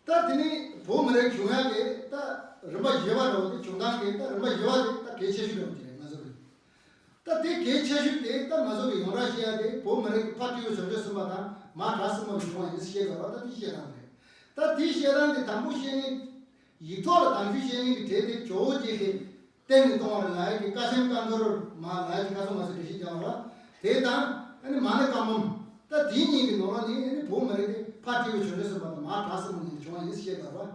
ད་དེ་ནས་བོད་མི་རིགས་བྱུང་ཡག་གི་ད་རིམ་པ་བཞི་པ་འདྲ་བོ་དེ། བྱུང་སྟངས་ཀྱི་ད་རིམ་པ་བཞི་པ་དེ་ད་གལ་ཆེ་ཤོས་འདྲ་བོ་དེ་རེད་ང་ཚོ་གི། ད་དེ་གལ་ཆེ་ཤོས་དེ་ད་ང་ཚོ་གི་ཡོངས་གྲགས་བཤད་ཡག་དེ་བོད་མི་རིགས་ཀྱི་ཕ་སྤྲེའུ་བྱང་ཆུབ་སེམས་དཔའ་དང་མ་བྲག་སྲིན་མོ་ལས་བྱུང་བ་ཡིན་ཟེར་བཤད་པ་རེད་པ། ད་དེ་བཤད་སྟངས་རེད། ད་དེའི་བཤད་སྟངས་དེ་དང་པོ་བཤད་ནས་ཡིག་ཐོག་ལ་དང་ཤོས་བཤད་མཁན་གྱི་གྲས་དེ་ཇོ་བོ་རྗེ་ཞེས་བསྟན་ནས་གཏོང་བ་ལ་ཡ་གི་ཀ་ཆེན་བཀའ་འཁོར་མ་ལ་ཡ་གི་ཁ་སང་མ་སུ་འགྲེལ་བཤད་རྒྱག་པ་རེད། དེ་དང་ཨ་ནི་མ་ཎི་བཀའ་འབུམ། ད་དེ་གཉིས་ཀྱི་ནང་ལ་ནི་ཨ་ནི་བོད་མི་རིགས་དེ་ཕ་སྤྲེའུ་བྱང་ཆུབ་སེམས་དཔའ་དང་མ་བྲག་སྲིན་མོ་ནས་བྱུང་བ་ཡིན་ཟེར་བཤད་པ་རེད།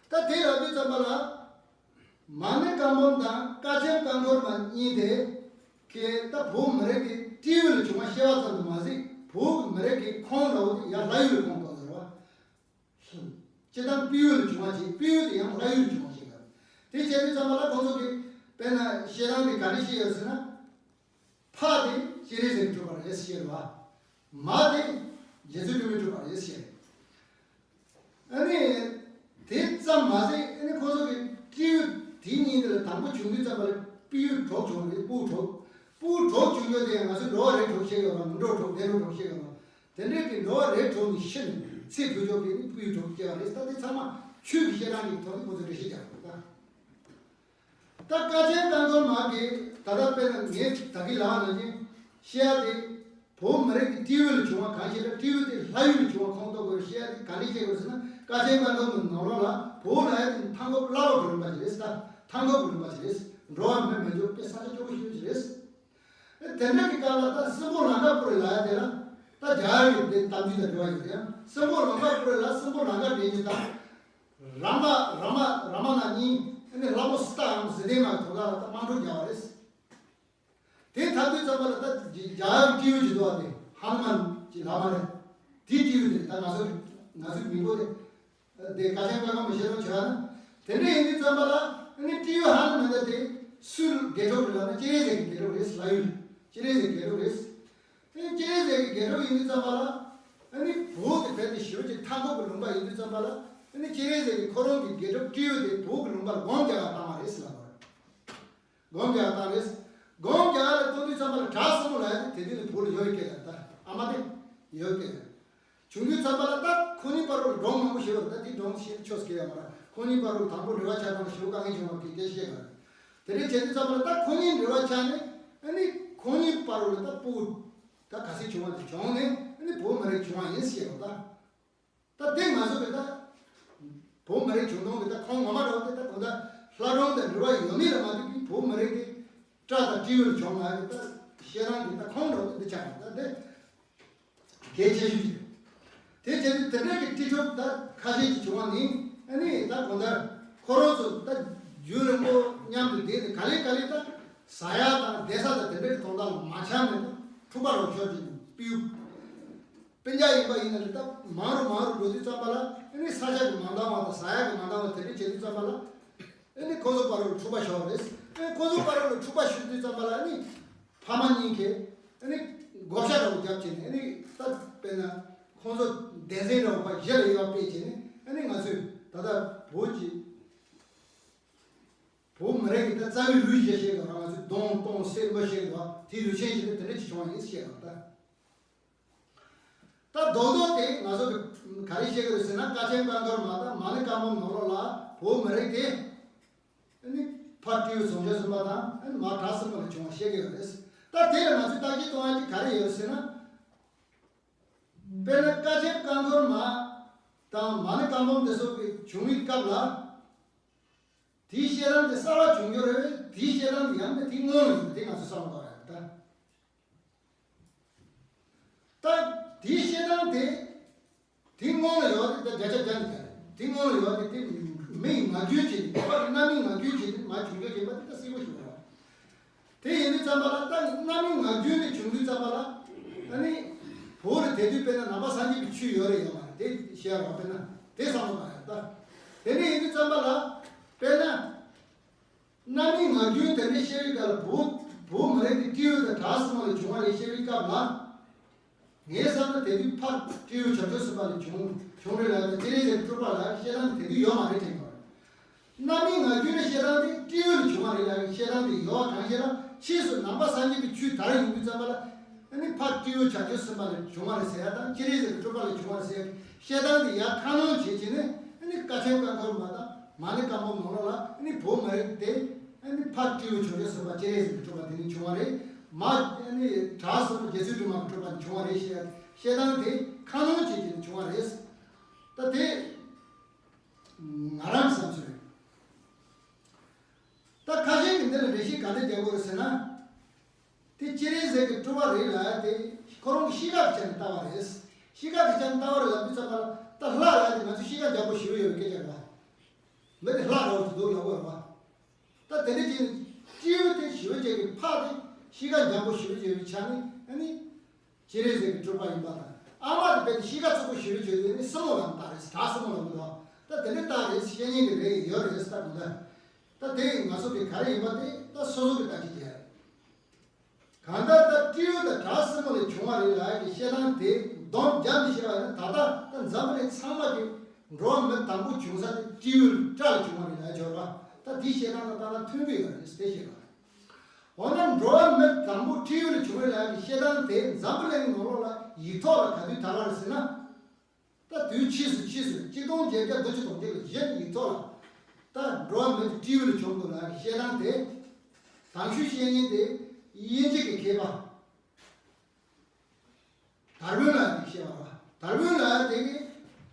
ད་དེ་ལབ་དུས་ཙམ་པ་ལ་མ་ཎི་བཀའ་འབུམ་དང་ཀ་ཆེན་བཀའ་འཁོར་མ་གཉིས་དེ་གི་ད་བོད་མི་རིགས་དེ་སྤྲེའུ་ལས་བྱུང་བ་བཤད་པ་ཙམ་དུ་མ་ཟད་བོད་ཀྱི་མི་རིགས་ཀྱི་ཁོངས་འདྲ་བོ་དེ་ཡར་ལྷ་ཡུལ་ལ་ཁོངས་གཏོགས་ཡོད་རེད་པ། སྤྱིར་བཏང་སྤྲེའུ་ལས་བྱུང་བ་ཞིག་སྤྲེའུ་དེ་ཡང་ལྷ་ཡུལ་ལས་བྱུང་བ་ཞིག་རེད། དེ་བྱས་དུས་ཙམ་པ་ལ་ཁོང་ཚོ་གིས་དཔེར་ན་བཤད་སྟངས་དེ་ག་རེ་བཤད་ཡོད་ཟེར་ན། ཕ་དེ་སྤྱན་རས་གཟིགས་གྲུབ་པ་རེད་ཟེར་བ། མ་དེ་རྗེ་བཙུན་སྒྲོལ་མས་གྲུབ་པ་རེད་ཟེར། ཨ་ནི་དེ་ཙམ་མ་ཟད་ཨ་ནི་ཁོང་ཚོ་གིས་སྤྲེའུ་དེ་གཉིས་དེ་ལ་དང་པོ་བྱུང་དུས་ཙམ་པ་ལ་སྤྲེའུ་གྲོགས་བྱུང་རེད། སྤྲེའུ་གྲོགས། སྤྲེའུ་གྲོགས་བྱུང་རྒྱུ་དེ་ང་ཚོས་འགྲོ་བ་རིགས་དྲུག་བཤད་ཡོད་རེད། མི་འགྲོ་དྲུག་བདེ་འགྲོ་དྲུག་བཤད་ཡོད་རེད། དེ་འདྲའི་གི་འགྲོ་བ་རིགས་དྲུག་ནས་ཤི་ནས་ཚེ་འཕོས་ཆོག་གི་ནི་སྤྲེའུ་གྲོགས་སྐྱེ་བ་རེད། ད་དེ་ཚང་མ་ཆོས་ཀྱི་བཤད་སྟངས་ཀྱི་ཐོག་ནས་ཁོང་ཚོས་འགྲེལ་བཤད་རྒྱག་དགོས་ད། ད་ཀ་ཆེན་བཀའ་འཁོར་མ་གི་ད་ལྟ་དཔེར་ན་ངས་ད་གི་ལབ་པ་ནང་བཞིན་བཤད་ཡ་དེ་བོད་མི་རིགས་ཀྱི་སྤྲེའུ་ལས་བྱུང་བ་གང་ཞིག་ལ་སྤྲེའུ་དེ་ལྷ་ཡུལ་ལས་བྱུང་བ་ཁོངས་གཏོགས་དགོས་བཤད་ཡ་དེ་ག་ནས་བཤད་དགོས་ཟེར་ན། ཀ་ཆེན་བཀའ་འཁོར་གྱི་ནང་ལོགས་ལ་བོད་ལབ་ཡ་དེ་མཐའ་འཁོབ་བླ་ལོག་གི་ལུང་པ་ཞིག་རེད། ད་མཐའ་འཁོབ་ཀྱི་ལུང་པ་ཞིག་རེད། འགྲོ་བ་མི་མི་འཇུག་པའི་ས་ཆ་སྐྱོ་པོ་ཞིག་རེད། དེ་འདྲ་གི་སྐབས་ལ་ད་སྲིན་པོ་ལང་ཀ་པུ་རི་ལབ་ཡ་དེ་ལ་ད་རྒྱ་གར་གྱི་དེ་གཏམ་རྒྱུད་དང་འབྲེལ་བ་ཡོད་ཀྱང་། སྲིན་པོ་ལང་ཀ་པུ་རི་ལ་སྲིན་པོ་ལང་ཀ་འདྲེན་རྒྱུ་དང་། རཱ་མ་རཱ་མ་རཱ་མ་ན་གཉིས་ཨ་ནི་ལྷ་མོ་སི་ཏཱ་འམ་གཟི་ལྡན་མ་གི་ཐོག་ཁ་ལ་ད་དམག་འཁྲུག་རྒྱག་པ་རེད། དེ་ཐར་དུས་ཙམ་པ་ལ་ད་རྒྱ་གར་སྤྲེའུ་ཅིག་འདུག་པ། དེ་ཧ་ནུ་མན་གྱི་ལག་མ་རེད། དེའི་སྤྲེའུ་དེ་ད་ང་ཚོ་ང་ཚོའི་མི་མགོ་དེ། དེ་ཀ་ཆེན་བཀའ་འཁོར་མ་བཤད་རོགས་བྱོས་ཨ་ནི། དེ་འདྲ་ཡིན་དུས་ཙམ་པ་ལ་ཨ་ནི་སྤྲེའུ་ཧ་ནུ་མན་ད་དེ་སུའི་དགེ་ཕྲུག་རེད་ལབ་ན་སྤྱན་རས་གཟིགས་ཀྱི་དགེ་ཕྲུག་རེད། ལྷ་ཡུལ་སྤྱན་རས་གཟིགས་དགེ་ཕྲུག་རེད། དེ་སྤྱན་རས་གཟིགས་ཀྱི་དགེ་ཕྲུག་ཡིན་དུས་ཙམ་པ་ལ་ཨ་ནི་བོད་དེ་བལ་དེ་ཞེ་པོ་ཅིག་མཐའ་འཁོབ་ཀྱི་ལུང་པ་ཡིན་དུས་ཙམ་པ་ལ་ཨ་ནི་སྤྱན་རས་གཟིགས་ཀྱི་ཁོ་རང་གི་དགེ་ཕྲུག་སྤྲེའུ་དེ་བོད་ཀྱི་ལུང་པར་སྒོམ་རྒྱག་ག་བཏང་བ་རེད་ཟེར་ལབ་པ་རེད། སྒོམ་རྒྱག་ག་བཏང་རེད། སྒོམ་རྒྱག་ག་ལ་གཏོང་དུས་ཙམ་པ་ལ་བྲག་སྲིན་མོ་ལབ་ཡ་དེ་དེ་དུས་ནས་བོད་ལ་ཡོད་སྐད་ལ་ད་ཨ་མ་དེ་ཡོད་སྐད་ལ། བྱུང་དུས་ཙམ་པ་ལ་ད་ཁོ་གཉིས་བར་དུ་སྒྲུང་མང་པོ་ཞིག་ཡོད་རེད། ད་དེ་སྒྲུང་བཤད་ཆོག་སྐད་ཡོད་མ་རེད། ཁོ་གཉིས་བར་དུ་དང་པོ་འབྲེལ་བ་ཆགས་སྟངས་ཞེ་པོ་དཀའ་ངལ་བྱུང་བ་གི་སྐད་བཤད་པ་རེད། དེ་འདྲ་བྱས་དུས་ཙམ་པ་ལ་ད་ཁོ་གཉིས་འབྲེལ་བ་ཆགས་ནས་ཨ་ནི་ཁོ་གཉིས་བར་དུ་ལ་ད་སྤུ་གུ་ ད་ག་ཚོད་བྱུང་བ་དེ་བྱུང་ནས་ཨ་ནི་བོད་མི་རིགས་བྱུང་བ་ཡིན་ཟེར་བ་ད། ད་དེ་ང་ཚོ་གི་ད་བོད་མི་རིགས་བྱུང་སྟངས་གི་ད་ཁོང་ངོ་མ་འདྲ་བ་དེ་ད་གང་ལྟར་ལྷ་སྒྲུང་དང་འབྲེལ་བ་ཡོད་མེད་ལ་མ་ལྟོས་པའི་བོད་མི་རིགས་དེ་སྤྲ་དང་སྤྲེའུར་བྱུང་བ་གི་ད་བཤད་སྟངས་གི་ད་ཁོང་འདྲ་བ་དེ་འདི་ཆགས་ཡོད་ད་དེ། གལ་ཆེ་ཤོས་ཅིག་དེ་བྱས་ཏེ་དེ་འདྲ་གི་དཀྲིས་ཕྲུག་ད་ཁ་ཤས་ཅིག་བྱུང་བ་ནི་ཨ་ནི་ད་གང་ལྟར་ཁོ་རང་ཚོ་ད་རྒྱུན་རིང་པོ་མཉམ་དུ་བསྡད་ནས་ག་ལེ་ག་ལེ་ད་ཟ་ཡ་དང་བསྡད་ས་དང་དེ་འདྲ་གི་དོན་དག་ལ་མ་འཆམ་ནས་ད་འཁྲུག་པ་རོགས་ཤོར་གྱི་སྤུས། སྤུན་ཀྱག་ཡིན་པ་ཡིན་ན་ལས་ད་མང་རུ་མང་རུ་འགྲོ་དུས་ཙམ་པ་ལ་ཨ་ནི་ས་ཆ་གི་མ་འདང་བ་དང་ཟ་ཡ་གི་མ་འདང་བ་དེ་འདྲ་བྱེད་དུས་ཙམ་པ་ལ་ཨ་ནི་ཁོ་ཚོ་བར་རུ་འཁྲུག་པ་ཤོར་རེད། ཨ་ནི་ཁོ་ཚོ་བར་རུ་འཁྲུག་པ་ཤོར་དུས་ཙམ་པ་ལ་ཨ་ནི། ཕ་མ་གཉིས་ཀས་ཨ་ནི་བགོ་བཤའ་འདྲ་བོ་བརྒྱབ་བྱས་ནས་ཨ་ནི་ད་དཔེར་ན་ཁོང་ཚོ་སྡེ་ཚན་འདྲ་བོ་ཕར་གཞི་ལ་ཡོད་པས་བྱས་ནས་ཨ་ནི་ང་ཚོས་ད་ལྟ་བོད་ཀྱི་བོད་མི་རིགས་ཀྱི་ད་རྩ་བའི་ལུས་ཞེས་བཤད་པ་ང་ཚོས་གདོང་གཏོང་སེམས་པ་བཤད་པ་དེའི་ལུས་ཆེན་ཞིག་ནི་དེ་འདྲ་ཅིག་བྱུང་བ་ཡིན་ཞེས་པ་ད། ད་རྡོག་རྡོག་དེ་ང་ཚོ་གི་ག་རེ་བཤད་ཀྱི་རེད་ཟེར་ན་ཀ་ཆེན་ཀ་འཁོར་མ་དང་མ་ཎི་བཀའ་འབུམ་ནང་ལོགས་ལ་བོད་མི་རིགས་དེ། ཨ་ནི་ཕ་སྤྲེའུ་བྱང་ཆུབ་སེམས་དཔའ་དང་ཨ་ནི་མ་བྲག་སྲིན་པོ་ལ་བྱུང་བ་བཤད་ཀྱི་ཡོད་རེད། ད་དེ་ལ་ང་ཚོས་བརྟག་དཔྱད་གཏོང་ཡ་ཅིག་ག་རེ་ཡོད་ཟེར་ན། དཔེར་ན་ཀ་ཆེན་ཀ་འཁོར་མ་དང་མ་ཎི་བཀའ་འབུམ་དེ་ཚོ་གི་བྱུང་བའི་སྐབས་ལ། དེའི་བཤད་སྟངས་དེ་གསར་བ་བྱུང་རྒྱུ་རེད་པས་དེའི་བཤད་སྟངས་དེ་ཡང་ན་དེའི་སྔོན་ལ་ཡོད་དེ་ང་ཚོས་བསམ་བློ་གཏོང་ཡ་རེད་ད། ད་དེའི་བཤད་སྟངས་དེ། དེའི་སྔོན་ལ་ཡོད་དེ་ད་བརྒྱ་ཆ་བརྒྱ་ནས་བརྒྱ་རེད། དེའི་སྔོན་ལ་ཡོད་དེ་དེ་མིའི་ངག་རྒྱུན་བྱས་ནས་རྣམ་སྨིན་ངག་རྒྱུན་བྱས་ནས་མར་བྱུང་རྒྱུ་བྱས་པ་དེ་ད་གསལ་པོ་ཞིག་རེད། དེ་ཡིན་དུས་ཙམ་པ་ལ་ད་རྣམ་སྨིན་ངག་རྒྱུན་དེ་བྱུང་དུས་ཙམ་པ་ལ་ཨ་ནི་བོད་ལ་དེ་དུས་དཔེར་ན་ནང་པ་སངས་རྒྱས་པའི་ཆོས་ཡོད་རེད་ཡོད་མ་རེད་དེ་བཤད་རོགས་དཔེར་ན་དེ་བསམ་བློ་བཏང་ཡ་ད། དེ་འདྲ་ཡིན་དུས་ཙམ་པ་ལ་དཔེར་ན། རྣམ་སྨིན་ངག་རྒྱུན་དེ་འདྲ་བཤད་པའི་སྐབས་ལ་བོད་བོད་མི་རིགས་ཀྱི་སྤྲེའུ་དང་བྲག་སྲིན་མོ་ལས་བྱུང་བ་རེད་བཤད་པའི་སྐབས་ལ། ངས་བསམ་ན་དེ་དུས་ཕར་སྤྲེའུ་བྱང་ཆུབ་སེམས་དཔའ་ལས་བྱུང་བྱུང་རེད་ལབ་ནས་སྤྱན་རས་གཟིགས་དང་སྤྲུལ་པ་ལ་བཤད་སྟངས་དེ་དུས་ཡོད་མ་རེད་དྲན་པ། རྣམ་སྨིན་ངག་རྒྱུན་ལ་བཤད་སྟངས་དེ་སྤྲེའུ་ལས་བྱུང་བ་རེད་ལབ་བཤད་སྟངས་དེ་ཡོད་པ་གང་ཞིག་ལ་ཕྱིས་སུ་ནང་པ་སངས་རྒྱས་པའི་ཆོས་དར་ཡོང་དུས་ཙམ་པ་ལ་ཨ་ནི་ཕར་སྤྲེའུ་བྱང་ཆུབ་སེམས་དཔའ་ལས་བྱུང་བ་རེད་ཟེར་ཡ་དང་སྤྱན་རས་གཟིགས་དང་སྤྲུལ་པ་ལས་བྱུང་བ་རེད་ཟེར་ཡ་བཤད་སྟངས་དེ་ཡར་ཁ་སྣོན་བྱེད་བྱེད་ནས་ཨ་ནི་ཀ་ཆེན་ཀ་འཁོར་མ་དང་མ་ཎི་བཀའ་འབུམ་ནང་ལོགས་ལ་ཨ་ནི་བོད་མི་རིགས་དེ་ཨ་ནི་ཕ་སྤྲེའུ་བྱང་ཆུབ་སེམས་དཔའ་སྤྱན་རས་གཟིགས་ཀྱི་སྤྲུལ་པ་དེ་ནས་བྱུང་བ་རེད། མ་ཨ་ནི་བྲག་སྲིན་པོ་རྗེ་བཙུན་སྒྲོལ་མ་གི་སྤྲུལ་པ་ནས་བྱུང་བ་རེད་ཞེས་བཤད་སྟངས་དེ་ཁ་སྣོན་བྱེད་ཀྱི་ནས་བྱུང་བ་རེད། ད་དེ་ང་རང་བསམ་ཚུལ་རེད། ད་ཁ་ཤས་ཀྱིས་འདི་ལ་འགྲེལ་བཤད་ག་འདྲ་རྒྱག་དགོས་རེད་ཟེར་ན། དེ་སྤྱན་རས་གཟིགས་ཀྱི་སྤྲུལ་པ་རེད་ལབ་ཡ་དེ་ཁོ་རང་གི་གཤིས་ཀ་གི་ཆ་ནས་ལྟ་བ་རེད། གཤིས་ཀ་གི་ཆ་ནས་ལྟ་བ་རེད་ལབ་དུས་ཙམ་པ་ལ་ད་ལྷ་ལབ་ཡ་དེ་ང་ཚོ་གཤིས་ཀ་འཇམ་པོ་ཞེ་པོ་ཡོད་པའི་སྐད་ཆ་རེད་བ། མི་དེ་ལྷ་འདྲ་བོ་ཞིག་འདུག་ལབ་དགོས་རེད་བ། ད་དེ་འདྲ་བྱས་ནས་སྤྲེའུ་དེ་ཞེ་པོ་ཅིག་གི་ཕ་དེ་གཤིས་ཀ་འཇམ་པོ་ཞེ་པོ་ཅིག་ཡོད་པའི་ཆ་ནས་ཨ་ནི། སྤྱན་རས་གཟིགས་ཀྱི་སྤྲུལ་པ་ཡིན་པ་དང་ཨ་མ་དེ་དཔེ་དེ་གཤིས་ཀ་རྩུབ་པོ་ཞེ་པོ་ཅིག་ཡོད་ནི་སྲིན་མོ་ལ་བཏགས་རེད་བྲག་སྲིན་མོ་ལ་འདུག་ད་དེ་འདྲ་བཏགས་རེད་བཤད་མཁན་གྱི་རེད་ཡོད་རེད་ད་གོ་ད། ད་དེ་ང་ཚོ་དེ་ག་རེ་ཡིན་པ་དེ་ད་སོ་སོ་གི་བརྟག་དཔྱད་བྱས་རེད། གང་ལྟར་ད་སྤྲེའུ་དང་བྲག་སྲིན་མོ་ལས་བྱུང་བ་རེད་ལབ་ཀྱི་བཤད་སྟངས་དེ་སྡོམ་རྒྱབ་ནས་བཤད་པ་ཡིན་ན་ད་ལྟ་ད་འཛམ་བུ་གླིང་ཚང་མ་གི་འགྲོ་བ་མི་དང་པོ་བྱུང་ས་དེ་སྤྲེའུ་སྤྲ་ལས་བྱུང་བ་རེད་ལབ་ཀྱི་ཡོད་རེད་བ། ད་དེའི་བཤད་སྟངས་དང་ད་ལྟ་མཐུན་གྱི་ཡོད་རེད་དེ་བཤད་པ་རེད། འོ་ན་འགྲོ་བ་མི་དང་པོ་སྤྲེའུ་ལས་བྱུང་བའི་ལམ་གྱི་བཤད་སྟངས་དེ་འཛམ་བུ་གླིང་ནང་ལོགས་ལ་ཡིག་ཐོག་ལ་ག་དུས་དར་བ་རེད་ཟེར་ན། ད་དུས་ཕྱིས་སུ་ཕྱིས་སུ་གཅིག་སྟོང་བརྒྱད་བརྒྱ་བདུན་ཅུ་དོན་གཅིག་ལ་གཞི་ནས་ཡིག་ཐོག་ལ་ད་འགྲོ་བ་མི་དེ་སྤྲེའུ་ལས་བྱུང་འདུག་ལམ་གྱི་བཤད་སྟངས་དེ། དང་ཤོས་བཤད་མཁན་དེ་དབྱིན་ཇི་གི་མཁས་པ། དར་ཝིན་ལབ་ཡ་དེ་བཤད་པ་རེད། དར་ཝིན་ལབ་ཡ་དེ་གི་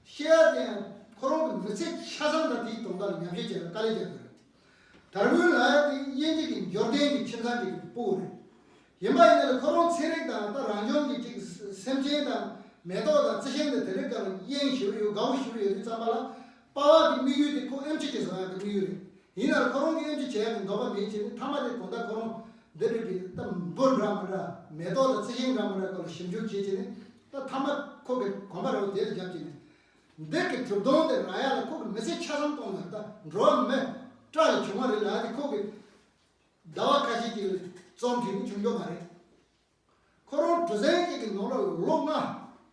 བཤད་ཡ་དེ་ཡང་ཁོ་རང་གི་མི་ཚེ་ཆ་ཚང་དང་དེའི་དོན་དག་ལ་ཉམས་ཞིབ་བྱས་ནས་དཀའ་ལས་བརྒྱབ་ཡོད་རེད། དར་ཝིན་ལབ་ཡ་དེ་དབྱིན་ཇི་གི་འབྱོར་ལྡན་གྱི་ཁྱིམ་ཚང་ཅིག་གི་སྤུ་གུ་རེད། ཡིན་པ་ཡིན་ན་ལ་ཁོ་རང་ཚན་རིག་དང་ད་རང་བྱུང་གི་ཅིག་སེམས་ཅན་དང་མེ་ཏོག་དང་རྩི་ཤིང་དང་དེ་རིགས་ཀ་ལ་དབྱིངས་ཞེ་པོ་ཡོད་དགའ་བོ་ཞེ་པོ་ཡོད་དུས་ཙམ་པ་ལ་པ་ཕ་གི་དམིགས་ཡུལ་དེ་ཁོ་ཨེམ་ཆི་ཅིག་བཟོ་ཡ་གི་དམིགས་ཡུལ་རེད། ཡིན་ནའང་ཁོ་རང་གི་ཨེམ་ཆི་བྱེད་ཡག་གི་འདོད་པ་མེད་ཅེས་ནི་མཐའ་མ་དེ་དགོང་དག་ཁོ་རང་འདི་རེད་པས་ད་འབུ་འདྲ་མི་འདྲ་མེ་ཏོག་དང་རྩི་ཤིང་འདྲ་མི་འདྲ་སྐོར་ལ་ཞིབ་འཇུག་བྱེད་ཅེས་ནི་ད་མཐའ་མ་ཁོ་གི་གོམ་པ་རེ་བ་དེ་ལ་བརྒྱབ་ཅེས་ནི་འདི་གི་གྲུབ་དོན་དེ་རག་ཡག་ལ་ཁོ་གི་མི་ཚེ་ཆ་ཚང་གཏོང་ཡག་ད་འགྲོ་བ་མི་སྤྲ་ལས་བྱུང་བ་རེད་ལབ་དེ་ཁོ་གི་ཟླ་བ་ཁ་ཤས་ཀྱི་རྩོམ་བྲིས་ནི་བྱུང་རྒྱུ་མ་རེད། ཁོ་རང་གྲུ་གཟིངས་གཅིག་གི་ནང་ལ་ལོ་ལྔ་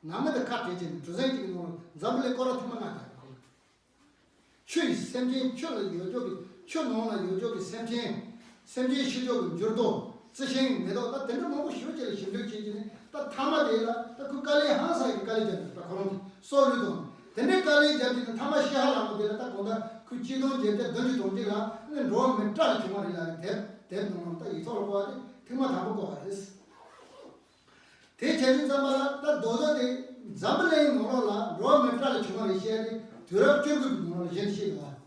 ནང་མི་དང་ཁ་བྲལ་བྱས་ནས་གྲུ་གཟིངས་གཅིག་གི་ནང་ལ་འཛམ་བུ་གླིང་སྐོར་ར་ཐེངས་མ་ལྔ་རྒྱག་གི་ཁོ་ལ། ཆུ་ཡི་སེམས་ཅན་ཆུ་ལ་ཡོད་ཆོག་གི་ཆུ་ནང་ལ་ཡོད་ཆོག་གི་སེམས་ཅན་སེམས་ཅན་ཤི་ཆོག་གི་འགྱུར་ལྡོག་རྩི་ཤིང་མེ་ཏོག་ད་དེ་འདྲ་མང་པོ་ཞེ་པོ་ཅིག་ལ་ཞིབ་འཇུག་བྱེད་ཀྱི་ནི་ད་མཐའ་མ་དེ་ལ་ད་ཁོས་དཀའ་ལས་ཧང་སང་གི་དཀའ་ལས་བརྒྱབ་ཡོད་ད་ཁོ་རང་གི་སྲོག་བློས་གཏོང་དེ་འདྲའི་དཀའ་ལས་བརྒྱབ་ཀྱི་ནི་མཐའ་མ་ཤི་ཧ་ལམ་པོ་དེ་ལ་ད་གང་ལྟར་ཁོས་གཅིག་སྟོང་བརྒྱད་བརྒྱ་བདུན་ཅུ་དོན་གཅིག་ལ་ནི་འགྲོ་བ་མི་སྤྲ་ལས་བྱུང་བ་རེད་ལབ་ནས་དེབ་དེབ་ནང་ལ་ད་ཡིག་ཐོག་ལ་བཀོད་པ་དེ་ཐེངས་མ་དང་པོ་བཀོད་པ་རེད། དེ་བྱས་དུས་ཙམ་པ་ལ་ད་རྡོག་རྡོག་དེ་འཛམ་བུ་གླིང་ནང་ལོགས་ལ་འགྲོ་བ་མིའི་སྐྲ་ལས་བྱུང་བ་རེད་བཤད་དེ་དུས་རབས་བཅུ་དགུ་པའི་ནང་ལོགས་ལ་གཞི་ནས་བཤད་འདུག་བ།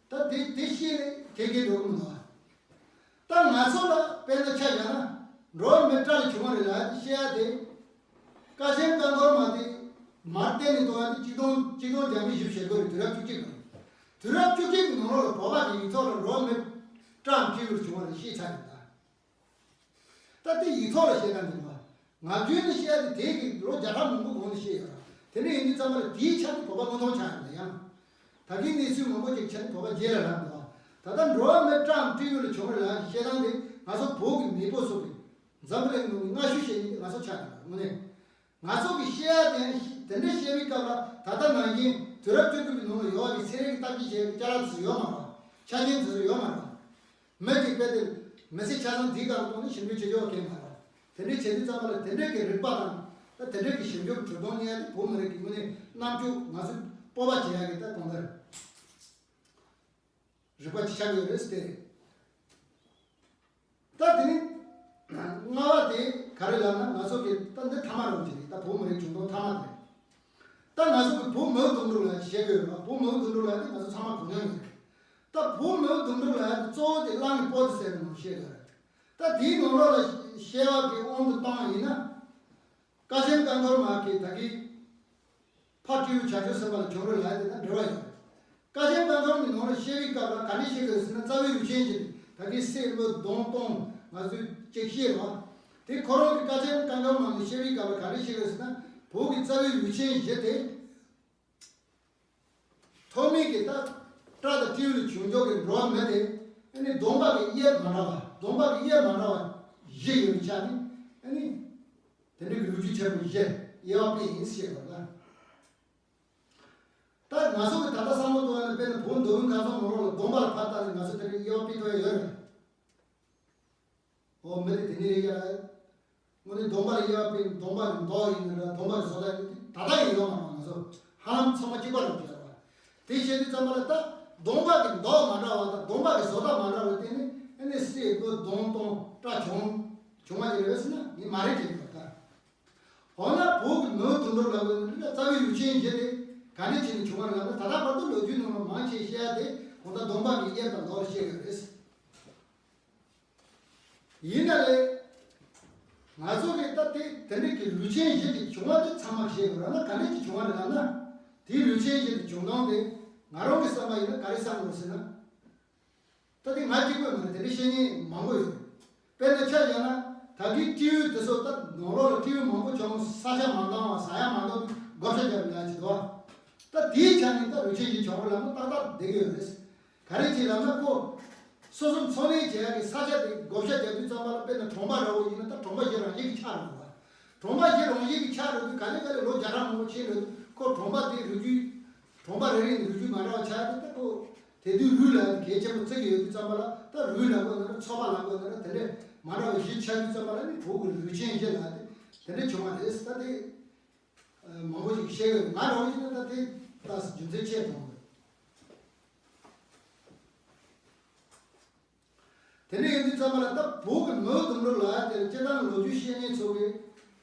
ད་དེ་དེ་བཤད་ནས་དེ་གའི་འགྲོ་གི་མི་འདུག་བ། ད་ང་ཚོ་ལ་དཔེར་ན་ཆ་བཞག་ན་འགྲོ་བ་མིའི་སྐྲ་ལས་བྱུང་བ་རེད་ལ་བཤད་ཡ་དེ། ཀ་ཆེན་རྐང་འཁོར་མ་དེ་མར་བསྟན་ནས་གཏོང་ཡ་དེ་ཆིག་སྟོང་ཆིག་སྟོང་བརྒྱ་མེད་བཞི་བཅུ་ཞེ་དགུ་རེད། དུས་རབས་བཅུ་གཅིག་པ་རེད། དུས་རབས་བཅུ་གཅིག་གི་ནང་ལོགས་ལ་བོད་པ་གི་ཡིག་ཐོག་ལ་འགྲོ་བ་མིའི་སྐྲ་བྲིས་ཡོད་བྱུང་བ་རེད་ཤེས་ཚར་ཡོད་ད། ད་དེ་ཡིག་ཐོག་ལ་བཤད་ན་འདི་རེད་བ། ང་རྒྱུན་ནས་བཤད་ཡ་དེ་དེ་གི་ལོ་བརྒྱ་ཕྲག་མང་པོ་གོང་ནས་བཤད་ཡོད་རེད། དེ་འདྲ་ཡིན་དུས་ཙམ་པ་ལ་དེའི་ཆ་ནས་བོད་པ་དངོས་མཐོང་ཆགས་ཡོད་ལ་ཡང་། ད་གིན་གནས་ཚུལ་མང་པོ་ཅིག་ཆ་ནས་བོད་པ་རྗེས་ལ་ལངས་འདུག་བ། ད་ལྟ་འགྲོ་བ་མིའི་སྐྲའམ་སྤྲེའུ་ལ་བྱུང་རེད་ལ་བཤད་སྟངས་དེ་ང་ཚོ་བོད་ཀྱི་མེས་པོ་ཚོ་གི་འཛམ་བུ་གླིང་ནང་གི་སྔ་ཤོས་བཤད་མཁན་དེ་ང་ཚོ་ཆགས་ཡོད་རེད་དངོས་གནས། ང་ཚོ་གི་བཤད་ཡ་དེ་དེ་འདྲ་བཤད་པའི་སྐབས་ལ་ད་ལྟ་ནང་བཞིན་དུས་རབས་བཅུ་དགུ་པའི་ནང་ལ་ཡོད་པའི་ཚན་རིག་གི་བརྟག་དཔྱད་བྱས་པའི་ཅ་ལག་དེ་ཚོ་ཡོད་མ་རེད། ཆ་རྐྱེན་དེ་ཚོ་ཡོད་མ་རེད། མི་གཅིག་དཔེ་དེ་མི་ཚེ་ཆ་ཚང་འདིའི་སྒང་ལ་གཏོང་ནས་ཞིབ་འཇུག་བྱེད་ཆོག་མཁན་མ་རེད། དེ་འདྲའི་བྱེད་དུས་ཙམ་པ་ལ་དེ་འདྲའི་གི་རིག་པ་དང་ད་དེ་འདྲའི་གི་ཞིབ་འཇུག་གྲུབ་སྟངས་གཉིས་ཀ་དེ་བོད་མི་རིགས་ཀྱི་ངོས་ནས་རྣམ་དཔྱོད་ང་ཚོས་སྤོབས་པ་བྱེད་ཡ་གི་ད་གང་ལྟར། རིག་པ་ཅིག་ཆགས་ཡོད་རེད་ཟེར་ཏེ། ད་དེ་ནི་ལྔ་པ་དེ་ག་རེ་ལབ་ན་ང་ཚོ་གི་ད་འདི་ཐ་མ་རང་ཅིག་རེད། ད་བོད་མི་རིགས་བྱུང་སྟངས་ཐ་མ་དེ་རེད། ད་ང་ཚོ་གི་བོད་མིའུ་གདུང་དྲུག་ལབ་ཡ་ཅིག་བཤད་ཀྱི་ཡོད་རེད། བོད་མིའུ་གདུང་དྲུག་ལབ་ཡ་དེ་ང་ཚོ་ཚང་མ་གོ་མྱོང་ཡོད་རེད། ད་བོད་མིའུ་གདུང་དྲུག་ལབ་ཡ་དེ་གཙོ་བོ་དེ་གླང་གི་སྤོ་དེ་ཟེར་ནས་བཤད་ཀྱི་ཡོད་རེད། ད་དེའི་ནང་ལོགས་ལ་བཤད་པ་གི་དབང་དུ་བཏང་བ་ཡིན་ན། ཀ་ཆེན་རྐང་འཁོར་མ་གི་ད་གི་ཕ་སྤྲེའུ་བྱང་ཆུབ་སེམས་དཔའ་ལ་བྱུང་རེད་ལབ་ཡ་དེ་དང་འབྲེལ་བ་ཡོད་རེད། ཀ་ཆེན་རྐང་འཁོར་གྱི་ནང་ལ་བཤད་པའི་སྐབས་ལ་ག་འདྲས་བཤད་དགོས་ཟེར་ན་རྩ་བའི་རུས་ཆེན་བཞི་དེ་ད་གི་སྲས་མོ་གདོང་སྟོང་ང་ཚོས་ཅིག་བཤད་རོགས། དེ་ཁོ་རང་གི་ཀ་ཆེན་རྐང་འཁོར་མ་ནས་བཤད་པའི་སྐབས་ལ་ག་འདྲས་བཤད་དགོས་ཟེར་ན་བོད་ཀྱི་རྩ་བའི་རུས་ཆེན་བཞི་དེ། ཐོག་མའི་གི་ད་སྐྲ་དང་སྤྲེའུ་ལས་བྱུང་ཆོག་གི་འགྲོ་བ་མི་དེ་ཨ་ནི་གདོང་པ་གི་དབྱིབས་མ་འདྲ་བ་གདོང་པ་གི་དབྱིབས་མ་འདྲ་བ་བཞི་ཡོད་པའི་ཆ་ནས་ཨ་ནི་དེ་འདྲ་གི་རུས་རྒྱུད་ཆེན་པོ་བཞི་དབྱེ་བ་སྤེལ་ཡིན་ཞེས་པ་ལ། ད་ང་ཚོ་གི་ད་ལྟ་བསམ་བློ་གཏོང་ཡ་ནི་དཔེར་ན་བོད་མདོ་དབུས་ཁམས་གསུམ་ནང་ལོགས་ལ་གདོང་པ་ལ་ཕར་བལྟས་ནས་ང་ཚོ་དེ་འདྲ་དབྱེ་བ་སྤེལ་ཐུབ་ཡ་ཡོད་རེད། ཨོ་མི་དེ་དེ་ནས་རེད་ཡ། དངོས་གནས་གདོང་པ་ལ་དབྱེ་བ་སྤེལ་ནས་གདོང་པ་གི་མདོག་ཡིན་ན་འདྲ་གདོང་པ་གི་བཟོ་ལྟ་ཡིན་ན་ད་ལྟ་ཡང་ཡོད་མ་རེད་ང་ཚོ་ཧ་ལམ་ཚང་མ་གཅིག་པ་རེད་བྱས་པ། དེ་བཤད་དུས་ཙམ་པ་ལ་ད་གདོང་པ་གི་མདོག་མ་འདྲ་བ་དང་གདོང་པ་གི་བཟོ་ལྟ་མ་འདྲ་བའི་སྟེང་ནས་ཨ་ནི་སྲས་མོ་གདོང་སྟོང་སྐྲ་བྱུང་བྱུང་བ་ཅིག་རེད་ཟེར་ན་ངས་མ་རེད་ཅེས་ལབ་ད། འོ་ན་བོད་ཀྱི་མིའུ་གདུང་དྲུག་ལབ་པའི་རྩ་བའི་རུས་ཆེན་བཞི་དེ་ག་འདྲས་བྱས་ནས་བྱུང་བ་རེད་ལབ་ན་ད་ལྟ་བར་དུ་ལོ་རྒྱུས་ནང་ལ་མང་ཆེ་བཤད་ཡ་དེ་གང་ལྟར་གདོང་པ་གི་དབྱིབས་དང་མདོག་ལ་བཤད་ཡོད་རེད། ཡིན་ན་རེད། ང་ཚོ་གིས་ད་དེ་དེ་འདྲ་གི་རུས་ཆེན་བཞི་དེ་བྱུང་བ་དེ་ཚང་མ་ཤེས་དགོས་ར་ན་ག་འདྲ་ཅིག་བྱུང་བ་རེད་ལབ་ན། དེའི་རུས་ཆེན་བཞི་དེ་བྱུང་སྟངས་དེ་ང་རང་གི་བསམ་པ་ཡིན་ན་ག་རེ་བསམ་དགོས་ཟེར་ན། ད་དེ་ང་གཅིག་པོས་མ་རེད་དེ་འདྲ་བཤད་མཁན་མང་པོ་ཡོད་རེད། དཔེར་ན་ཆ་བཞག་ན་ད་གིན་སྤྲེའུ་དེ་ཚོ་ད་ནང་ལོགས་ལ་སྤྲེའུ་མང་པོ་བྱུང་ས་ཆ་མ་འདང་བ་ཟ་ཡ་མ་འདང་བའི་བགོ་བཤའ་རྒྱབ་ཡ་ཅིག་འདུག་ད་དེའི་ཆ་ནས་ད་རུས་ཆེན་བཞི་བྱུང་བ་ལབ་ན་ཏག་ཏག་བསྡད་ཀྱི་ཡོད་རེད། ག་རེ་བྱས་ལབ་ན་ཁོ། སོ་སོ་འཚོ་གནས་བྱེད་ཡག་གི་ས་ཆ་དེ་བགོ་བཤའ་རྒྱག་དུས་ཙམ་པ་ལ་དཔེར་ན་གྲོང་པ་འདྲ་བོ་ཡིན་ན་ད་གྲོང་པ་གཞི་རང་བཞིན་གྱི་ཆགས་འགྲོ་བ། གྲོང་པ་གཞི་རང་བཞིན་གྱི་ཆགས་འགྲོ་དུས་ག་ལེ་ག་ལེ་ལོ་བརྒྱ་ཕྲག་མང་པོ་ཕྱིན་འགྲོ་དུས་ཁོ་གྲོང་པ་དེའི་རུས་རྒྱུད། གྲོང་པ་རེ་རེ་ནས་རུས་རྒྱུད་མ་འདྲ་བ་ཆགས་དུས་ད་ཁོ། དེ་དུས་རུས་ལ་གལ་ཆེན་པོ་བརྩི་གི་ཡོད་དུས་ཙམ་པ་ལ་ད་རུས་ལབ་དགོས་ན་ར་ཚོ་པ་ལབ་དགོས་ན་ར་དེ་འདྲས་མ་འདྲ་བ་བཞི་ཆགས་དུས་ཙམ་པ་ལ་ནི་བོད་ཀྱི་རུས་ཆེན་བཞི་ལབ་དེ་དེ་འདྲས་བྱུང་བ་རེད་ད་དེ། མང་པོ་ཞིག་བཤད་ཡོད་ང་རང་ཡིན་ན་ད་དེ་ད་རྒྱུ་མཚན་ཆེ་མཐོང་གི། དེ་འདྲ་ཡིན་དུས་ཙམ་པ་ལ་ད་བོད་ཀྱི་མིའུ་གདུང་དྲུག་ལབ་ཡ་དེར་སྤྱིར་བཏང་ལོ་རྒྱུས་ཤེས་མཁན་ཚོ་གིས་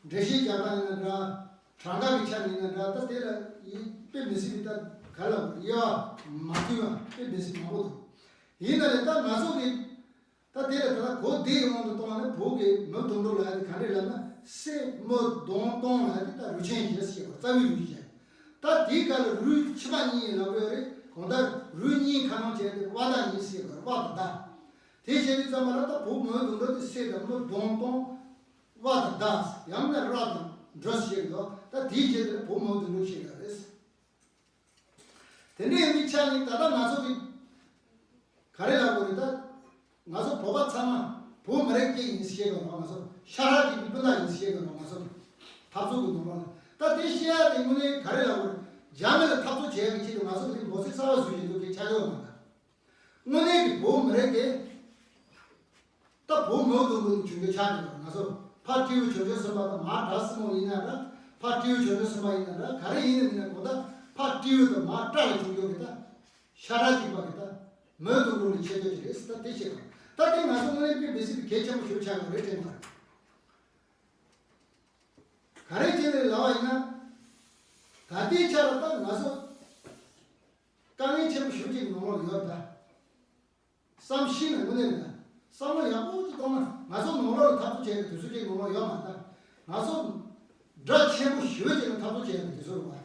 འགྲེལ་བཤད་རྒྱག་སྟངས་ཡིན་ན་འདྲ། གྲངས་ཀ་གི་ཆ་ནས་ཡིན་ན་འདྲ་ད་དེ་ལ་ཡིད་དཔེ་མི་སྲིད་པའི་ད་ག་ལ་དབྱེ་བ་མ་མཐུན་པ་དཔེ་མི་སྲིད་མང་པོ་འདུག་ཡིན་ན་ལས་ད་ང་ཚོ་གི་ད་དེ་ལ་ད་ལྟ་གོ་བདེའི་དབང་དུ་གཏོང་བ་ནི་བོད་ཀྱི་མིའུ་གདུང་དྲུག་ལབ་ཡ་དེ་ག་འདྲས་ལབ་ན་སྲས་མོ་གདོང་སྟོང་ལབ་ཡ་དེ་ད་རུས་ཆེན་བཞི་ཞེས་པ་རྩ་བའི་རུས་བཞི། ད་དེའི་སྐབས་ལ་རུས་ཕྱི་མ་གཉིས་ལབ་ཡོད་རེད། གང་ལྟར་རུས་གཉིས་ཁ་སྣོན་བྱས་ཏེ་དབའ་དང་ཡི་ཟེར་བར་དབའ་དང་ཟླ། དེ་བྱས་དུས་ཙམ་པ་ལ་ད་བོད་མིའུ་གདུང་དྲུག་དེ་སྲས་དང་མོ་གདོང་སྟོང་། དབའ་དང་ཟླ། ཡང་ན་ར་དང་འབྲུ་ཞེས་འདུག་ད་དེའི་རྗེས་དེ་ལ་བོད་མིའུ་གདུང་དྲུག་ཞེས་ཡོད་རེད། དེ་འདྲ་ཡིན་པའི་ཆ་ནས་ད་ལྟ་ང་ཚོ་གི་ག་རེ་ལབ་དགོས་རེད་ད། ང་ཚོ་བོད་པ་ཚང་མ་བོད་མི་རིགས་གཅིག་ཡིན་ཟེར་གི་རེད་ང་ཚོ་ཤ་ཁྲག་གཅིག་གི་སྤུན་ཟླ་ཡིན་ཟེར་གི་རེད་ང་ཚོ་གི་འཐབ་རྩོད་ཀྱི་ནང་ལོགས་ལ་ད་དེ་བཤད་ཡ་དེ་དངོས་གནས་ག་རེ་ལབ་དགོས་རེད། རྒྱ་མི་ལ་འཐབ་རྩོད་བྱེད་ཡ་གི་ཆེད་དུ་ང་ཚོ་གི་དེ་འབོད་ཚིག་གསར་པ་བཟོས་བཞིན་འདུག་གི་ཆ་ཡོད་མ་ད། དངོས་གནས་ཀྱི་བོད་མི་རིགས་དེ། ད་བོད་མིའུ་གདུང་དྲུག་ནས་བྱུང་རྒྱུ་ཆགས་ཀྱི་ཡོད་ང་ཚོ། ཕ་སྤྲེའུ་བྱང་ཆུབ་སེམས་དཔའ་དང་མ་བྲག་སྲིན་མོ་ཡིན་ན་འདྲ། ཕ་སྤྲེའུ་བྱང་ཆུབ་སེམས་དཔའ་ཡིན་ན་འདྲ་ག་རེ་ཡིན་ན་ཡིན་ན་གོ་ད་ཕ་སྤྲེའུ་དང་མ་སྐྲ་ལས་བྱུང་རྒྱུ་གི་ད། ཤ་ཁྲག་གཅིག་པ་གི་ད། མིའུ་གདུང་དྲུག་ནས་ཆད་རྒྱུ་ཅིག་རེད་ད་དེ་བཤད་པ། ད་དེ་ང་ཚོ་དངོས་གནས་དཔེ་མི་སྲིད་པའི་གལ་ཆེན་པོ་ཞིག་ཆགས་ཡོད་རེད་དྲན་པ་རེད། ག་རེ་བྱས་ནས་ལབ་པ་ཡིན་ན། ད་ལྟའི་ཆ་ལ་ད་ང་ཚོ་དཀའ་ངལ་ཆེན་པོ་ཞེ་པོ་ཅིག་ནང་ལོགས་ཡོད་ད། བསམ་ཤེས་ནས་དངོས་གནས་ལ་བསམ་བློ་ཡག་པོ་ཅིག་གཏོང་ན། ང་ཚོ་ནང་ལོགས་ལ་འཐབ་རྩོད་བྱས་ནས་དུས་ཚོད་ཅིག་ནང་ལོགས་ཡོད་མ་ད། ང་ཚོ་དགྲ་ཆེན་པོ་ཞེ་པོ་ཅིག་ལ་འཐབ་རྩོད་བྱས་ནས་དུས་ཚོད་རེད་པ།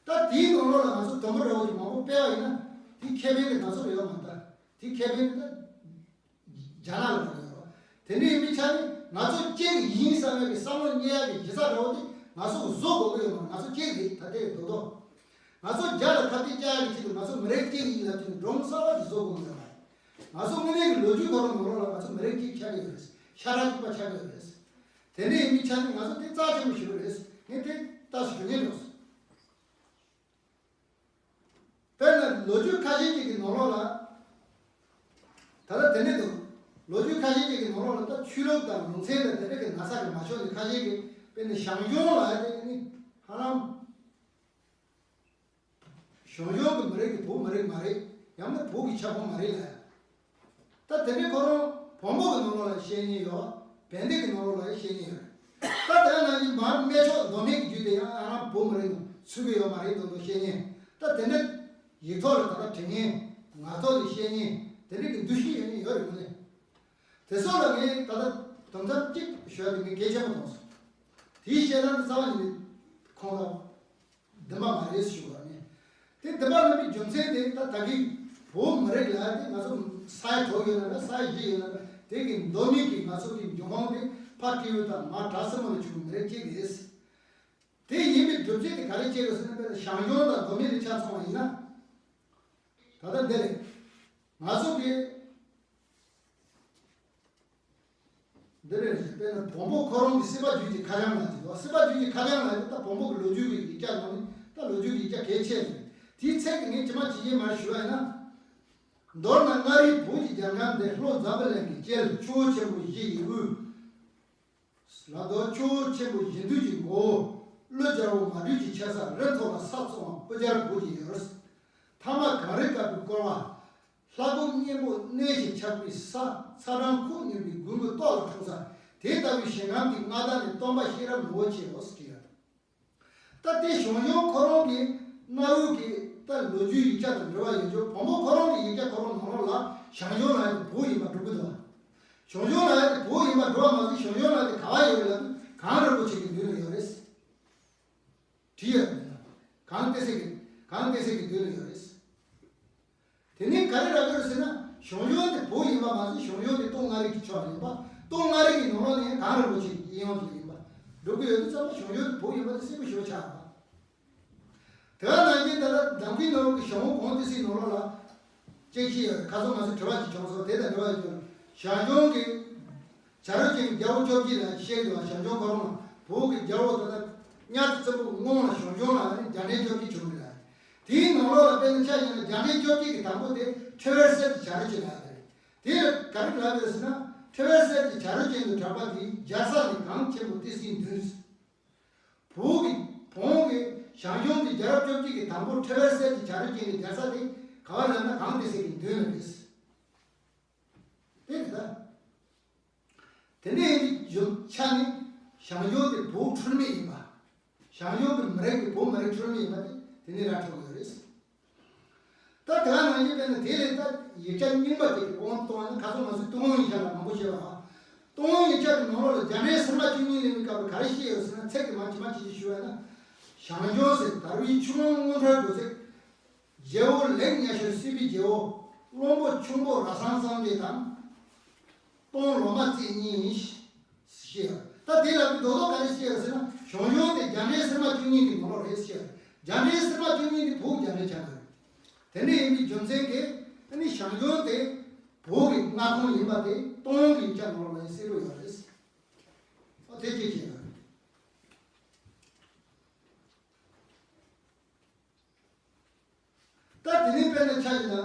ད་དེའི་ནང་ལོགས་ལ་ང་ཚོ་དུམ་བུ་འདྲ་བོ་ཅིག་མང་པོ་སྤེལ་བ་ཡིན་ན། དེའི་ཁེ་ཕན་དེ་ང་ཚོ་ལ་ཡོད་མ་ད། དེའི་ཁེ་ཕན་དེ་ད་རྒྱ་ནག་ལ་རག་ཡོད་རེད། དེ་འདྲ་ཡིན་པའི་ཆ་ནས་ང་ཚོ་གཅིག་ཡིན་བསམ་ཡག་གི་བསམ་བློ་རྙེད་ཡག་གི་གཞི་རྩ་འདྲ་བོ་དེ་ང་ཚོ་གིས་བཟོ་དགོས་ཀྱི་ཡོད་མ་རེད། ང་ཚོ་གཅིག་རེད། ད་ལྟའི་རྡོག་རྡོག་ང་ཚོ་རྒྱ་ལ་ཁ་གཏད་བཅག་ཡག་གི་ཆེད་དུ་ང་ཚོ་མི་རིགས་གཅིག་ཡིན་ལབ་དུས་ནས་སྒྲོམ་གསར་པ་ཞིག་བཟོ་དགོས་ཀྱི་ཡོད་མ་རེད། ང་ཚོ་དངོས་གནས་ཀྱི་ལོ་རྒྱུས་ཁོ་རང་ནང་ལོགས་ལ་ང་ཚོ་མི་རིགས་གཅིག་ཆགས་ཀྱི་ཡོད་རེད། ཤ་ཁྲག་གཅིག་པ་ཆགས་ཀྱི་ཡོད་རེད། དེ་འདྲ་ཡིན་པའི་ཆ་ནས་ང་ཚོ་དེ་རྩ་ཆེན་པོ་ཞིག་རེད། ངས་དེ་ལྟ་ཞིག་ཞུ་སྙིང་འདོད། དཔེར་ན་ལོ་རྒྱུས་ཁ་ཤས་ཅིག་གི་ནང་ལོགས་ལ། ད་ལྟ་དེ་འདྲ་འདུག་ལོ་རྒྱུས་ཁ་ཤས་ཅིག་གི་ནང་ལོགས་ལ་ད་ཆོས་ལུགས་དང་ལུང་ཚན་དང་དེ་འདྲ་གི་ན་ཚ་གི་མ་ཤོར་ནས་ཁ་ཤས་ཀྱིས། དཔེར་ན་ཞང་ཞུང་ལ་དེ་ནི་ཧ་ལམ། ཞང་ཞུང་གི་མི་རིགས་དེ་བོད་མི་རིགས་མ་རེད། ཡང་ན་བོད་ཀྱི་ཁྱབ་ཁོངས་མ་རེད་ལ། ད་དེ་འདྲའི་ཁོ་རང་བོན་པོ་གི་ནང་ལོགས་ལ་བཤད་མཁན་ཡོད། བན་དེ་གི་ནང་ལོགས་ལ་བཤད་མཁན་ཡོད། ད་དེ་ནང་བཞིན་མར་སྨད་ཕྱོགས་མདོ་སྨད་ཀྱི་རྒྱུད་དེ་ཡང་ཨ་རང་བོད་མི་རིགས་ནང་ཚུད་ཀྱི་ཡོད་མ་རེད་མདོག་མདོག་བཤད་མཁན། ད་དེ་འདྲ་ཡིག་ཐོག་ལ་ད་ལྟ་བྲིས་མཁན། ངག་ཐོག་ནས་བཤད་མཁན། དེ་འདྲ་གི་འདུ་ཤེས་ཡོད་མཁན་ཡོད་རེད་མ་གཏོགས། དེ་ཚོ་ལ་ངས་ད་ལྟ་དོན་ཚན་གཅིག་ཞུ་ཡ་དེ་ངས་གལ་ཆེན་པོ་མཐོང་སོང་། དེའི་བཤད་སྟངས་དེ་རྩ་བ་ཉིད་ནས་ཁོང་ལ་བདེན་པ་མ་རེད་ཞུ་བ་ནི། དེ་བདེན་པ་མིན་པའི་རྒྱུ་མཚན་དེ། ད་ད་གིན་བོད་མི་རིགས་ལ་དེ་ང་ཚོ་ས་ཡ་དྲུག་ཡོད་ན་འདྲ། ས་ཡ་བཞི་ཡོད་ན་འདྲ། དེ་གི་མདོ་སྨད་ཀྱི་ང་ཚོ་གི་འབྱུང་ཁུངས་དེ་ཕ་སྤྲེའུ་དང་མ་བྲག་སྲིན་མོ་ལ་བྱུང་བའི་མི་རིགས་གཅིག་རེད། དེ་ཡིན་པའི་སྒྲུབ་བྱེད་དེ་ག་རེ་བྱེད་དགོས་ཟེར་ན། དཔེར་ན་ཞང་ཞུང་དང་མདོ་སྨད་ལ་ཆ་མཚོན་པ་ཡིན་ན། ད་ལྟ་འདི་རེད། ང་ཚོ་གི། འདི་རེད། དཔེར་ན་བོན་པོ་ཁོ་རང་གི་སྲིད་པ་རྒྱུད་ཀྱི་ཁ་བྱང་ལ་ཅིག་འདུག་སྲིད་པ་རྒྱུད་ཀྱི་ཁ་བྱང་ལ་ཡང་ད་བོན་པོ་གི་ལོ་རྒྱུས་ཀྱི་ཡིག་ཆ་ནང་ནས་ད་ལོ་རྒྱུས་ཀྱི་ཡིག་ཆ་གལ་ཆེ་རེད། དེའི་ཚིག་དེ་ངས་ཇི་མ་ཇི་བཞིན་མར་ཞུ་བ་ཡིན་ན། མདོར་ན་མངའ་རིས་བོད་ཀྱི་རྒྱལ་ཁམས་འདི། ལྷོ་འཛམ་བུ་གླིང་གི་དཀྱིལ། ཆུ་བོ་ཆེན་པོ་བཞི་ཡི་དབུས། ལ་དྭགས་ཆུ་བོ་ཆེན་པོ་བཞི་འདུས་ཀྱི་མགོ་བོ། ཀླུ་རྒྱལ་པོ་མ་སྒྲོལ་གྱི་ཆེ་ས་རི་མཐོ་ལ་ས་ཚོང་བ་སྤུ་རྒྱལ་བོད་ཀྱི་ཡུལ། ཐ་མ་གངས་རི་དཀར་པོའི་བསྐོར་བ། ལྷ་སྒོ་གཉན་པོ་གནས་ཤིང་ཆགས་པའི་ས། ཚ་གྲང་ཁོག་སྙོམས་པའི་དགུན་གྱི་ལྟོགས་ལ་འཁྲུངས་ས། དེ་ལྟ་བུའི་ཞིང་ཁམས་འདི་མངའ་བདག་ནི་སྟོན་པ་གཤེན་རབ་ནོར་བུ་ཆེའོ་ཟེར་གྱི་ཡོད། ད་དེ་ཞང་ཞུང་ཁོ་རང་གི་གནའ་བོའི་གི་ད་ལོ་རྒྱུས་ཡིག་ཆ་དང་འབྲེལ་བ་ཡོད་ཆོག་བོན་པོ་ཁོ་རང་གི་ཡིག་ཆ་ཁོ་རང་ནང་ལོགས་ལ་ཞང་ཞུང་ལབ་ཡག་དེ་བོད་ཡིན་པ་སྒྲུབ་ཀྱི་འདུག་ཞང་ཞུང་ལབ་ཡག་དེ་བོད་ཡིན་པ་སྒྲུབ་པ་མ་ཟད། ཞང་ཞུང་ལབ་ཡག་དེ་ག་བ་ཡོད་རེད་ལབ་དུས། གངས་རིན་པོ་ཆེ་གི་མདུན་ལ་ཡོད་རེད། བྲིས་ཡོད་རེད། གངས་ཏི་སེ་གི། གངས་ཏི་སེ་གི་མདུན་ལ་ཡོད་རེད། དེ་ནས་ག་རེ་རག་གི་རེད་ཟེར་ན། ཞང་ཞུང་དེ་བོད་ཡིན་པ་མ་ཟད། ཞང་ཞུང་དེ་སྟོད་མངའ་རིས་ཀྱི་ཕྱོགས་ལ་ཡིན་པ། སྟོད་མངའ་རིས་ཀྱི་ནང་ལོགས་ནས་གངས་རིན་པོ་ཆེ་གི་དབྱིན་ཡུལ་དེ་ལ་ཡིན་པ་སྒྲུབ་ཀྱི་ཡོད་དུས་ཙམ་པ། ཞང་ཞུང་དེ་བོད་ཡིན་པ་དེ་གསལ་པོ་ཞེ་པོ་ཆགས་པ། དེ་ག་ནང་བཞིན་ད་ལྟ་འདམ་གྱི་ནང་གི་ཞང་ཞུང་གངས་ཏི་སེའི་ནང་ལོགས་ལ་ཅིག་ཅིག་ཡོད། ཁ་སང་ང་ཚོ་དྲི་བ་ཅིག་བྱུང་སོང་། དེ་དང་འབྲེལ་བ་ཡོད་ཀྱང་། ཞང་ཞུང་གི་བྱ་རོག་ཅན་རྒྱལ་པོ་བཅོ་བརྒྱད་ལ་བཤད་ཀྱི་འདུག་ཞང་ཞུང་ཁོ་རང་ལ་བོད་ཀྱི་རྒྱལ་པོ་ད་ལྟ་གཉའ་ཁྲི་བཙན་པོ་སྔོན་ལ་ཞང་ཞུང་ལ་ནི་རྒྱ་འབྲས་བཅོ་བརྒྱད་བྱུང་རེད་ལ། དེའི་ནང་ལོགས་ལ་དཔེར་ན་ཆ་བཞག་ན་རྒྱ་འབྲས་བཅོ་བརྒྱད་ཀྱི་དང་པོ་དེ་ཁྲི་ཝེར་གསེར་གྱི་བྱ་རོག་ཅན་ལ་རེད། དེ་ལ་ག་རེ་ལབ་ཡོད་ཟེར་ན། ཁྲི་ཝེར་གསེར་གྱི་བྱ་རོག་ཅན་དུ་གྲགས་པ་དེའི་རྒྱལ་ས་ནི་གངས་ཆེན་པོ་ཏི་སེའི་མདུན། བོད་ཀྱི་བོན་གྱི་ཞང་ཞུང་གི་རྒྱལ་རབས་བཅོ་བརྒྱད་ཀྱི་དང་པོ་ཁྲི་ཝེར་གསེར་གྱི་བྱ་རོག་ཅན་གྱི་རྒྱལ་ས་དེ་ག་བ་ལབ་ན་གངས་ཏི་སེ་གི་མདུན་ལ་རེད། དེ་རེད་ད། དེ་འདྲ་ཡིན་དུས་རྒྱུ་ཆ་ནི་ཞང་ཞུང་དེ་བོད་འཁྲུལ་མེད་ཡིན་པ། ཞང་ཞུང་གི་མི་རིགས་དེ་བོད་མི་རིགས་འཁྲུལ་མེད་ཡིན་པ་དེ་དེ་ནས་ར་འཕྲོད་ཡོད་རེད། ད་དེ་ག་ནང་བཞིན་དཔེར་ན་དེ་ལས་ད་ཡིག་ཆ་རྙིང་པ་དེ་གི་དབང་དུ་བཏང་ན། ཁ་སང་ང་ཚོས་ཏུན་ཧོང་ཡིག་ཆ་ལ་མང་པོ་བཤད་པ་རེད། ཏུན་ཧོང་ཡིག་ཆ་གི་ནང་ལོགས་ལ་རྒྱ་འབྲས་སིལ་མ་བཅུ་གཉིས་ལེན་པའི་སྐབས་ལ་ག་རེ་བཤད་ཡོད་ཟེར་ན། ཚིག་དེ་མ་ཇི་མ་ཇི་བཞིན་ཞུ་བ་ན། ཞང་ཞུང་ཟེར་དར་བའི་ཆུ་ཀླུང་སྔོན་འཕྲོས་འགྲོ་ཚེ། རྒྱལ་པོ་ལེགས་ཉ་ཤོར་སྲིད་པའི་རྒྱལ་པོ། བློན་པོ་ཁྱུང་པོ་ར་ཚང་སངས་རྒྱས་དང་། སྟོང་ལོ་མ་རྩེ་གཉིས་ཡིན། ཞེས། ད་དེ་ལ་རྡོག་རྡོག་ག་རེ་བཤད་ཡོད་ཟེར་ན། ཞང་ཞུང་དེ་རྒྱ་འབྲས་སིལ་མ་བཅུ་གཉིས་ཀྱི་ནང་ལོགས་རེད་ཟེར། རྒྱ་འབྲས་སིལ་མ་བཅུ་གཉིས་དེ་བོད་རྒྱ་འབྲས་ཆགས་ཀྱི་རེད། དེ་འདྲ་ཡིན་པའི་རྒྱུ་མཚན་གྱིས་ཨ་ནི་ཞང་ཞུང་དེ་བོད་ཀྱི་མངའ་ཁོངས་ཡིན་པ་དེ་ཏུན་ཧོང་གི་ཡིག་ཆ་ནང་ལོགས་ལ་ཡང་གསལ་པོ་ཡོད་རེད། ཨོ་དེ་ཅི་བྱེད་ན། ད་དེ་ནས་དཔེར་ན་ཆ་བཞག་ན།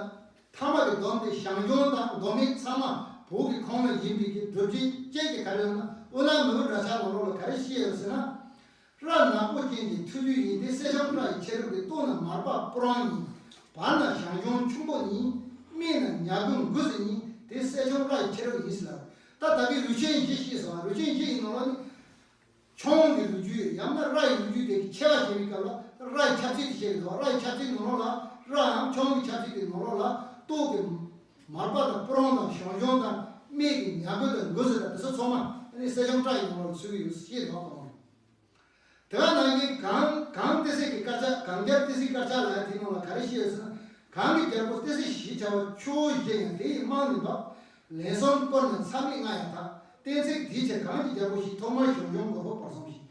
ཐ་མ་གི་སྡོམ་དེ་ཞང་ཞུང་དང་མདོ་སྨད་ཚང་མ་བོད་ཀྱི་ཁོངས་ལ་ཡིན་པའི་གི་སྒྲུབ་བྱེད་བཅས་ཀྱི་ག་རེ་ལབ་ན། དབུ་ནག་མི་བུ་འདྲ་ཆགས་ནང་ལོགས་ལ་ག་རེ་བཤད་ཡོད་ཟེར་ན། སྐྲ་ནག་པོ་ཅན་གྱི་ཐུ་ཐུ་ཡིན་ཏེ། གསེར་སྦྱངས་སྐྲ་ཡི་ཕྱི་རོལ་གྱི། སྟོད་ན་མར་པ་སྤུ་རངས་ཡིན། བར་ན་ཞང་ཞུང་ཁྱུང་པོ་ཡིན། སྨད་ན་ཉ་དགུ་འགུ་ཟི་ཡིན། དེ་སྲས་ཆུང་རྭ་ཡི་ཁྱེད་རང་ཡིན་ཟེར་ལབ། ད་ད་གིན་རུས་ཆེན་བཞི་བཤད་སོང་། རུས་ཆེན་བཞི་ཡི་ནང་ལ་ནི། ཆུང་གི་ལོ་རྒྱུས་ཡང་ན་རྭ་ཡི་ལོ་རྒྱུས་དེ་གི་ཆེ་བ་བཤད་པའི་སྐབས་ལ་རྭ་ཡི་ཁྱབ་ཚད་དེ་བཤད་ཀྱི་འདུག་རྭ་ཡི་ཁྱབ་ཚད་ནང་ལོགས་ལ་རྭ་ཡང་ཆུང་གི་ཁྱབ་ཚད་དེ་ནང་ལོགས་ལ་ཏོག་གི་མར་པ་དང་སྤུ་རངས་དང་ཞང་ཞུང་དང་སྨད་ཀྱི་ཉ་རྒོད་དང་མགོ་ཟེར་དང་དེ་ཚོ་ཚང་མ་ཨ་ནི་སྲས་ཆུང་རྭ་ཡི་ནང་ལོགས་ལ་ཚུད་ཀྱི་ཡོད་ཟེར་བཤད་འདུག་ག་དེ་ག་ནང་བཞིན་གངས་གངས་ཏི་སེ་གི་དཀར་ཆག་གངས་རྒྱལ་ཏི་སེའི་དཀར་ཆག་ལ་ཡང་དེའི་ནང་ལ་ག་རེ་བཤད་ཡོད་ཟེར་ན། གངས་ཀྱི་རྒྱལ་པོ་ཏི་སེ་ཞེས་བྱ་བ་ཆུ་བོ་བཞི་ཡང་དེ་ཡི་རྨང་ནས་འབབ། ལན་གསུམ་བསྐོར་ནས་མཚམས་མེད་ལྔ་ཡང་དག་གཏན་ཚིགས་འདིའི་ཕྱིར་གངས་ཀྱི་རྒྱལ་པོ་ཞེས་ཐོག་མར་ཞང་ཞུང་མགོན་པོ་བར་གསུངས་ཤིང་།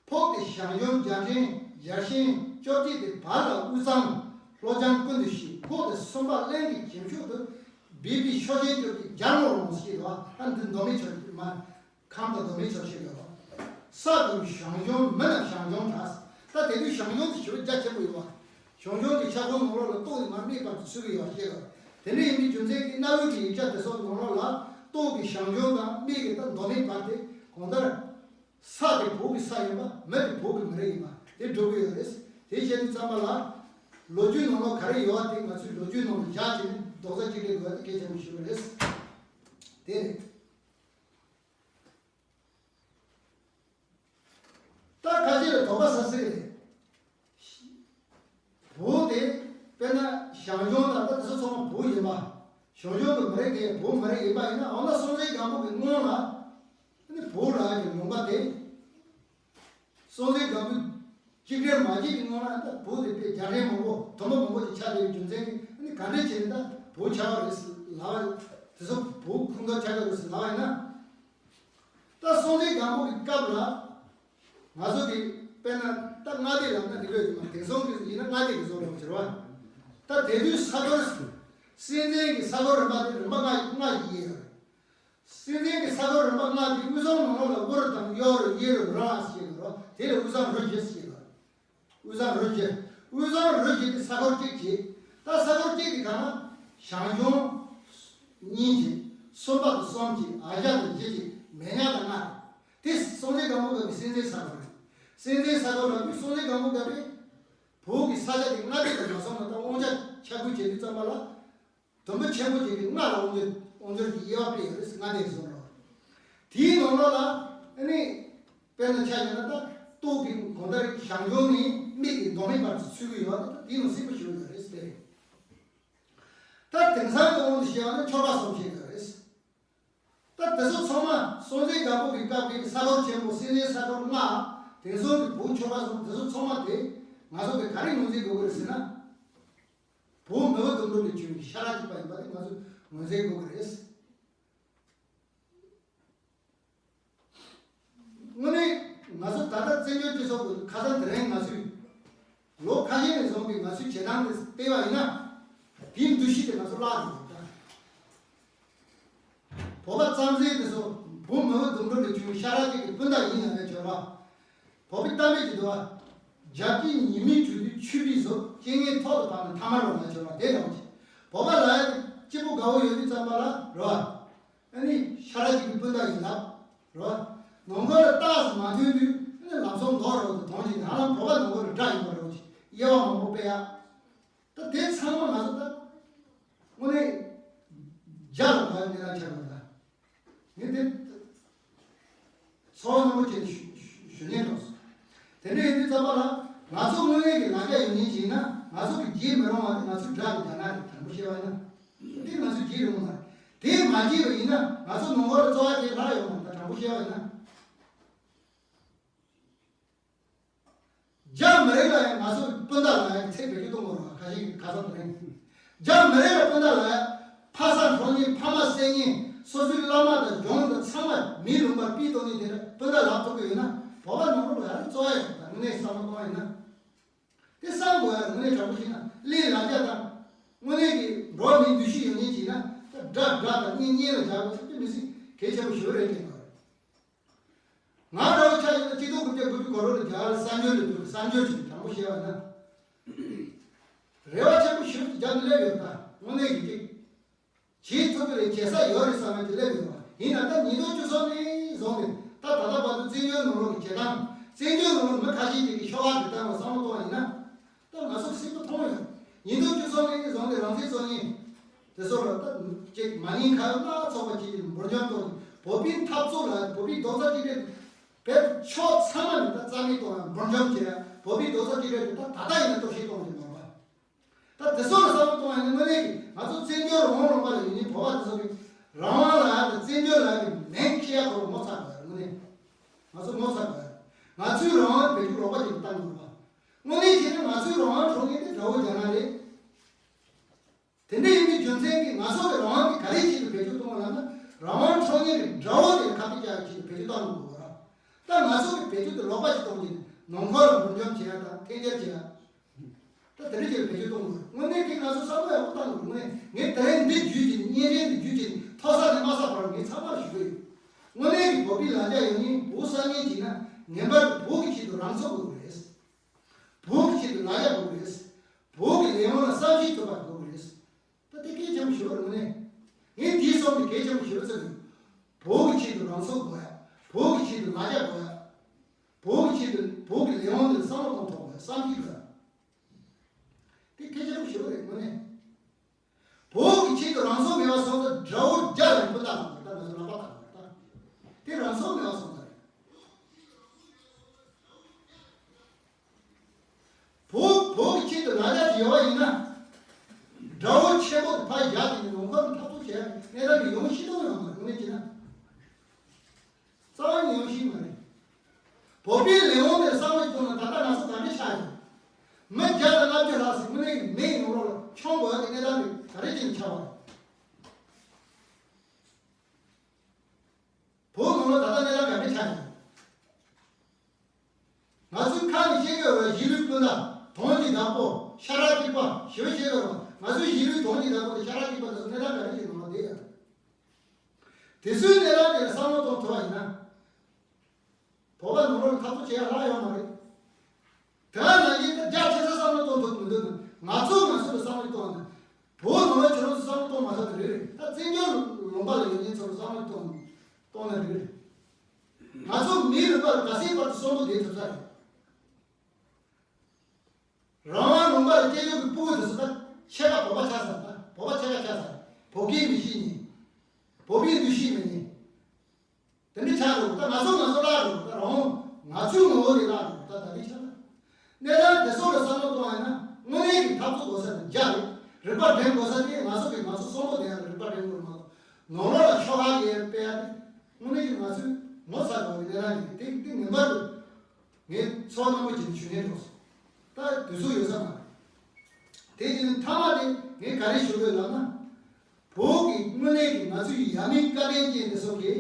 ཕུག་དེ་ཞང་ཞུང་རྒྱལ་ཕྲན་རྒྱལ་ཆེན་བཅོ་བརྒྱད་དེ་བར་ལ་དབུས་གཙང་ལྷོ་བྱང་ཀུན་ཏུ་ཞེས་དགུ་དང་གསུམ་པ་གླིང་གི་ཞིང་ཕྱོགས་སུ་སྦས་པའི་ཕྱོགས་ཆེན་བཅོ་བརྒྱད་རྒྱལ་མོ་རོང་ཞེས་པ་ཨ་འདི་མདོ་སྨད་ཕྱོགས་ཀྱི་མ། ཁམས་དང་མདོ་སྨད་ཕྱོགས་ཤིག་ཡོད། ས་དང་ཞང་ཞུང་མི་རྣམས་ཞང་ཞུང་གྲགས། ད་དེ་དུས་ཞང་ཞུང་དེ་ཞེ་པོ་རྒྱ་ཆེན་པོ་ཡོད་པ། ཞང་ཞུང་གི་ཁྱབ་ཁོངས་ནང་ལོགས་ལ་ཏོག་ཙམ་མ་སྨད་པར་དུ་ཚུད་ཀྱི་ཡོད་པ་ཤེས་དགོས། དེ་འདྲ་ཡིན་པའི་རྒྱུ་མཚན་གྱིས་གནའ་བོའི་གི་ཡིག་ཆ་དེ་ཚོ་ནང་ལོགས་ལ་ཏོག་གི་ཞང་ཞུང་དང་སྨད་ཀྱི་ད་མདོ་སྨད་བར་དེ་གང་ལྟར། ས་དེ་བོད་ཀྱི་ས་ཡིན་པ་མི་དེ་བོད་ཀྱི་མི་རིགས་ཡིན་པ་དེ་སྒྲུབ་ཀྱི་ཡོད་རེད། དེ་བཤད་དུས་ཙམ་པ་ལ། ལོ་རྒྱུས་ནང་ལོགས་ག་རེ་ཡོད་པ་དེ་ང་ཚོས་ལོ་རྒྱུས་ནང་ལ་བཞག་བྱས་ནས་རྡོག་རྩ་གཅིག་སྒྲིལ་དགོས་པ་དེ་གལ་ཆེན་པོ་ཞིག་རེད། དེ་རེད། ད་ཁ་ཤས་ལ་དོགས་པ་ཟ་སྲིད་རེད། བོད་དེ་དཔེར་ན་ཞང་ཞུང་དང་ད་དེ་ཚོ་ཚང་མ་བོད་ཡིན་པ། ཞང་ཞུང་གི་མི་རིགས་དེ་བོད་མི་རིགས་ཡིན་པ་ཡིན་ན་འོ་ན་སྲོང་བཙན་སྒམ་པོ་གི་སྔོན་ལ་ཨ་ནི་བོད་ལ་ཡ་གི་ལུང་པ་དེ། སྲོང་བཙན་སྒམ་པོ་གཅིག་སྒྲིལ་མ་བྱས་ཀྱི་སྔོན་ལ་ད་བོད་དེ་དཔེ་རྒྱ་ཕྲན་མང་པོ་དུམ་བུ་མང་པོ་ཅིག་ཆགས་བསྡད་པའི་རྒྱུ་མཚན་གྱིས་ཨ་ནི་ག་འདྲས་བྱས་ནས་ད་བོད་ཆགས་པ་རེད་ཟེར་ལབ་པ། དེ་ཚོ་བོད་ཁོངས་གཏོགས་ཆགས་ཀྱི་རེད་ཟེར་ལབ་པ་ཡིན་ན། ད་སྲོང་བཙན་སྒམ་པོ་གི་སྐབས་ལ། ང་ཚོ་གི་དཔེར་ན་ད་མངའ་སྡེ་ལབ་ན་འགྲིག་གི་ཡོད་ཀྱི་མ་རེད། དེང་སང་གི་ཡིན་ན་མངའ་སྡེ་གི་བཟོ་འདྲ་པོ་ཟེར་བ། ད་དེ་དུས་ས་ཁུལ། སྲིད་འཛིན་གྱི་ས་ཁུལ་རིམ་པ་དེ་རིམ་པ་ལྔ་ལྔ་ཞིག་དབྱེ་ཡོད་རེད། སྲིད་འཛིན་གྱི་ས་ཁུལ་རིམ་པ་ལྔ་དེ་དབུས་གཙང་ནང་ལོགས་ལ་དབུ་རུ་དང་གཡོ་རུ་གཡས་རུ་ར་ཞེས་པ་རོ། དེ་ལ་དབུས་གཙང་རུ་བཞི་ཞེས་པ། དབུས་གཙང་རུ་བཞི། དབུས་གཙང་རུ་བཞི་དེ་ས་ཁུལ་གཅིག་བྱས། ད་ས་ཁུལ་གཅིག་དེ་གང་ན་ཞང་ཞུང་གཉིས་བྱས། སུམ་པ་དང་གསུམ་བྱས། འ་ཞ་དང་བཞི་བྱས། མེ་ཉག་དང་ལྔ་རེད། དེ་སྲོང་བཙན་སྒམ་པོ་སྐབས་ཀྱི་སྲིད་འཛིན་ས་ཁུལ་རེད། སྲིད་འཛིན་ས་ཁུལ་ལ་དུས་སྲོང་བཙན་སྒམ་པོ་སྐབས་ཀྱི་བོད་ཀྱི་ས་ཆ་དེ་མངའ་སྡེ་དང་མ་སོང་ན་ད་དབང་ཆ་ཆ་བགོས་བྱེད་དུས་ཙམ་པ་ལ། དུམ་བུ་ཆེན་པོ་ཅིག་གིས་ལྔ་ལ་དབང་སྒྱུར་དབང་སྒྱུར་གྱི་དབྱེ་བ་སྤེལ་ཡོད་རེད། མངའ་སྡེ་བཟོ་འདྲ། དེའི་ནང་ལོགས་ལ་ཨ་ནི་དཔེར་ན་ཆ་བཞག་ན་ད་སྟོད་ཀྱི་གང་ལྟར་ཞང་ཞུང་ནས་སྨད་ཀྱི་མདོ་སྨད་བར་དུ་ཚུད་ཀྱི་ཡོད་རེད། ད་དེའི་ནང་གསལ་པོ་ཞིག་ཡོད་རེད་ཟེར། ད་དེང་སང་གི་དབང་དུ་བྱས་པ་ན་ཆོལ་ཁ་གསུམ་ཞིག་ཡོད་རེད། ད་དེ་ཚོ་ཚང་མ་སྲོང་བཙན་སྒམ་པོ་གི་སྐབས་ཀྱི་ས་ཁུལ་ཆེན་པོ་སྲིད་འཛིན་ས་ཁུལ་ལྔ། དེང་སང་གི་བོད་ཆོལ་ཁ་གསུམ་དེ་ཚོ་ཚང་མ་དེ་ང་ཚོ་གི་ག་རེ་ངོས་འཛིན་དགོས་ཀྱི་རེད་ཟེར་ན། བོད་མི་བུ་དུད་འགྲོ་ལས་བྱུང་བའི་ཤ་ཁྲག་གཅིག་པ་ཡིན་པ་དེ་ང་ཚོས་ངོས་འཛིན་དགོས་ཀྱི་རེད། དངོས་གནས་ང་ཚོ་ད་ལྟ་བཙན་བྱོལ་སྤྱི་ཚོགས་ཀྱི་ཁ་སང་དེ་རིང་ང་ཚོས་ལོ་ཁ་ཤས་ནས་བཟུང་སྟེ་ང་ཚོས་བྱེད་སྟངས་དེ་སྤེལ་བ་ཡིན་ན། དེའི་འདུ་ཤེས་དེ་ང་ཚོ་བརླག་འགྲོ་གི་རེད། བོད་པ་རྩམ་ཟན་དེ་ཚོ་བོད་མི་བུ་དུད་འགྲོ་ལས་བྱུང་བའི་ཤ་ཁྲག་གཅིག་གི་སྤུན་ཟླ་ཡིན་ན་ཡང་བྱོས་རོགས། བོད་པའི་གཏམ་དཔེ་ཅིག་འདུག་བ། རྒྱབ་ཀྱི་ཉི་མའི་དྲོད་དུ་ཆུ་བུར་བཟོ། རྐྱེན་ངན་ཐོག་ཏུ་བབས་ན་ཐ་མལ་རོ་ལ་བྱོས་རོགས་དེ་འདྲ་བ་ཅིག་བོད་པ་ལ་ཡ་སྐྱིད་པོ་དགའ་བོ་ཡོད་དུས་ཙམ་པ་ལ་རོ། ཨ་ནི་ཤ་ཁྲག་གཅིག་གི་སྤུན་ཟླ་ཡིན་ལབ་རོ། ནང་ཁུལ་ལ་རྟགས་སུ་མ་ཐོན་དུས་ཨ་ནི་ལམ་སང་ལྡོག་རོགས་དུ་གཏོང་བྱས་ནས་ཧ་ལམ་བོད་པ་ནང་ཁུལ་ལ་དགྲ་ཡིན་པ་རོ་ཅིག་དབྱེ་བ་མང་པོ་སྤེལ་ཡ། ད་དེ་ཚང་མ་ང་ཚོ་ད་དངོས་གནས་རྒྱ་ལ་བབས་ནས་ལ་ཆགས་པ་ད། ངས་དེ་ཚོར་བ་རྣོན་པོ་བྱས་ནས་ཞུ་ཞུ་ཞུ་སྙིང་འདོགས་སོང་། དེ་འདྲ་ཡིན་དུས་ཙམ་པ་ལ་ང་ཚོ་དངོས་གནས་ཀྱི་ལ་རྒྱ་ཡོད་མཁན་ཅིག་ཡིན་ན་ང་ཚོ་གི་བརྗེད་མི་རུང་བ་དེ་ང་ཚོའི་དགྲ་གི་རྒྱ་ནག་རེད། དྲང་པོ་བཤད་པ་ཡིན་ན། དེ་ང་ཚོའི་བརྗེད་རུང་བ་རེད། དེ་མ་བརྗེད་པ་ཡིན་ན་ང་ཚོ་ནང་ཁུལ་ལ་རྩོད་པ་དེ་ལྷག་ཡོང་བ་རེད། ད་དྲང་པོ་བཤད་པ་ཡིན་ན། རྒྱ་མི་རིགས་ལ་ཡང་ང་ཚོ་སྤུན་ཟླ་ལ་ཡང་ཚད་བེད་སྤྱོད་གཏོང་དགོས་རེད། ཁ་ཤས་ཀྱིས་ཁ་སང་དེ་རིང་རྒྱ་མི་རིགས་ལ་སྤུན་ཟླ་ལ་ཡང་ཕ་ས་འཕྲོག་མཁན་ཕ་མ་བསད་མཁན་སོ་སོའི་བླ་མ་དང་གཞུང་དང་ཚང་མ་མིའི་ལུང་པར་ཕུད་གཏོང་མཁན་དེ་འདྲ་སྤུན་ཟླ་ལབ་ཐུབ་ཀྱི་ཡོད་ན་བོད་པ་ནང་ལོགས་ལ་ཡང་རྩོད་ཡ་ཡོད་པ་དངོས་གནས་བསམ་བློ་གཏོང་བ་ཡིན་ན། དེ་བསམ་དགོས་ཡ་རེད། དངོས་གནས་དྲང་པོ་བཤད་ན་གླེང་ལ་རྒྱ་དང་དངོས་གནས་ཀྱི་འགྲོ་བ་མིའི་འདུ་ཤེས་ཡོད་མཁན་ཅིག་ཡིན་ན་ད་དགྲ་དགྲ་དང་གཉེན་གཉེན་ལ་སྦྱར་དགོས་ཟེར་དེ་མི་སྲིད་གལ་ཆེན་པོ་ཞིག་རེད་དྲན་པ་རེད། ང་འདྲ་བོ་ཆ་བཞག་ན་གཅིག་སྟོང་དགུ་བརྒྱ་དགུ་བཅུ་གོ་དྲུག་ལ་རྒྱ་གར་གསར་འབྱོར་ལ་འགྲོ་གསར་འབྱོར་བྱས་དྲང་པོ་བཤད་པ་ན། རེ་བ་ཆེན་པོ་ཞིག་རྒྱབ་ནས་སླེབས་ཡོད་ད་དངོས་གནས་ཀྱི་གཅིག་བྱེད་ཐུབ་ཀྱི་རེད། བྱེད་ས་ཡོད་རེད་བསམ་ཡ་དེ་སླེབས་ཡོད་པ་ཡིན་ན་ད་ཉིས་སྟོང་བཅུ་གསུམ་ནས་བཟུང་ནས་ད་ད་ལྟ་བར་དུ་བཙན་བྱོལ་ནང་ལོགས་ཀྱི་བྱེད་སྟངས་བཙན་བྱོལ་ནང་ལོགས་མི་ཁ་ཤས་ཅིག་གིས་ཤོག་ཁག་འབྲི་སྟངས་ལ་བསམ་བློ་གཏོང་བ་ཡིན་ན། ད་ང་ཚོ་གསལ་པོ་མཐོང་ཡོད། ཉིས་སྟོང་བཅུ་གསུམ་ནས་བཟུང་ནས་རང་བཙན་རྩོད་མཁན། དེ་ཚོ་ལ་ད་ཅིག་མ་ཉེས་ཁ་གཡོག་སྣ་ཚོགས་པ་ཅིག་གིས་འབུར་འཇོམས་གཏོང་གི། བོད་པའི་འཐབ་རྩོད་ལ་བོད་པའི་རྡོག་རྩ་གཅིག་སྒྲིལ་བོད་ཕྱོགས་ཚང་མ་ནས་ད་རྩ་མེད་གཏོང་བ་འབུར་འཇོམས་བྱེད་ཡ། བོད་པའི་རྡོག་རྩ་གཅིག་སྒྲིལ་དེ་ད་ད་ལྟ་ཡིན་ན་གཏོར་བཤིག་གཏོང་གི་མ་རེད་པ། ད་དེ་ཚོ་ལ་བསམ་བློ་གཏོང་ཡ་ནི་དངོས་གནས་ཀྱི་ང་ཚོ་བཙན་བྱོལ་རང་དབང་ལུང་པ་ལ་ཡོད་མཁན་བོད་པ་དེ་ཚོ་གིས་རང་དབང་ལབ་ཡ་དང་བཙན་བྱོལ་ལབ་ཡ་གི་མིང་ཁྱེར་ཡ་ཁོ་རང་ངོ་ཚ་དགོས་ཡ་རེད། དངོས་གནས་ང་ཚོ་ངོ་ཚ་དགོས་ཡ་རེད། ང་ཚོའི་རང་དབང་བེད་སྤྱོད་ལོག་པ་ཅིག་བཏང་དགོས་པ། དངོས་གནས་བྱས་ན་ང་ཚོའི་རང་དབང་འཕྲོག་མཁན་དེ་དགྲ་བོ་རྒྱ་ནག་རེད། དེ་འདྲ་ཡིན་པའི་རྒྱུ་མཚན་གྱིས་ང་ཚོ་གི་རང་དབང་དེ་ག་རེ་ཆེད་དུ་བེད་སྤྱོད་གཏོང་བ་ལབ་ན། རང་དབང་འཕྲོག་མཁན་གྱི་དགྲ་བོ་དེ་ལ་ཁ་གཏད་བཅག་ཡག་ཆེད་དུ་བེད་སྤྱོད་གཏོང་དགོས་པ་རེད། ད་ང་ཚོ་གི་བེད་སྤྱོད་དེ་ལོག་པ་ཞིག་གཏོང་གི་ནང་འཁོད་ལ་འབུར་འཇོམས་བྱེད་ཡ་དང་འཐེན་འཁྱེར་བྱེད་ཡ། ད་དེ་འདྲ་ཅིག་ལ་བེད་སྤྱོད་གཏོང་དགོས། དངོས་གནས་དེ་ང་ཚོ་བསམ་བློ་ཡག་པོ་བཏང་དགོས། དངོས་གནས་ངས་དེ་རིང་འདི་བརྒྱུད་ཀྱིས་བརྙན་འཕྲིན་འདི་བརྒྱུད་ཀྱིས་མཐོ་ས་ནས་དམའ་ས་བར་ངས་ཚང་མར་ཞུ་གི་ཡོད། དངོས་གནས་ཀྱི་བོད་པའི་ལ་རྒྱ་ཡོད་མཁན་བོད་ས་གནས་ཅིག་ན་ངེས་པར་དུ་བོད་ཀྱི་ཆེད་དུ་རང་སྲོག་དགོས་ཀྱི་རེད། བོད་ཀྱི་ཆེད་དུ་ལ་རྒྱ་དགོས་ཀྱི་རེད། བོད་ཀྱི་ལས་དབང་ལ་བསམ་ཤེས་ཐུབ་པ་དགོས་ཀྱི་རེད། ད་དེ་གལ་ཆེན་པོ་ཞིག་རེད། དངོས་གནས་ངས་དེའི་སོང་ནས་གལ་ཆེན་པོ་ཞིག་བརྩི་གི་ཡོད། བོད་ཀྱི་ཆེད་དུ་རང་སྲོག་དགོས་ཡ། བོད་ཀྱི་ཆེད་དུ་ལ་རྒྱ་དགོས་ཡ། བོད་ཀྱི་ཆེད་དུ་བོད་ཀྱི་ལས་དབང་འདི་ལ་བསམ་བློ་གཏོང་ཐུབ་དགོས་ཡ། བསམ་ཤེས་དགོས་ཡ། དེ་གལ་ཆེན་པོ་ཞིག་རེད། དངོས་གནས་བོད་ཀྱི་ཆེད་དུ་རང་སྲོག་མེད་པ་སོང་ཙང་དགྲ་བོ་རྒྱ་ལ་སྤུན་ཟླ་དང་ད་ང་ཚོ་ལག་པ་དང་ད་དེ་རང་སྲོག་མེད་པ་སོང་ཙང་རེད། བོད་བོད་ཀྱི་ཆེད་དུ་ལ་རྒྱ་ཅིག་ཡོད་པ་ཡིན་ན། དགྲ་བོ་ཆེན་པོ་དེ་ཕར་བཞག་དེ་ནས་ལུང་ཁོག་ནས་འཐབ་རྩོད་བྱས་གནས་སྟངས་ཀྱི་ཡོང་ཤེས་དོན་ཡོང་མ་རེད། དངོས་གནས་བྱས་ན། རྩ་བ་ནས་ཡོང་ཤེས་མ་རེད། བོད་པའི་ལས་དབང་དེར་བསམ་བློ་གཏོང་ན་ད་ལྟ་ང་ཚོ་ག་འདྲ་ཆགས་ཡོད། མི་བརྒྱ་དང་ལྔ་བཅུ་ལྷག་ཟིག་དངོས་གནས་ཀྱི་མེ་ཡི་ནང་ལོགས་ལ་མཆོང་དགོས་ཡ་གི་གནས་སྟངས་དེ་ག་རེ་བྱས་ནས་ཆགས་པ་རེད། བོད་ནང་ལ་ད་ལྟ་གནས་སྟངས་ག་འདྲ་ཆགས་ཡོད། ང་ཚོའི་ཁ་ནས་བཤད་ཀྱི་ཡོད་རེད། གཞིས་ལུས་སྤུན་ཟླ་དོན་གྱི་བདག་པོ་ཤ་ཁྲག་གཅིག་པ་ཞེས་པ་བཤད་ཀྱི་ཡོད་རེད། ང་ཚོའི་གཞིས་ལུས་དོན་གྱི་བདག་པོ་དང་ཤ་ཁྲག་གཅིག་པ་དེ་ཚོ་གནས་སྟངས་ག་རེ་ཞིག་ནང་ལ་བསྡད་ཡོད་རེད། དེ་ཚོའི་གནས་སྟངས་དེ་ལ་བསམ་བློ་གཏོང་ཐུབ་པ་ཡིན་ན། བོད་པ་ནང་ལོགས་ལ་འཐབ་རྩོད་བྱེད་ཡ་ལྷག་ཡོད་མ་རེད། དེ་ག་ནང་བཞིན་ད་རྒྱ་ཆེ་ས་བསམ་བློ་གཏོང་ཐུབ་མི་འདུག་ན་ང་ཚོ་ང་ཚོ་ལ་བསམ་བློ་གཏོང་ན། བོད་ནང་ལ་ཁྱོད་རང་ཚོ་བསམ་བློ་གཏོང་མ་ཐུབ་ན་རེད་རེད། ད་བཙན་བྱོལ་ལུང་པ་ལ་ཡོད་མཁན་ཚོ་ལ་བསམ་བློ་གཏོང་གཏོང་ན་རེད་རེད། ང་ཚོ་མིའི་ལུང་པ་ལ་ག་ཚད་བར་དུ་གསོན་པོ་བསྡད་ཐུབ་ས་རེད། རང་དབང་ལུང་པ་ལ་སྐྱེས་ཡོད་ཀྱི་སྤུ་གུ་དེ་ཚོ་ད་ཕྱེད་ཀ་བོད་པ་ཆགས་ས་རེད། ད་བོད་པ་ཕྱེད་ཀ་ཆགས་ས་རེད། བོད་སྐད་མི་ཤེས་མཁན། བོད་པའི་འདུ་ཤེས་མེད་མཁན། དེ་འདྲ་ཆགས་འགྲོ། ད་ང་ཚོ་ང་ཚོ་བརླག་འགྲོ། ད་རང་ང་ཚོའི་ངོ་བོ་དེ་བརླག་འགྲོ། ད་ད་ལྟའི་ཆ་ལ་གནས་སྟངས་དེ་ཚོ་ལ་བསམ་བློ་གཏོང་བ་ཡིན་ན། དངོས་གནས་ཀྱི་འཐབ་རྩོད་དགོས་ས་དེ་རྒྱ་རེད། རིག་པ་འགྲིམ་དགོས་ས་དེ་ང་ཚོ་གི་ང་ཚོ་གསོན་པོ་བསྡད་ཡ་ལ་རིག་པ་འགྲིམ་དགོས་མ་གཏོགས། ནང་ལོགས་ལ་ཤོག་ཁ་ལ་ཡར་སྤེལ་ཡ་དེ་དངོས་གནས་ཀྱི་ང་ཚོའི་ངོ་ཚ་དགོས་པའི་གནས་སྟངས་ཡིན། དེ་དེ་ངེས་པར་དུ་ངས་ཚོར་སྣང་མོ་བྱས་ནས་ཞུ་ནས་འགྲོ་སོང་། ད་དུས་ཚོད་ཡོད་ས་མ་རེད། དེ་ཡིན་མཐའ་མ་དེ་ངས་ག་རེ་ཞུ་དགོས་ལབ་ན། བོད་ཀྱི་དངོས་གནས་ཀྱི་ང་ཚོའི་ཡ་མེད་བཀའ་དྲིན་ཅན་དེ་ཚོ་གིས་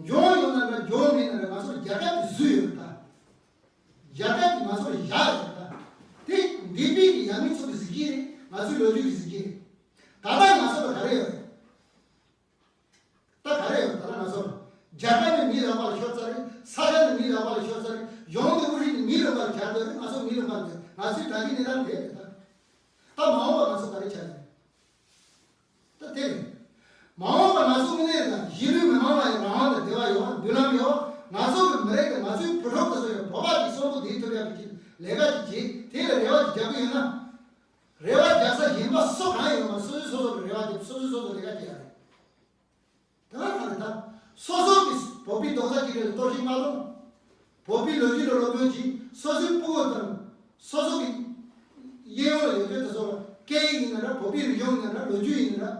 འཇོན་ཡོད་ན་འདྲ་འཇོན་མེད་ན་འདྲ་ང་ཚོར་རྒྱལ་ཁབ་ཀྱི་བཟོས་ཡོད་རེད་ད། རྒྱལ་ཁབ་ཀྱིས་ང་ཚོར་བཞག་ཡོད་རེད་ད། དེ་འདས་པའི་གི་ཡ་མེད་ཚོ་གི་གཟི་བརྗིད་རེད། ང་ཚོའི་ལོ་རྒྱུས་ཀྱི་གཟི་བརྗིད་རེད། ད་ལྟ་ང་ཚོ་ལ་ག་རེ་ཡོད་རེད། ད་ག་རེ་ཡོད་རེད། ད་ལྟ་ང་ཚོ་ལ་རྒྱལ་ཁབ་ནི་མིའི་ལག་པ་ལ་ཤོར་ཚར་རེད། ས་ཆ་ནི་མིའི་ལག་པ་ལ་ཤོར་ཚར་རེད། གཞུང་དེ་དབུ་ཁྲིད་ནི་མིའི་ལག་པ་ལ་གྱར་བསྡད་རེད། ང་ཚོ་མིའི་ལག་པ་ལ་བསྡད། ང་ཚོའི་དྲ་རྒྱའི་གནས་སྟངས་དེ་རེད་ད། ད་མ་འོངས་པ་ང་ཚོ་ག་རེ་བྱ་རེད། ད་དེ་རེད། མ་འོངས་པ་ང་ཚོ་དངོས་གནས་ལ་གཞིས་ལུས་མི་མང་ལ་ཡང་རང་དབང་དང་བདེ་བ་ཡོད། མདུན་ལམ་ཡོད། ང་ཚོ་གི་མི་རིགས་དང་ང་ཚོའི་བུ་ཕྲུག་དེ་ཚོ་ཡང་བོད་པ་གཅིག་གསོན་པོ་བསྡད་ཐུབ་ཡག་གི་ལས་ཀ་ཅིག་བྱེད། དེ་ལ་རེ་བ་ཅིག་རྒྱག་གི་ཡོད་ན། རེ་བ་རྒྱག་ས་གཞན་པ་སུ་གང་ཡོད་མ་རེད། སོ་སོའི་སོ་སོ་ལ་རེ་བ་རྒྱབ། སོ་སོའི་སོ་སོ་ལས་ཀ་བྱེད་ཡ་རེད། དེ་ག་ག་རེ་ད། སོ་སོ་གི་བོད་པའི་རྡོག་རྩ་གཅིག་སྒྲིལ་ལ་གཏོར་བཤིག་མ་གཏོང་། བོད་པའི་ལོ་རྒྱུས་ལ་སློབ་སྦྱོང་གྱིས། སོ་སོའི་སྤུ་གུ་དང་སོ་སོ་གི་གཡས་གཡོན་ལ་ཡོད་རྒྱུ་དེ་ཚོ་ལ་སྐད་ཡིག་ཡིན་ན་འདྲ། བོད་པའི་རིག་གཞུང་ཡིན་ན་འདྲ། ལོ་རྒྱུས་ཡིན་ན་འདྲ།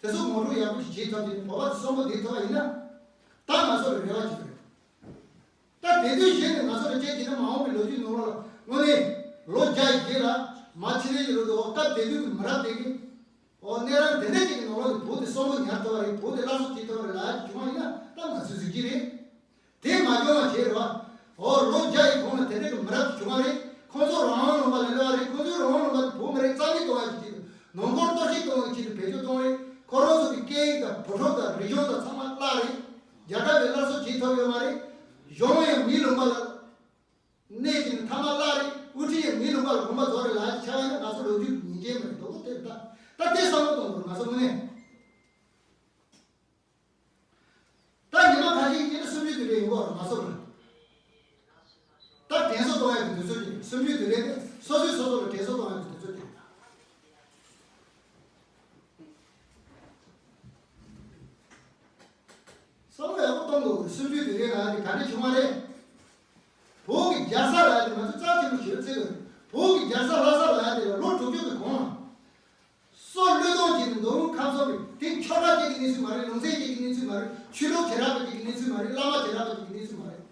དེ་ཚོ་ངོ་སྤྲོད་ཡག་པོ་ཞིག་བྱེད་ཐུབ་ཀྱི་ན། བོད་པ་ཚོ་གསོན་པོ་བསྡད་ཐུབ་པ་ཡིན་ན། ད་ང་ཚོ་ལ་རེ་བ་ཅིག་རེད། ད་དེ་དུས་གཞི་ནས་ང་ཚོ་ལ་བྱས་བྱས་ན་མ་འོངས་པའི་ལོ་རྒྱུས་ནང་ལོགས་ལ་དངོས་གནས་ལོ་བརྒྱ་ཡི་རྗེས་ལ་མ་ཕྱི་ལོའི་ལོ་དུ་འོ་སྐབས་དེ་དུས་ཀྱི་མི་རབས་དེ་གིས། འོ་གནས་རང་དེ་འདྲ་ཅིག་གི་ནང་ལོགས་ནས་བོད་དེ་གསོན་པོ་ཉར་ཐུབ་པ་རེད། བོད་དེ་སླར་གསོ་བྱེད་ཐུབ་པ་རེད་ལབ་ཡ་ཅིག་བྱུང་བ་ཡིན་ན་ད་ང་ཚོའི་གཟི་བརྗིད་རེད། དེ་མ་བྱུང་བ་བྱས་རེད་བ། འོ་ལོ་བརྒྱ་ཡི་གོང་ལ་དེ་འདྲ་གི་མི་རབས་ཅིག་བྱུང་བ་རེད། ཁོང་ཚོ་རང་དབང་ལུང་པ་ལ་སླེབས་པ་རེད། ཁོང་ཚོའི་རང་དབང་ལུང་པ་དེ་བོད་མི་རིགས་རྩ་མེད་གཏོང་ཡ་གི་ཆེད་དུ། ནང་ཁུལ་གཏོར་བཤིག་གཏོང་བའི་ཆེད་དུ་བེད་སྤྱོད་གཏོང་རེད། ཁོ་རང་ཚོ་གི་སྐད་ཡིག་དང་བུ་ཕྲུག་དང་རིག་གཞུང་དང་ཚང་མ་བརླག་རེད། རྒྱལ་ཁབ་ལ་སླར་གསོ་བྱེད་ཐུབ་ཡོད་མ་རེད། གཞུང་ཡང་མིའི་ལུང་པ་ལ་གནས་ཀྱི་མཐའ་མ་བརླག་རེད། དབུ་ཁྲིད་ཡང་མིའི་ལུང་པ་ལ་དགོངས་པ་རྫོགས་རེད་ལབ་ཡ་ཆགས་ཡིན་ན་ང་ཚོ་ལོ་རྒྱུས་ཉིན་རྐྱེན་མ་རེད། དོ་དགོང་དེ་རེད་ད། ད་དེ་བསམ་བློ་གཏོང་དགོས་རེད་ང་ཚོ་དངོས་གནས། ད་ཉི་མ་ཁ་ཤས་ཀྱི་ནི་སུམ་ཅུ་དུས་དྲན་ཡིན་གོ་རེད་ང་ཚོ་ལ། ད་དྲན་གསོ་གཏོང་ཡ་གི་དུས་ཚོད་ཅིག་རེད། སུམ་ཅུ་དུས་དྲན་དེ་སོ་སོས་སོ་སོ་ལ་དྲན་གསོ་གཏོང་ཡ་གི་དུས་ཚོད་ཅིག་རེད། ག་འདྲ་བྱུང་བ་རེད། བོད་ཀྱི་རྒྱལ་ས་ལབ་ཡ་དེ་ང་ཚོ་རྩ་ཆེན་པོ་ཞིག་བརྩི་དགོས་རེད། བོད་ཀྱི་རྒྱལ་ས་ལྷ་ས་ལབ་ཡ་དེ་ལ་ལོ་དྲུག་ཅུ་གི་གོང་ལ། སྲོག་བློས་གཏོང་བྱས་ནས་མདོ་དབུས་ཁམས་གསུམ་པའི་དེ་ཆོལ་ཁ་གཅིག་གི་གནས་ཚུལ་མ་རེད། ལུང་ཚན་གཅིག་གི་གནས་ཚུལ་མ་རེད། ཆོས་ལུགས་བྱེ་བྲག་པ་གཅིག་གི་གནས་ཚུལ་མ་རེད། བླ་མ་བྱེ་བྲག་པ་གཅིག་གི་གནས་ཚུལ་མ་རེད།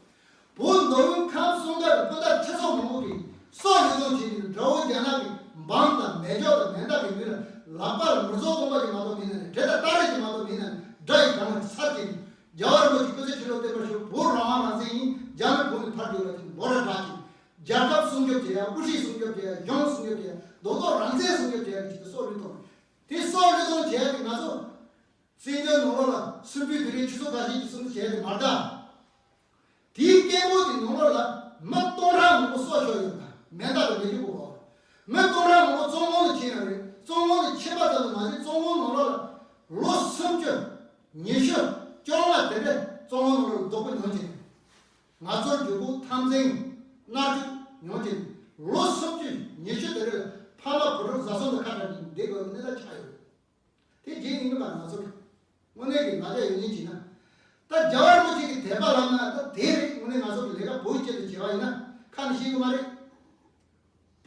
བོད་མདོ་དབུས་ཁམས་གསུམ་ཀ་རུ་སྤུན་ཟླ་ཁྲི་ཚོ་མང་པོ་གིས་སྲོག་བློས་གཏོང་བྱས་ནས་དགྲ་བོ་རྒྱ་ནག་གི་འབངས་དང་མེ་སྒྱོགས་དང་མེ་མདའ་གི་མདུན་ལ་ལག་པ་ལ་མི་རྫོགས་གོང་མ་ཅིག་མ་གཏོགས་མེད་ན་ནས་འདྲེ་དང་སྟ་རེ་ཅིག་མ་གཏོགས་མེད་ན་ནས་དགྲ་ཡི་གང་ལ་ཚར་གྱིས། རྒྱལ་བ་རིན་པོ་ཆེ་སྐུ་ཚེ་ཁྲི་ལོ་བརྟན་པར་ཤོག་བོད་རང་དབང་རང་བཙན་ཡིན། རྒྱ་མི་བོད་ནས་ཕར་རྒྱུག་ལ་ཅིག་འབོད་སྒྲ་བསྒྲགས་ཀྱིས། རྒྱལ་ཁབ་སྲུང་སྐྱོབ་བྱེད་ཡ། དབུ་ཁྲིད་སྲུང་སྐྱོབ་བྱེད་ཡ། གཞུང་སྲུང་སྐྱོབ་བྱེད་ཡ། རྡོག་རྡོག་རང་བཙན་སྲུང་སྐྱོབ་བྱེད་ཡ་གི་ཆེད་དུ་སྲོག་བློས་གཏོང་། དེ་སྲོག་བློས་གཏོང་བྱེད་ཡ་དེ་ང་ཚོ་བཙན་བྱོལ་ནང་ལོགས་ལ་སུམ་ཅུའི་དུས་རིང་ཆུ་ཚོད་ཁ་ཤས་ཀྱི་སྲུང་བརྩི་བྱེད་ཡ་དེ་མ་རེད་ད། དེའི་སྐད་འབོད་དེ་ནང་ལོགས་ལ་མི་སྟོང་ཕྲག་མང་པོ་སྲོག་ཤོར་ཡོད་པ་མེ་མདའ་དང་མེ་ལྕེ་གོ་བ། མི་སྟོང་ཕྲག་མང་པོ་བཙོན་ཁང་ལ་ཕྱིན་ཡོད་རེད། བཙོན་ཁང་ལ་ཕྱིན་པ་ཙམ་དུ་མ་ཟད་བཙོན་ཁང་ནང་ལོགས་ལ་ལོ་སུམ་ཅུ། ཉི་ཤུ། བཅོ་ལྔ་དེ་འདྲ་བཙོན་ཁང་ནང་ལ་སྡུག་པོ་མྱོང་བྱས། ང་ཚོར་འཇུག་སྒོ་འཐབ་འཛིང་མནར་གཅོད་མྱོང་བྱས། ལོ་སུམ་ཅུ་ཉི་ཤུ་དེ་འདྲ་ལ་ཕ་མ་བུ་ཕྲུག་བཟའ་ཚང་དང་ཁ་བྲལ་ནས་བསྡད་དགོས་པའི་གནས་སྟངས་ཆགས་ཡོད། དེ་རྗེས་ཡིན་གྱི་མ་རེད། ང་ཚོར་དངོས་གནས་ཀྱི་ང་ཚོ་ཡོད་ཉིན་བྱས་ན། ད་རྒྱལ་བ་རིན་པོ་ཆེ་གི་དད་པ་ལབ་ན་ད་དེ་རེད། དངོས་གནས་ང་ཚོ་གི་ལས་ཀ་བོད་ཆེད་དུ་བྱས་པ་ཡིན་ན་ཁ་ནས་ཤེས་ཀྱི་མ་རེད།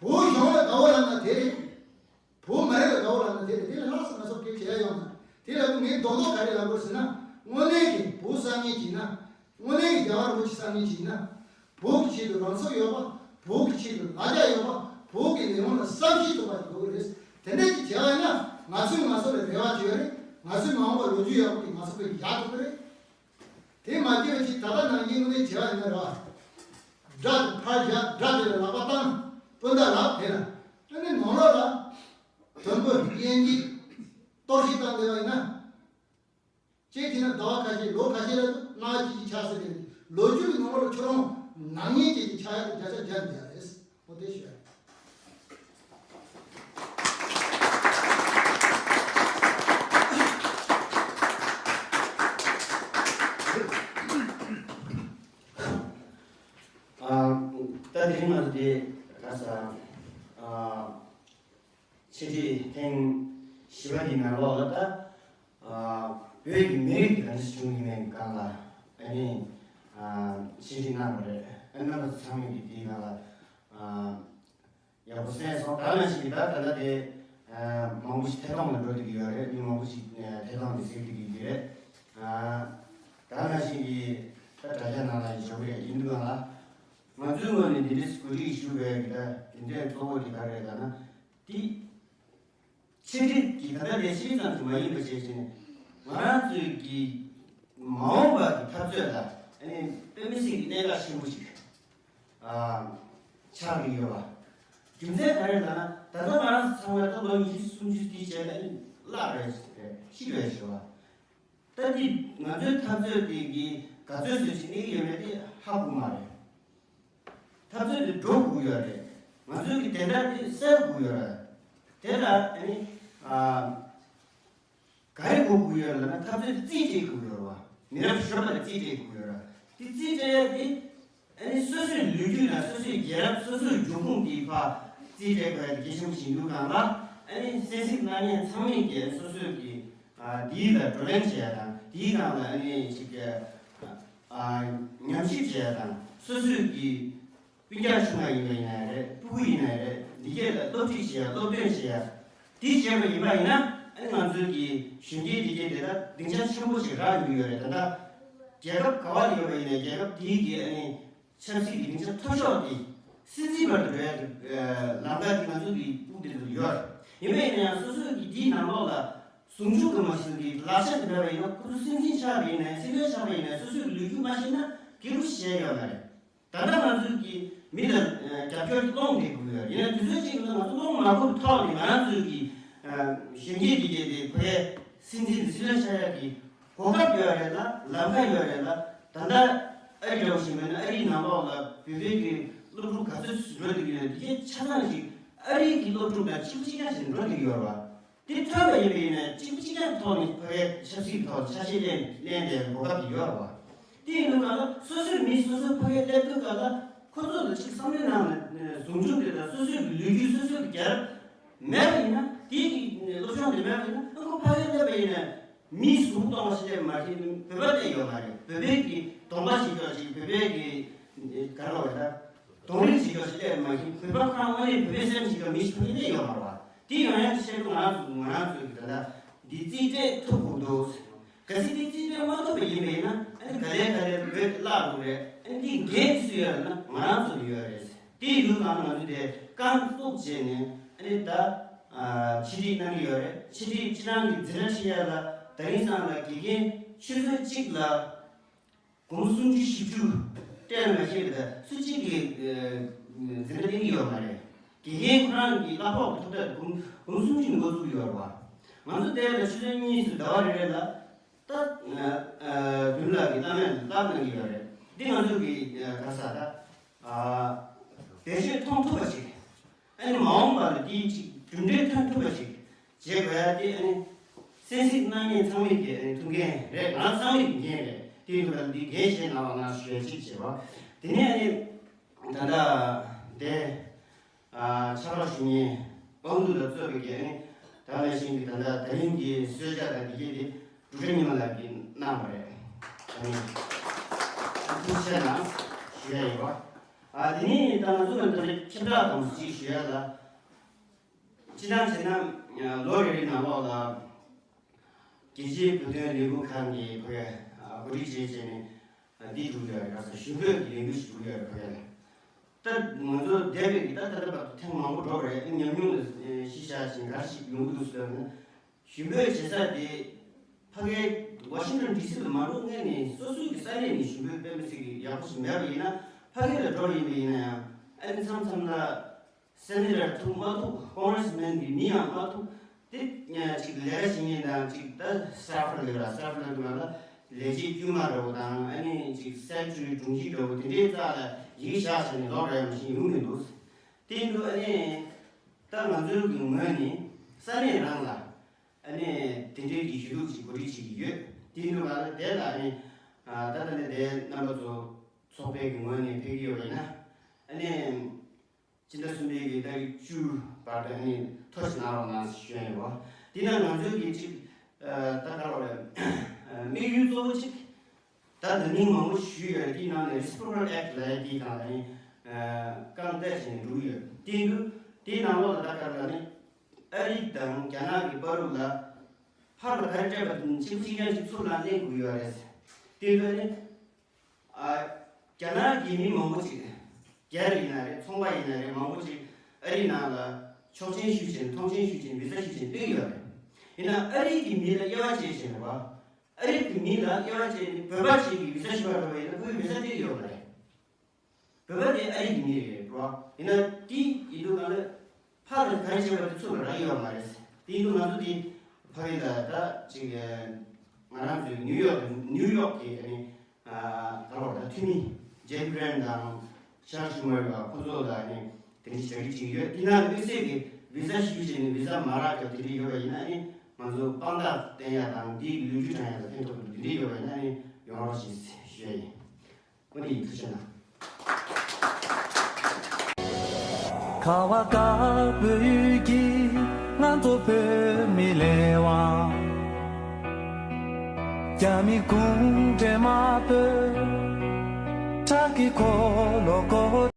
བོད་གཞུང་ལ་དགའ་བོ་ལབ་ན་དེ་རེད། བོད་མི་རིགས་ལ་དགའ་བོ་ལབ་ན་དེ་རེད། དེ་ལས་ལྷག་ཙམ་ང་ཚོ་སྐད་ཆ་ཡ་ཡོང་ན། དེ་ལ་ངས་རྡོག་རྡོག་ག་རེ་ལབ་དགོས་ཟེར་ན། དངོས་གནས་ཀྱི་བོད་བསམ་ངན་བྱས་ན། དངོས་གནས་ཀྱི་རྒྱལ་བ་རིན་པོ་ཆེ་བསམ་ངན་བྱས་ན། བོད་ཀྱི་ཆེད་དུ་རང་ཚུགས་ཡོད་པ། བོད་ཀྱི་ཆེད་དུ་ལ་རྒྱ་ཡོད་པ། བོད་ཀྱི་ལས་དབང་ལ་བསམ་ཤེས་ཐུབ་པ་ཞིག་དགོས་ཀྱི་རེད། དེ་འདྲ་ཞིག་བྱས་པ་ཡིན་ན་ང་ཚོས་ང་ཚོ་ལ་རེ་བ་བྱེད་ཀྱི་རེད། ང་ཚོའི་མ་འོངས་པ་ལོ་རྒྱུས་ཡག་པོ་དེ་ང་ཚོ་གིས་ཡག་ཐུབ་ཀྱི་རེད། དེ་མ་བྱས་པ་ཅིག་ད་ལྟ་ནང་བཞིན་དངོས་གནས་བྱས་པ་ཡིན་ན་རེད་བ། དགྲ་དེ་ཕར་བཞག་དགྲ་དེ་ལ་ལག་པ་བཏང་། སྤུན་ཟླ་ལགས་དེ་ལ་དངོས་གནས་ནང་ལོགས་ལ་དུམ་བུ་དབྱེ་འབྱེད་གཏོར་བཤིག་བཏང་བསྡད་པ་ཡིན་ན། གཅིག་བྱས་ན་ཟླ་བ་ཁ་ཤས་ལོ་ཁ་ཤས་ལ་སྣང་བ་སྐྱིད་ཀྱི་ཆགས་ཟེར་ནས་ལོ་རྒྱུས་ཀྱི་ནང་ལོགས་ལ་ཁྱོད་རང་ནག་ཉེས་ཀྱི་ཆགས་ཡག་གི་བརྒྱ་ཆ་བརྒྱ་འདི་ཡ་རེད། འོ་དེ་ཞུ་ཡ་རེད། ཨ། ད་དེ་རིང་ང་ཚོ་དེ་ག་ས། ཨ། འཆད་ཁྲིད་ཐེངས་བཞི་པ་འདིའི་ནང་ལོགས་ལ་ད། ཨ། བོད་ཀྱི་མི་རིགས་ཀྱི་གང་ཅི་བྱུང་ཡིན་མིན་སྒང་ལ་ཨ་ནི། ཨ། འཆད་ཁྲིད་གནང་བ་རེད། ཨ། རྣམ་པ་ཚོ་ཚང་མས་ཀྱི་དེའི་ནང་ལ། ཨ། ཡག་པོ་གསན་སོང་། ད་ནང་བཞིན་གྱི་ད་ད་ལྟ་དེ། ཨ། མང་པོ་ཞིག་ཐད་གཏོང་ལ་འགྲོ་བསྡད་ཀྱི་ཡོད་རེད། མི་མང་པོ་ཞིག་ཨ། ཐད་གཏོང་དེ་གཟིགས་བསྡད་ཀྱི་ཡོད་རེད། ཨ། ད་ནང་བཞིན་གྱི་ད་དྲ་རྒྱ་ནང་ལ་ཡིན་ཞོགས་རེད། ཡིན་དུས་གང་ལ་ང་ཚོའི་ངོས་ནས་འདི་འདྲའི་གོ་སྒྲིག་ཞུ་བའི་གི་ད་དེ་འདྲའི་གཙོ་བོ་དེ་ག་རེ་རེད་ལབ་ན། དེ་འཆད་ཁྲིད་ཀྱི་ད་ལྟ་ལས་བྱེད་ཙམ་ཞིག་མ་ཡིན་པ་བྱས་ཕྱིན་ང་རང་ཚོའི་གི་མ་འོངས་པ་གི་འཐབ་རྩོད་ལ་ཨ་ནི་དཔེ་མི་སྲིད་ཀྱི་གནད་འགག་ཆེན་པོ་ཞིག་ཨ། ཆགས་ཀྱི་ཡོད་པ། རྒྱུ་མཚན་ག་རེ་ལབ་ན། ད་ལྟ་ང་རང་ཚོ་ཚང་མ་ད་ལོ་ཉི་ཤུ་སུམ་ཅུ་དེའི་རྗེས་ལ་བརླག་རེད་ཟེར། ཤི་རེད་ཟེར་བ། ད་འདི་ང་ཚོའི་འཐབ་རྩོད་འདི་གི་ག་ཚོད་ཟིན་ཞིག་གནས་ཀྱི་ཡོད་མེད་དེ་ཧ་གོ་མ་རེད། འཐབ་རྩོད་འདི་འགྲོ་དགོས་ཡོད་རེད། ང་ཚོའི་གི་བདེན་མཐའ་འདི་གསལ་དགོས་ཡོད་རེད། དེ་ལ་ཨ་ནི་ཨ། ག་རེ་དགོས་དགོས་ཡོད་ལབ་ན། འཐབ་རྩོད་རྩིས་སྤྲད་དགོས་ཡོད་རེད་བ། མི་རབས་གཞོན་པ་ལ་རྩིས་སྤྲད་དགོས་ཡོད་རེད། དེ་རྩིས་སྤྲད་ཡ་དེ་ཨ་ནི་སོ་སོའི་ལོ་རྒྱུས་དང་སོ་སོའི་རྒྱལ་རབས། སོ་སོའི་འབྱུང་ཁུངས་དེའི་ཕར་རྩིས་སྤྲད་དགོས་ཡ་དེ་གལ་ཆེན་པོ་ཞིག་འདུག་གང་ལ། ཨ་ནི་གསན་གཟིགས་གནང་མཁན་ཚང་མས་ཀྱིས་སོ་སོའི་གི་ཨ་དེའི་ལ་བགྲོ་གླེང་བྱེད་ཡ་དང་། དེའི་ནང་ལ་ཨ་ནི་ཅིག་ཨ་ཉམས་ཞིབ་བྱེད་ཡ་དང་། སོ་སོའི་གི་སྤུན་ཀྱག་ཆུང་བ་ཡིན་པ་ཡིན་ན་རེད། སྤུ་གུ་ཡིན་ན་རེད། འདི་གས་ལ་སློབ་ཁྲིད་བྱེད་ཡ། སློབ་སྟོན་བྱེད་ཡ། འདི་བྱས་པ་ཡིན་པ་ཡིན་ན་ཨ་ནི་ང་ཚོའི་གི་གཞོན་སྐྱེས་འདི་གས་དེ་ད་སྡིངས་ཆ་ཆེན་པོ་ཞིག་རག་ཡོང་གི་ཡོད་རེད། ད་ལྟ་རྒྱལ་ཁབ་ག་བ་ལ་ཡོད་པ་ཡིན་ནའི་རྒྱལ་ཁབ་དེའི་གི་ཨ་ནི་ཆབ་སྲིད་ཀྱི་སྡིངས་ཆ་མཐོ་ཤོས་དེ་སྲིད་འཛིན་བར་དུ་འགྲོ་ཡ་གི་ལམ་ཁ་དེ་ང་ཚོའི་གི་སྤུ་གུ་དེ་ཚོ་ལ་ཡོད་རེད། ཡིན་པ་ཡིན་ན་ཡང་སོ་སོའི་གི་དེའི་ནང་ལོགས་ལ་ཟུང་འཇུག་གི་མ་ཤེས་ཀྱི་ལག་ཆ་དེ་མེད་པ་ཡིན་ན། ཁོ་ཚོ་སྲིད་འཛིན་ཆགས་པ་ཡིན་ན། སྲིད་བློན་ཆགས་པ་ཡིན་ན། སོ་སོའི་ལོ་རྒྱུས་མ་ཤེས་ན་སྐད་འབོད་བྱེད་ཡ་ཡོད་མ་རེད། ད་ལྟ་ང་ཚོའི་གི་མི་ལ་རྒྱབ་སྐྱོར་སློང་བསྡད་དགོས་ཡོད། ཡིན་ན་དུས་ཚོད་ཅིག་ལ་ང་ཚོ་སློང་མ་དགོས་པའི་ཐོག་ནས་ང་རང་ཚོའི་གི་གཞོན་སྐྱེས་འདི་གས་དེ་ཕ་གིའི་སྲིད་འཛིན་དང་སྲིད་བློན་ཆགས་ཡ་གི་གོ་སྐབས་ཡོད་རེད་ལ། ལམ་ཁ་ཡོད་རེད་ལ། ད་ལྟ་ཨ་རི་འདྲ་བོ་ཞིག་མིན་ན་ཨ་རིའི་ནང་ལོགས་ལ་བོད་པའི་གི་སློབ་ཕྲུག་ག་ཚོད་འགྲོ་བསྡད་ཀྱི་ཡོད། དེ་གས་ཆ་ཚང་ཞིག་ཨ་རིའི་གི་སློབ་ཕྲུག་དང་གཅིག་པ་གཅིག་རྐྱང་ཞིག་འགྲོ་བསྡད་ཀྱི་ཡོད་རེད་བ། དེ་ཐོན་པ་ཡིན་པ་ཡིན་ན་གཅིག་པ་གཅིག་རྐྱང་གི་ཐོག་ནས་ཕ་གིའི་ཆབ་སྲིད་ཀྱི་ཐོག་ཆ་ཤས་ལེན་ལེན་པའི་གོ་སྐབས་དེ་ཡོད་རེད་བ། དེ་ཡིན་དུས་ག་ལ་སོ་སོའི་མི་སོ་སོའི་ཕ་གིར་སླེབས་དུས་ག་ལ་ཁོ་ཚོ་ལ་གཅིག་བསམ་བློའི་ནང་ནས་ཟུང་འཇུག་དེ་དང་སོ་སོའི་གི་ལོ་རྒྱུས། སོ་སོའི་གི་རྒྱལ་རབས་མེད་པ་ཡིན་ན། དེའི་གི་སློབ་སྦྱོང་དེ་མེད་པ་ཡིན་ན། ཨ་ཁོ་ཕ་གིར་སླེབས་པ་ཡིན་ན་མི་ཟུང་གཏོང་བ་ཞིག་སླེབས་མ་གཏོགས་བོད་པ་སླེབས་ཡོད་མ་རེད། བོད་པའི་གི་ གདོང་པ་བྱེད་ཀྱོག་ཅིག་བོད་པའི་གི་ག་རེ་ལབ་དགོས་རེད་ད། གདོང་རིས་བྱེད་ཀྱོག་ཅིག་སླེབས་མ་ཤེས། བོད་པ་ཁོ་རང་དངོས་གནས་བོད་པའི་སེམས་བྱེད་ཀྱོག་མི་ཞིག་ཕ་གི་སླེབས་ཡོད་མ་རེད་བ། དེ་ཡོང་ཡག་གི་ཆེད་དུ་ང་རང་ཚོ་ང་རང་ཚོའི་གི་ད་ལྟ་འདི་རྩིས་སྤྲད་ཐུབ་དགོས་འདུག། གལ་སྲིད་འདི་རྩིས་སྤྲད་མ་ཐུབ་པ་ཡིན་པ་ཡིན་ན་ཨ་ནི་ག་ལེ་ག་ལེ་བོད་བརླག་འགྲོ་རེད། ཨ་ནི་འདི་འགན་སུ་ཡོད་རེད་ན་ང་རང་ཚོ་ལ་ཡོད་རེད། དེ་ཡིན་དུས་ང་ང་ཚོ་དེ་རྐང་བཙུགས་བྱས་ནས་ཨ་ནི་ད་ཨ་ཕྱི་འགྲིག་གནང་གི་ཡོད་རེད། ཕྱི་འགྲིག་སྤྱི་བཏང་གི་འཛིན་གྲྭ་ཁྲིད་ཡག་ལ་ད་རིང་སང་ལ་དགེ་རྒན་ཆུ་ཚོད་གཅིག་ལ་སྒོར་མོ་སུམ་ཅུ་བཞི་བཅུ་སྤྲད་ན་མ་ཤེས་པ་དང་སུ་གཅིག་གིས་འཛིན་གྲྭ་གཏན་གྱི་ཡོད་མ་རེད། དགེ་རྒན་ཁོ་རང་གི་གླ་ཕོགས་ཀྱི་ཐོབ་ཐང་སྒོར་སྒོར་མོ་སུམ་ཅུ་ནས་འགོ་བཙུགས་ཡོད་རེད་བ། ང་ཚོ་དེ་ལ་ཆུ་ཚོད་གཉིས་སུ་ཟླ་བ་རེ་རེ་ལ་ད་བདུན་ལྷག་གི་བླ་མས་བསླབ་གནང་གི་ཡོད་རེད། འདི་ང་ཚོ་གི་ག་ས་ད་བེད་སྤྱོད་གཏོང་ཐུབ་པ་ཞིག་ཨ་ནི་མ་འོངས་པ་ལ་འདིའི་ཅིག་གྲུབ་འབྲས་ཐོན་ཐུབ་པ་ཞིག་བྱེད་དགོས་ཡ་དེ་ཨ་ནི་གསན་གཟིགས་གནང་མཁན་ཚང་མས་ཀྱི་ཨ་ནི་ཐུགས་འགན་རེད། ང་རང་ཚང་མས་ཀྱི་འགན་རེད། དེ་ཡིན་དུས་ང་འདི་འགན་བཞེས་གནང་རོགས་གནང་ཞུ་ཡ་ཅིག་བྱེད་པ། དེ་ནས་ཨ་ནི་ད་ལྟ་དེ་ཕྱག་རོགས་ཞུ་མཁན་དབང་འདུས་ལ་གཙོས་པའི་ཀྱི་ཨ་ནི་ད་ནང་བཞིན་གྱི་ད་ལྟ་ད་རིང་གི་གསོལ་ཇ་དང་འདི་གས་དེ་འབྲུག་སྒྲ་ཉི་མ་ལགས་ཀྱིས་གནང་བ་རེད། ཨ་ནི་ཐུགས་རྗེ་ཆེ་གནང་ཞུ་ཡ་ཡིན་པ། ཨ་དེ་ནས་ད་ང་ཚོ་ལ་ད་ལྟ་ཁྱབ་བསྒྲགས་དང་ཅིག་ཞུ་ཡ་ལ། སྤྱི་བཏང་བྱས་ན་ལོ་རེ་རེའི་ནང་ལོགས་ལ་རྒྱལ་སྤྱིའི་བོད་དོན་ལས་འགུལ་ཁང་གིས་ཕ་གི་གོ་སྒྲིག་བྱས་བྱས་ནས་འདི་བསྒྲུགས་ཡོད་རེད། ག་ས་ཞུ་འབོད་ཀྱི་ལས་འགུལ་ཞིག་བསྒྲུགས་ཡོད་རེད་ཕ་གི་ལ། ད་ང་ཚོ་འདས་པའི་གི་ད་ད་ལྟ་བར་དུ་ཐེངས་མང་པོ་འགྲོ་རེད། ཉམས་མྱོང་ལ་གཞི་བཞག་བྱས་ནས་ག་རེ་ཞིག་ཡོང་གི་འདུག་ཟེར་ན། ཞུ་འབོད་བྱེད་ས་དེ་ཕ་གིའི་ཝ་ཤིང་ཊོན་ཌི་སི་ལ་མ་འགྲོ་སྔོན་ནས་སོ་སོའི་གི་ས་གནས་ནས་ཞུ་འབོད་དཔེ་མི་སྲིད་གི་ཡག་པོ་ཞིག་མེད་པ་ཡིན་ན། ཕ་གི་ལ་འགྲོ་བ་ཡིན་པ་ཡིན་ན་ཡང་ཨ་ནི་མཚམས་མཚམས་ལ་སེ་ནེ་ཊར་ཐུག་མ་ཐུག་ཀོང་རེས་མེན་གི་མི་ཡང་མ་ཐུག་དེ་ཅིག་ལས་ཀ་བྱེད་མཁན་དང་ཅིག་ད་སི་ཊཱཕ་ལ་ཡོད་ལ་སི་ཊཱཕ་ལ་འདུག་ལ་ལས་བྱེད་དཀྱུས་མ་འདྲ་བོ་དང་ཨ་ནི་ཅིག་སེ་ཀེ་རེ་ཊ་རི་དྲུང་ཆེ་འདྲ་བོ་དེ་འདྲའི་རྩ་ལ་ཡིག་བཞག་བྱས་ནས་ལོག་རེད་མ་གཞི་ཡོང་མི་འདུག། དེ་འདུག་ཨ་ནི་ད་ང་ཚོའི་གི་ངོས་ནས་ས་གནས་རང་ལ་ཨ་ནི་དེ་འདྲའི་གི་ཞུ་གཏུག་ཅིག་གོ་སྒྲིག་བྱེད་ཀྱི་ཡོད། དེ་འདུག་ང་ཚོ་དེ་ལ་ཨ་ནི་ད་ད་ནི་དེ་རྣམ་པ་ཚོ་ཚོགས་པའི་གི་ངོས་ནས་ཕེབས་ཀྱི་ཡོད་པ་ཡིན་ན་ཨ་ནི། སྤྱི་ཟླ་གསུམ་པའི་གི་ཏ་རིག་བཅུ་བར་དུ་ནི་ཐོ་ཞིག་གནང་རོགས་གནང་ཞུ་ཡ་ཡིན་པ། དེ་ན་ང་ཚོའི་གི་ཅིག་ད་ག་རེ་རེད། དམིགས་ཡུལ་གཙོ་བོ་ཅིག་ད་ད་ནིང་མང་པོ་ཞུས་ཡོད་རེད། དེའི་ནང་ནས་རི་སི་པོ་ཊར་ཨེག་ཊི་ལབ་ཡ་དེའི་སྒང་ལ་ནི་རྐང་གཏད་བྱས་ནས་འགྲོ་གི་ཡོད། དེ་འདུག་དེའི་ནང་ལོགས་ལ་ད་ག་རེ་ལ་ནི་ཨ་རི་དང་རྒྱ་ནག་གི་བར་དུ་ལ་ཕར་ལ་ག་རེ་སྤྲད་པ་དེ་ནི་གཅིག་པུ་གཅིག་རྐྱང་གཅིག་ཚུར་ལ་ལེན་དགོས་ཡོད་རེད། དེ་འདུག་ནི། ཨ། རྒྱ་ནག་གི་མི་མང་པོ་ཅིག་རྒྱ་རིགས་ཡིན་ན་རེད། ཚོང་པ་ཡིན་ན་རེད། མང་པོ་ཅིག་ཨ་རིའི་ནང་ལ་ཆོག་མཆན་ཞུས་བྱས་ནས་ཐོངས་མཆན་ཞུས་བྱས་ནས་བི་ཟ་ཞུས་བྱས་ནས་ཕེབས་ཀྱི་ཡོད་རེད། ཡིན་ན་ཨ་རི་གི་མི་ལ་དབྱེ་བ་འབྱེད་བྱས་ནས་བ། ཨ་རི་གི་མི་ལ་དབྱེ་བ་འབྱེད་ནས་བོད་པ་ཅིག་གིས་བི་ཟ་ཞུ་བར་འགྲོ་བ་ཡིན་ན་ཁོ་གིས་བི་ཟ་སྤྲད་ཀྱི་ཡོད་མ་རེད། བོད་པ་དེ་ཨ་རི་གི་མི་རེད་རོ། ཡིན་ན་དེ་ཡིན་དུས་གང་ལ་ཕར་ལ་ག་རེ་བྱས་པ་དེ་ཚུར་ལ་རག་ཡོད་མ་རེད། དེ་ཡིན་དུས་ང་ཚོ་དེ་ཕ་གི་ལ་ད་ཅིག་ང་རང་ཚོའི་ནིའུ་ཡོག་ནིའུ་ཡོག་གི་ཨ་ནི་ད་ལོ་ད་འཐུས་མི་ཇེ་ཕི་རན་དང་ཤར་ཤུ་མར་བ་ཁོ་ཚོ་ལ་ཨ་ནི་དེ་འདྲ་བྱ་གི་ཅིག་ཡོད། དེ་ན་དམིགས་བསལ་གྱི་བི་ཟ་ཞུ་བྱས་ནས་བི་ཟ་མ་རག་ཀྱང་དེ་འདྲ་ཡོད་པ་ཡིན་ན་ཨ་ནི་ང་ཚོ་དཔང་རྟགས་བསྟན་ཡ་དང་དེའི་ལོ་རྒྱུས་དྲང་ཡ་ལ་ཕན་ཐོགས་འདུག། དེ་འདྲ་ཡོད་པ་ཡིན་ན་ཨ་ནི་ཡོང་རོགས་ཞེས་ཞུ་ཡ་ཡིན། ཨོ་དེ་ཡིན། ཐུགས་རྗེ་གནང་། ཁ་བ་དཀར་པོའི་ཡུལ་གྱི་ང་ཚོ་བོད་མི་ལས་དབང་། རྒྱ་མི་གུང་ཁྲན་དམར་པོའི་ཁྲག་གི་འཁོར་ལོ་བསྐོར།